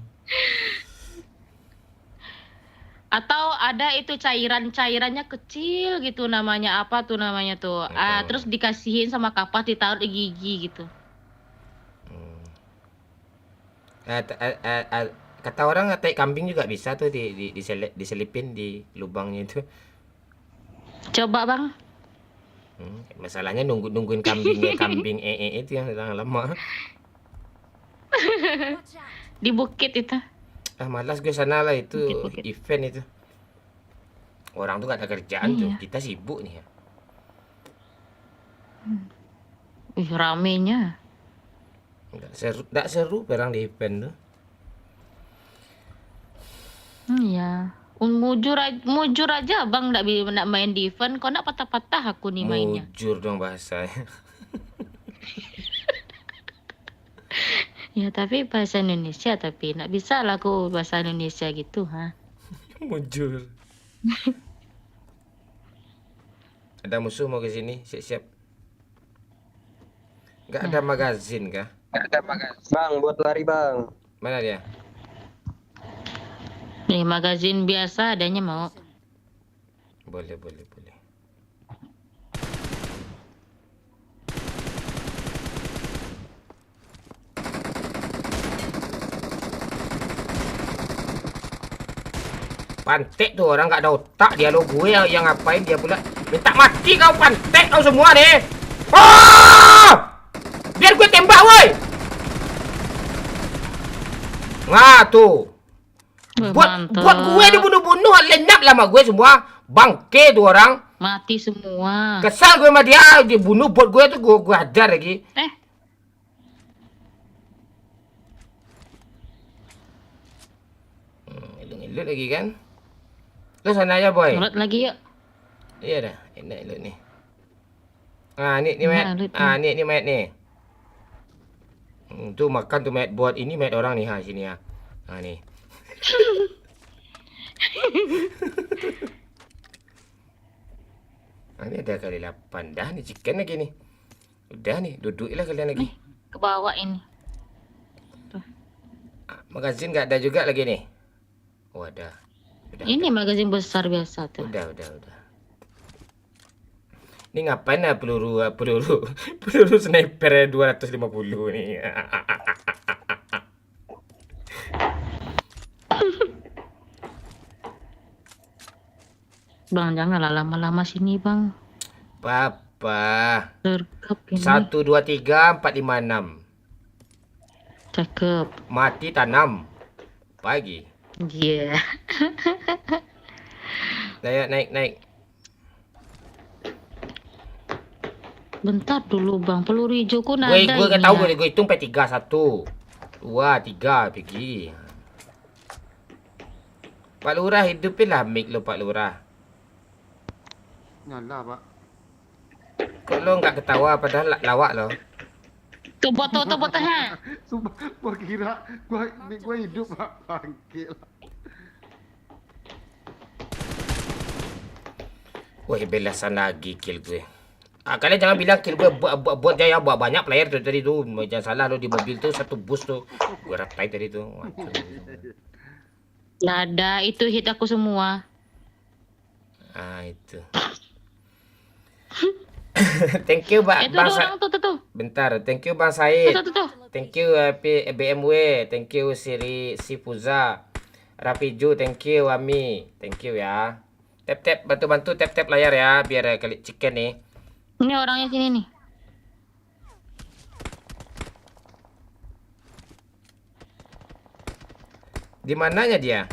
Atau ada itu cairan-cairannya kecil gitu, namanya apa tuh namanya tuh. Ah, Atau- terus dikasihin sama kapas, ditaruh di gigi gitu. Hmm. Eh, ta- eh, eh, eh, kata orang tai kambing juga bisa tuh di, di, disele- diselipin di lubangnya itu. Coba bang. Hmm, masalahnya nunggu nungguin kambingnya kambing ee itu yang lama. Di bukit itu. Ah, malas gue sana lah itu Bukit-bukit. Event itu. Orang tuh gak ada kerjaan tuh. Iya. Kita sibuk nih ya. Ih, ramenya. Nggak seru, nggak seru perang di event tuh. Iya. Un- Mujur aja, mujur aja abang ndak bi- ndak main di event, kau ndak patah-patah aku nih mainnya. Mujur dong bahasanya. Ya tapi bahasa Indonesia, tapi ndak bisa lah aku bahasa Indonesia gitu ha. Mujur. Ada musuh mau ke sini, siap-siap. Nggak ada magazin kah? Bang, buat lari bang. Mana dia? Nih magazin biasa adanya mau. Boleh, boleh, boleh. Pantek tu orang gak ada otak dia lo, gue yang, yang ngapain dia pula. Minta mati kau pantek kau semua ni. Ah! Biar gue tembak woi. Nah tu. Buat buat gue dibunuh-bunuh, lenyap lah sama gue semua. Bangke tu orang. Mati semua. Kesal gue sama dia, dia bunuh bot gue tu, gue gue hajar lagi. Eh, Hmm, elok-elok lagi kan. Lu sana aja boy. Ngelut lagi yuk. Iya dah, enak elok ni. Ah, ni ni mayat. Ah, ni ni mayat ni. Hmm, tu makan tu mayat bot. Ini mayat orang ni ha sini ha. Ha ni. Ha, ni ada kali lapan dah ni, chicken lagi ni. Udah ni, duduklah kalian lagi. Ke bawah ini. Ah, magazin gak ada juga lagi ni. Oh, ada. Udah, Ini magazin besar biasa tuh. Udah, udah, udah. Ini ngapain lah peluru, peluru, peluru sniper dua ratus lima puluh ni. Bang, janganlah lama-lama sini, Bang. Papa. Terkap ini. Satu, dua, tiga, empat, lima, enam. Cakep. Mati tanam. Pagi. Iya. Ayo, naik, naik. Bentar dulu, Bang. Peluru hijau ku Gue, nada gue ini tahu ya. Gue, gue hitung sampai tiga, satu, dua, tiga, pergi. Pak Lurah, hidupin lah mic lo, Pak Lurah. Nyala, Pak. Kok lo nggak ketawa padahal la- lawak lo? Tuh botol, tuh botol, ha. Sumpah, gua kira gua mic gua hidup, Pak. Bangke lah. Wah, belasan lagi kill gue. Ah, kalian jangan bilang kill gue buat buat buat dia ya, buat banyak player tuh tadi tuh. Jangan salah lo, di mobil tuh satu bus tuh. Gue ratai tadi tuh. Waduh. Lah ada, itu hit aku semua. Ah, itu. Thank you, Bang. Eh, tuh, tuh, orang tuh, tuh, tuh. Bentar. Thank you, Bang Said. Tuh, tuh, tuh. Thank you, eh, P- B M W. Thank you, Siri Sifuza. Rafijo, thank you, Ami. Thank you ya. Tap-tap, bantu-bantu tap-tap layar ya, biar eh, klik chicken nih. Ini orangnya sini nih. Di mananya dia?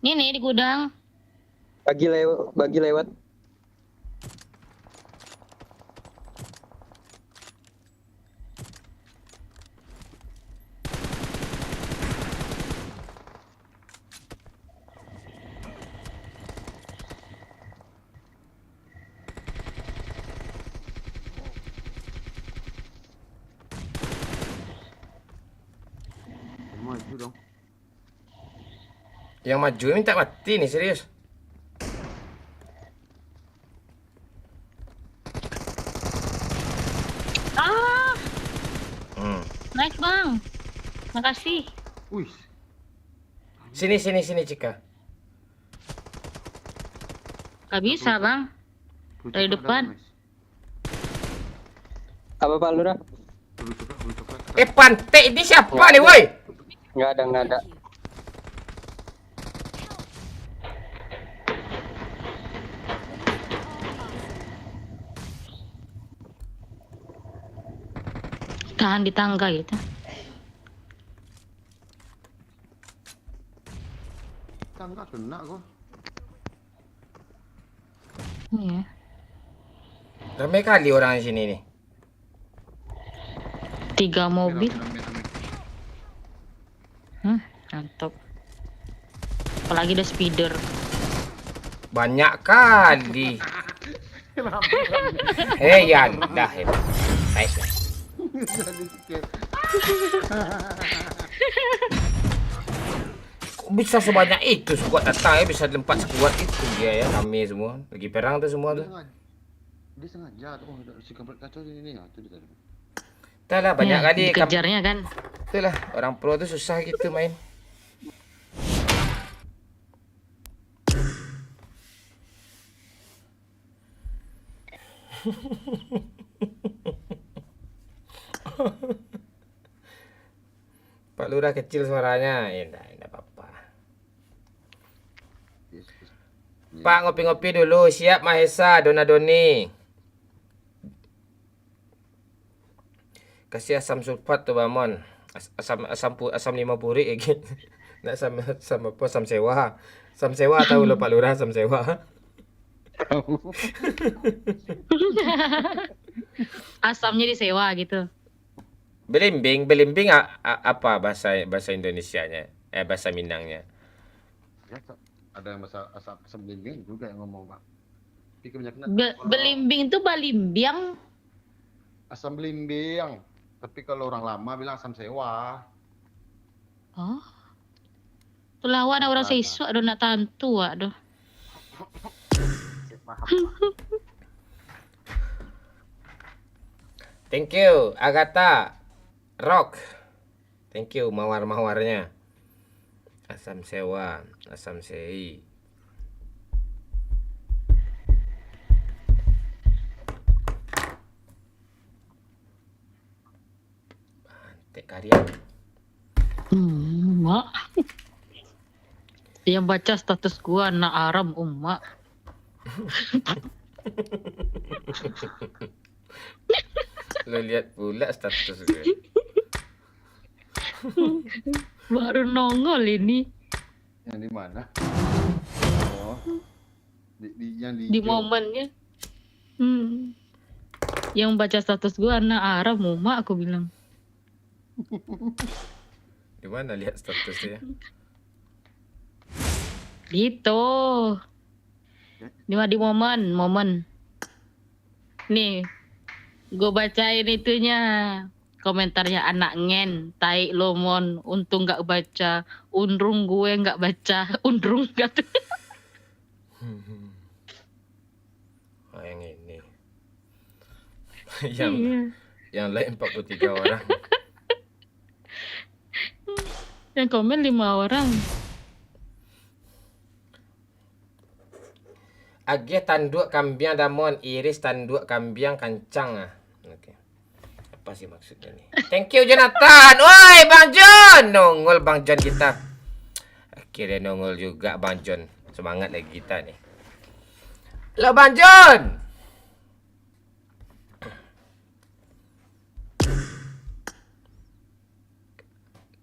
Ni, ni, di gudang. Bagi lewat, bagi lewat. Yang maju ni minta mati ni, serius. Ah. Hmm. Nice, Bang. Makasih. Wih. Sini, sini, sini, Cika. Gak bisa, Bang. Dari depan. Apa, Pak Lurah? Eh, pantek ini siapa ni, woi? Nggak ada, nggak ada. Tahan di tangga gitu. Tangga kena kok. Iya. Ramai kali orang di sini ni. Tiga mobil. Hmm, mantap. Apalagi ada speeder. Banyak kali. Hei, ya dah. Nice. Kok bisa sebanyak itu squad datang ya, bisa empat squad itu dia ya, rame semua. Lagi perang tu semua tu. Dia sengaja tu, oh, si kampret kacau ni, ni, ah, tu dia tadi. Dah lah, banyak kali. Dikejarnya kan. Itulah, orang pro tu susah gitu main. Pak Lurah kecil suaranya. Ya, indah, indah apa-apa. Pak, ngopi-ngopi dulu. Siap, Mahesa, Dona Doni. Kasih asam sulfat tu, Bamon. As asam asam pu asam lima burik lagi. Nak asam asam apa? Asam sewa. Asam sewa tahu lo, Pak Lurah, asam sewa. Asamnya disewa gitu. Belimbing, belimbing a, a, apa bahasa bahasa Indonesianya? Eh, bahasa Minangnya. Ya, ada yang bahasa asam asam belimbing juga yang ngomong, Pak. Tapi kebanyakan Be belimbing tuh balimbiang. Asam belimbing. Tapi kalau orang lama bilang asam sewa. Oh. Itulah awak nak orang seisuak doh, nak tantu awak doh. Thank you, Agatha Rock. Thank you, mawar-mawarnya. Asam sewa, asam sei. Antek kariak. Hmm, mak. Yang baca status gua anak haram, umak. Lo lihat pula status gue. Baru nongol ini. Yang di mana? Oh. Di, di yang di, di momennya. Hmm. Yang baca status gua anak haram, umak, aku bilang. Di mana lihat status dia? Gitu. Di di momen, momen. Nih, gue bacain itunya, komentarnya anak ngen, tai lomon, untung gak baca, undrung gue gak baca, undrung gak tuh. Oh, yang ini. yang iya. Yang lain empat puluh tiga orang. Yang komen lima orang. Agiah tanduak kambiang damon, iris tanduak kambiang kancang ah. Oke. Apa sih maksudnya nih? Thank you Jonathan. Woi Bang John, nongol Bang John kita. Akhirnya nongol juga Bang John. Semangat lagi kita nih. Lo Bang John.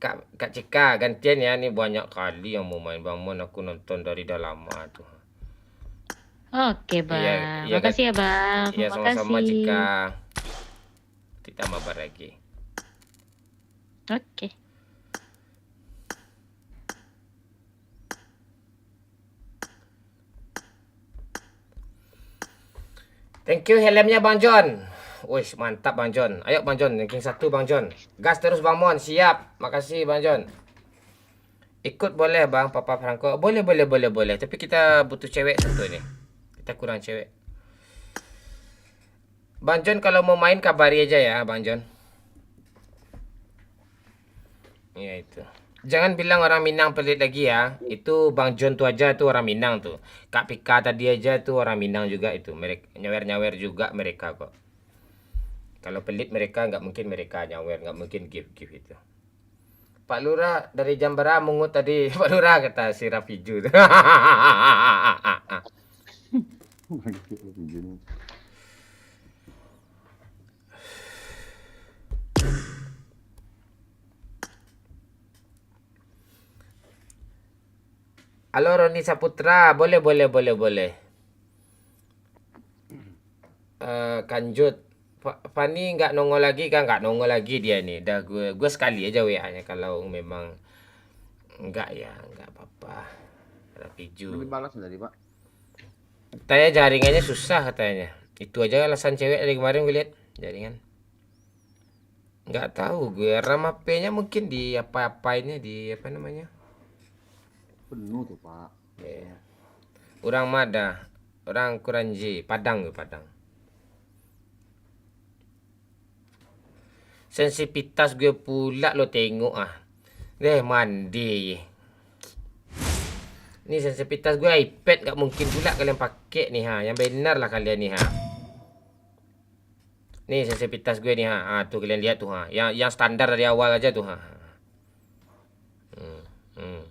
Kak, Kak Cika, gantian ya, ni banyak kali yang mau main Bang Mon, aku nonton dari dah lama tu. Oke, Iya, Bang. iya, Makasih ya, Bang. Iya, sama-sama, Makasih. Cika. Kita mabar lagi. Oke. Thank you helmnya, Bang John. Wih, mantap, Bang John. Ayo, Bang John, ranking satu, Bang John. Gas terus, Bang Mon. Siap. Makasih, Bang John. Ikut boleh, Bang, Papa Franco. Boleh, boleh, boleh, boleh. Tapi kita butuh cewek satu ni. Kita kurang cewek. Bang John, kalau mau main, kabari aja ya, Bang John. Iya, itu. Jangan bilang orang Minang pelit lagi ya. Itu Bang John tu aja tu orang Minang tu. Kak Pika tadi aja tu orang Minang juga itu. Mereka nyawer-nyawer juga mereka kok. Kalau pelit mereka, nggak mungkin mereka nyawer, nggak mungkin gift-gift itu. "Pak Lurah, dari jam bara mungut tadi, Pak Lurah?" kata si Rafiju tu. Halo, Roni Saputra, boleh, boleh, boleh, boleh. Eh, kanjut. Fa-, Fani nggak nongol lagi kan? Nggak nongol lagi dia ni. Dah gue, gue sekali aja W A-nya kalau memang nggak ya, nggak apa-apa. Rafiju. Belum dibalas tadi, Pak. Katanya jaringannya susah katanya. Itu aja alasan cewek dari kemarin gue lihat, jaringan. Nggak tahu gue, RAM H P-nya mungkin di apa-apainnya, di apa namanya? Penuh tuh, Pak. Iya. Urang Mada, urang Kuranji, Padang gue, Padang. Sensipitas gue pula lo tengok ah. Deh, mandi. Ni sensipitas gue iPad, nggak mungkin pula kalian pakai ni ha. Yang benar lah kalian ni ha. Ni sensipitas gue ni ha. Ha, tu kalian lihat tu ha. Yang, yang standar dari awal aja tu ha. Hmm, hmm.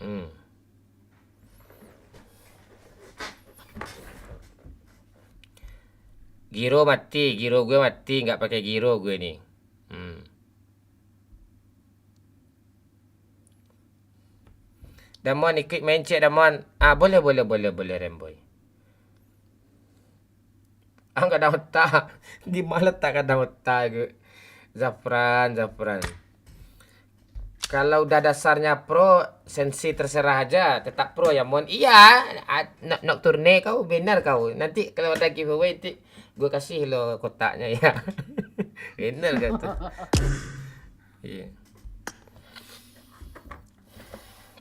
Hmm. Giro mati, giro gue mati, nggak pakai giro gue ni. Hmm. Damon, ikut main cek, Damon. Ah, boleh, boleh, boleh, boleh, Remboy. Ah, kadang otak. Di ma letak kadang otak tu? Zafran, Zafran. Kalau udah dasarnya pro, sensi terserah aja, tetap pro ya, Mon. Iya, a-, nok-, Nocturne kau, benar kau. Nanti kalau ada giveaway, nanti gue kasih lo kotaknya ya. Benar kau tu. Iya.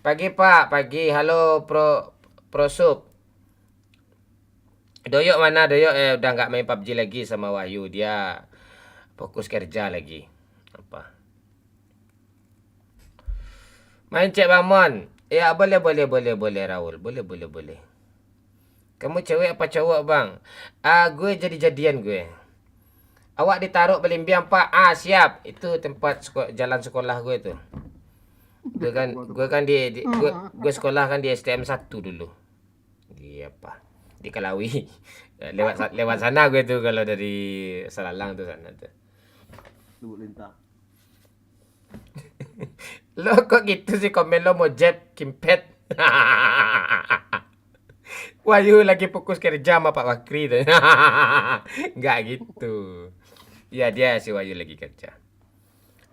Pagi, Pak. Pagi. Halo, Pro, Pro Sup. Doyok mana, Doyok? Eh, udah nggak main pabji lagi sama Wahyu. Dia fokus kerja lagi. Apa? Main cek, Bang Mon. Ya, boleh, boleh, boleh, boleh, Raul. Boleh, boleh, boleh. Kamu cewek apa cowok, Bang? Ah, gue jadi-jadian gue. Awak ditaruh Balimbiang, Pak. Ah, siap. Itu tempat seko-, jalan sekolah gue tu. Gue kan, gue kan di, di, gue, gue sekolah kan di S T M satu dulu. Di apa? Di Kalawi. Lewat sa-, lewat sana gue tu kalau dari Salalang tu sana tu. Lubuk Lintah. Lo kok gitu sih komen lo, Mojeb, Kimpet? Wahyu lagi fokus kerja sama Pak Bakri tu. Nggak gitu. Ya, dia si Wahyu lagi kerja.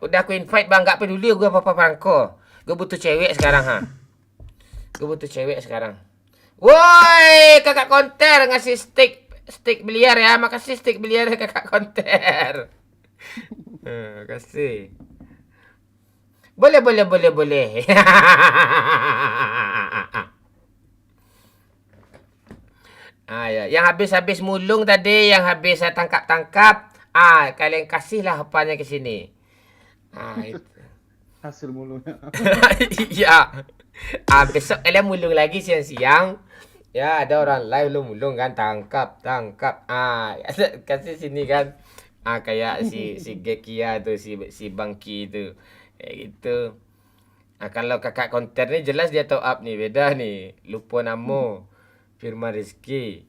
Udah aku invite, Bang, nggak peduli gue apa-apa Franco. Gue butuh cewek sekarang ha. Gue butuh cewek sekarang. Woi, kakak konter ngasih stick, stick biliar ya. Makasih stick biliar kakak konter. Eh, makasih. Boleh, boleh, boleh, boleh. Ah, ya. Yang habis-habis mulung tadi, yang habis saya tangkap-tangkap, ah, kalian kasihlah apanya ke sini. Ah, itu. Hasil mulungnya. Iya. Ah, besok kalian mulung lagi siang-siang. Ya, ada orang live lo mulung kan, tangkap, tangkap. Ah, kasih sini kan. Ah, kayak si, si Gekia tu, si, si Bangki tu. Kayak gitu. Ah, kalau kakak konter ni jelas dia top up ni, beda ni. Lupo namo. Firman Rizky.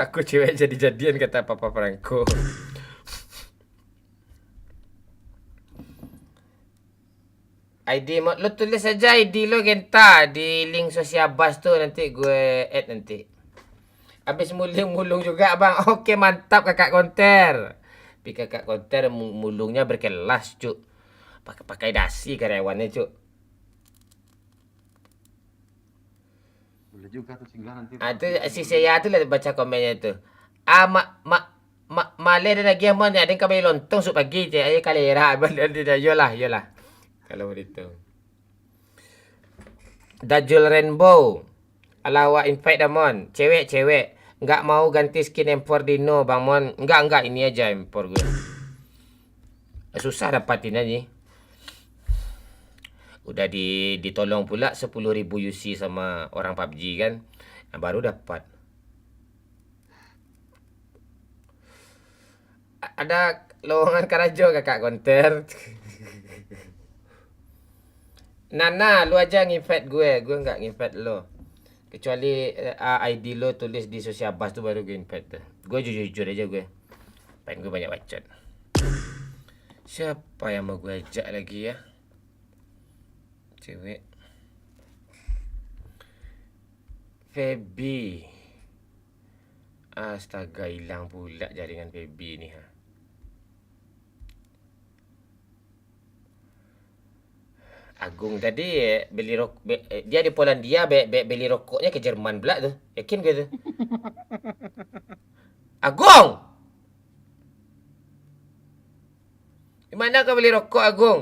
Aku cewek jadi-jadian, kata Papa Franco. I D Mon, lo tulis aja I D lo Genta di link sosial bus tu, nanti gue add nanti. Habis mulung-mulung juga, Bang. Oke, mantap, Kakak Konter. Tapi Kakak Konter mu-, mulungnya berkelas, Cuk. Pakai, pakai dasi karyawannya, Cuk. Boleh juga tu singgah nanti. Ah, tu si Seya tu lah baca komennya tu. Ah, mak, mak, mak, maleh dan lagi aman, ada yang ka bali lontong suk pagi, cek, ayo kalera, iyolah, iyolah. Kalau begitu. Dajul Rainbow. Alah, awak invite dah, Mon. Cewek, cewek. Nggak mau ganti skin M four Dino, Bang Mon. Nggak, nggak, ini aja M four gue. Susah dapatin aja. Udah di, ditolong pula sepuluh ribu U C sama orang pabji kan. Nah, baru dapat. A-, ada lowongan karajo, Kakak Konter? Nana, lu aja nginvite gue, gue nggak nginvite lo. Kecuali, eh, I D lo tulis di sosial bus tu baru gue invite tu. Gue jujur-jujur aja gue. Pengen gue banyak bacot. Siapa yang mau gue ajak lagi ya? Cewek. Feby. Astaga, hilang pula jaringan Feby ni, ha. Agung tadi, eh, beli rok-, be-, eh, dia di Polandia, be-, be-, beli rokoknya ke Jerman pula tu. Yakin gue tu. Agung! Di mana kau beli rokok, Agung?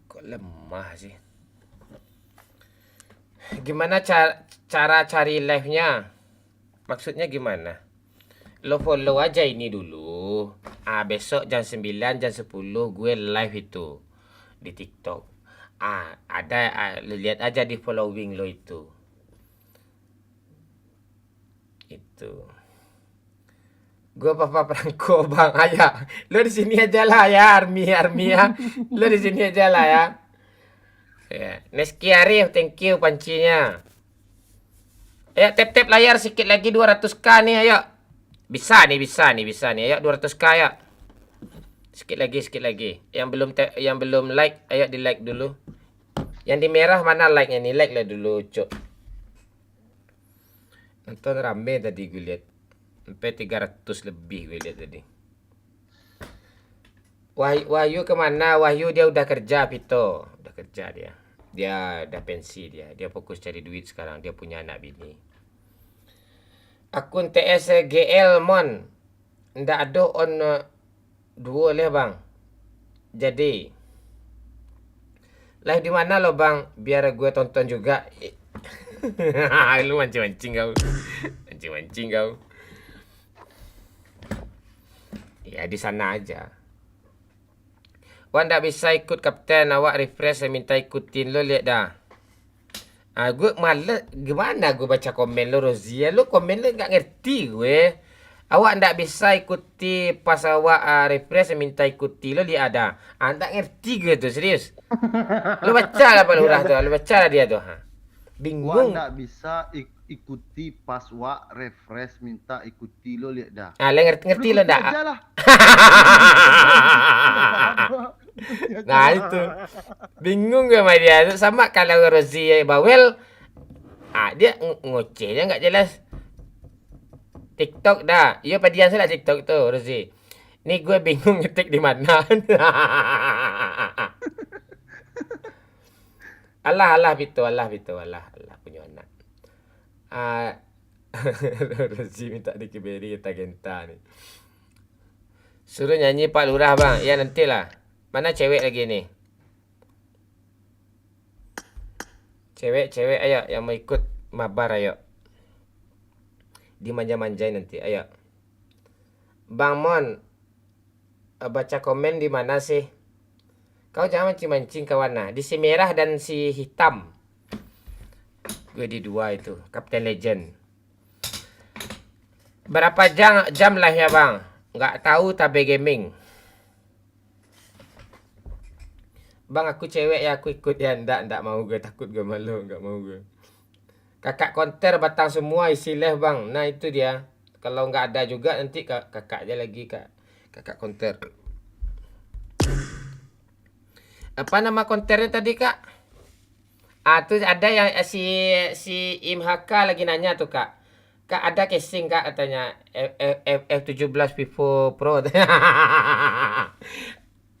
Kok lemah sih? Gimana ca-, cara cari live-nya? Maksudnya gimana? Lo follow aja ini dulu. Ah, besok jam sembilan, jam sepuluh gue live itu di TikTok. Ah, ada, ah, lo lihat aja di following lo itu. Itu. Gua Papa Perangko, Bang. Ayah, lo di sini aja lah ya, Army, Army ya. Lo di sini aja lah ya. Ya, Neski Arif, thank you pancinya. Ayo, tap-tap layar sikit lagi dua ratus K nih, ayo. Bisa nih, bisa nih, bisa nih. Ayo, dua ratus K, ayo. Sikit lagi, sikit lagi. Yang belum te-, yang belum like, ayo di-like dulu. Yang di merah mana like-nya nih? Like lah dulu, Cok. Nonton rame tadi gue lihat. Sampai tiga ratus lebih gue lihat tadi. Wah-, Wahyu kemana? Wahyu dia udah kerja, Pito. Udah kerja dia. Dia udah pensi dia. Dia fokus cari duit sekarang. Dia punya anak bini. Akun T S G L, Mon. Ndak ado on, eh, duo leh, Bang. Jadi, live di mana lo, Bang? Biar gue tonton juga. Lu mancing-mancing kau. Mancing-mancing kau. Ya, di sana aja. Wak ndak bisa ikut kapten, awak refresh, minta ikutin lo liek dah. Ah, gue males, gimana gue baca komen lo, Rozi? Lo komen lo nggak ngerti gue. Awak ndak bisa ikuti pas awak, ah, refresh, minta ikuti lo liek dah. Ah, ndak ngerti gue tu, serius. Lo baca lah Pak Lurah tu, lo baca lah dia tu. Ha. Wak bingung. Ndak bisa ik-, ikuti pas wak refresh, minta ikuti lo liek dah. Ah, lo ngerti, ngerti lo ndak? Ikuti aja lah. Nah, itu. Bingung gue sama dia tu. Sama kalau Rozi Bawel, ah, dia ng-, ngoceh je nggak jelas. TikTok dah. Iyo, padian salah TikTok tu, Rozi. Ni gue bingung ngetik di mana. Alah, alah, Pito, alah, Pito, alah, alah, punyo anak. Ah, Rozi minta dikiberi genta-genta ni. Suruh nyanyi Pak Lurah, Bang. Ya, nantilah. Mana cewek lagi ni? Cewek, cewek, ayo, yang mau ikut mabar, ayo. Dimanja-manjai nanti, ayo. Bang Mon, eh, baca komen di mana sih? Kau jangan mancing-mancing, kawan, nah. Di si merah dan si hitam. Gue di dua itu, Kapten Legend. Berapa jam, jam live ya, Bang? Nggak tahu, Tabe Gaming. Bang, aku cewek ya, aku ikut ya. Ndak, ndak mau gue, takut gue malu, nggak mau gue. Kakak konter batang semua isi live, Bang. Nah, itu dia. Kalau nggak ada juga, nanti ka-, kakak aja lagi, Kak. Kakak konter. Apa nama konternya tadi, Kak? Ah, tu ada yang, eh, si, si Imhaka lagi nanya tu, Kak. "Kak, ada casing, Kak?" katanya. F, F, F, F tujuh belas Vivo Pro.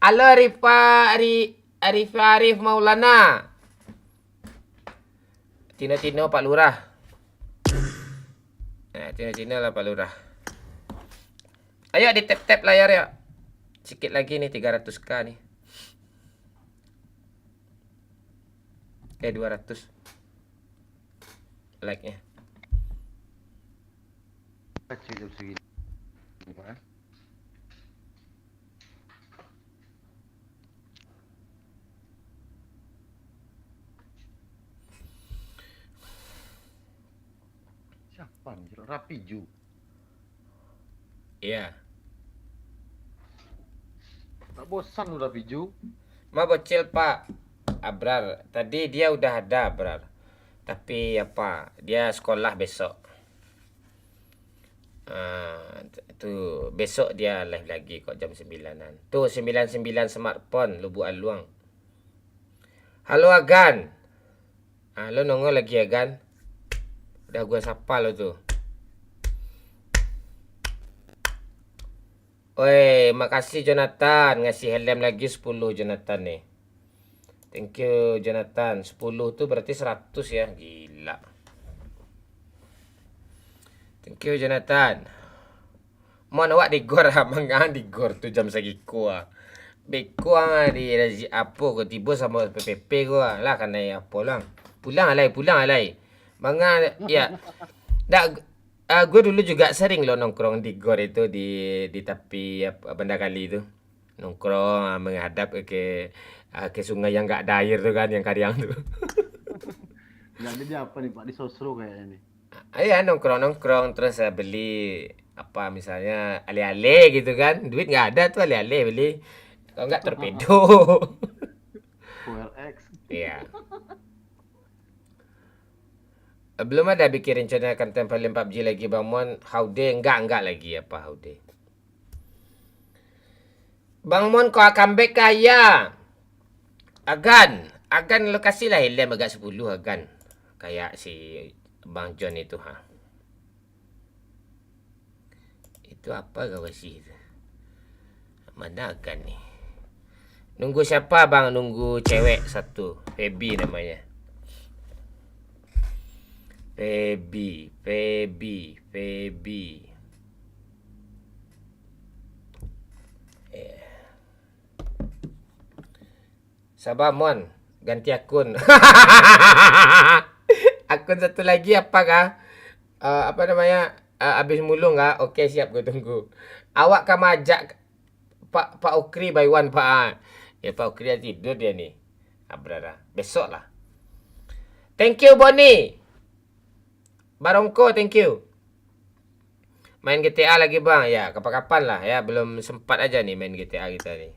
Halo, Rifa, Ari-, Arif, Arif Maulana. Tino-tino Pak Lurah. Nah, tino-tino lah Pak Lurah. Ayo di-tap-tap layar ya. Sikit lagi nih tiga ratus K nih. Eh, dua ratus like-nya. Kecil jam segini. Siapa nih? Rapi Ju. Iya. Tak bosan lu, Rapi Ju? Ma bocil, Pak. Abrar. Tadi dia udah ada, Abrar. Tapi apa? Dia sekolah besok. Ah, tu besok dia live lagi kok jam sembilanan. Tu sembilan sembilan smartphone Lubuk Aluang. Halo, Agan. Ah, lo nongol lagi, Agan? Udah gua sapa lo tu. Oi, makasih Jonathan, ngasih helm lagi sepuluh Jonathan nih. Thank you Jonathan. Sepuluh tu berarti seratus ya. Gila. Thank you Jonathan. Mon awak digor ah, mangang digor tu jam sagiko ah. Beko ah di razi-, apo ko tibo samo P P P ko ah. Lah kanai apo lah. Pulang alai, pulang alai. Manga, ya. Dak, ah, gue dulu juga sering lo nongkrong di gor itu, di, di tapi apa, Banda Kali tu. Nongkrong, ah, menghadap ke, ah, ke sungai yang gak ada air tu kan, yang kariang tu. Jadi dia apa nih, Pak? Di Sosro kayaknya nih. Ah, iya, nongkrong-nongkrong, terus, ah, beli apa, misalnya ale-ale gitu kan. Duit nggak ada tuh, ale-ale beli. Kalau nggak torpedo. Fuel X. Iya. Belum ada bikin rencana konten film pabji lagi, Bang Mon. Haude, enggak, enggak lagi apa Haude. Bang Mon, kau comeback kah? Ya. Agan, Agan, lo kasih lah helm agak sepuluh, Agan. Kayak si Bang John itu, ha. Itu apa gawasi itu? Mana Agan ni? Nunggu siapa, Bang? Nunggu cewek satu. Feby namanya. Feby, Feby, Feby. Eh. Sabar, Mon. Ganti akun. Akun satu lagi apa kah? Eh, apa namanya? Eh, habis mulung kah? Oke, siap, gue tunggu. Awak ka maajak Pak, Pak Okri, Baiwan, Pak. Ah. Ya, Pak Okri dah tidur dia ni. Abrar lah. Besok lah. Thank you, Boni. Barongko, thank you. Main G T A lagi, Bang. Ya, kapan-kapan lah. Ya, belum sempat aja nih main G T A kita nih.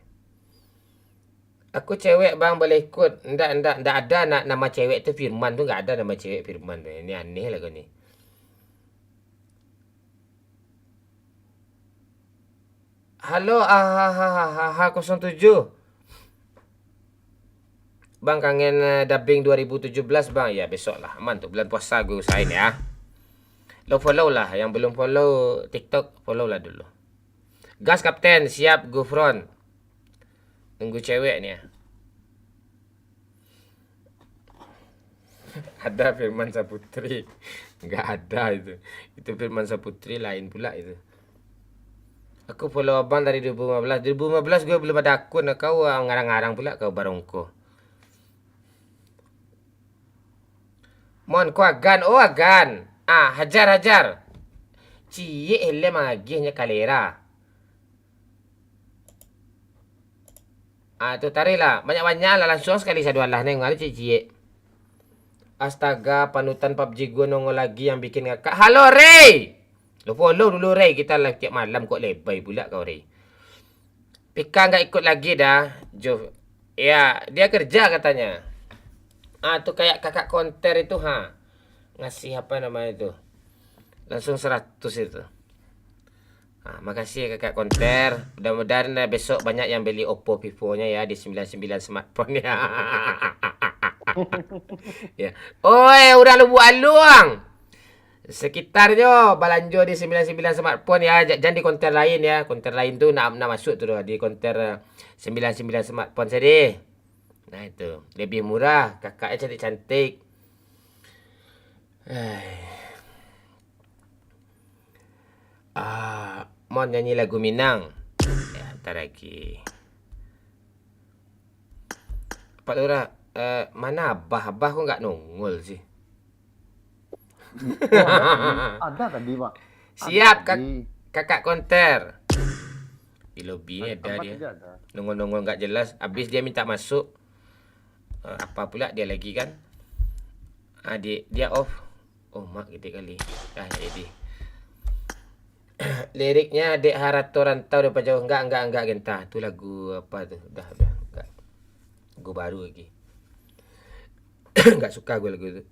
Aku cewek, Bang, boleh ikut? Ndak, ndak, ndak ada na-, nama cewek tu Firman tu, nggak ada nama cewek Firman tu. Ini aneh lah kau ni. Halo, ah, ha, ha, ha, ha, ha, kosong tujuh. Bang, kangen, eh, dubbing dua ribu tujuh belas, Bang. Ya, besok lah. Aman tu. Bulan puasa gue usahain ya. Lo follow lah. Yang belum follow TikTok, follow lah dulu. Gas, Kapten. Siap, go front. Tunggu cewek ni ya. Ada Firman Saputri. Nggak ada itu. Itu Firman Saputri lain pula itu. Aku follow abang dari dua ribu lima belas. Dua ribu lima belas gue belum ada akun. Kau, ah, ngarang-ngarang pula kau, Barongko. Mon, kau Agan. Oh, Agan. Ah, hajar, hajar. Ciek helm agihnyo kalera. Ah, tu tarik lah. Banyak-banyak lah. Langsung sekali sadu alah neng. Ada ciek-ciek. Astaga, panutan pabji gue nongol lagi yang bikin ngakak. Halo, Rey! Lo follow dulu, Rey. Kita live tiap malam kok, lebai pula kau, Rey. Pika nggak ikut lagi dah. Jo, Ya, dia kerja katanya. Ah, tu kayak kakak konter itu, ha. Ngasih apa namanya itu? Langsung seratus itu. Ah, makasih ya kakak konter. Mudah-mudahan, eh, besok banyak yang beli Oppo Vivo-nya ya di sembilan sembilan smartphone ya. Ya. Oi, urang Lubuk Aluang. Sekitarnyo balanjo di sembilan sembilan smartphone ya, ja-, jangan di konter lain ya. Konter lain tu nak, nak masuk tu doh, di konter, eh, sembilan sembilan smartphone saja. Nah, itu. Lebih murah, kakaknya cantik-cantik. Ai. Ah, mau nyanyi lagu Minang. Ya, ntar lagi. Pak Lurah, eh, mana Abah? Abah kok nggak nongol sih? Oh, ada tadi, ada tadi, Pak. Ada Siap, Kak-, tadi. Kakak konter. Di lobi ni Ad-, ada Abah dia. Tadi ada. Nongol-nongol nggak jelas. Habis dia minta masuk. Eh, apa pula dia lagi kan? Ah, di-, dia off. Oh, mak gede kali. Dah, jadi. Liriknya, "Dek harato rantau dari pajauah." Enggak, enggak, enggak, Genta. Tu lagu apa tu? Dah, dah, enggak. Lagu baru lagi. Enggak suka gue lagu tu.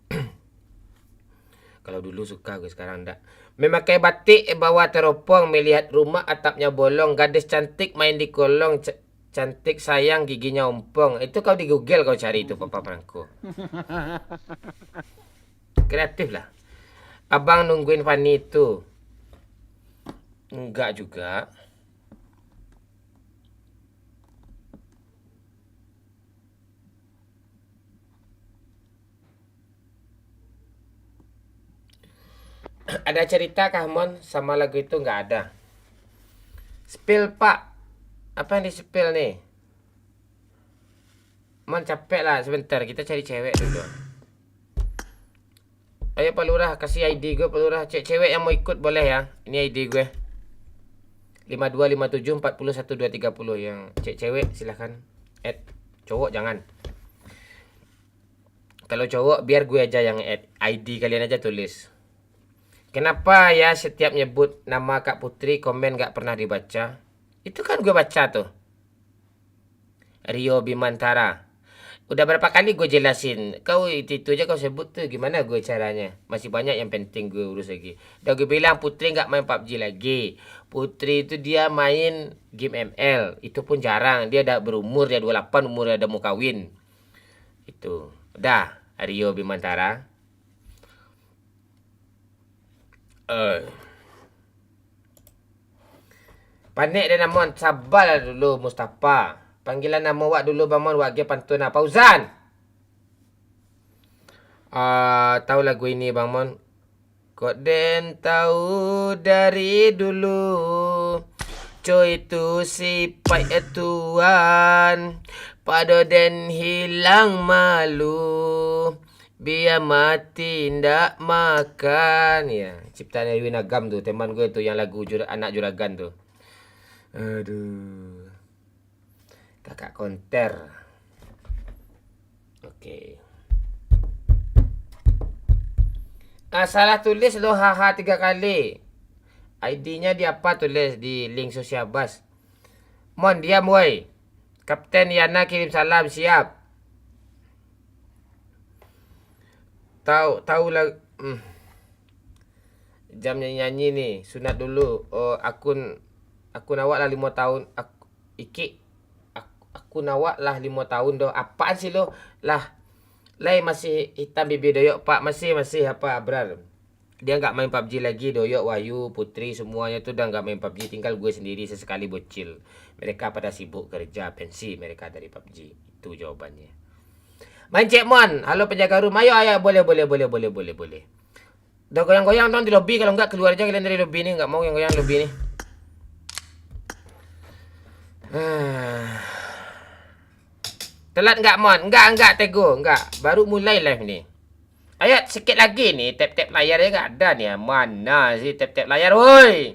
Kalau dulu suka gue, sekarang enggak. Memakai batik bawa teropong, melihat rumah atapnya bolong, gadis cantik main di kolong, ca-, cantik sayang giginya ompong. Itu kau di Google kau cari itu, Papa Franco. Kreatif lah. Abang nungguin Fani tu. Enggak juga. Ada cerita kah, Mon, sama lagu itu? Enggak ada. Spill, Pak. Apa yang di-spill nih? Mon, capek lah sebentar, kita cari cewek dulu. Ayo, Pak Lurah, kasih I D gue, Pak Lurah. Cewek-cewek yang mau ikut boleh ya. Ini I D gue. Lima dua lima tujuh empat puluh satu dua tiga puluh. Yang cewek-cewek silahkan add. Cowok jangan. Kalau cowok, biar gue aja yang add. I D kalian aja tulis. Kenapa ya setiap nyebut nama Kak Putri, komen nggak pernah dibaca? Itu kan gue baca tuh. Rio Bimantara. Udah berapa kali gue jelasin, kau itu, itu aja kau sebut tuh, gimana gue caranya? Masih banyak yang penting gue urus lagi. Udah gue bilang Putri nggak main pabji lagi. Putri itu dia main game M L, itu pun jarang. Dia udah berumur, dia dua lapan umur, dia udah mau kawin. Itu. Udah, Rio Bimantara. Eh. Panek deh, Namon. Sabalah dulu, Mustafa. Panggilan namo wak dulu, Bang Mon, wak ge pantun, ah, Fauzan. Ah, tahu lagu ini, Bang Mon? Kok den tahu dari dulu, co itu sipaik tuan, pado den hilang malu, bia mati ndak makan. Ya, ciptaan Erwin Agam tu, teman gue tu yang lagu Jura-, Anak Juragan tu. Aduh. Kakak konter. Oke. Ah, salah tulis lo, haha, tiga kali. I D-nya di apa tulis di link sosial bas? Mon, diam, woi. Kapten Yana kirim salam, siap. Tahu, tahu lah, hmm. Jam nyanyi-nyanyi ni, sunat dulu. Oh, akun, akun awak lah limo tahun. Ak-, ikik, ak-, akun awak lah limo tahun doh. Apaan sih lo? Lah, lai masih hitam bibia doyok, Pak. Masih, masih apa, Abrar? Dia nggak main pabji lagi, doyok, Wahyu, Putri, semuanya tu dah nggak main pabji. Tinggal gue sendiri sesekali bocil. Mereka pada sibuk kerja, pensi mereka dari pabji. Itu jawabannya. Main cek, Mon. Halo, penjaga rumah. Ayo, ayo. Boleh, boleh, boleh, boleh, boleh, boleh. Udah goyang-goyang dong di lobi. Kalau enggak, keluar aja kalian dari lobi ni. Enggak mau goyang-goyang lobi ni. Ah. Telat enggak, Mon? Enggak, enggak, Tego. Enggak. Baru mulai live ni. Ayo, sikit lagi ni. Tap-tap layar ya enggak ada ni. Mana sih tap-tap layar, woi?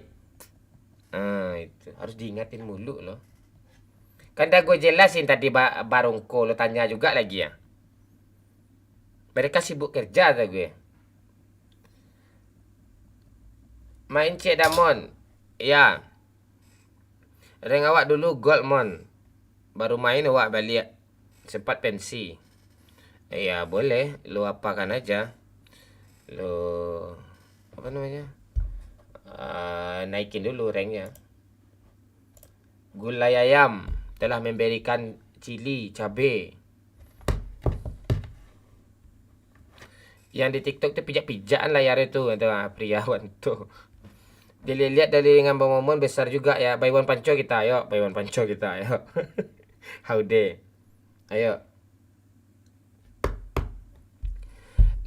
Ah, itu. Harus diingatin mulu lo. Kan dah gue jelasin tadi ba-, barongko lo tanya juga lagi ya. Mereka sibuk kerja, kata gue. Main cek dah, Mon. Ya. Rank awak dulu gold, Mon. Baru main awak baliak. Sempat pensi. Ya, boleh. Lo apakan aja. Lo, apa namanya? Ah, naikin dulu ranknya. Gulai ayam telah memberikan cili, cabe. Yang di TikTok tu pijak-pijakan layar itu, kata, ah, Priawan tu. Dilihat-lihat dari dengan Bang Momon besar juga ya. Baiwan Panco kita, ayo. Baiwan Panco kita, ayo. Haude. Ayo.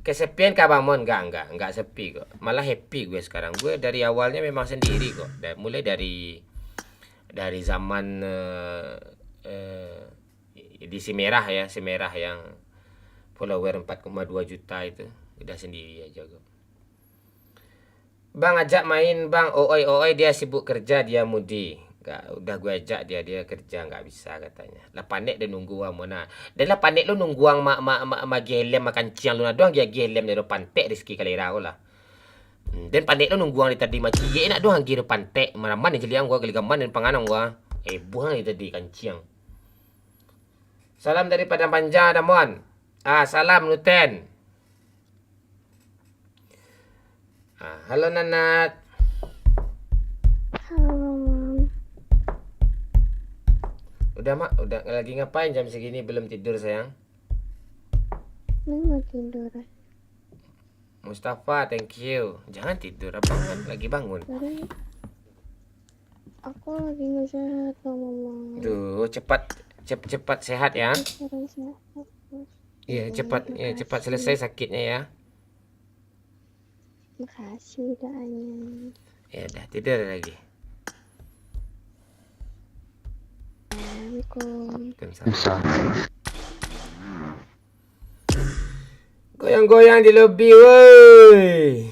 Kesepian kah, Bang Mon? Enggak, enggak, enggak sepi kok. Malah happy gue sekarang. Gue dari awalnya memang sendiri kok. Da-, mulai dari, dari zaman, eh, eh, di si Merah ya, si Merah yang follower empat koma dua juta itu, udah sendiri aja kok. "Bang, ajak main, Bang. Ooi, ooi, dia sibuk kerja, dia mudi." Nggak, udah gue ajak dia, dia kerja, nggak bisa katanya. Lah panek dia nunggu ang, Mona. Dan lah panek lo nunggu ang ma-, ma-, ma-, magih helem, makan ciang lo, nah, doang agiah helem dari pantek Rizky Kalera ko lah. Hmm, dan panek lo nunggu ang dari tadi, maciek nak doang agiah dari pantek, maraman ni jeliang gua, geligaman dan panganang gua. Eh, buang dari tadi kanciang. Salam dari Padang Panjang, Damon. Ah, salam, Nuten. Ah, halo, Nanat. Halo, Mam. Udah, Mak? Udah lagi ngapain jam segini belum tidur, sayang? Belum mau tidur. Mustafa, thank you. Jangan tidur, abang kan lagi bangun. Sorry. Aku lagi nggak sehat, Bang Mamat. Duh, cepat, cep-, cepat sehat ya. Aku kurang sehat, Bos. Iya, cepat, makasih. Iya, cepat selesai sakitnya ya. Makasih doanya. Ya udah, tidur lagi. Assalamualaikum. Waalaikumsalam. Goyang-goyang di lobi, woi.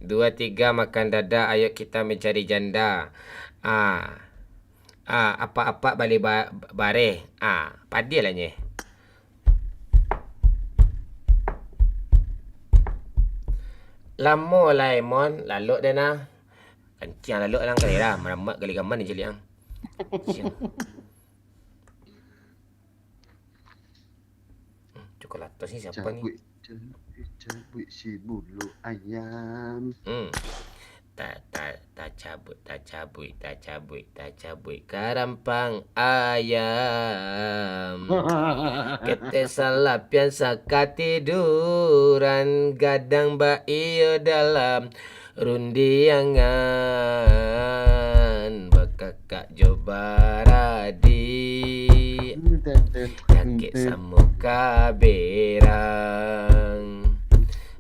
Dua tiga makan dada, ayo kita mencari janda. Ah. Ah, apak-apak bali ba-, bareh. Ah, padiah lah nyeh. Lamo lah, Emon, lalok dah nah. Kanciang lalok lah, kali lah, maramak gali gaman ni ciliang. Kanciang. Hmm, Cokolatos ni siapa ni? Cabuik, cabuik, cabuik si bulu ayam. Hmm. Ta, ta, tacabuik, tacabuik, tacabuik, tacabuik karampang ayam. Ketek salapian sakatiduran, gadang baiyo dalam rundiangan, bakakak jo baradik, jakek samo kaberang,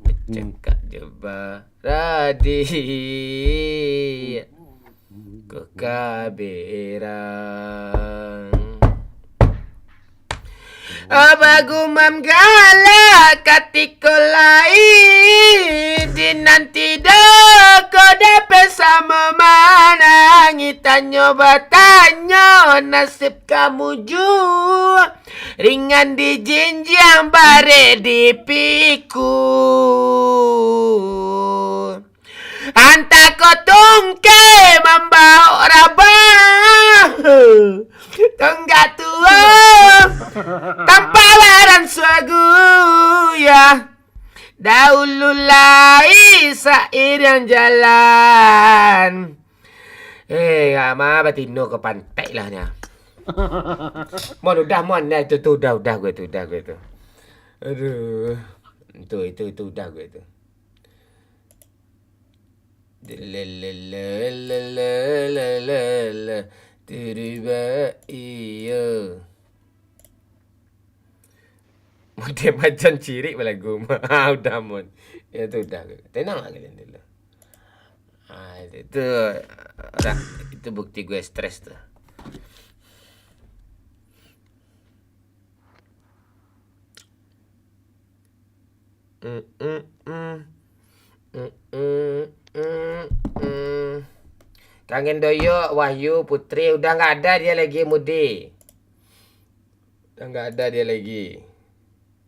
bacakak jo baradik, ko kaberang. Bagumam galak katiko lai dinanti, do ko dapek samo manangih, tanyo batanyo nasib kamu juo, ringan dijinjiang, barek dipikua. Antah ko tungkek mambaok rabah, tonggak tuo tampalan sagu, ya. Dahulu lai sairiang jalan. Eh, ama batino ka pantai lah nyo. Mon, udah, Mon. Nah, itu tu udah, udah gue tu, udah gue tu. Aduh. Itu, itu, itu udah gue tu. Lelelelelelele, tiriba iyo. Model macan cirik balagu. Ah, udah, Mon. Ya, tu udah. Tenang lah kalian dulu. Ah, itu, itu, udah. Itu bukti gue stres tu. Mm, mm, mm. Mm, mm, mm, mm. Kangen doyok, Wahyu, Putri, udah nggak ada dia lagi, Mudi. Udah nggak ada dia lagi.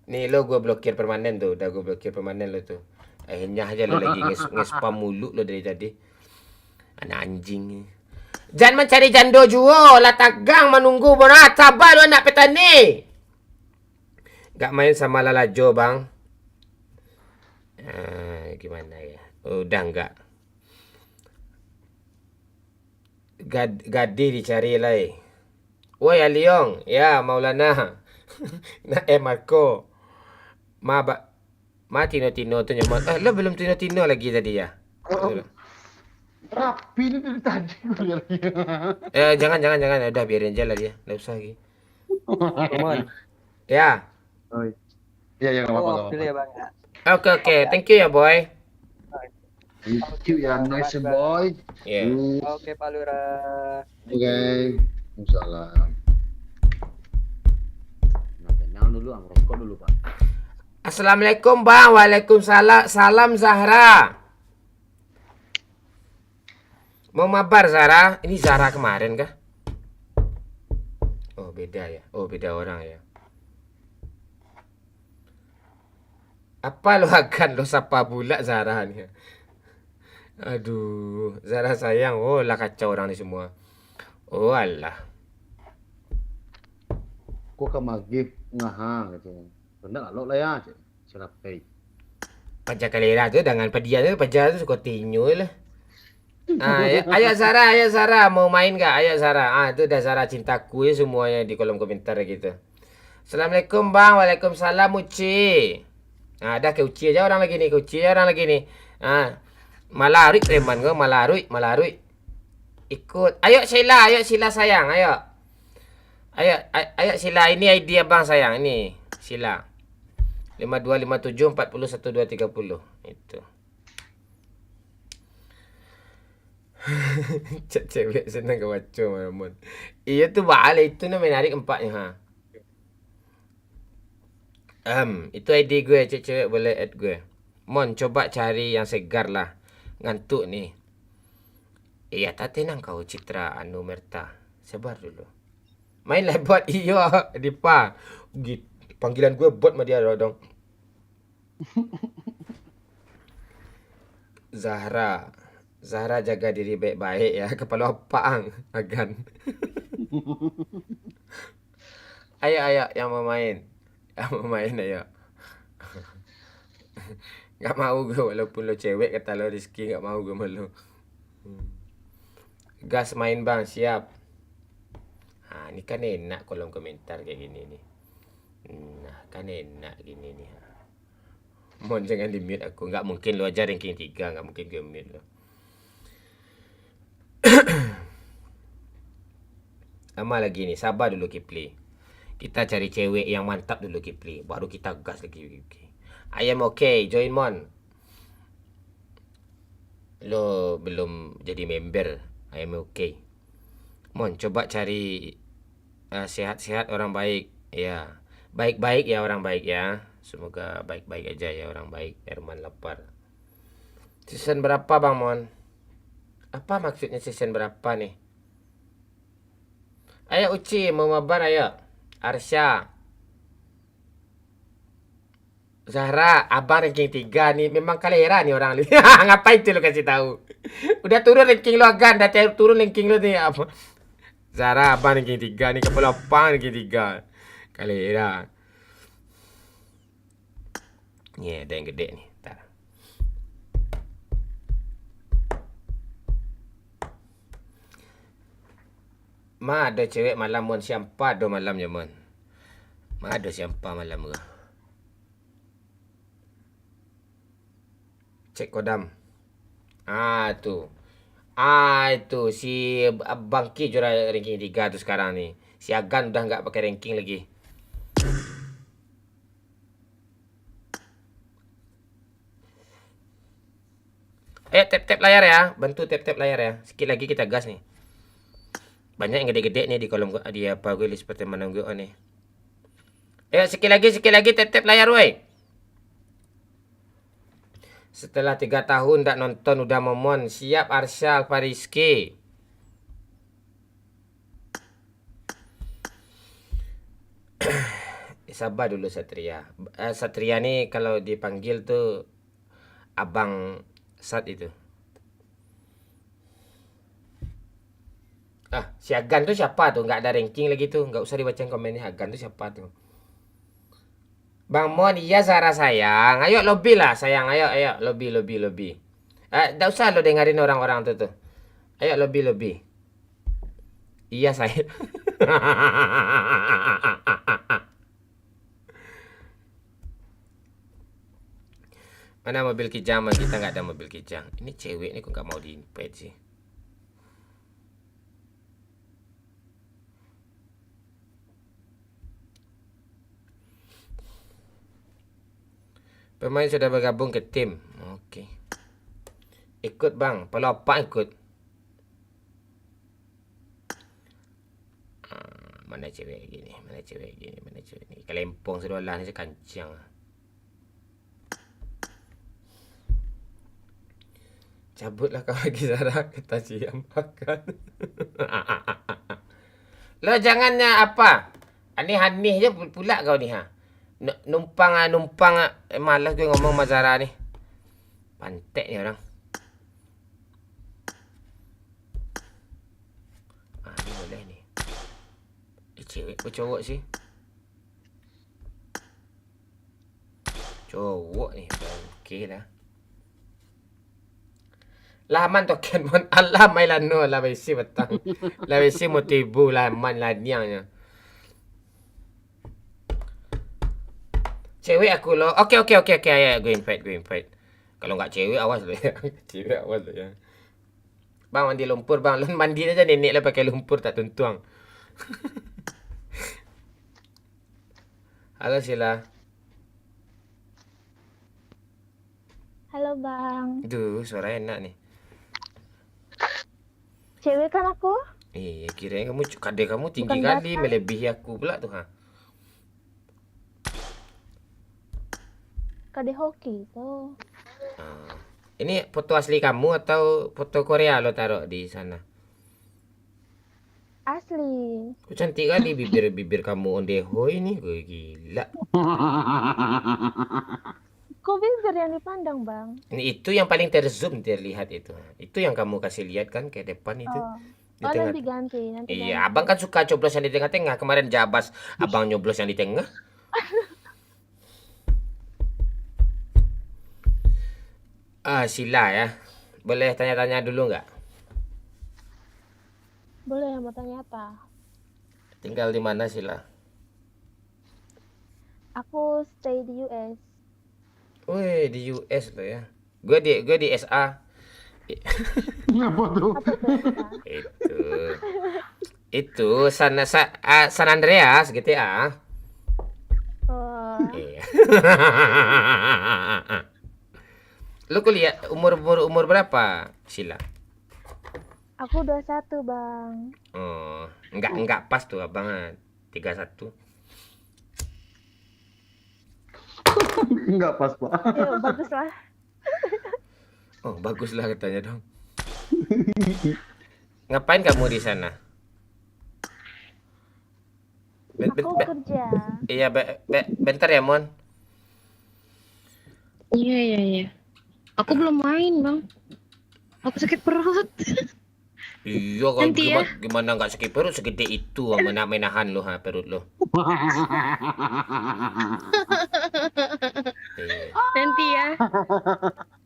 Nih, lo gue blokir permanen tu, udah gue blokir permanen lo tu. Akhirnya aja lo lagi nge-, nge-spam mulu lo dari tadi. Anak anjing ni. Jan mancari jando juo, lah tagang manunggu, bona, sabar lo anak petani. Nggak main sama lalajo, Bang. Eh, gimana ya? Udah nggak. Gad-, gadih dicari lai. Woi, Aliong. Ya, Maulana. Nak eh, Marco. Ma, ba-, ma tino-tino tu nyo, Mon. Eh, lo belum tino-tino lagi tadi ya? Oh, rapi ni dari tadi gue lihat. Eh, jangan, jangan, jangan. Udah, biarin aja lah dia. Nggak usah lagi. Mon. Ya. Oi. Iya, iya, nggak apa-apa, nggak apa-apa. Oke, oke. Thank you ya, boy. Thank you ya, nice boy. Iya. Oke, Pak Lurah. Oke. Waalaikumsalam. Nah, tenang dulu, ah, merokok dulu, Pak. Assalamualaikum, Bang. Waalaikumsalam. Salam, Zahra. Mau mabar, Zahra? Ini Zahra kemarin kah? Oh, beda ya. Oh, beda orang ya. Apa lo akan lo sapa bulak Zahra ni? Aduh, Zahra sayang. Oh, lah kacau orang ni semua. Oh, alah. Ko ka magih ngaha, katanya. Ndak lalok lah ya, cek. Silapai. Paja kalera tu, dangan padia tu, paja tu suko tinyo lah. Ah, ya, ayo Zahra, ayo Zahra, mau main gak? Ayo Zahra. Ah, tu dah Zahra cintaku ya semuanya di kolom komentar gitu. Assalamualaikum, Bang. Waalaikumsalam, Uci. Ah, dah ke Uci aja orang lagi ni, ke Uci aja orang lagi ni. Ah, malaruik preman ko, malaruik, malaruik. Ikut. Ayo Sheila, ayo Sheila sayang, ayo. Ayo, ay-, ayo Sheila, ini I D abang sayang, ini Sheila. Lima dua lima tujuh empat puluh satu dua tiga puluh. Itu. Cak cewek senang ka baco, Mon. Iyo tu, baa lah, itu nan menarik empaknyo, ha. Em, itu I D gue, cek cewek boleh add gue. Mon, coba cari yang segar lah. Ngantuk nih. Iya, tak tenang kau, Citra Anu Merta. Sabar dulu. Main lah bot, iyo, Dipa. Git-, panggilan gue bot sama dia dong. Zahra. Zahra jaga diri baik-baik ya. Kepala opak ang, Agan. Ayo, ayo, yang mau main. Yang mau main, ayo. Nggak mau gue, walaupun lo cewek, kata lo Rizky, nggak mau gue sama lo. Hmm. Gas main, Bang, siap. Ha, ni kan enak kolom komentar kayak gini nih. Nah, kan enak gini nih. Mon, jangan di-mute aku. Nggak mungkin lo aja ranking tiga, nggak mungkin gue mute lo. Lama lagi nih, sabar dulu Kipli. Kita cari cewek yang mantap dulu Kipli, baru kita gas lagi Kipli. I am okay, join Mon. Lo belum jadi member, I am okay. Mon, coba cari, eh, sehat-sehat orang baik. Ya, baik-baik ya orang baik ya. Semoga baik-baik aja ya orang baik. Herman lapar. Season berapa, Bang Mon? Apa maksudnya season berapa nih? Ayo Uci, mau mabar ayo. Arsya. Zahra, abang ranking tiga nih, memang kalera nih orang nih. Ngapain tuh lu kasih tahu? Udah turun ranking lu, Agan, udah te-, turun ranking lu nih, apa? Zahra, abang ranking tiga nih, kepala pang ranking tiga. Kalera. Nih, ada yang gede nih, ntar. Ma ado cewek malam, Mon, siampa do malam nyo, Mon. Ma ado siampa malam ko. Cek kodam. Ah, tu. Ah, itu si Ab-, Bangki juara ranking tiga tu sekarang ni. Si Agan udah nggak pakai ranking lagi. Ayo tap-tap layar ya, bantu tap-tap layar ya. Sikit lagi kita gas nih. Banyak yang gede-gede nih di kolom gua, di apa gue, list pertemanan gue, oh, nih. Ayo sikit lagi, sikit lagi tap-tap layar, woi. Setelah tiga tahun ndak nonton udah momon, siap Arsya Alfariski. Sabar dulu Satria. Eh, Satria ni kalau dipanggil tu Abang Sat itu. Ah, si Agan tu siapa tu? Nggak ada ranking lagi tu. Nggak usah dibacain komennya. Agan tu siapa tu? Bang Mon, iya Zara sayang. Ayo lobby lah sayang, ayo, ayo lobby, lobby, lobby. Eh, ndak usah lo dengerin orang-orang tu tuh. Ayo lobby, lobby. Iya sayang. Mana mobil Kijang, Bang? Kita nggak ada mobil Kijang. Ini cewek ni kok nggak mau di-invite sih? Pemain sudah bergabung ke tim. Oke. Ikut, Bang. Perlu apa ikut? Ah, mana cewek gini? Mana cewek gini? Mana cewek ni? Kalempong sudah lah ni sakancang. Cabutlah kau lagi, Zara, kata siang makan. Lo jangannya apa? Aneh-aneh je pu-, pula kau ni, ha. Nu-, numpang, ah, numpang, ah. Eh, malas gue ngomong sama Zara ni. Pantek ni orang. Ah, ni boleh ni. Eh, cewek apa cowok sih? Cowok ni, bangke lah. Lah aman token mon, alah main lano lah besi petang. Lah besi motibu lah aman lah niangnyo. Cewek aku lo. Oke, oke, oke, oke. Ayo, go invite, go invite. Kalau nggak cewek, awas lo ya. Cewek, awas lo ya. Bang, mandi lumpur, Bang. Lun mandi aja nenek lah pakai lumpur, tak tuntuang. Halo, Sila. Halo, Bang. Duh, suara enak nih. Cewek kan aku? Iya, kirain kamu cu-, kadeh kamu tinggi Bukan kali, batang. Melebihi aku pula tuh, ha. Kadeh hoki tu. Ah. Ini foto asli kamu atau foto Korea lo taruh di sana? Asli. Kok cantik kali bibir-bibir kamu ondeh hoi ni, gue gila. Kok bibir yang dipandang, Bang? Ini itu yang paling terzoom terlihat itu. Itu yang kamu kasih lihat kan ke depan itu. Oh. Di Oh, tengah. Nanti ganti, nanti Iya, ganti. Abang kan suka coblos yang di tengah-tengah. Kemarin Jabas, abang nyoblos yang di tengah. Ah, Sila ya. Boleh tanya-tanya dulu nggak? Boleh, mau tanya apa? Tinggal di mana, Sila? Aku stay di U S. Woi, di U S lo ya. Gue di, gue di S A. Apa tuh? Apa tuh, Kak? Itu. Itu San, Sa-, ah, San Andreas, G T A. Oh. Iya. Lu kuliah umur, umur, umur berapa, Sila? Aku dua satu, Bang. Oh, enggak, enggak pas tuh abang, ah. Tiga satu. Enggak pas, Pak. Yo, bagus lah. Oh, baguslah katanya dong. Ngapain kamu di sana? Ben-, ben-, Aku ben-, kerja. Iya, be-, be-, bentar ya, Mon. Iya, iya, iya. Aku belum main, Bang. Aku sakit perut. Iya, kalau Nanti ya. gimana, gimana nggak sakit perut segede itu, mana menahan lu, ha, perut lu. Iya. Nanti ya.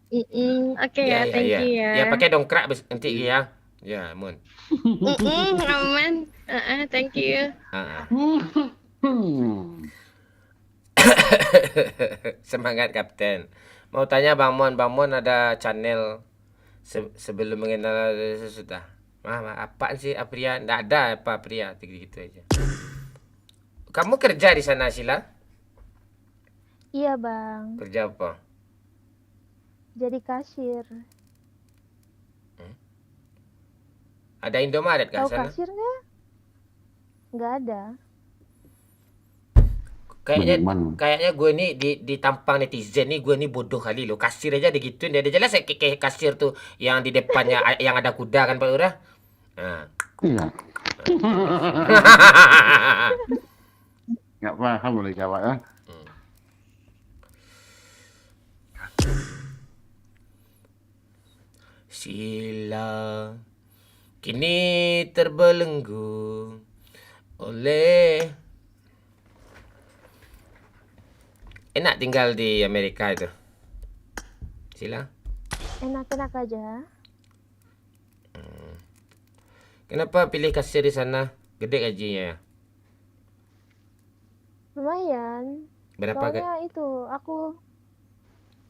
Mm-mm. Oke ya, Ya, ya, thank ya. you ya. Ya, pakai dongkrak bes-, nanti ya. Ya, Mon. Mm-mm, aman. Heeh, thank you. Heeh. Semangat, Kapten. Mau tanya Bang Mon, Bang Mon ada channel se-, sebelum mengenal sudah? Mah, mah, apaan sih Apria? Ndak ada apa Apria, gitu-gitu aja. Kamu kerja di sana, Sila? Iya, Bang. Kerja apa? Jadi kasir. Hmm? Ada Indomaret kah Tahu sana? kasir nggak? Nggak ada. Kayaknya, Minuman. kayaknya gue ni di, ditampang netizen ni, gue ni bodoh kali lo. Kasir aja digituin, dia, dia jelas kayak, kayak kasir tuh yang di depannya a-, yang ada kuda kan, Pak Lurah? Nah. Iya. Nggak paham boleh jawab ya. Hmm. Sila kini terbelenggu oleh enak tinggal di Amerika itu? Sila. Enak-enak aja. Hmm. Kenapa pilih kasir di sana? Gede gajinya ya? Lumayan. Berapa ga- Soalnya itu, aku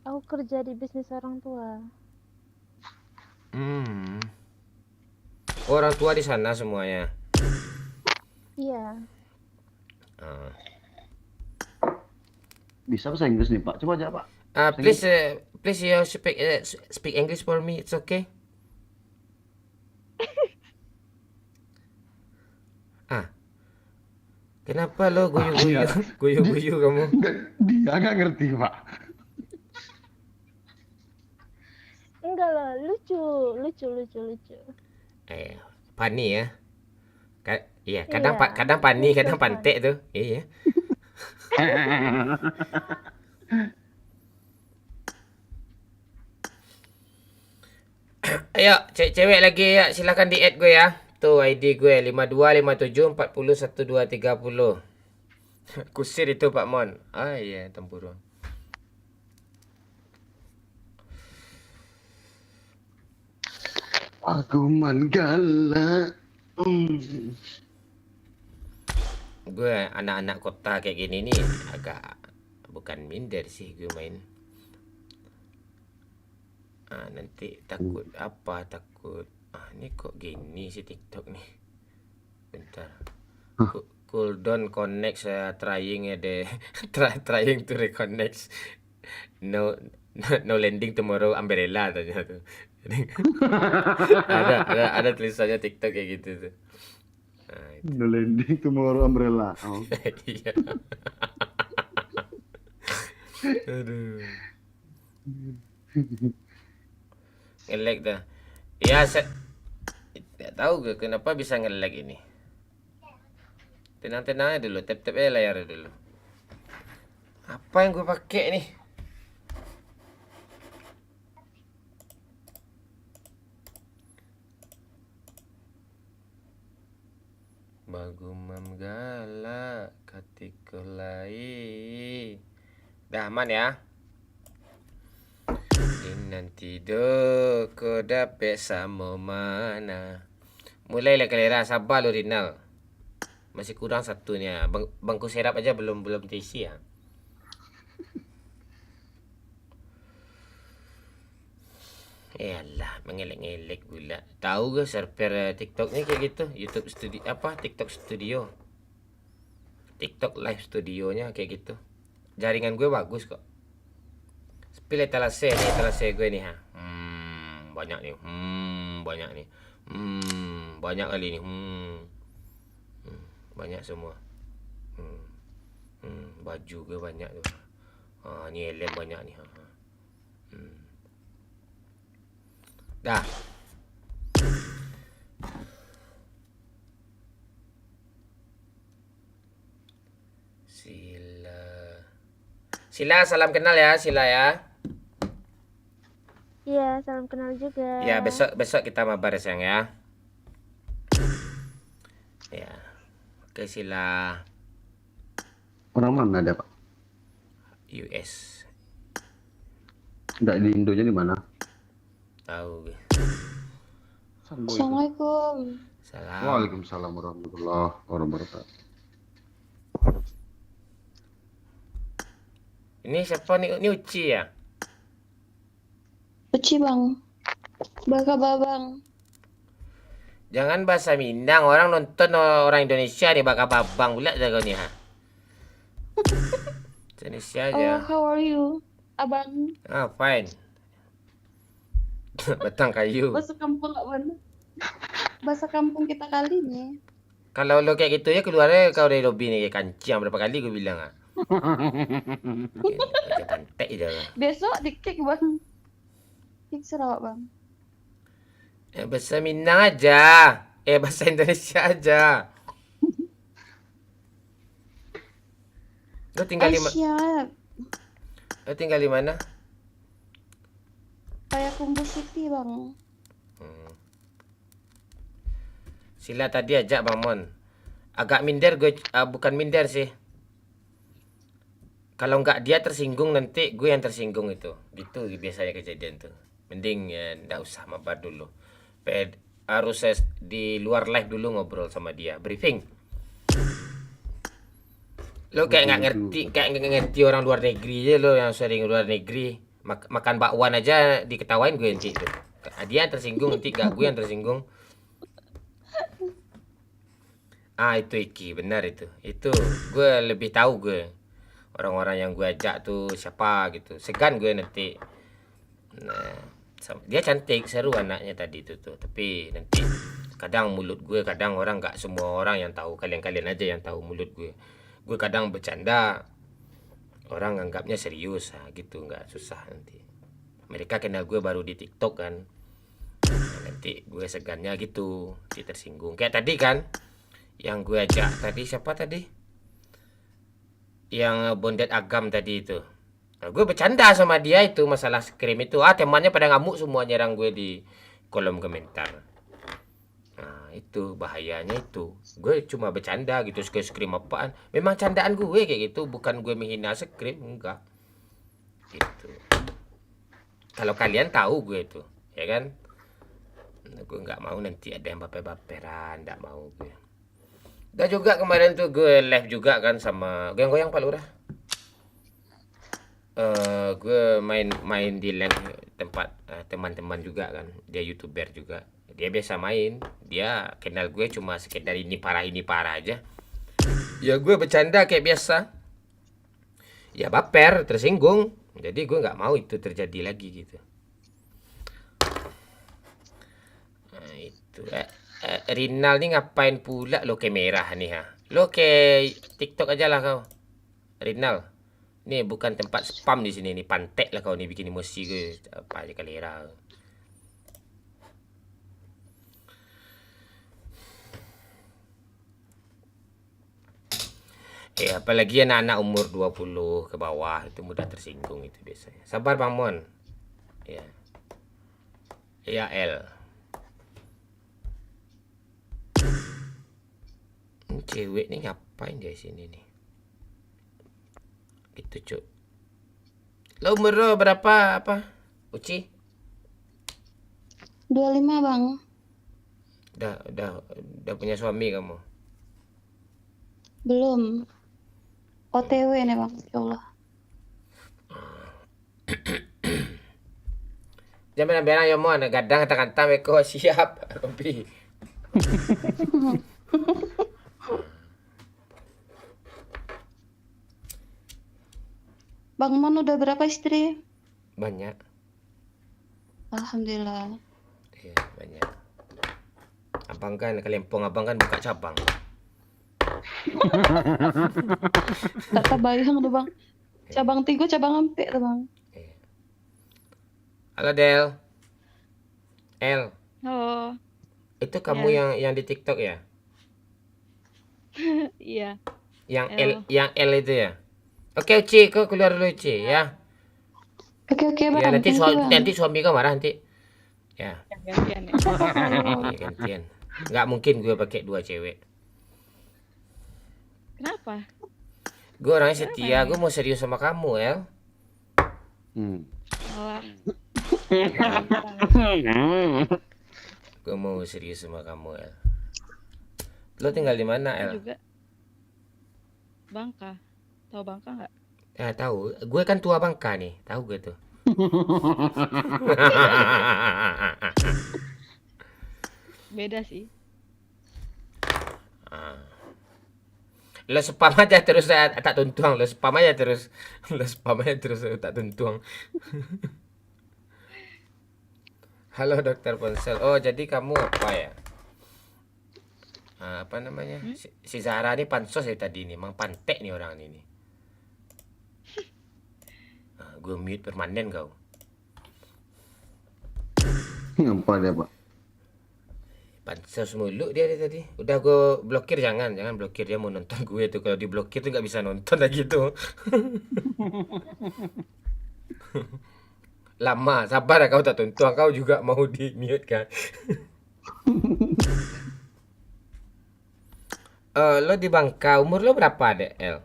aku kerja di bisnis orang tua. Hmm. Oh, orang tua di sana semuanya? Iya. Ah. Bisa bahasa Inggris nih, Pak. Coba aja, Pak. Ah, please, eh, please you speak, eh, s-, speak English for me. It's okay. Ah. Kenapa lo guyu-guyu, guyu-guyu kamu? Nggak, dia nggak ngerti, Pak. Enggak lah, lucu, lucu, lucu, lucu. Eh, funny ya. Ka-, iya, kadang pa-, kadang funny, kadang pantek tu. Iya. Ayo, cewek-cewek lagi ya, silahkan di-add gue ya. Tuh I D gue lima dua lima tujuh empat puluh satu dua tiga puluh. Kusir itu Pak Mon. Ah iya, tempurung. Paguman galak. Hmm. Gue anak-anak kota kayak gini nih agak bukan minder sih gue main. Ah, nanti takut apa, takut. Ah, ini kok gini sih TikTok nih. Bentar. Hah? Cooldown connect, saya trying ya deh. Try-, trying to reconnect. No, no, no landing tomorrow umbrella tanya tu. Ada, ada, ada tulisannya TikTok kayak gitu tuh. Nah, itu. No landing tomorrow umbrella. Oh. Iya. Aduh. Nge-lag dah. Ya, saya nggak tahu ke kenapa bisa nge-lag ini. Tenang-tenang aja dulu, tap-tap aja layar dulu. Apa yang gue pakai nih? Bagumam galak katiko lai. Dah aman ya. Inanti do ko dapek samo mana. Mulailah kalera, sabar lo Rinal. Masih kurang satu ni ah. Bang-, bangku serap aja belum, belum terisi ah. Eh alah, mengelek-ngelek pula. Tahu ke server, eh, TikTok ni kayak gitu? YouTube Studio, apa, TikTok Studio. TikTok Live Studio-nya kayak gitu. Jaringan gue bagus kok. Spill etalase ni, etalase gue ni ha. Hmm, banyak ni. Hmm, banyak ni. Hmm, banyak kali ni. Hmm. Hmm, banyak semua. Hmm. Hmm, baju gue banyak tu. Ha, ni helm banyak ni. Ha. Hmm. Dah. Sila. Sila, salam kenal ya, Sila ya. Iya, salam kenal juga. Ya, besok, besok kita mabar siang ya. Ya. Oke, Sila. Orang mana dia, Pak? U S. Nggak, di Indonya di mana? Tahu. Assalamualaikum. Salam. Waalaikumsalam warahmatullahi wabarakatuh. Ini siapa ni? Ini Uci ya? Uci, Bang. Baka babang. Jangan bahasa Minang, orang nonton orang Indonesia ni, baka babang pula dah kau ni ha. Indonesia aja. Oh, how are you, Abang? Ah, fine. Batang kayu. Bahasa kampung apa ni? Bahasa kampung kita kali ni. Kalau lo kayak gitu ya, keluar aja kau dari lobby ni, kayak kancing berapa kali gue bilang ah. Kayak pantek je lah. Besok di-kick, Bang. Kick Sarawak, Bang. Eh, bahasa Minang aja. Eh, bahasa Indonesia aja. Lo tinggal di ma-, Aisyah. Lo tinggal di mana? Payakumbuh City, Bang. Hmm. Sila tadi ajak Bang Mon. Agak minder gue, ah, bukan minder sih. Kalau nggak dia tersinggung, nanti gue yang tersinggung itu. Gitu biasanya kejadian tuh. Mending, eh, ndak usah mabar dulu. Pe-, harus ses-, di luar live dulu ngobrol sama dia, briefing. Lo kayak nggak ngerti, kayak nggak ngerti orang luar negeri aja lo yang sering luar negeri. Mak-, makan bakwan aja diketawain gue nanti tuh. Dia yang tersinggung nanti, nggak gue yang tersinggung. Ah, itu Iki, benar itu. Itu gue lebih tahu gue. Orang-orang yang gue ajak tuh siapa gitu. Segan gue nanti. Nah, sa-, dia cantik, seru anaknya tadi itu tuh. Tapi nanti kadang mulut gue, kadang orang, nggak semua orang yang tahu, kalian-kalian aja yang tahu mulut gue. Gue kadang bercanda, orang anggapnya serius, ah, gitu, nggak susah nanti. Mereka kenal gue baru di TikTok kan. Nah, nanti gue segannya gitu, nanti tersinggung. Kayak tadi kan, yang gue ajak tadi, siapa tadi? Yang bondet agam tadi itu. Nah, gue bercanda sama dia itu masalah scream itu. Ah, temannya pada ngamuk semua nyerang gue di kolom komentar. Nah, itu bahayanya itu. Gue cuma bercanda gitu, scream-scream apaan. Memang candaan gue kayak gitu, bukan gue menghina scream, enggak. Gitu. Kalau kalian tahu gue itu, ya kan? Nah, gue nggak mau nanti ada yang baper-baperan, nggak mau gue. Dah juga kemarin tuh gue live juga kan sama goyang-goyang Pak Lurah. Eh, gue main-main di live tempat, eh, teman-teman juga kan. Dia YouTuber juga. Dia biasa main. Dia kenal gue cuma sekedar ini parah, ini parah aja. Ya gue bercanda kayak biasa. Ya baper, tersinggung. Jadi gue nggak mau itu terjadi lagi gitu. Nah, itu. Eh, eh, Rinal ni ngapain pula lo ke merah ni, ha? Lo ke TikTok aja lah kau. Rinal. Ni bukan tempat spam di sini ni, pantek lah kau ni bikin emosi ke. Apa aja kalera. Eh, apalagi anak-anak umur dua puluh ke bawah itu mudah tersinggung itu biasanya. Sabar Bang Mon. Ya. Ya, El. Ini cewek ni ngapain dia sini ni? Gitu, Cuk. Lo umur lo berapa, apa? Uci? Dua lima, Bang. Dah, dah, dah punya suami kamu? Belum. O T W nih, Bang, insyaallah. Jangan bilang yo mo anak gadang kata-kata meko siap, Robi. Bang Mon udah berapa istri? Banyak. Alhamdulillah. Iya, banyak. Abang kan, kalempong abang kan buka cabang. Tak terbayang tuh, Bang. Cabang tiga, cabang ampek tuh, Bang. Iya. Halo, Del. El. Halo. Itu kamu ya, yang yang di TikTok ya? Iya. Yang L, L, yang L itu ya? Oke, Uci, kau keluar dulu, Uci, ya. Oke, oke, Bang. Ya, nanti, suami, nanti suami kau marah nanti. Ya. Gantian ya. Iya, gantian. Nggak mungkin gue pakai dua cewek. Kenapa? Gue orangnya setia, gue mau serius sama kamu, El. Hmm. Gue mau serius sama kamu, El. Lo tinggal di mana, El? Juga. Bangka. Tahu Bangka nggak? Ah, tahu. Gue kan tua Bangka nih, tahu gue tuh. Beda sih. Ah. Lo spam aja terus, eh, tak tuntuang. Lo spam aja terus. Lo spam aja terus, eh, tak tuntuang. Halo, Dokter Ponsel. Oh, jadi kamu apa ya? Ah, apa namanya? Hmm? Si, si Zahra ni pansos ya tadi ni. Mang pantek ni orang ni, ni. Ah, gue mute permanen kau. Ngapa dia, Pak? Pansos muluk dia dari tadi. Udah gue blokir, jangan, jangan blokir, dia mau nonton gue tuh. Kalau diblokir tuh nggak bisa nonton lagi tuh. Lama, sabar lah kau tak tuntuang, kau juga mau di mute kan. Eh, lo di Bangka, umur lo berapa, Dek El?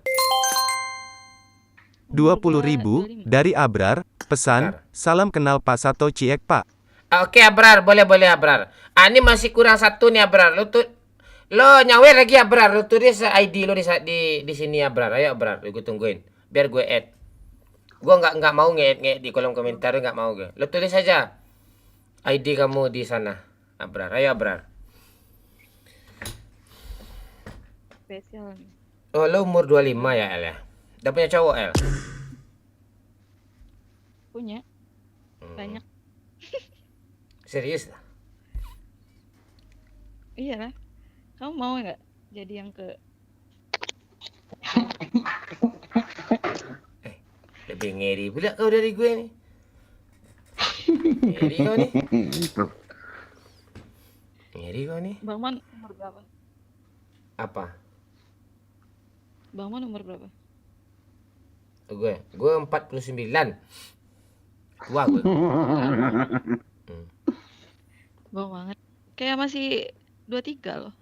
dua puluh ribu dari Abrar, pesan, "Salam kenal Pak Sato Ciek, Pak." Ah, oke, Abrar, boleh, boleh, Abrar. Ah, ini masih kurang satu nih, Abrar. Lo tu, lo nyawer lagi, Abrar. Lo tulis I D lo di sa-, di, di sini, Abrar. Ayo, Abrar, gue tungguin. Biar gue add. Gue nggak, nggak mau nge-add, nge-add di kolom komentar, nggak mau gue. Lo tulis aja I D kamu di sana, Abrar. Ayo, Abrar. Spesial nih. Oh, lo umur dua lima ya, El, ya? Udah punya cowok, El? Punya. Hmm. Banyak. Serius lah? Iyalah. Kamu mau nggak jadi yang ke Eh, lebih ngeri pula kau dari gue nih. Ngeri kau nih. Ngeri kau nih. Bang Man umur berapa? Apa? Bang Man umur berapa? Gue, gue empat puluh sembilan. Tua gue. Hmm. Bang banget. Kayak masih dua tiga loh.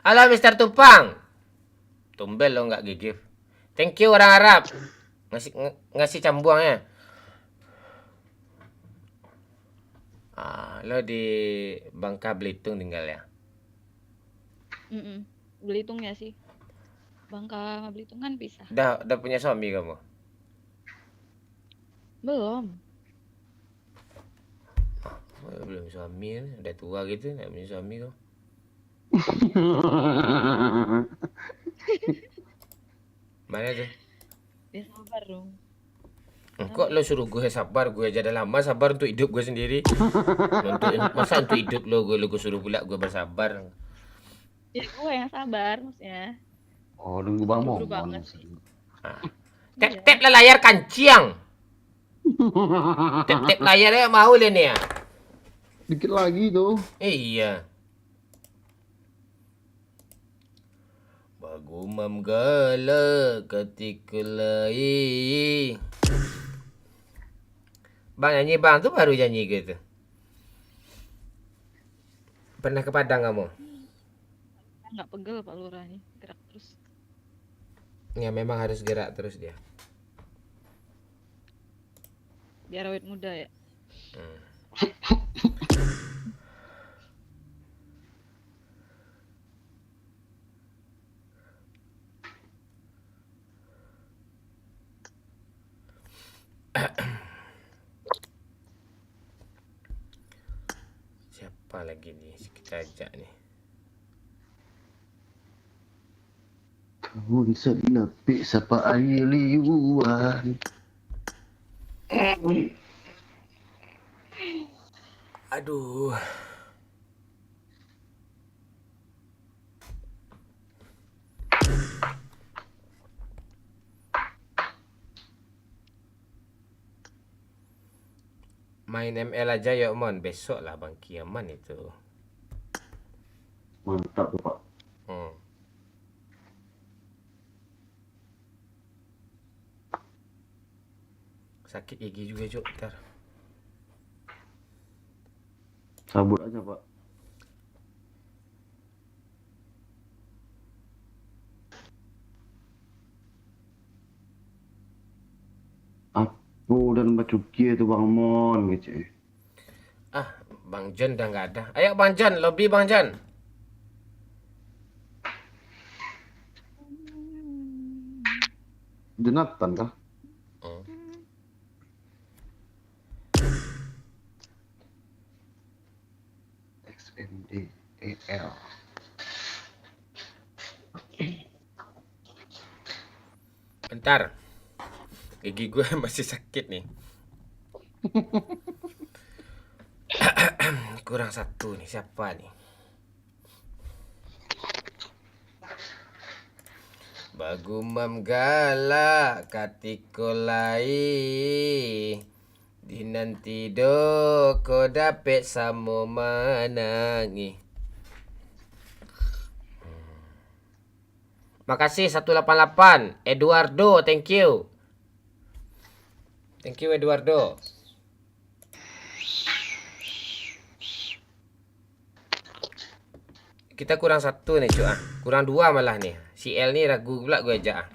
Halo, Mister Tupang. Tumbel lo nggak gigif. Thank you, orang Arab. Ngasih, ng-, ngasih cambuangnya. Ah, lo di Bangka Belitung tinggal ya? Mm-mm. Belitung ya sih. Bangka sama Belitung kan pisah. Dah, dah punya suami kamu? Belum. Oh, belum suami, dah tua gitu, nak punya suami kau. Mana tu? Ya, sabar dong. Kok lo suruh gue sabar, gue aja dah lama sabar untuk hidup gue sendiri. Untuk, masa untuk hidup lo, gue, lo gue suruh pula gue bersabar. Ya, gue yang sabar, maksudnya. Oh, nunggu Bang Momon. Ah. Tep-tep lah layar kanciang. Tep-tep layar ya mau lah ni ya. Dikit lagi tu. Eh, iya. Bagumam galak katiko lai. Bang nyanyi bang tu baru nyanyi ke tu? Pernah ke Padang kamu? Nggak pegel Pak Lurah ni, gerak terus. Ya memang harus gerak terus dia. Biar awet muda ya. Hmm. Siapa lagi ni kita ajak ni? Kamu bisa dilapik sapa air liuan. Aduh. Main M L aja yok, Mon. Besok lah Bang Kiaman itu. Mantap tu, Pak. Hmm. Sakit gigi juga, Cuk. Bentar. Sabut aja, Pak. Apo dan bacukie tu Bang Mon, kecek. Ah, Bang Jon dah nggak ada. Ayo Bang Jon, lobby Bang Jon. Jonathan kah? Hmm. X M D A L. Bentar. Gigi gue masih sakit nih. Kurang satu nih, siapa nih? Bagumam galak katiko lai, dinanti do ko dapek samo manangih. Makasih satu lapan lapan, Eduardo, thank you. Thank you, Eduardo. Kita kurang satu nih, Cuk, ah. Kurang dua malah nih. Si L ni ragu pula gue ajak, ah.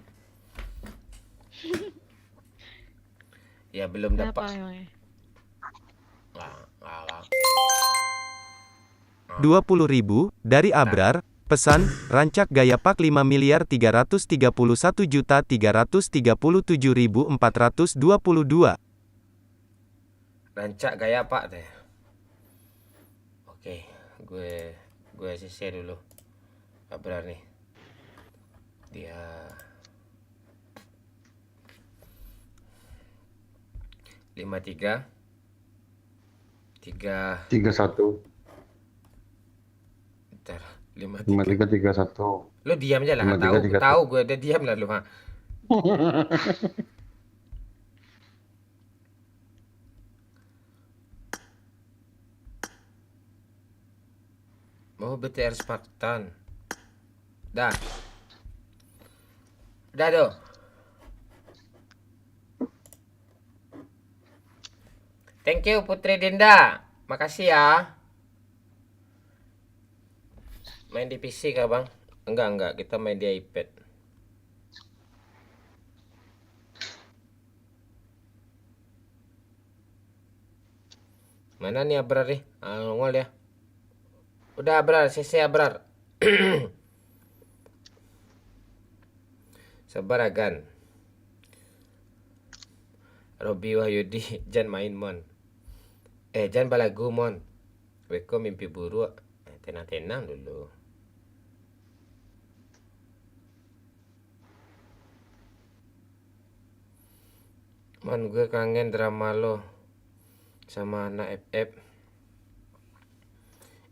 Ya, belum dapat. Kenapa emangnya? Nggak, nggak, nggak. Dua puluh ribu, dari Abrar, pesan, rancak gaya pak lima miliar tiga ratus tiga puluh satu juta tiga ratus tiga puluh tujuh ribu empat ratus dua puluh dua. Rancak gaya pak teh. Oke, gue, gue sisir dulu. Abrar nih. Dia lima tiga. Tiga. Tiga satu. Bentar, lima tiga. Lima tiga tiga satu. Lo diam aja lah, nggak tahu, tahu gue, udah diam lah lo, ha. Oh, B T R Spartan. Dah. Dah tu. Thank you, Putri Dinda. Makasih ya. Main di P C kah, Bang? Enggak, enggak. Kita main di iPad. Mana ni Abrar ni? Ah, nongol dia. Udah, Abrar, sese, Abrar. Sabar, Agan. Robi Wahyudi, jan main, Mon. Eh, jan balagu, Mon. Beko mimpi buruak. Eh, tenang-tenang dulu. Man, gue kangen drama lo sama anak F F.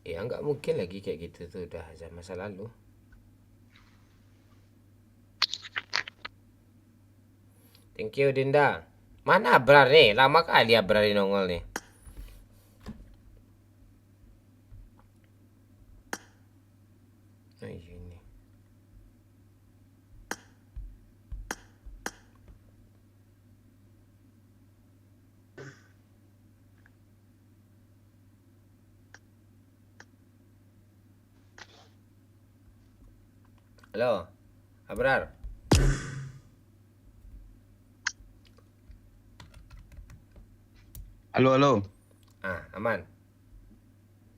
Ya, nggak mungkin lagi kayak gitu tuh, udah zaman masa lalu. Thank you, Dinda. Mana Abrar ni? Lama kali Abrar ni nongol ni. Nah, ini. Halo, Abrar. Halo, halo. Ah, aman.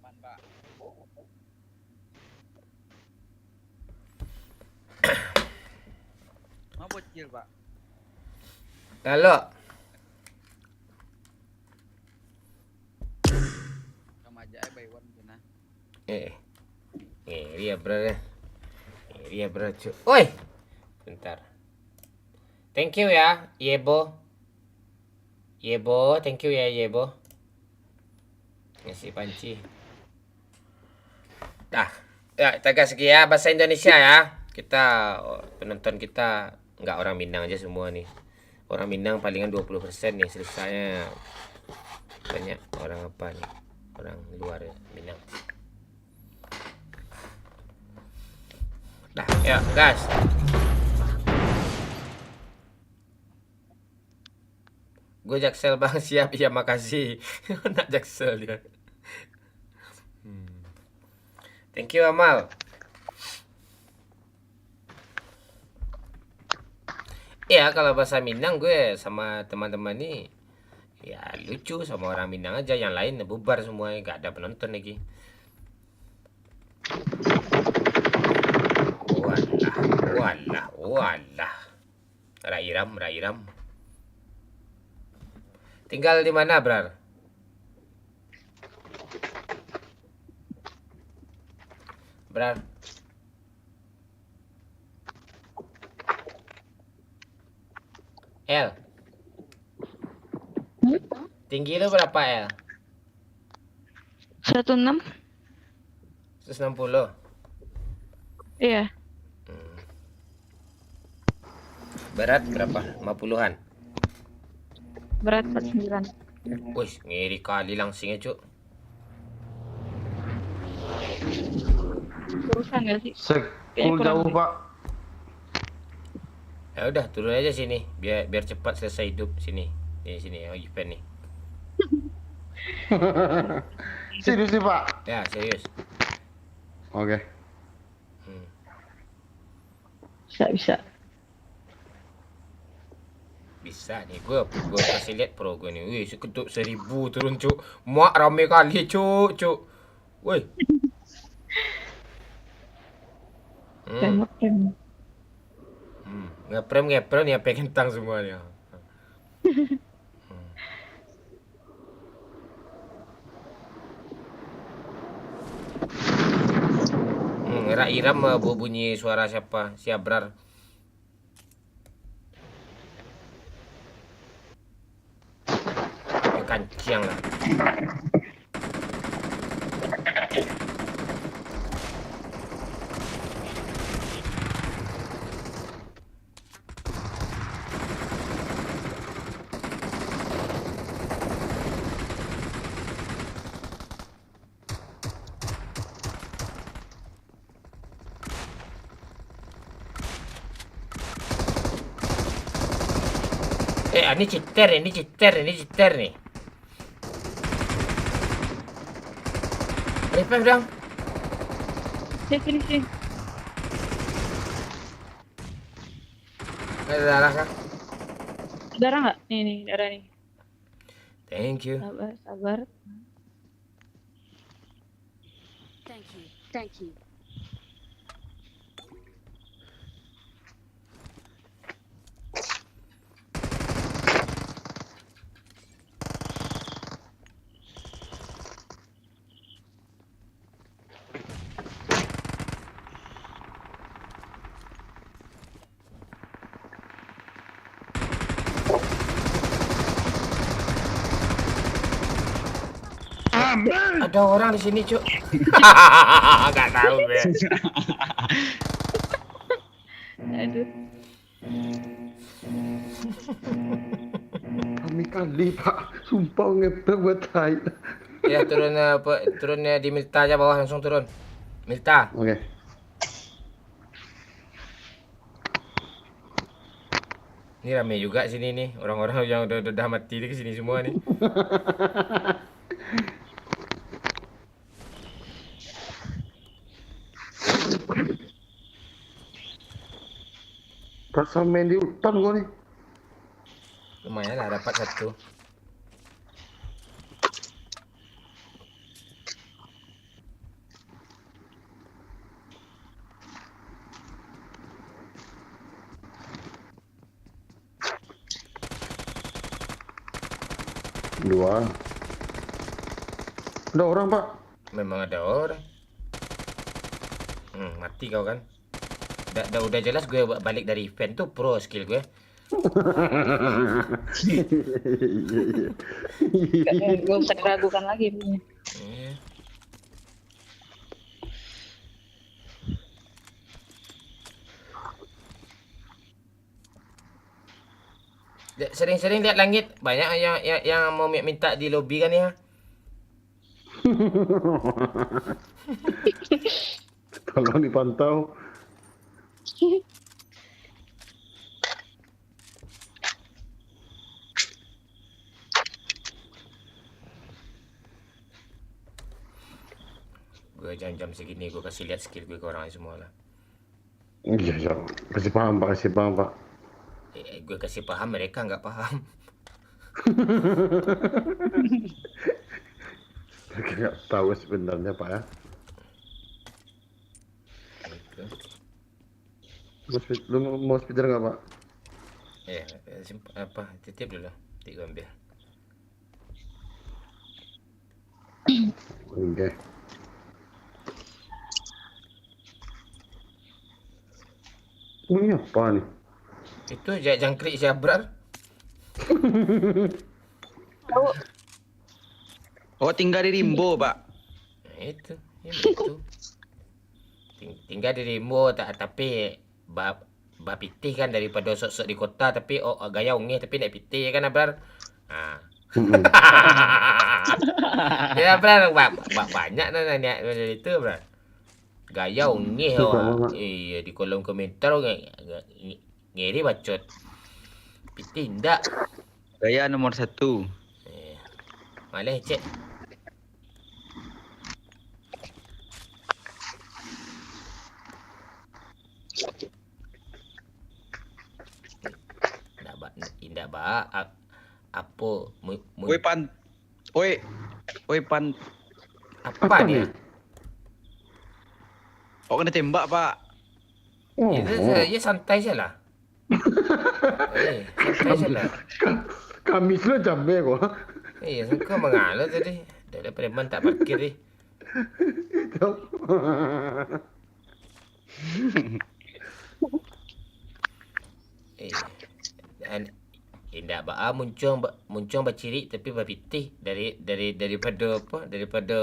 Aman, Pak. Ma bocil, Pak? Halo. Sama aja, eh, by one cenah. Eh. Eh, dia, bro, eh. Eh, dia, bro, cu-, oi! Bentar. Thank you ya, Yebo. Yebo, thank you ya, Yebo. Ngasih panci. Dah. Ya, kita gas lagi ya, bahasa Indonesia ya. Kita, oh, penonton kita nggak orang Minang aja semua nih. Orang Minang palingan dua puluh persen nih, sisanya banyak orang apa nih? Orang luar Minang. Dah, ya, gas. Gue Jaksel, Bang, siap. Iya, makasih. Nak Jaksel dia. Hmm. Thank you, Amal. Ya, kalau bahasa Minang, gue sama teman-teman ni, ya, lucu, sama orang Minang aja, yang lain bubar semua, gak ada penonton lagi. Walah, walah, walah. Rak Iram, Rak Iram. Tinggal di mana, Brar? Brar. El. Hmm? Tinggi lu berapa, El? Satu enam. Seratus enam puluh? Iya. Hmm. Berat berapa? Lima puluhan? Berat empat sembilan. Wih, ngeri kali langsingnya, Cuk. Urusan nggak sih? Kayaknya kurang jauh, deh. Pak. Ya udah, turun aja sini, biar, biar cepat selesai hidup sini. Di sini, oh, event nih. Serius nih, Pak? Ya, serius. Oke. Bisa, bisa. Bisa ni, gua, gua kasih lihat pro gua ni. Wih, seketuk seribu turun, cuk. Muak rame kali, cuk, cuk. Woi. Hmm. Ngeprem, ngeprem. Hmm, ngeprem, ngeprem ni, apa kentang semua ni. Hmm. Hmm, rak iram, eh, bu-, bunyi suara siapa? Si Abrar. Kancing lah. Eh, ini cheater, ini cheater, ini cheater ni. Revive dong. Sini, sini, sini. Ada darah kah? Darah nggak? Nih, nih, darah nih. Thank you. Sabar, sabar. Thank you. Thank you. Ada orang di sini, Cuk. Gak tahu gue. Aduh. Kami kali, Pak. Sumpah ngepel buat tai. Ya, turun, eh, apa, turun, eh, di Milta aja bawah, langsung turun. Milta. Oke. Ini rame juga sini nih, orang-orang yang udah, udah mati nih ke sini semua nih. Rasa main di hutan gua nih. Lumayan lah, dapat satu. Dua. Ada orang, Pak. Memang ada orang. Hmm, mati kau kan. Dah, dah udah jelas gue ba-, balik dari event tu pro skill gue. Gak, gak usah diragukan lagi. Iya. Sering-sering lihat langit. Banyak yang, yang, yang mau mi-, minta di lobby kan ya. Tolong dipantau. Gue jam-jam segini, gue kasih lihat skill gue ke orang semua lah. Iya, iya. Kasih paham, Pak. Kasih paham, Pak. Eh, gue kasih paham, mereka nggak paham. Mereka nggak tahu sebenarnya, Pak, ya. Gitu. Mau speed-, lu mau, mau speeder nggak, Pak? Iya, eh, simp-, apa, titip dulu. Nanti gue ambil. Oke. Ini apa nih? Itu ja-, jangkrik si Abrar. Oh, tinggal di Rimbo, Pak. Nah, itu. Ini itu. Ting-, tinggal di Rimbo, ta-, tapi ba-, bapitih kan daripado sok-sok di kota, tapi, oh, gaya ungeh tapi naiak pitih kan, Abrar? Ah. Mm-mm. Ya, Abrar, ba-, ba-, banyak nan niat macam itu, Abrar. Gaya ungeh awak. Iya, di kolom komentar nge-, nge-, nge-, ngeri bacot. Pitih indak. Gaya nomor satu. Eh, maleh, cek. Dak ba, a-, apo mu-, mu-, Woi, Pan. Woi. Woi, Pan. Apa dia? Awak kena tembak, Pak. Oh. Ya, ya santai sajalah. Eh, santai sajalah. Kamis lo jambe ko. Eh, sangka mangalo tadi. Dah, dah preman tak parkir ni. Eh, an-, indak baa muncuang ba-, muncuang bacirik tapi bapitih dari, dari, daripada apa? Daripada,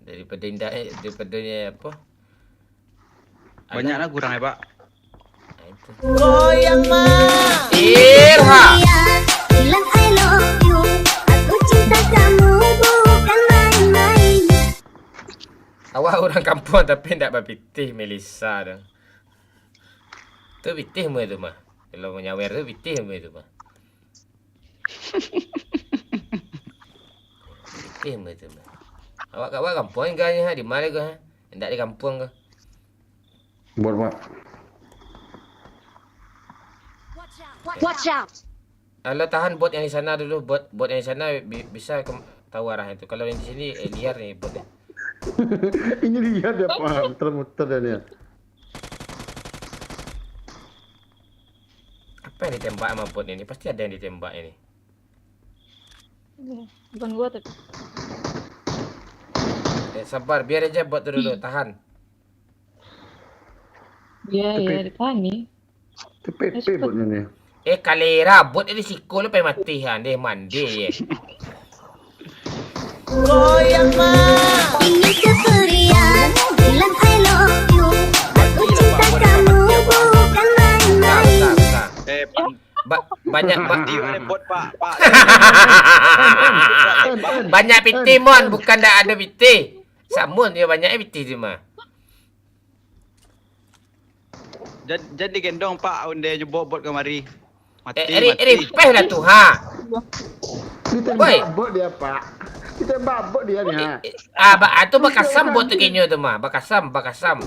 daripada indak, eh, daripada ni apa? Banyak lah kurang ya, Pak. Goyang mah. Ilha. Bilang I love you. Aku cinta kamu bukan main-main. Awak urang kampuang tapi ndak bapitih, Melissa tu. Tu pitih mu itu mah. Kalau nyawer tu pitih mu itu mah. Pitih mu itu mah. Awak kat awak kampuang enggak ni ha, di mana ko ha? Ndak di kampuang ko. Buat mak. Watch out! Alah, tahan bot yang di sana dulu. Bot, bot yang di sana bi-, bisa ke, tahu arah itu. Kalau yang di sini eh, liar nih botnya. Ini liar dia, Pak. Muter-muter dia ni. Apa yang ditembak sama bot ini? Pasti ada yang ditembak ini. Bukan gua tapi. Eh, sabar, biar aja bot tu dulu, tahan. Iya, iya, ditahan nih. Itu P P botnya nih. Eh, kalera bot di siko lu pengen mati ha, deh mandi ye. Goyang mah. Ini keceriaan, bilang I love you. Aku cinta kamu bukan main-main. Bentar, bentar. Eh, Pan. Ba- banyak ba- Di mana bot, Pak? Pak. Banyak pitih mon, bukan ndak ada pitih. Samun dia banyak pitih tu mah. Jadi, jadi gendong, Pak, onde nyebok bot kamari. Mati, Eh, ri- mati. Ripeh lah tu ha. Kita Woi. Babok dia, Pak. Kita babok dia ni ha. Ah, ba- ah, tu bakasam bot tu kenyo tu mah, bakasam, bakasam.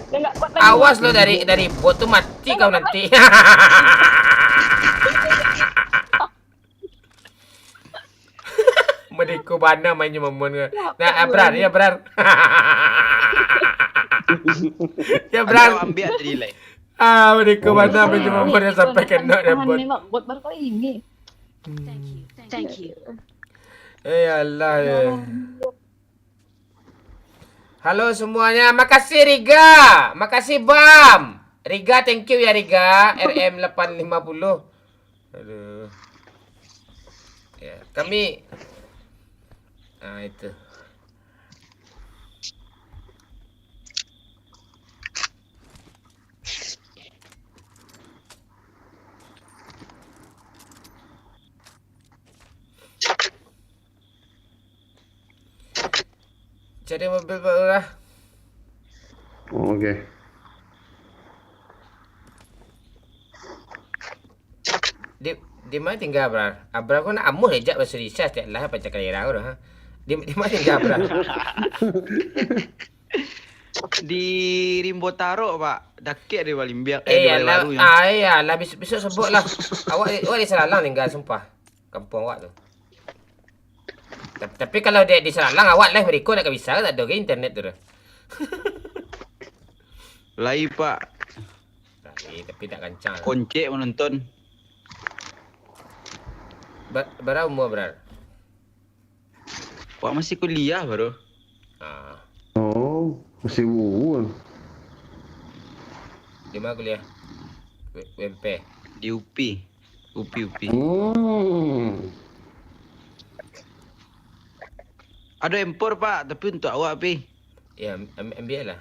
Dia nggak kuat lagi. Awas lo dari dari bot tu mati kau nanti. Mediko bana mainnya mamon. Nah, Abrar, ya Abrar. Ya Abrar. Ambil tadi lai. Ah, mediko bana mainnya mamon yang sampai kena dia Tahan bot. Memang bot baru kali ini. Thank you. Thank you. Eh Allah ya. Halo semuanya, makasih Riga, makasih Bam. Riga, thank you ya Riga, R M lapan lima puluh. Aduh. Ya, kami ah itu. Cari mobil Pak Lurah. Oh, oke. Di di mana tinggal Abrar? Abrar kau nak amuh ejak bahasa Indonesia setiap lah pacar kalera kau dah. Ha? Di di mana tinggal Abrar? Di Rimbo Tarok, Pak. Dakek dari Balimbiak, eh, Eh, di ya lah, Baru. Ah, ya lah, besok, besok sebut lah. Awak, awak di Salalang tinggal, sumpah. Kampung awak tu. Tapi, tapi kalau di, di Salalang, awak live mereka nak bisa, tak ada ke internet tu dah. Lai, Pak. Tapi, tapi tak kancang lah. Koncek menonton. Ber, berapa umur, Brar? Wak masih kuliah baru. Ah, Oh, masih wuwu. Di mana kuliah? W- W M P. Di U P. U P, U P. Hmm. Ada empor, Pak, tapi untuk awak, Pi. Ya, am- ambil lah.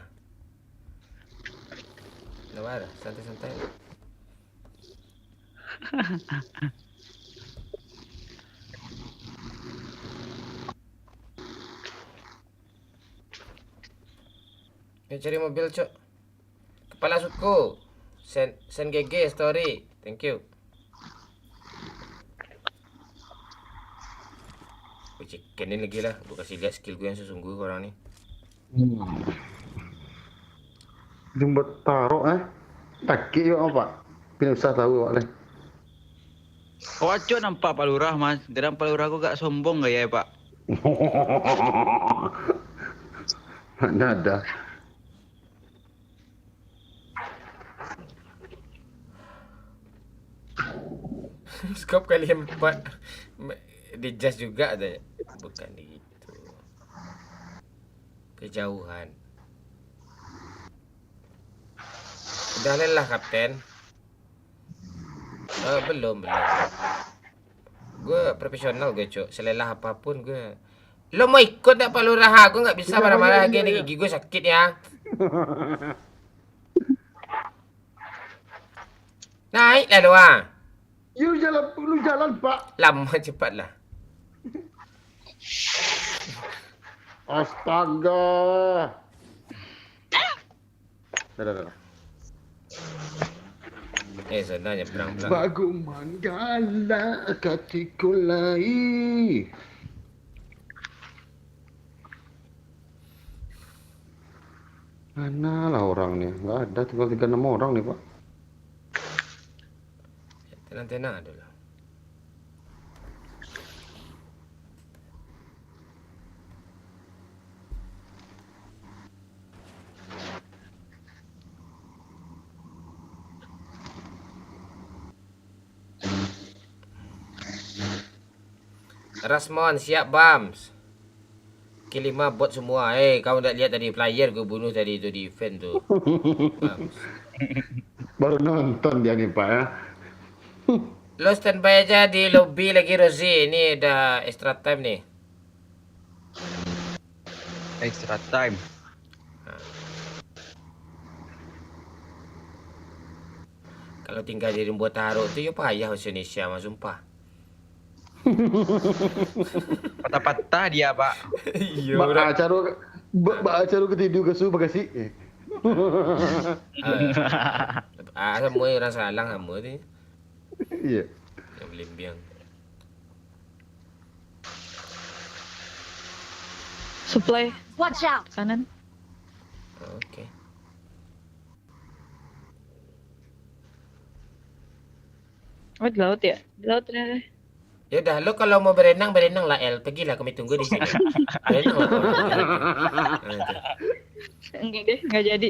Sabar, santai-santai. Yo, cari mobil, Cok. Kepala suku. Sen, Sen G G story. Thank you. Gue cekin ni lagi lah. Gue kasih lihat skill gue yang sesungguh orang ni. Jumbo Tarok, eh? Sakik juo, Pak. Tapi usah tahu awak lai. Awak acok nampak Pak Lurah, Mas. Gadang Pak Lurah ko agak sombong gaya, Pak. Mana ada. Skop kali empat. Di jas juga tu. Bukan di itu. Kejauhan. Udah lelah, Kapten? Eh, belum, belum. Gue profesional gue, Cuk. Selelah apapun gue. Lo mau ikut ndak, Pak Lurah? Gue nggak bisa marah-marah lagi, gigi gue sakit ya. Naik lah doang. Yo, jalan, lu jalan, Pak. Lama, cepatlah. Astaga. Dah, dah, dah, dah. Eh, sana nyebrang pulang. Bagus manggalak katiku lai. Mana lah orang ni? Nggak ada, tinggal tiga enam orang ni, Pak. Tenang-tenang dulu. Rasmon, siap, Bams. Kill lima bot semua. Eh, kau ndak lihat tadi player gue bunuh tadi tu di event tu. Bams. Baru nonton dia ni, Pak, ya. Lo standby aja di lobby lagi, Rozi. Ini udah extra time nih. Extra time. Kalau tinggal di Rimbo Taruk tu, yo payah bahasa Indonesia mah, sumpah. Patah-patah dia, Pak. Iyo, bak acara, bak, bak acara ketidur ke su bagasi. Eh. Ah, ah, sama orang Salang sama tu. Iya. Yang belimbiang. Supply. Watch out. Kanan. Oke. Oh, di laut ya? Di laut ternyata. Ya udah, lo kalau mau berenang, berenang lah, El. Pergilah, kami tunggu di sini. Berenang lah, kau. Nah, itu. Enggak deh, enggak jadi.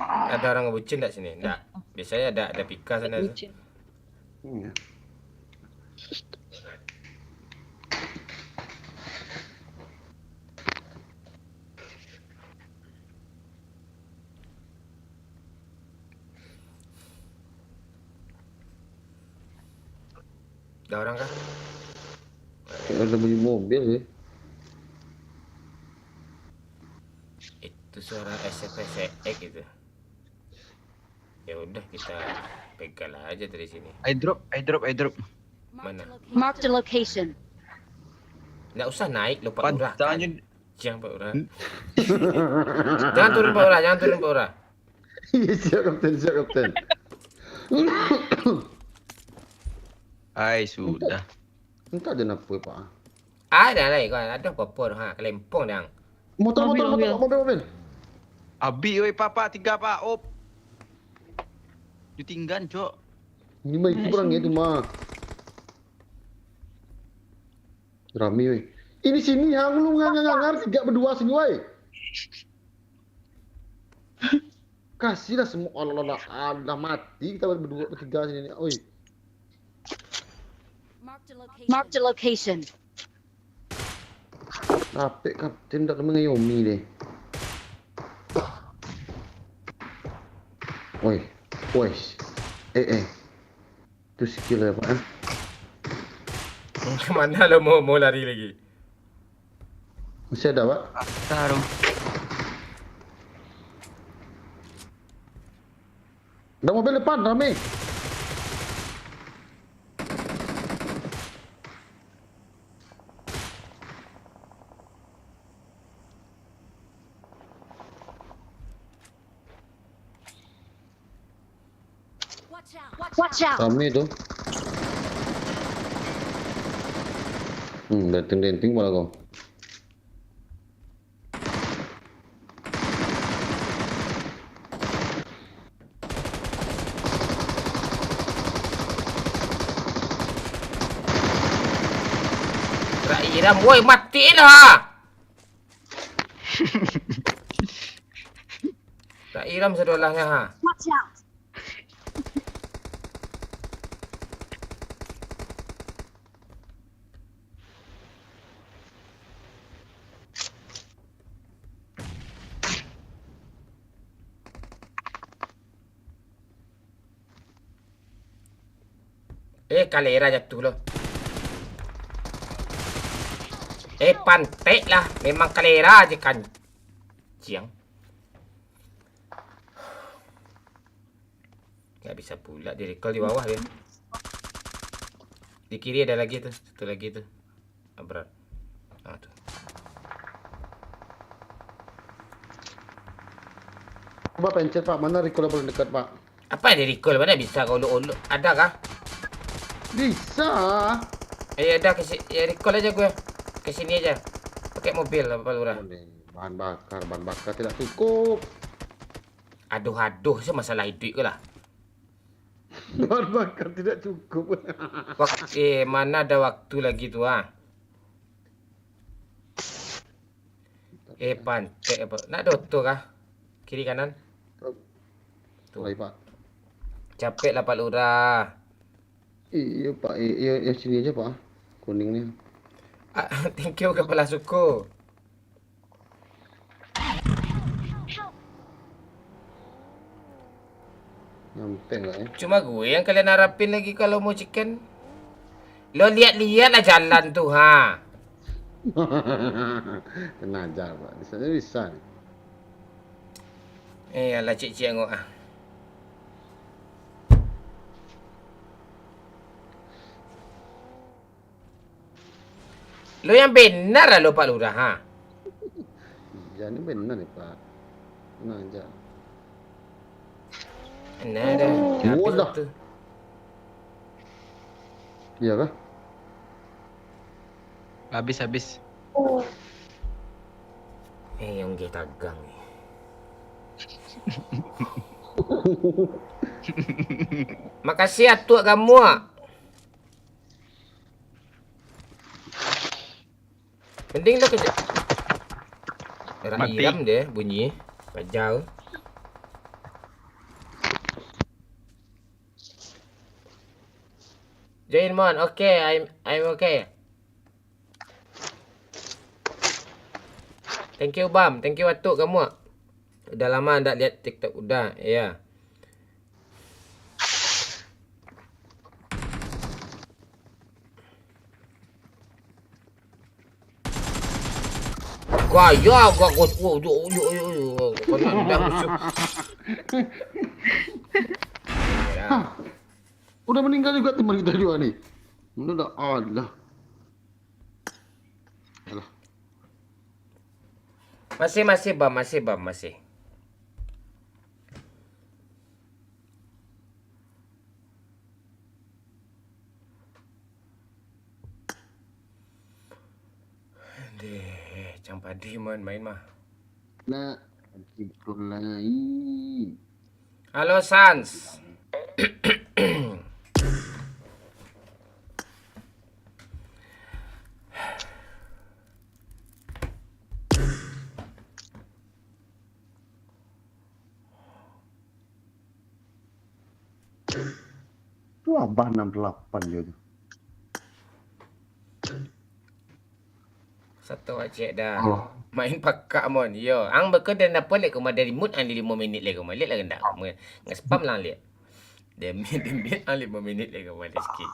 Ada orang bucin tak sini? Enggak. Biasanya ada, ada Pika sana tu. Bucin. Iya. Ada orang kah? Ada bunyi mobil sih. Itu suara S F S X itu. Ya udah, kita pegal aja dari sini. Airdrop, airdrop, airdrop. Mana? Mark the location. Nggak usah naik lo, Pak Lurah, kan? Pantangin. Jangan, Pak Lurah. Jangan turun, Pak Lurah, jangan turun, Pak Lurah. Iya, siap, Kapten, siap, Kapten. Ai, sudah. Entah dia kenapa, Pak. Ada lah, kau ada apa-apa, ha, kelempong dang. Motor, motor, motor, mobil, mobil. Abih, oi, Pak, Pak, tiga, Pak, op. Ditinggan, Cok. Ini mah itu kurang ya, itu mah. Rame, oi. Ini sini, ha, lu ngangar-ngangar, tiga berdua sini, oi. Kasihlah semua, Allah, Allah, Allah, mati kita berdua, bertiga sini, oi. Mark the location. Rapek Kapten, tak mengayomi deh. Oi, oi. Eh, eh. Itu skill ya, Pak, eh? Kemana lo mau, mau lari lagi? Masih ada, Pak? Patah dong. Ada mobil depan, rame. Watch out! Rame tu. Hmm, denting-denting malah kau. Iram, woi, mati lah, ha. Tak iram sadolahnyo, ha. Watch out. Eh, kalera jatuh lo. Eh, pantek lah. Memang kalera je kan. Ciang. Nggak bisa pula di-recall di bawah dia. Di kiri ada lagi tuh, satu lagi tuh. Abrar. Ah, tuh. Coba pencet, Pak. Mana recall paling dekat, Pak? Apa yang di-recall? Mana bisa kau olok-olok? Ada kah? Bisa. Eh, ada ke si-, ya, recall aja gue. Ke sini aja. Pakai mobil apa, Lurah? Boleh. Bahan bakar, bahan bakar tidak cukup. Aduh, aduh, sih masalah iduik ke lah. Bahan bakar tidak cukup. Wak-, eh, mana ada waktu lagi tu, ah? Eh, pantek apa? Nak doto kah? Kiri kanan? Tuh. Tuh. Baik, Pak. Capek lah, Pak Lurah. Iya, Pak. Iya, iya, sini aja, Pak. Kuning ni. Ah, thank you, kepala suku. Nyampeh lah, eh. Cuma gue yang kalian harapin lagi kalau mau chicken. Lo lihat-lihat lah jalan tu, ha. Tenang aja, Pak. Di sana bisa nih. Eh, alah, cik-cik angok ah. Lo yang benar lah lo, Pak Lurah, ha? Iya, ni benar nih, Pak. Tenang aja. Nah, dah. Oh, habis dah. Waktu. Iya kah? Habis, habis. Eh, yang dia tagang ni. Makasih, Atuk Gamuak. Mending lo kerja. Mati. Iram deh bunyi. Pajau. Join, Mon. Okay, I'm, I'm okay. Thank you, Bam. Thank you, Atuk Gamuak. Udah lama ndak lihat TikTok. Udah, iya. Gaya agak kau, oh, yo, yo, yo, yo. Kau nak undang musuh. Hah. Udah meninggal juga teman kita dua ni. Mana dah Allah. Alah. Masih, masih, Bam, masih, Bam, masih. Deh, cang padih main-main mah. Nak, gitu lai. Halo, Sans. Tu abah enam puluh lapan je tu. Satu wajek dah. Oh. Main pakak, Mon. Yo, ang beko dan apa lek koma dari mut ang limo minit lek koma lek lah rendah. Nge-spam lah lek. Demi, demi ang limo minit lek koma lek sikit.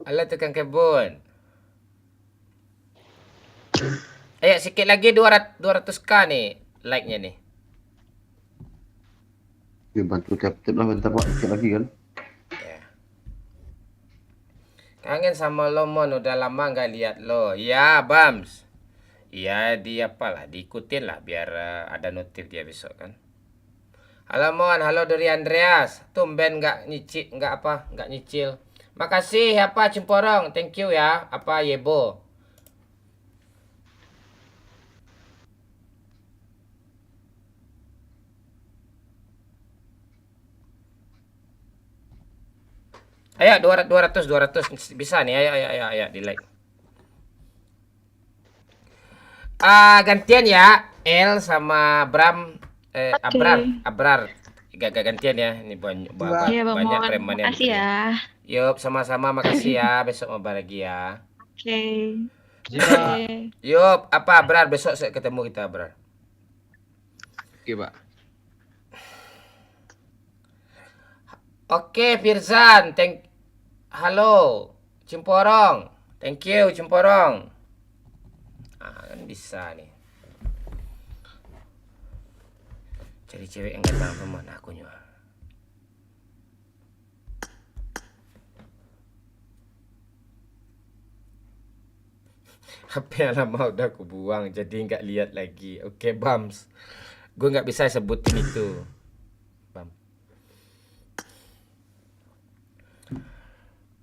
Alah tukang kebun. Ayo, sikit lagi dua ratus, dua ratus K nih like-nya nih. Ya, bantu tap-tap lah, bentar, Pak. Sikit lagi, kan? Ya. Kangen sama lo, Mon. Udah lama nggak lihat lo. Ya, Bams. Ya, di apalah, diikutin lah biar, eh, ada notif dia besok, kan. Halo, Mon. Halo, Dori Andreas. Tumben nggak nyicik, nggak apa, nggak nyicil. Makasih, apa, Cimporong. Thank you ya, apa, Yebo. Ayo, dua ratus, dua ratus, dua ratus. Bisa nih, ayo, ayo, ayo, ayo, di-like. Ah, gantian ya, El sama Bram, eh, Oke. Abrar, Abrar. Gak, gak gantian ya, ini banyak, ba-, Iya. ba-, Iya, Bang banyak Mon. Preman yang Makasih ya. Yup, sama-sama, makasih ya, besok mabar lagi ya. Oke. Iya. Oke. Yup, apa Abrar, besok saya ketemu kita, Abrar. Oke, Pak. Oke, Firzan, thank-, halo, Cimporong. Thank you, Cimporong. Ah, kan bisa nih. Cari cewek yang ganteng tu mana aku nyo. H P yang lama udah aku buang, jadi nggak lihat lagi. Oke, Bams. Gue nggak bisa sebutin itu. Bam.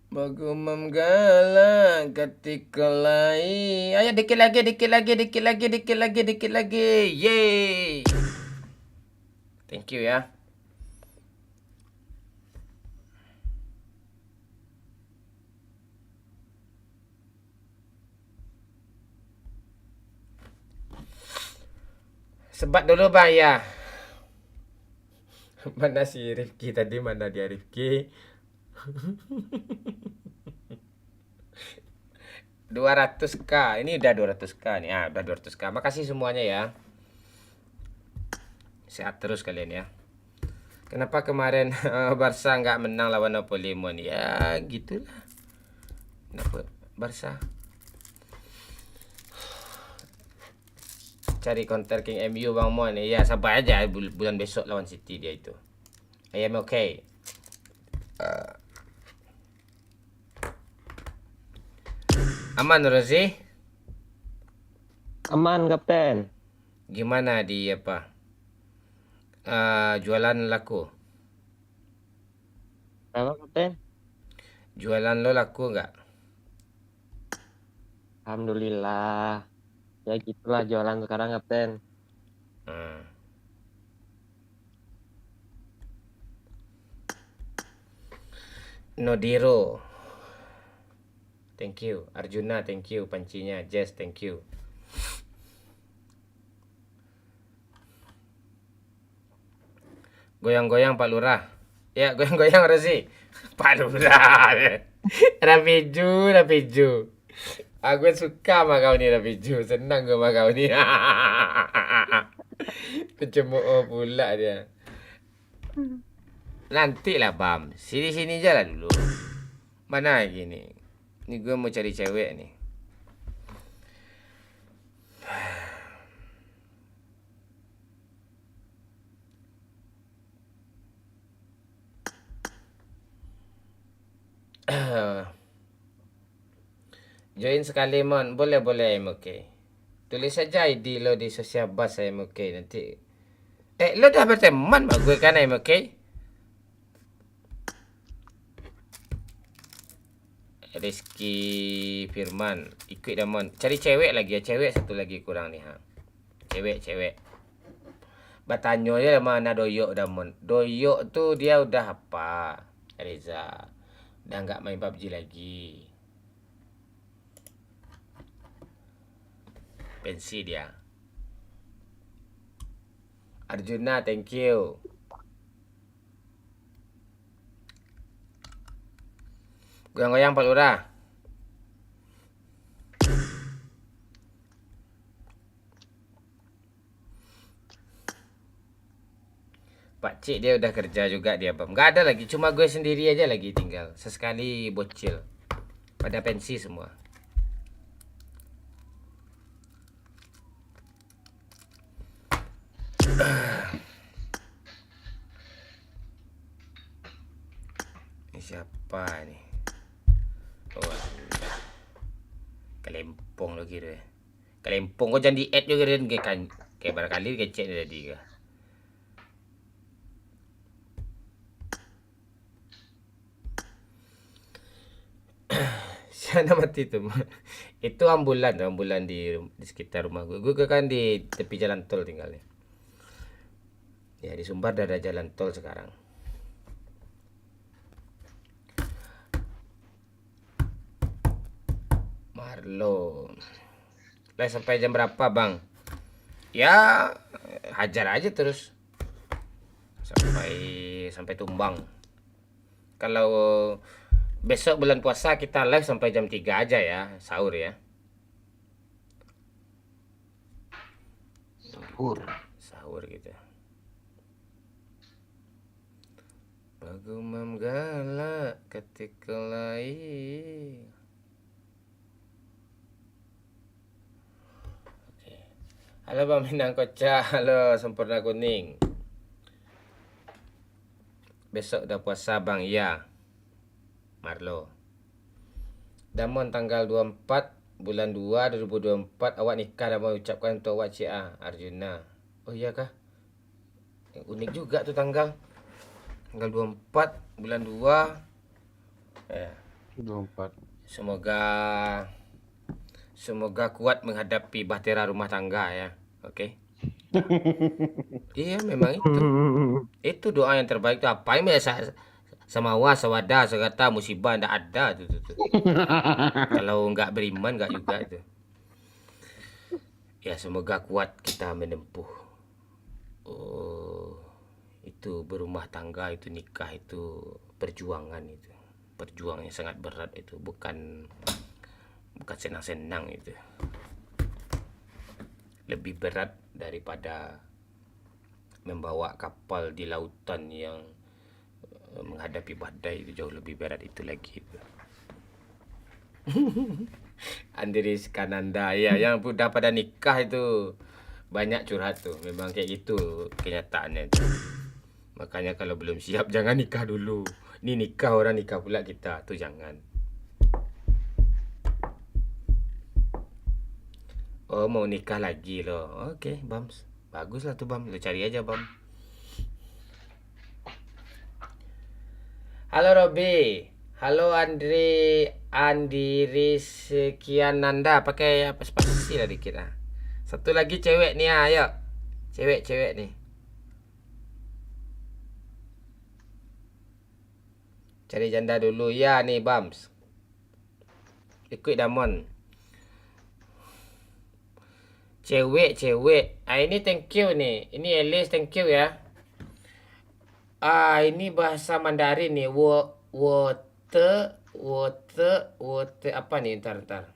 Bagumam galak katiko lai. Ayo, dikit lagi, dikit lagi, dikit lagi, dikit lagi, dikit lagi. Yeay. Thank you ya. Sebat dulu, Bang, ya. Mana si Rifki tadi? Mana dia, Rifki? Dua ratus K. Ini udah dua ratus K nih. Ah, udah dua ratus K. Makasih semuanya ya. Sehat terus kalian ya. Kenapa kemarin Barca nggak menang lawan Napoli, Mon? Ya, gitulah. Kenapa Barca? Cari counter King M U, Bang Mon. Ya, sabar aja, bul-, bulan besok lawan City dia itu. I am okay. Eh. Aman, Rozi? Aman, Kapten. Gimana di apa? Eh, jualan laku? Apa, Kapten? Jualan lo laku nggak? Alhamdulillah. Ya gitulah jualan sekarang, Kapten. Hmm. Nodiro. Thank you. Arjuna, thank you. Pancinya, Jess, thank you. Goyang-goyang, Pak Lurah. Ya, goyang-goyang, Rozi. Pak Lurah. Rapiju, Rapiju. Aku suka sama kau ni, Rapiju. Senang gue sama kau ni. Pencemooh pula dia. Nantilah, Bam. Sini-sini je lah dulu. Mana lagi ni? Ni gue mau cari cewek ni. Join sekali, Mon. Boleh, boleh, M K. Tulis saja I D lo di sosial bus M K nanti. Eh, lo dah berteman sama gue kan, M K? Rizky Firman, ikuik dah, Mon. Cari cewek lagi ya, cewek satu lagi kurang ni, ha. Cewek, cewek. Batanyo je lah mana Doyok dah, Mon. Doyok tu dia udah apa, Reza? Udah nggak main pabji lagi. Pensi dia. Arjuna, thank you. Goyang-goyang, Pak Lurah. Pakcik dia udah kerja juga di Abam. Nggak ada lagi, cuma gue sendiri aja lagi tinggal. Sesekali bocil. Pada pensi semua. Ini siapa ni? Oh, alah. Kalempong lagi tu, eh. Kalempong ko jan di-add juo, Rin, ke kan, ke barakali kecek tadi ko. Siapa mati tu? Itu ambulan tu, ambulan di, di sekitar rumah gue. Gue kan di tepi jalan tol tinggalnya. Ya, di Sumbar dah ada jalan tol sekarang. Lo. Live sampai jam berapa, Bang? Ya, hajar aja terus. Sampai, sampai tumbang. Kalau besok bulan puasa, kita live sampai jam tiga aja ya, sahur ya. Sahur. Sahur gitu. Bagumam galak katiko lai. Oke. Halo Bang Minang Kocak, halo Sempurna Kuning. Besok udah puasa, Bang, iya. Marlo. Damon, tanggal dua puluh empat bulan dua dua ribu dua puluh empat, awak nikah, Damon, ucapkan untuk awak, Cik A, Arjuna. Oh iya kah? Unik juga tu tanggal. Tanggal dua puluh empat bulan dua. Eh, Dua puluh empat. Semoga, semoga kuat menghadapi bahtera rumah tangga ya. Oke. Iya, memang itu. Itu doa yang terbaik tu. Apa yang biasa samawa, sawada, sagata, musibah ndak ada tu, tu, tu. Kalau nggak beriman, nggak juga itu. Ya, semoga kuat kita menempuh. Oh, itu berumah tangga, itu nikah, itu perjuangan itu. Perjuangan yang sangat berat itu, bukan, bukan senang-senang itu. Lebih berat daripada membawa kapal di lautan yang, eh, menghadapi badai itu jauh lebih berat itu lagi itu. Andri Skananda, ya, yang udah pada nikah itu banyak curhat tuh. Memang kayak gitu kenyataannya tuh. Makanya kalau belum siap, jangan nikah dulu. Ni nikah orang, nikah pula kita, tu jangan. Oh, mau nikah lagi lo. Oke, Bams. Baguslah tu, Bam. Lo cari aja, Bam. Halo, Robi. Halo, Andri, Andiri Sekiananda. Pakai apa, spasi lah dikit lah. Satu lagi cewek ni, ah, ayo. Cewek, cewek ni. Cari janda dulu. Ya, ni, Bams. Ikuik Damon. Cewek, cewek. Ah, ini thank you ni. Ini Elis, thank you ya. Ah, ini bahasa Mandarin ni. Wo, wote, wote, wote apa ni? Ntar, ntar.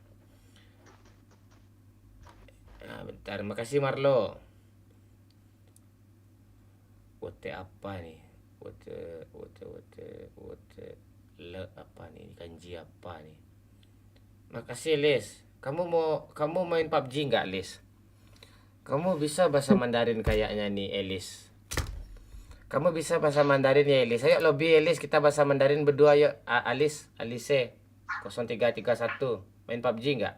Ah, bentar. Makasih, Marlo. Wote apa ni? Wote, wote, wote, wote. Le apa ni? Kanji apa ni? Makasih, Lis. Kamu mau, kamu main pabji nggak, Lis? Kamu bisa bahasa Mandarin kayaknya ni, Elis. Kamu bisa bahasa Mandarin ya, Elis? Ayo lobby, Elis. Kita bahasa Mandarin berdua, yuk. A-, Alis, Alise, kosong tiga tiga satu. Main pabji nggak?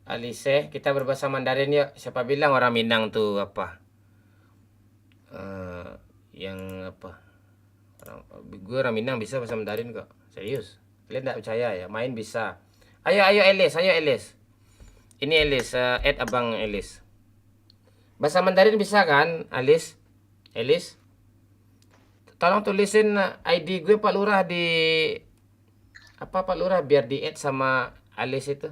Alise, kita berbahasa Mandarin yuk. Siapa bilang orang Minang tu apa? Eh, yang apa? Orang, gue orang Minang bisa bahasa Mandarin kok. Serius. Kalian nggak percaya ya? Main bisa. Ayo, ayo Elis, ayo Elis. Ini Elis, eh, add abang Elis. Bahasa Mandarin bisa kan, Alis? Elis? Tolong tulisin, eh, I D gue, Pak Lurah, di apa, Pak Lurah, biar di-add sama Alis itu.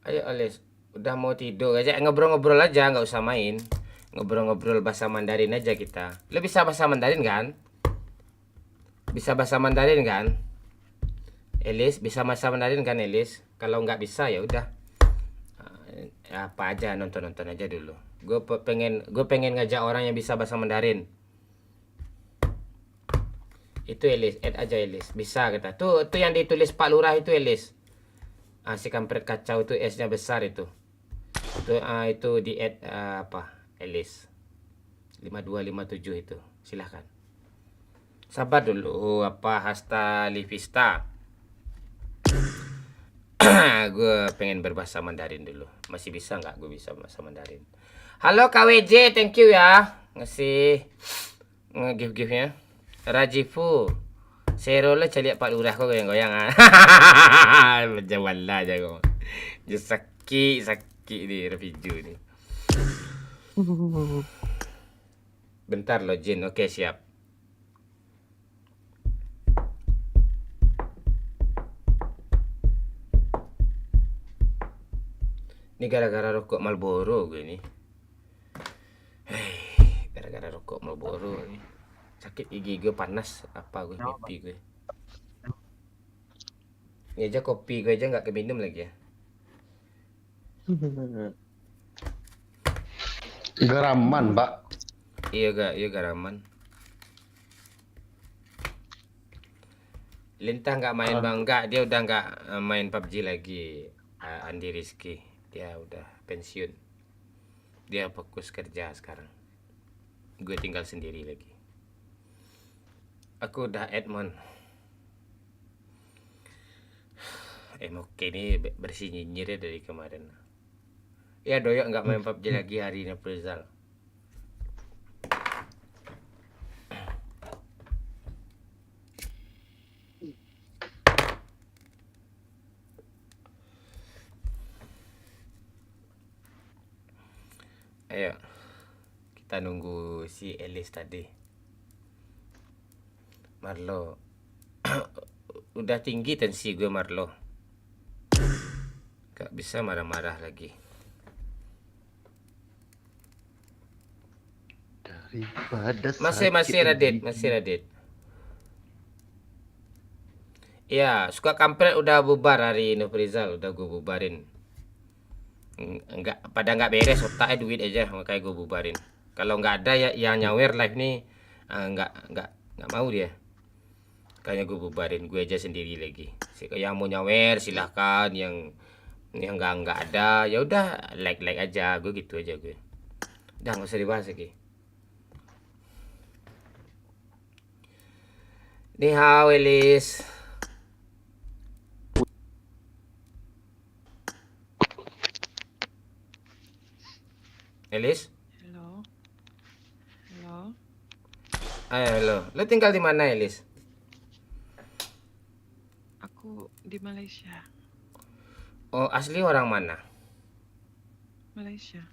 Ayo, Alis. Udah mau tidur aja, ngobrol-ngobrol aja, nggak usah main. Ngobrol-ngobrol bahasa Mandarin aja kita. Lo bisa bahasa Mandarin kan? Bisa bahasa Mandarin kan? Elis, bisa bahasa Mandarin kan, Elis? Kalau nggak bisa, ya udah. Ah, apa aja, nonton-nonton aja dulu. Gue pe-, pengen, gue pengen ngajak orang yang bisa bahasa Mandarin. Itu Elis, add aja Elis. Bisa kita. Tuh, tuh yang ditulis Pak Lurah itu Elis. Ah, si kampret kacau itu S-nya besar itu. Itu, ah, itu di-add, ah, apa? Elis. Lima dua lima tujuh itu. Silahkan. Sabar dulu, apa, hasta livista. Gue pengen berbahasa Mandarin dulu. Masih bisa nggak gue bisa bahasa Mandarin? Halo K W J, thank you ya. Ngasih nge-gift-giftnya. Rajifu. Sero lah caliak Pak Lurah ko goyang-goyang, ah. Macam bala je ko. Je sakik, sakik ni, Rafijo ni. Bentar lo, Jin. Oke, siap. Ini gara-gara rokok Marlboro gue ni. Hei, gara-gara rokok Marlboro ni. Sakit gigi gue, panas apa gue, pipi gue. Ini aja kopi gue aja nggak keminum lagi ya. Garaman, Pak. Iya gak, iya garaman. Lintah nggak main bang, nggak, dia udah nggak eh, main pabji lagi. Ah, Andi Rizky, dia udah pensiun. Dia fokus kerja sekarang. Gue tinggal sendiri lagi. Aku udah Edmond. Eh, oke ni be- bersih nyinyir ya dari kemarin. Ya, Doyok nggak main pabji lagi hari ini, Prizal. Ayo, kita nunggu si Elis tadi. Marlo, udah tinggi tensi gue, Marlo. Gak bisa marah-marah lagi. Daripada Masih, masih sakit Radit, gigi. Masih Radit. Ya, suka kampret udah bubar hari Nufrizal, udah gue bubarin. Eng- Enggak, pada nggak beres otak eh, duit aja, makanya gue bubarin. Kalau nggak ada ya yang nyawer live ni, ah, nggak nggak nggak mau dia. Makanya gue bubarin, gue aja sendiri lagi. Si- Yang mau nyawer silahkan, yang yang nggak nggak ada ya udah like like aja, gue gitu aja gue. Udah nggak usah dibahas lagi. Ni hao, Elis. Elis? Hello. Hello. Ayo, halo. Lo tinggal di mana, Elis? Aku di Malaysia. Oh, asli orang mana? Malaysia.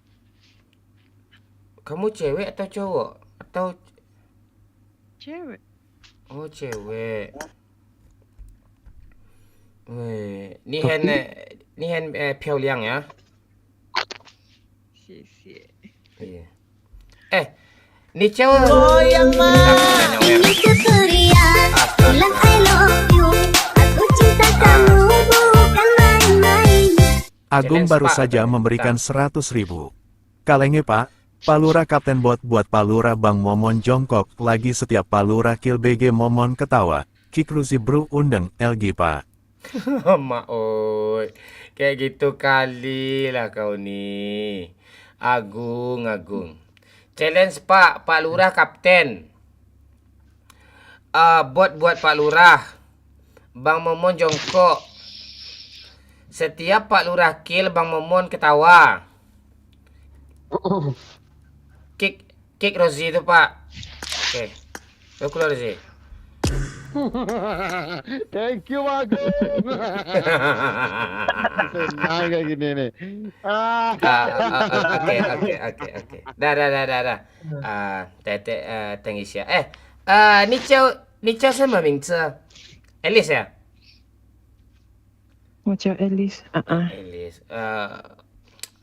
Kamu cewek atau cowok? Atau Cewek. Oh, cewek. Weh, ni hen eh, ni hen eh, 漂亮 ya. 谢谢。 Iya. Eh, ni cewek. Goyang mah. Ini tutorial bilang I love you. Aku cinta kamu bukan main-main. Agung Challenge, baru Pak, saja challenge, memberikan Pak. Seratus ribu. Kalenge, Pak. Palura Kapten Bot buat Palura Bang Momon jongkok lagi, setiap Palura kill B G Momon ketawa. Kick Ruzi bro undang L G, Pak. Mak oi. Kayak gitu kali lah kau ni. Agung, Agung. Challenge Pak, Pak Lurah Kapten. Ah, bot buat Pak Lurah. Bang Momon jongkok. Setiap Pak Lurah kill, Bang Momon ketawa. Kick, kick Rozi tu, Pak. Oke. Lo keluar Rozi. Thank you, Agung. Senang kayak gini nih. Ah. Ah, ah, ah, oke, oke, oke, oke. Dah, dah, dah, dah, dah. Ah, tete, ah, Teng Isya. Eh, ah, 你叫，你叫什么名字？Elis ya? 我叫 Alice 啊啊。 Elis. Ah,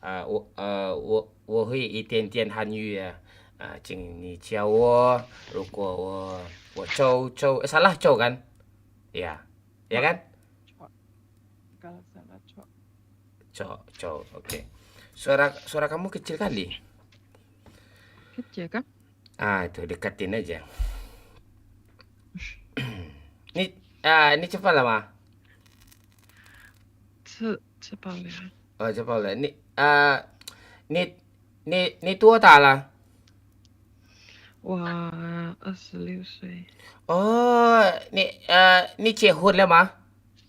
ah, 我，呃，我，我会一点点汉语啊。啊，请你教我，如果我，我抽，抽，salah 抽 kan? Ya. Ya kan? Kalau salah cok. Cok, cok, oke. Suara suara kamu kecil kali. Kecil kah? Ah, itu dekatin aja. Ni ah ni cepat lah, Ma. 吃吃饱了。 Oh, cepat lah. Ni ah ni ni ni tua tak lah? 我二十六岁， Oh, ni ah ni 结婚了吗？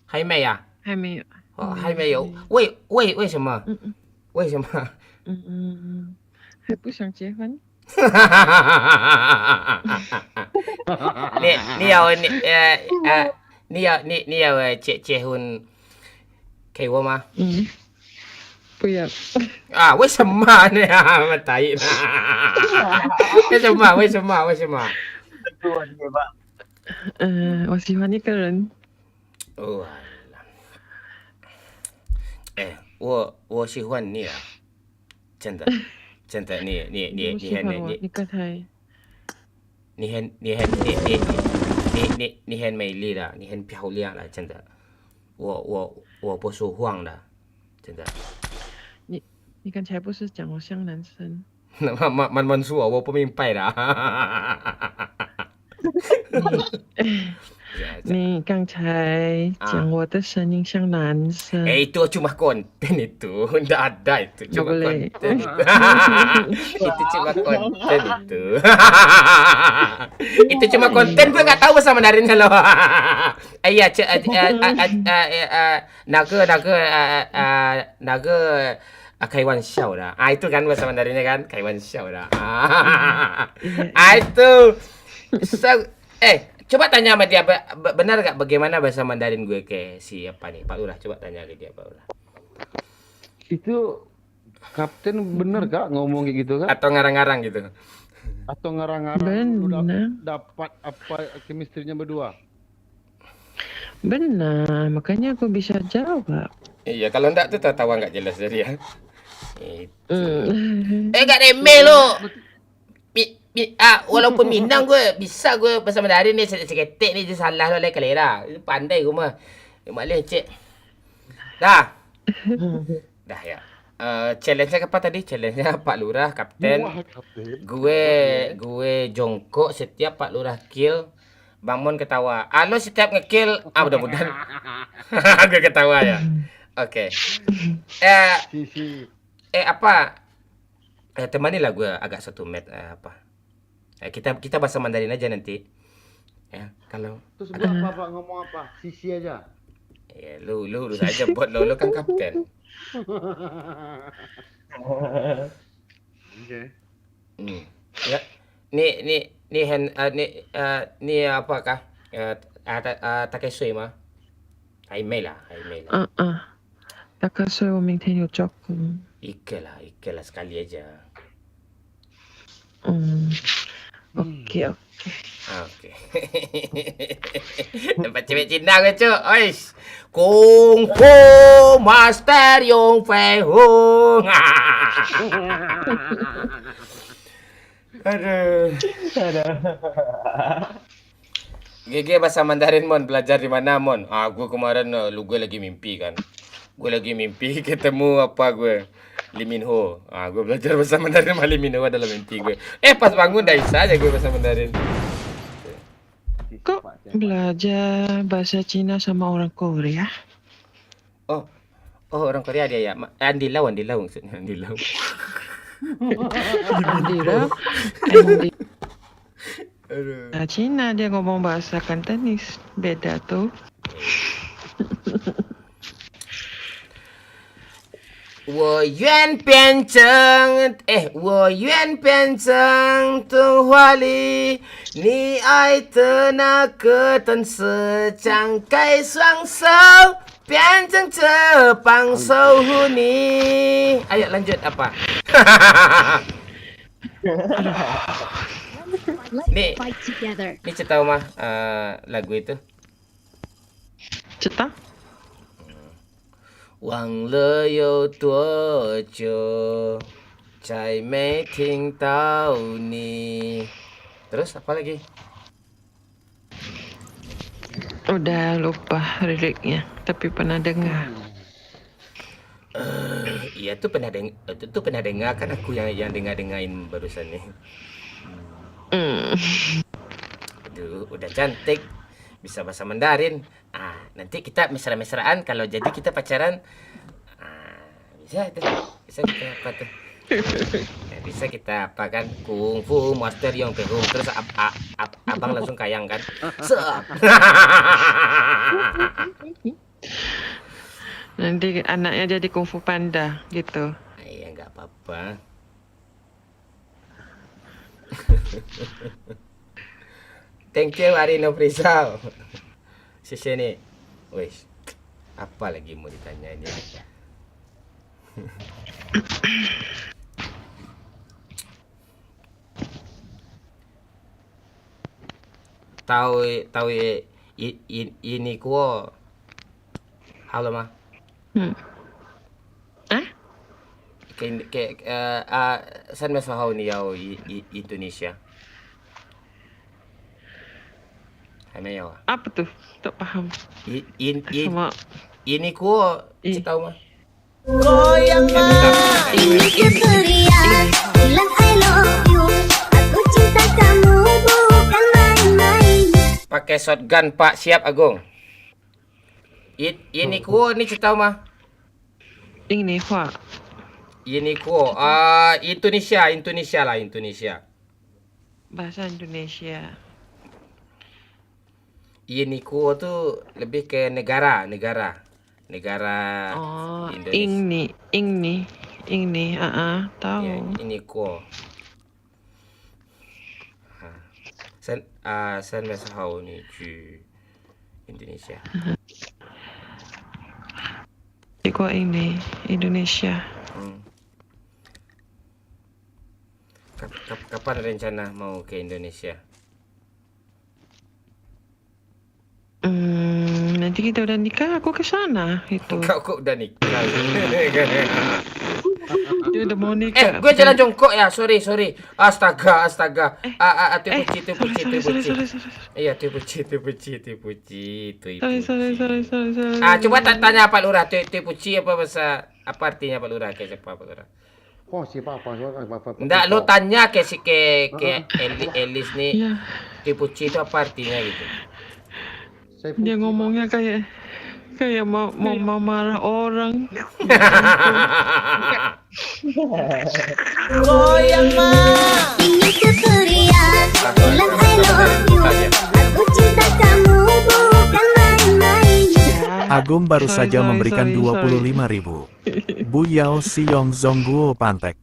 还没啊？还没有。哦，还没有。为为为什么？嗯嗯为什么？嗯嗯嗯，还不想结婚。 你你要你呃呃，你要你你要呃结结婚给我吗？嗯，不要。 啊，为什么呢？啊，tai lah. 为什么？为什么？为什么？ 嗯，我喜欢一个人。 Oh, alah. Eh, 我我喜欢你啊，真的，真的，你你你你很你你你刚才你很你很你你你你你你很美丽啦，你很漂亮啦，真的，我我我不说谎的，真的。你你刚才不是讲我像男生？ 那慢慢慢慢说，我不明白啦。你刚才讲我的声音像男生。哎，itu cuma konten itu, ndak ada itu, cuma konten itu. Itu cuma konten itu. Itu cuma konten, gue nggak tahu bahasa Mandarin kalau. Iya, cek, naga, naga, naga, ah, 开玩笑的. Ah, itu kan bahasa Mandarinnyo kan? 开玩笑的. Ah, itu. So, eh, coba tanya sama dia, benar gak bagaimana bahasa Mandarin gue ke si apa nih, Pak Lurah? Coba tanya ke dia, Pak Lurah. Itu Kapten bener kak ngomong kayak gitu kak? Atau ngarang-ngarang gitu? Atau ngarang-ngarang dulu dapat apa chemistry-nya berdua? Benar, makanya aku bisa jawab. Iya, kalau ndak tu tawa nggak jelas jadi ya. Eh, gak remeh lo. Ah, walaupun Minang gue bisa gue bahasa Mandarin ni, seketek ni je salah lo, lai kalera. Pandai gue mah. Mak leh cek. Dah. Dah ya. Uh, challenge-nya apa tadi? Challenge-nya Pak Lurah, Kapten. Gue gue jongkok setiap Pak Lurah kill. Bang Mon ketawa. Alo setiap ngekill, ah mudah-mudahan. Gue ketawa ya. Oke. Eh, eh apa? Eh, temanilah gue agak satu met eh, apa? Eh, kita kita bahasa Mandarin aja nanti. Ya, kalau Terus gue apa, apa ngomong apa? Sisi aja. Ya, lu lu lu saja buat lo, lu kan kapten. Oke. Hmm. Ya. Ni ni ni hand uh, ni uh, ni apakah? Uh, uh, uh, Takesui mah. Hai Mei lah, hai Mei lah. Uh, uh. 大概所以我明天有做工。 Ikelah, ikelah sekali aja. 嗯，OK OK。 Oke. Dapat cewek Cina ke cuk? Oish. Kung Fu Master Yong Fei Hung. Aduh. Aduh. Gege bahasa Mandarin Mon, belajar di mana Mon? Ah, gue kemarin uh, lu gue lagi mimpi kan. Gue lagi mimpi ketemu apa gue Lee Min Ho. Ah, gue belajar bahasa Mandarin sama Lee Min Ho adalah mimpi gue. Eh, pas bangun dah bisa aja gue bahasa Mandarin. Kok belajar bahasa Cina sama orang Korea? Oh, oh orang Korea dia ya. Andilau, Andilau maksudnya, Andilau. Andilau. Andi. Aduh. Nah, Cina dia ngomong bahasa Kantonis, beda tu. 我愿变成，哎，我愿变成童话里你爱的那个天使，张开双手，变成翅膀守护你。Ayo lanjut apa? Ni, ni cerita rumah uh, lagu itu. Cerita? 忘了有多久，再没听到你。Terus apa lagi? Udah lupa liriknya, tapi pernah dengar. Uh, iya tuh pernah deng, itu tuh pernah dengar kan aku yang yang dengar dengarin barusan nih. Hmm. Aduh, udah cantik, bisa bahasa Mandarin. Ah, nanti kita mesra-mesraan kalau jadi kita pacaran. Ah, bisa tuh. Bisa kita apa tuh? Ya, bisa kita apa kan? Kung Fu Master Yong Fei Hung. Terus ab, ab, ab, abang langsung kayang kan? Sep. Nanti anaknya jadi kungfu panda gitu. Iya, nggak apa-apa. Thank you Ari Nofrizal. Sisi ni. Wis. Apa lagi mau ditanya ini? Tahu tahu ini kuo. Halo mah. Hmm. Ke, ke, eh, ah, san maso hau ni yau i, i, Indonesia. Hana yau. Apa tu? Tak paham. I, in, in, Sama. Ini kuo, I- cik tahu mah. Goyang mah. Ini tutorial, bilang I love you. Aku cinta kamu bukan main-main. Pakai shotgun, Pak. Siap, Agung. It, ini kuo ni cita mah. Ini, Pak. Ini kuo, ah, Indonesia, Indonesia lah, Indonesia. Bahasa Indonesia. Ini kuo tu lebih ke negara, negara. Negara Oh, Indonesia. Ini, ini, ini, ah, ah, tahu. Ya, ini kuo. Ha. San, ah, san maso hau ni, cu. Indonesia. Iko ini, Indonesia. Hmm. Kap-, kap-, kapan rencana mau ke Indonesia? Hmm, nanti kita udah nikah, aku ke sana, itu. Kau kok udah nikah? Dia udah mau nikah. Eh, gue jalan jongkok ya, sorry, sorry. Astaga, astaga. Eh, ah, ah, ah, tu eh, puci, tu sorry, puci, sorry, tu sorry, puci. Sorry, sorry, sorry. Iya, tu puci, tu puci, tu puci. Sorry, sorry, sorry, sorry, sorry. Ah, coba ta-, tanya Pak Lurah, tu, tu puci apa bahasa, apa artinya Pak Lurah? Kayak siapa Pak Lurah? Oh, siapa, apa, siapa, apa, apa, Ndak, apa, lo apa? Tanya ke si, ke, ke Heeh. Eli-, Elis ni, Iya. Tipuci itu apa artinya gitu? Saya Dia puci, ngomongnya Pak. Kayak, kayak mau, mau Iya. Memarah orang. Goyang, Mak. Ini tutorial. Bilang I love you. Aku cinta kamu bukan main-main. Agung baru Sorry, saja sorry, memberikan sorry, dua puluh lima ribu. Sorry. Buyao Siong Zong Guo Pantek.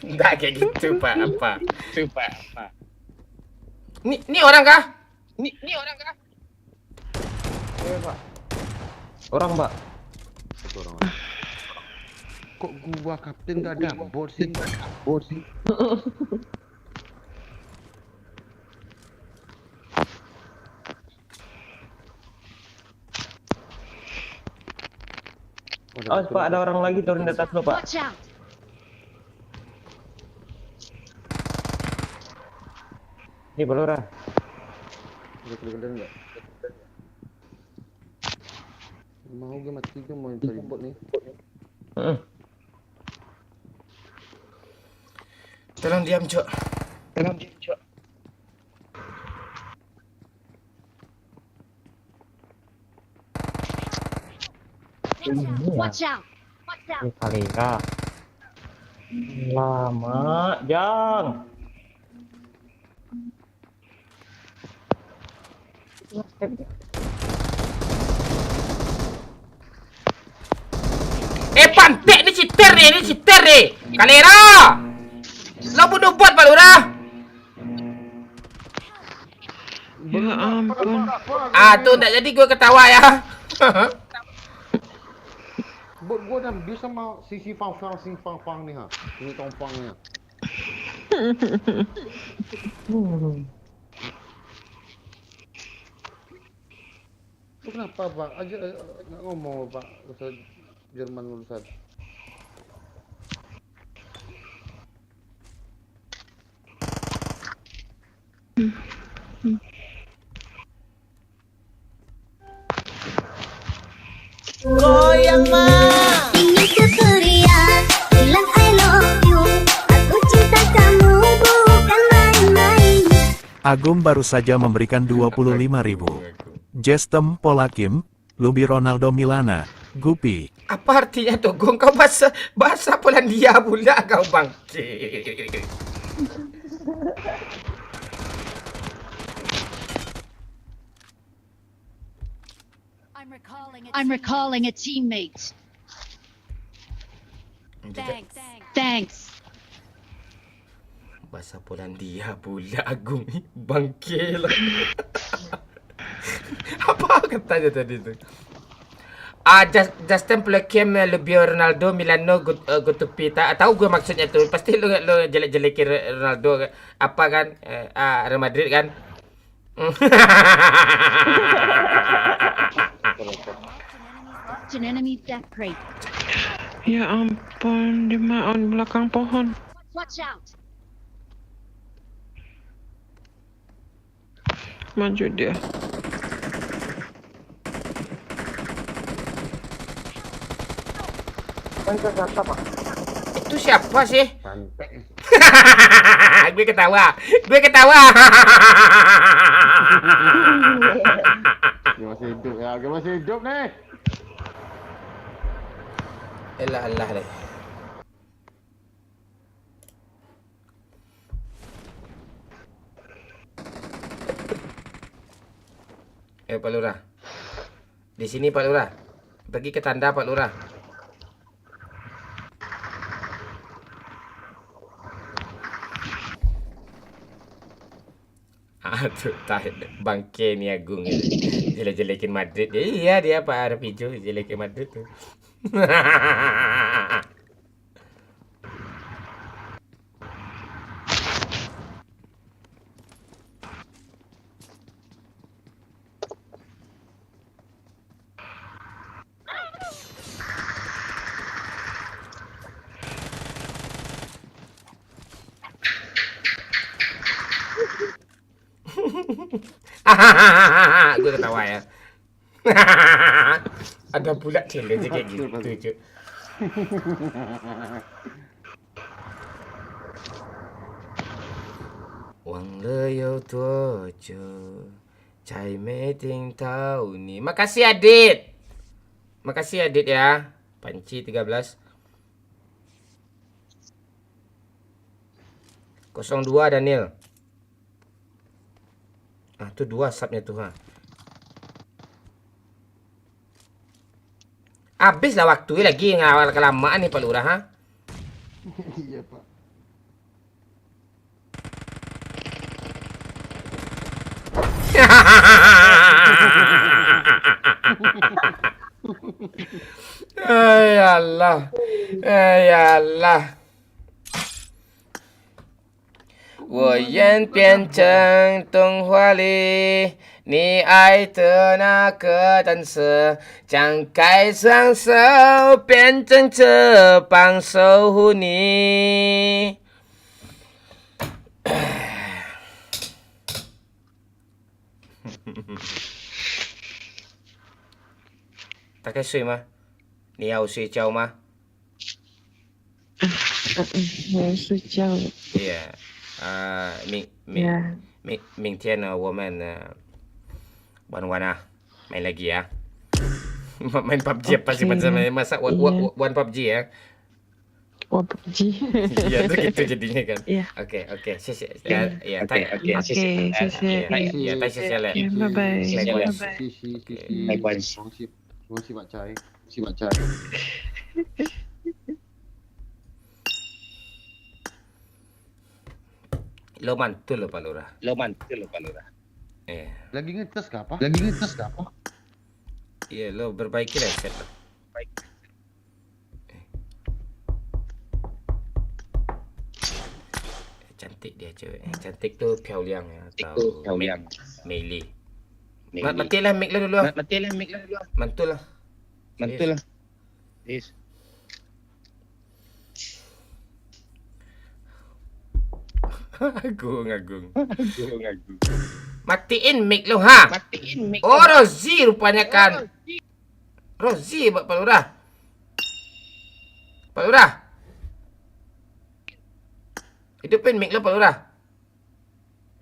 Ndak kayak gitu, Pak. Apa? Itu, Pak. Apa? Ni, ni orang kah? Ni, ni orang kah? Eh, Pak. Orang, Pak. Satu orang. Kok gua kapten gak ada bot sih? Bot sih. Awas, Pak, ada orang lagi turun di atas lo, Pak. Watch out! Ni, Pak Lurah. Ada klik-klik enggak? Mau gue mati, gue mau cari bot nih. Heeh. Tolong diam, Cok. Tolong diam, Cok. Watch out! Watch out! Ini kali ya. Lama, Jang. Eh, pantek ni cheater ni, ni cheater ni. Kalera. Lo bunuh bot, Pak Lurah. Ya ampun. Ah, tu ndak jadi gue ketawa ya. Bot gue dah habis sama si, si Fang Fang, si Fang Fang ni, ha. Ini Tong Fang ni, ha. Tu kenapa, Pak? Aja, eh, nggak ngomong, Pak. Ustaz Jerman, Ustaz. Goyang, Mak. Ini tutorial, bilang I love you. Aku cinta kamu bukan main-main. Agung baru saja memberikan dua puluh lima ribu. Jestem Polakim, Lubi Ronaldo Milana, Gupi. Apa artinya tu, Gung? Kau bahasa, bahasa Polandia pula kau, bangke. I'm recalling a teammate. Thanks. Thanks. Bahasa Polandia pula, Agung. Bangke lah. Apa katanya tadi tu? Ah, Jus-, Justin Pelekem, eh, lebih Ronaldo, Milano, Gut-, eh, Gutupi. Ta-, tahu gue maksudnya tu. Pasti lo, lo jelek-jelekin Ro-, Ronaldo, apa kan? Eh, ah, Real Madrid kan? An enemy death crate. Ya ampun, di ma-, on belakang pohon. Watch out! Maju dia. Itu siapa sih? Gue ketawa. Gue ketawa. Dia masih hidup ya, dia masih hidup nih. Elah, elah deh. Eh, Pak Lurah. Di sini, Pak Lurah. Pergi ke tanda, Pak Lurah. Ah, tu, tah, bangke ni Agung ni. Jelek-jelekin Madrid. Ya, iya, dia Pak Arfijo jelekin Madrid tu. Gue ketawa ya. Ada pula challenge kayak gitu, Cuk. Wang leyau tuo, Cuk. Cai meeting tau ni. Makasih, Adit. Makasih, Adit, ya. Panci tiga belas. Kosong dua, Daniel. Ah, tu dua subnya tu, ha. Habislah waktu lagi ngawal kelamaan ni, Pak Lurah, ha? Iya, Pak. Ay Allah. Ay Allah. 我愿变成童话里你爱的那个dancer，张开双手，变成翅膀守护你。 大概睡吗？你要睡觉吗？ 我要睡觉了。 Yeah. Ah, 明明呀，明明天呢，我们呃玩玩啊，main lagi ya. Main PUBG apa sih Oke. Macam masak wan Iya. wan PUBG ya. 我不急。 Iya, tu gitu jadinya kan. Iya. Oke, oke. 谢谢. Ya, ya, Oke, ya, oke, ya, terima kasih. Ya, 太谢谢了。 Oke, bye bye. Oke. Bye bye. 谢谢谢谢， Bye bye. 恭喜恭喜发财，恭喜发财。 Lo mantul lo, Pak Lurah. Lo mantul lo, Pak Lurah. Eh, Lagi ngetes ke apa? Lagi ngetes ke apa? Iya, lo perbaiki lah set lo. Eh, cantik dia cewek. Eh, cantik tu Piao Liang ya, atau Mei Li. Ma- Matilah mic lo dulu ah. Matilah mic lo dulu ah. Mantul lah. Mantul lah. Yes. Agung, Agung. Matiin mic lu, ha? Matiin mic lu. Oh, Rozi rupanya kan. Rozi, Pak Lurah. Pak Lurah. Hidupin mic lu, Pak Lurah.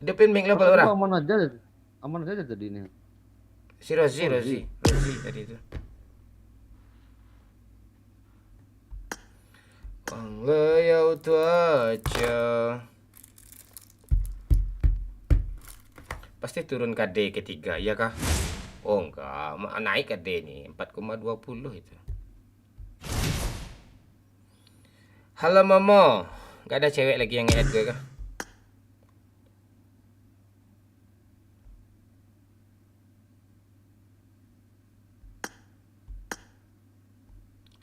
Hidupin mic lu, Pak Lurah. Aman aja tadi. Aman aja tadi ini. Si Rozi, Rozi. Rozi tadi tu. Wang leyau tu aja. Pasti turun kade ketiga, iya kah? Oh, enggak. Ma- Naik kade ni, empat koma dua puluh itu. Halo, Momo. Enggak ada cewek lagi yang nge-add gue kah?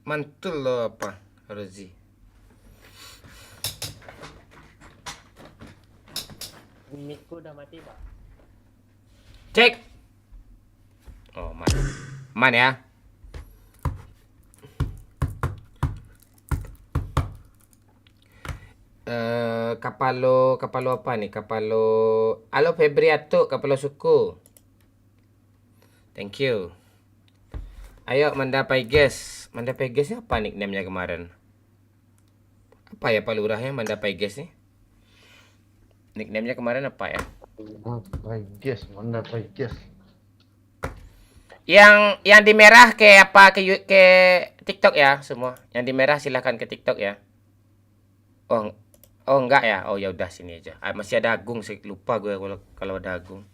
Mantul lo apa, Rozi? Mic-ku udah mati, Pak. Cek. Oh, man. Man ya. Eh, kapalo, kapalo apa ni? Kapalo, alo Febriato, kapalo suku. Thank you. Ayo, Manda Paiges. Manda Paiges ni apa nickname-nya kemarin? Apa ya, Pak Lurah ya, Manda Paiges ni? Nickname-nya kemarin apa ya? Manda Paiges, Manda Paiges. Yang, yang di merah ke apa, ke Yu-, ke TikTok ya semua. Yang di merah silahkan ke TikTok ya. Oh, oh enggak ya? Oh ya udah, sini aja. Ah, masih ada Agung, saya lupa gue kalau, kalau ada Agung.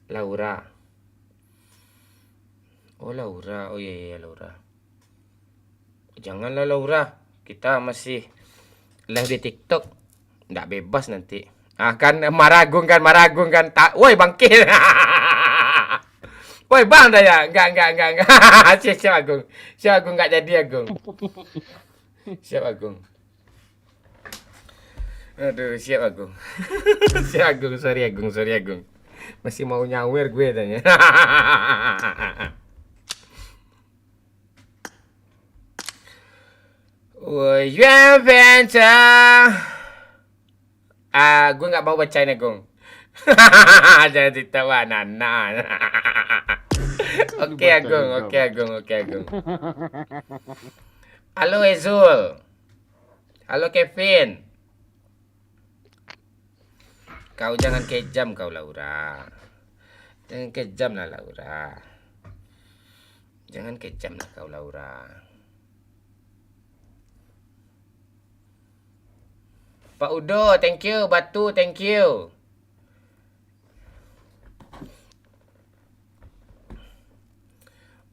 Laura. Oh, Laura. Oh iya, iya, iya, Laura. Janganlah, Laura. Kita masih live di TikTok. Ndak bebas nanti. Ah, kan marah Agung kan, marah Agung kan. Tak, woi bangkit. Woi bang, dah ya. Enggak, enggak, enggak, enggak. Siap, siap Agung. Siap Agung, enggak jadi Agung. Siap Agung. Aduh, siap Agung. Siap Agung, sorry Agung, sorry Agung. Masih mau nyawer gue tanya. Woi, Yuan Penta. Ah, gue nggak mau bacain, Agung. Jangan cerita wah, Nana. Oke, Agung, oke, Agung, oke, Agung. Halo, Ezul. Halo, Kevin. Kau jangan kejam kau, Laura. Jangan kejam lah, Laura. Jangan kejam lah kau, Laura. Pak Udo, thank you. Batu, thank you.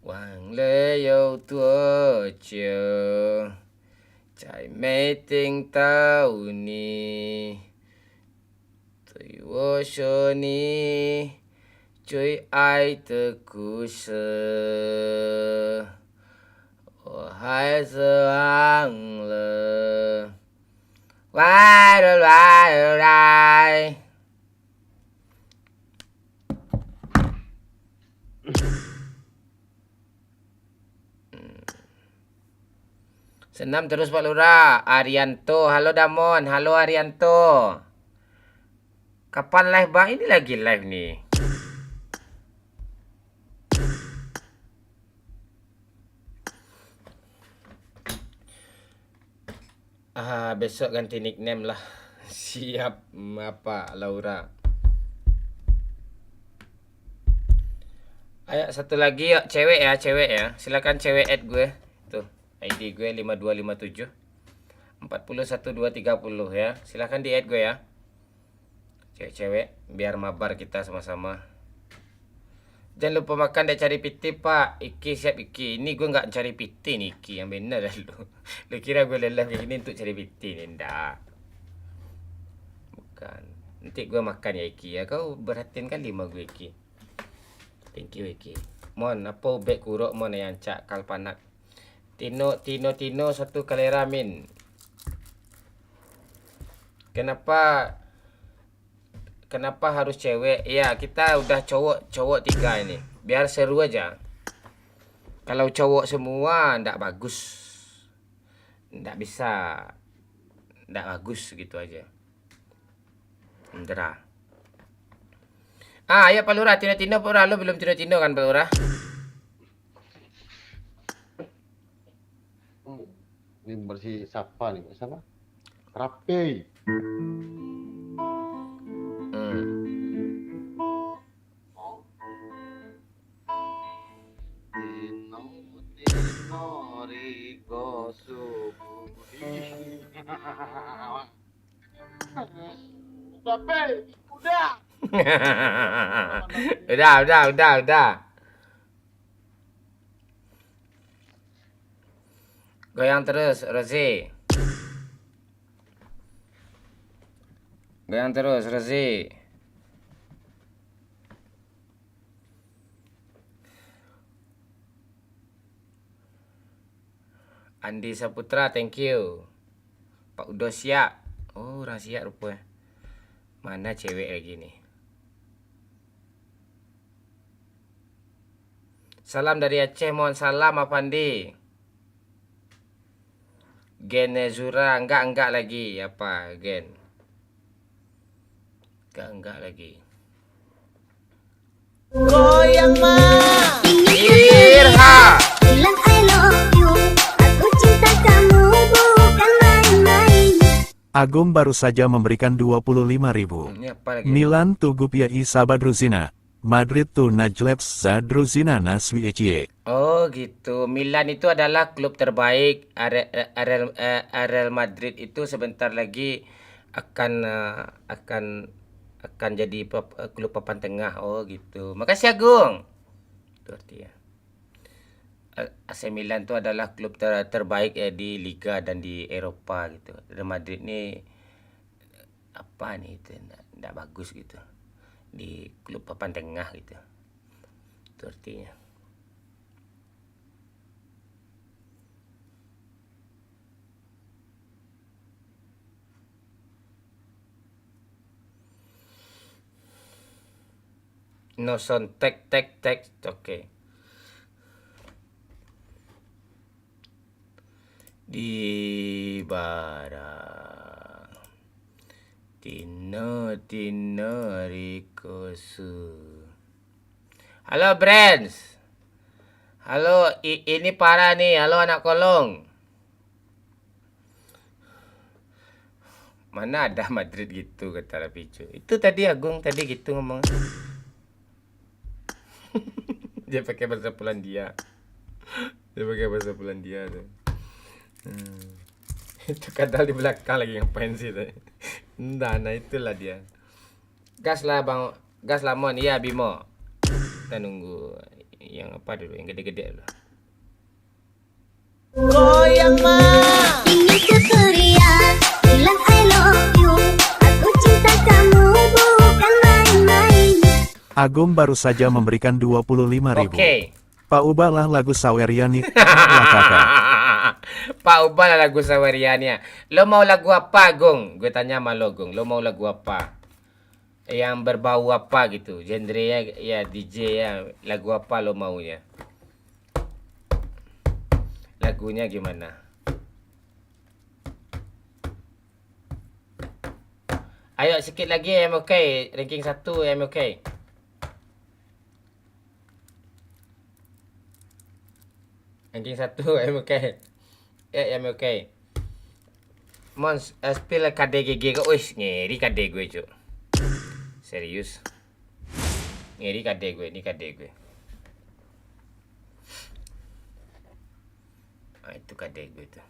Wang leyou tuo cio, cai meeting tau ni. Tui wo sho ni, cui ai teku se. Ohai seang le. Wai, wai, wai. Senam terus, Pak Lurah. Arianto, halo Damon, halo Arianto. Kapan live, Bang? Ini lagi live nih. Ah, besok ganti nickname lah. Siap, apa, Laura? Ayo, satu lagi, yuk, cewek ya, cewek ya. Silakan cewek add gue. Tuh, I D gue lima dua lima tujuh, empat puluh satu dua tiga puluh ya. Silakan di-add gue ya. Cewek-cewek, biar mabar kita sama-sama. Jangan lupa makan, dek cari piti, Pak. Iki siap, Iki. Ini gue nggak cari piti nih, Iki. Yang bener dah lu. Lu kira gue lelah kayak gini untuk cari piti nih? Ndak. Bukan. Nanti gue makan ya, Iki, ya. Kau berhatiin kan lima gue, Iki. Thank you, Iki. Mon, apa ubek kurok, Mon, yang cak kalpanak? Tino, Tino, Tino, satu kalera, Min. Kenapa Kenapa harus cewek? Ya, kita udah cowok, cowok tiga ini. Biar seru aja. Kalau cowok semua, ndak bagus. Ndak bisa. Ndak bagus gitu aja. Indra. Ah, ayo Pak Lurah, tino-tino Pak Lurah. Lo belum tino-tino kan, Pak Lurah? Ini bersih siapa nih? Siapa? Rapi. Hmm. Tino-tino Rigo Subuhi. Rapi, udah. Udah, udah, udah, udah. Goyang terus, Rozi. Goyang terus, Rozi. Andi Saputra, thank you. Pak Udo siap. Oh, urang siap rupo, eh. Mana cewek lagi ni? Salam dari Aceh, mohon salam, Apandi. G Gen Zura, enggak, enggak lagi. Apa, Gen? Enggak, enggak lagi. Goyang, Mak. Ini Irha. Bilang I love you. Aku cinta kamu bukan main-main. Agung baru saja memberikan dua puluh lima ribu. Hmm, ini apa lagi? Milan tu Gup ya Isa Badruzina. Madrid tu Najlep Zadruzina Naswi Ecie. Oh, gitu. Milan itu adalah klub terbaik. Are-, eh, Real, eh, Real Madrid itu sebentar lagi akan, eh, akan, akan jadi pap-, eh, klub papan tengah. Oh, gitu. Makasih, Agung. Itu artinya. Eh, A C Milan tu adalah klub ter-, terbaik, eh, di Liga dan di Eropa, gitu. Real Madrid ni, apa ni, itu ndak, ndak bagus, gitu. Di klub papan tengah, gitu. Itu artinya. No sound, tek, tek, tek. Oke. Di barang. Tino, tino, rikosu. Halo, Brens. Halo, i-, ini parah nih. Halo, anak kolong. Mana ada Madrid gitu, kata Rapicu. Itu tadi Agung tadi gitu ngomong. Dia pakai bahasa Polandia. Dia pakai bahasa Polandia tu. Hmm. Itu kadal di belakang lagi ngapain sih tadi? Ndak, nah itulah dia. Gas lah, Bang. Gas lah, Mon. Iya, Bimo. Kita nunggu yang apa dulu, yang gede-gede dulu. Goyang, Mak. Ini tutorial. Bilang I love you. Aku cinta kamu bukan main-main. Agung baru saja memberikan dua puluh lima ribu. Oke. Pak, ubahlah lagu Sawerian ni, Mak, lah kakak. Pak, ubahlah lagu Sawerian ni. Lo mau lagu apa, Gung? Gue tanya sama lo, Gung. Lo mau lagu apa? Yang berbau apa gitu? Genre-nya, ya, D J ya. Lagu apa lo maunya? Lagunya gimana? Ayo, sikit lagi, M O K. Ranking satu, M O K. Ranking satu, M O K. Eh, M O K. Mon, eh, spill K D G G ko. Uish, ngeri K D gue, cuk. Serius. Ngeri K D gue, ini K D gue. Ah, itu K D gue tuh.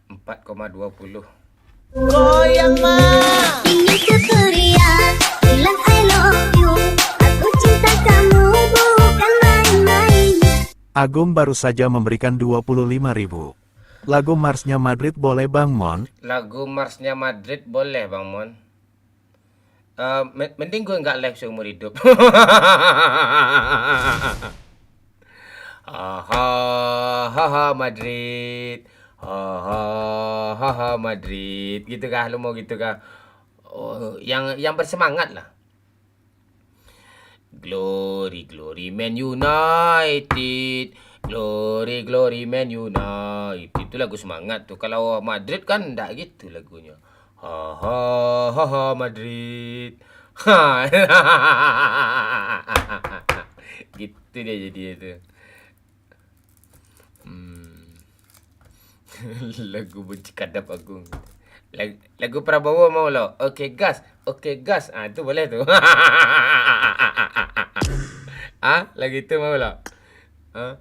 Empat koma dua puluh. Goyang, Mak. Ini tutorial. Bilang I love you. Aku cinta kamu bukan main-main. Agung baru saja memberikan dua puluh lima ribu. Lagu Marsnya Madrid boleh, Bang Mon? Lagu Marsnya Madrid boleh, Bang Mon. Eh, me-, mending gue nggak live seumur hidup. Ha, ha, ha, ha, Madrid. Ha, ha, ha, ha, Madrid. Gitu kah? Lu mau gitu kah? Oh, yang, yang bersemangat lah. Glory, glory Man United. Glory, glory Man United. Itu lagu semangat tuh. Kalau Madrid kan ndak gitu lagunya. Ha, ha, ha, ha, Madrid. Ha. Gitu dia jadi itu. Hmm. Lagu benci kadap Agung. Lag-, lagu Prabowo mau lo. Oke, gas. Oke, gas. Ah, itu boleh tu. Ah, lagu itu mau lo. Ah.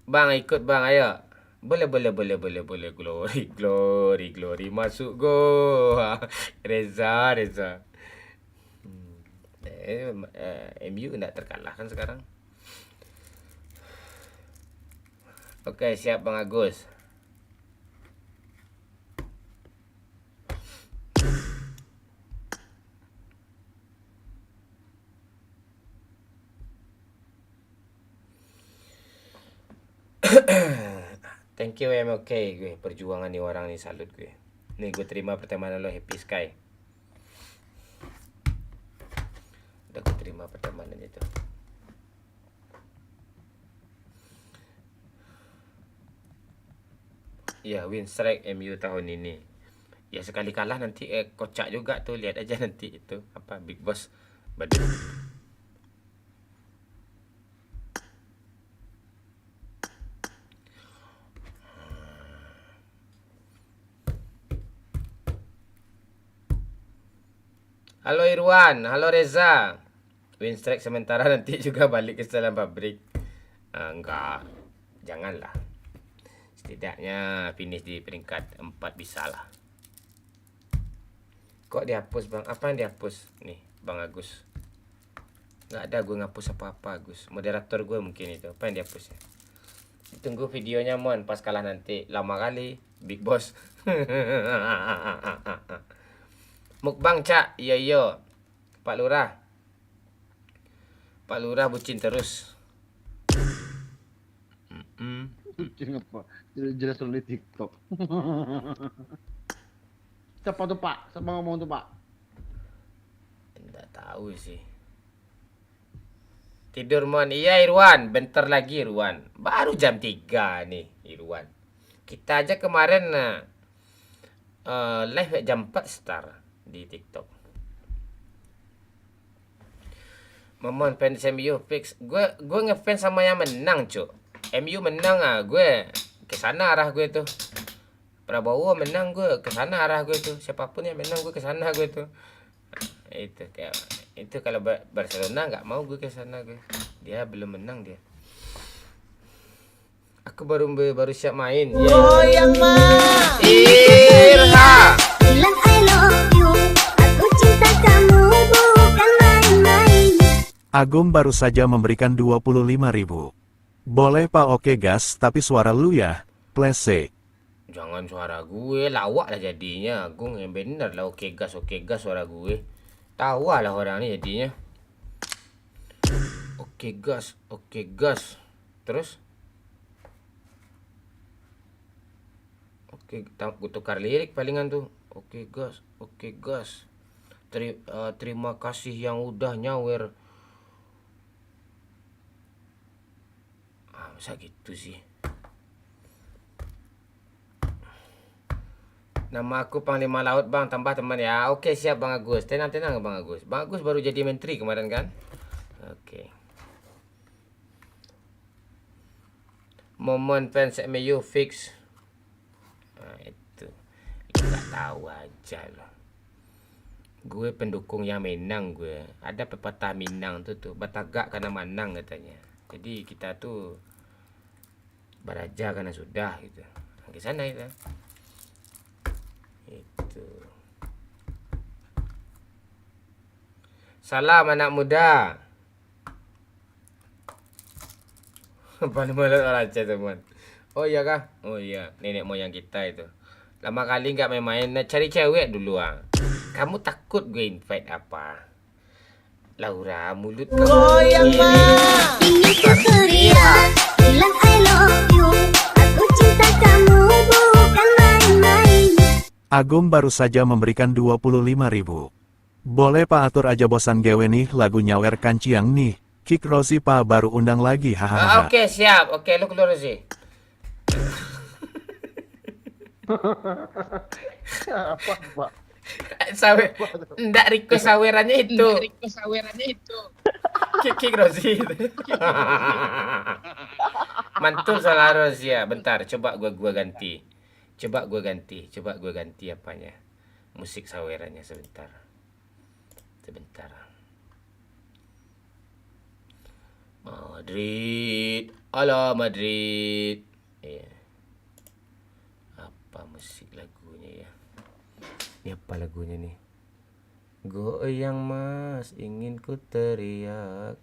Bang, ikut, Bang, ayo. Boleh, boleh, boleh, boleh, boleh. Glory, glory, glory. Masuk gol. Reza, Reza. Hmm. Eh, eh, M U ndak terkalahkan sekarang. Oke, siap, Bang Agus. Thank you, M O K, gue. Perjuangan ni orang ni, salut gue. Ni gue terima pertemanan lo, Happy Sky. Udah gue terima pertemanannya tu. Ya, win streak M U tahun ini. Ya, sekali kalah nanti, eh, kocak juga tuh. Lihat aja nanti itu, apa, Big Boss badut. Halo Irwan, halo Reza. Win streak sementara, nanti juga balik ke setelan pabrik. Ah, enggak, janganlah. Setidaknya finish di peringkat empat bisa lah. Kok dihapus, Bang? Apa yang dihapus? Nih, Bang Agus. Nggak ada gue ngapus apa-apa, Gus. Moderator gue mungkin itu. Apa yang dihapusnya? Tunggu videonya, Mon, pas kalah nanti. Lama kali, Big Boss. Mukbang, Cak. Iyo, iyo. Pak Lurah. Pak Lurah bucin terus. Mm-mm. Bucin apa? Jelas-jelas di TikTok. Siapa tuh, Pak? Siapa ngomong tuh, Pak? Nggak tahu sih. Tidur, Mon. Iya, Irwan. Bentar lagi, Irwan. Baru jam tiga nih, Irwan. Kita aja kemarin, nah, eh, live jam empat start di TikTok. Momon fans M U fix. Gue, gue ngefans sama yang menang, Cuk. M U menang ah, gue ke sana arah gue tuh. Prabowo menang, gue ke sana arah gue tuh. Siapapun yang menang, gue ke sana gue tuh. Itu kayak itu, kalau Ba-, Barcelona nggak mau gue ke sana gue. Dia belum menang dia. Aku baru, baru siap main. Goyang, Mas. Irha. Bilang I love you. Aku cinta kamu bukan main-main. Agung baru saja memberikan dua puluh lima ribu. Boleh, Pak? Oke Gas, tapi suara lu ya, plese. Jangan suara gue, lawak lah jadinyo. Agung yang bener lah, oke gas, oke gas suara gue. Tawa lah orang ni jadinyo. Oke gas, oke gas. Terus? Oke, ta-, ku tukar lirik palingan tuh. Oke gas, oke gas. Teri-, eh, terima kasih yang udah nyawer. Ah, masa gitu sih. Nama aku Panglima Laut, Bang, tambah teman ya. Oke, siap, Bang Agus. Tenang, tenang, Bang Agus. Bang Agus baru jadi menteri kemarin, kan? Oke. Momon fans M U fix. Nah, itu. Lu nggak tahu aja lu. Gue pendukung yang menang gue. Ada pepatah Minang tu, tuh, "Batagak kana manang," katanya. Jadi, kita tuh baraja kana sudah, gitu. Ke sana kita. Itu. Salam, anak muda. Paling malas orang Aceh tu, Mon. Oh iya kah? Oh iya, nenek moyang kita itu. Lama kali nggak main-main, nak cari cewek dulu ah. Kamu takut gue invite apa? Laura, mulut kamu. Goyang, Mak. Ingin ku teriak, bilang I love you. Aku cinta kamu bukan main-main. Agung baru saja memberikan dua puluh lima ribu. Boleh, Pak, atur aja bosan gewe nih, lagu nyawer kanciang nih. Kik Rozi, Pak, baru undang lagi, hahaha. Ah, oke, siap. Oke, lu keluar, Rozi. Apa, Pak? Sawe-, ndak request sawerannyo itu. Ndak request sawerannyo itu. Kik, Kik Rozi. Mantul salah Rozi ya. Bentar, coba gua, gua ganti. Coba gua ganti, coba gua ganti apanya. Musik sawerannyo sebentar. Sebentar. Madrid, ala Madrid. Iya. Apa musik lagunya ya? Ini apa lagunya nih? Goyang mas, ingin ku teriak.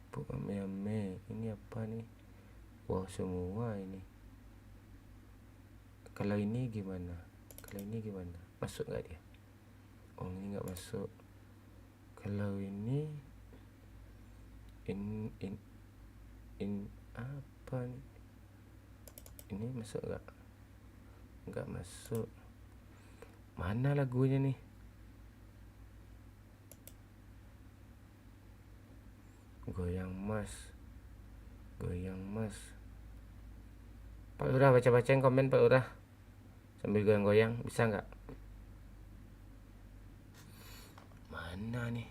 Bu ame-ame, ini apa nih? Wow, semua ini. Kalau ini gimana? Kalau ini gimana? Masuk nggak dia? Oh, ini nggak masuk. Kalau ini, in, in, in, apa nih? Ini masuk nggak? Nggak masuk. Mana lagunya nih? Goyang mas, goyang mas. Pak Lurah, baca-bacain komen, Pak Lurah. Sambil goyang-goyang, bisa nggak? Mana nih?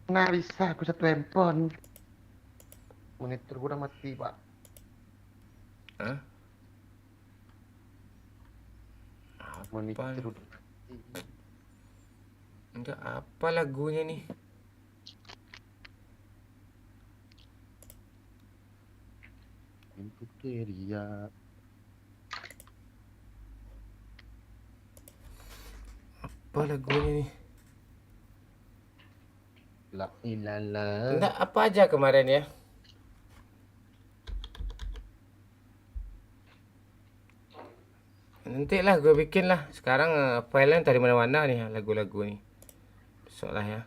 Nggak bisa, aku satu handphone. Monitor gua udah mati, Pak. Hah? Apa Monitor nih? Udah mati. Enggak, apa lagunya nih? Input area. Apa lagunya nih? La ilala. Enggak, apa aja kemarin ya? Nanti lah gue bikin lah. Sekarang, eh, file-nya dari mana-mana nih, lagu-lagu nih. Besok lah ya.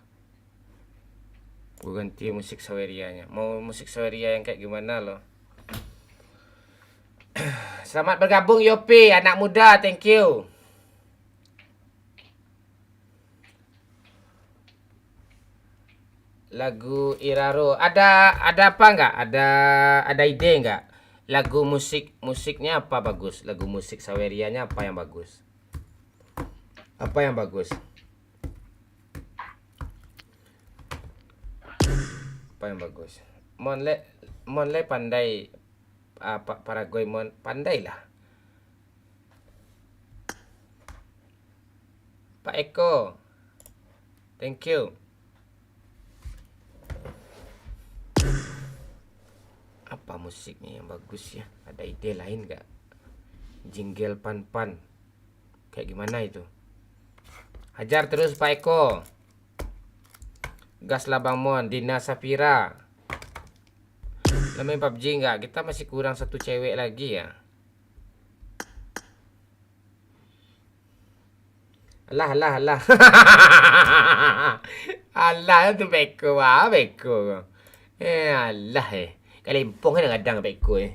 Gue ganti musik Saweria-nya. Mau musik Saweria yang kayak gimana lo? Selamat bergabung Yopi, anak muda, thank you. Lagu Iraro. Ada, ada apa enggak? Ada, ada ide enggak? Lagu musik, musiknya apa bagus? Lagu musik Sawerianya apa yang bagus? Apa yang bagus? Apa yang bagus? Mon le, Mon le pandai, ah, pa-, paragoy Mon, pandailah. Pak Eko, thank you. Apa musiknya yang bagus ya? Ada ide lain nggak? Jingle Pan-Pan. Kayak gimana itu? Hajar terus Pak Eko. Gas lah Bang Mon, Dina Safira. Lah main PUBG nggak? Kita masih kurang satu cewek lagi ya. Alah, alah, alah. Alah tu beko, wah, beko. Eh, alah, eh. Kalempong kan kadang beko, eh.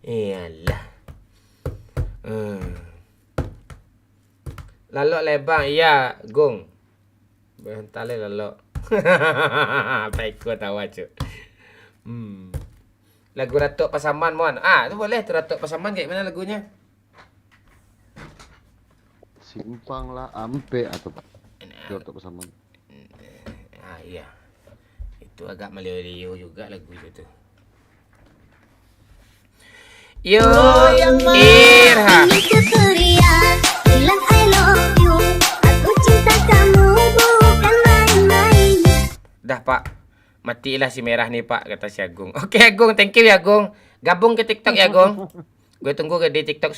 Eh, alah. Hmm. Lalok lebang, iya, Gung. Bentar le, Lalok. Beko tawa, cuk. Hmm. Lagu Ratok Pasaman, Mon. Ah, tu boleh tu, Ratok Pasaman kayak mana lagunya? Simpang lah, Ampek atau Enak. Ratok Pasaman. Ah, iya. Itu agak melio-lio juga lagu itu tuh. Yo, Irha. Ini tutorial, bilang I love you. Aku cinta kamu bukan main-main. Dah, Pak. Matilah si merah ni, Pak, kata si Agung. Oke, Agung, thank you ya, Agung. Gabung ke TikTok ya, Agung. Gue tunggu ke di TikTok.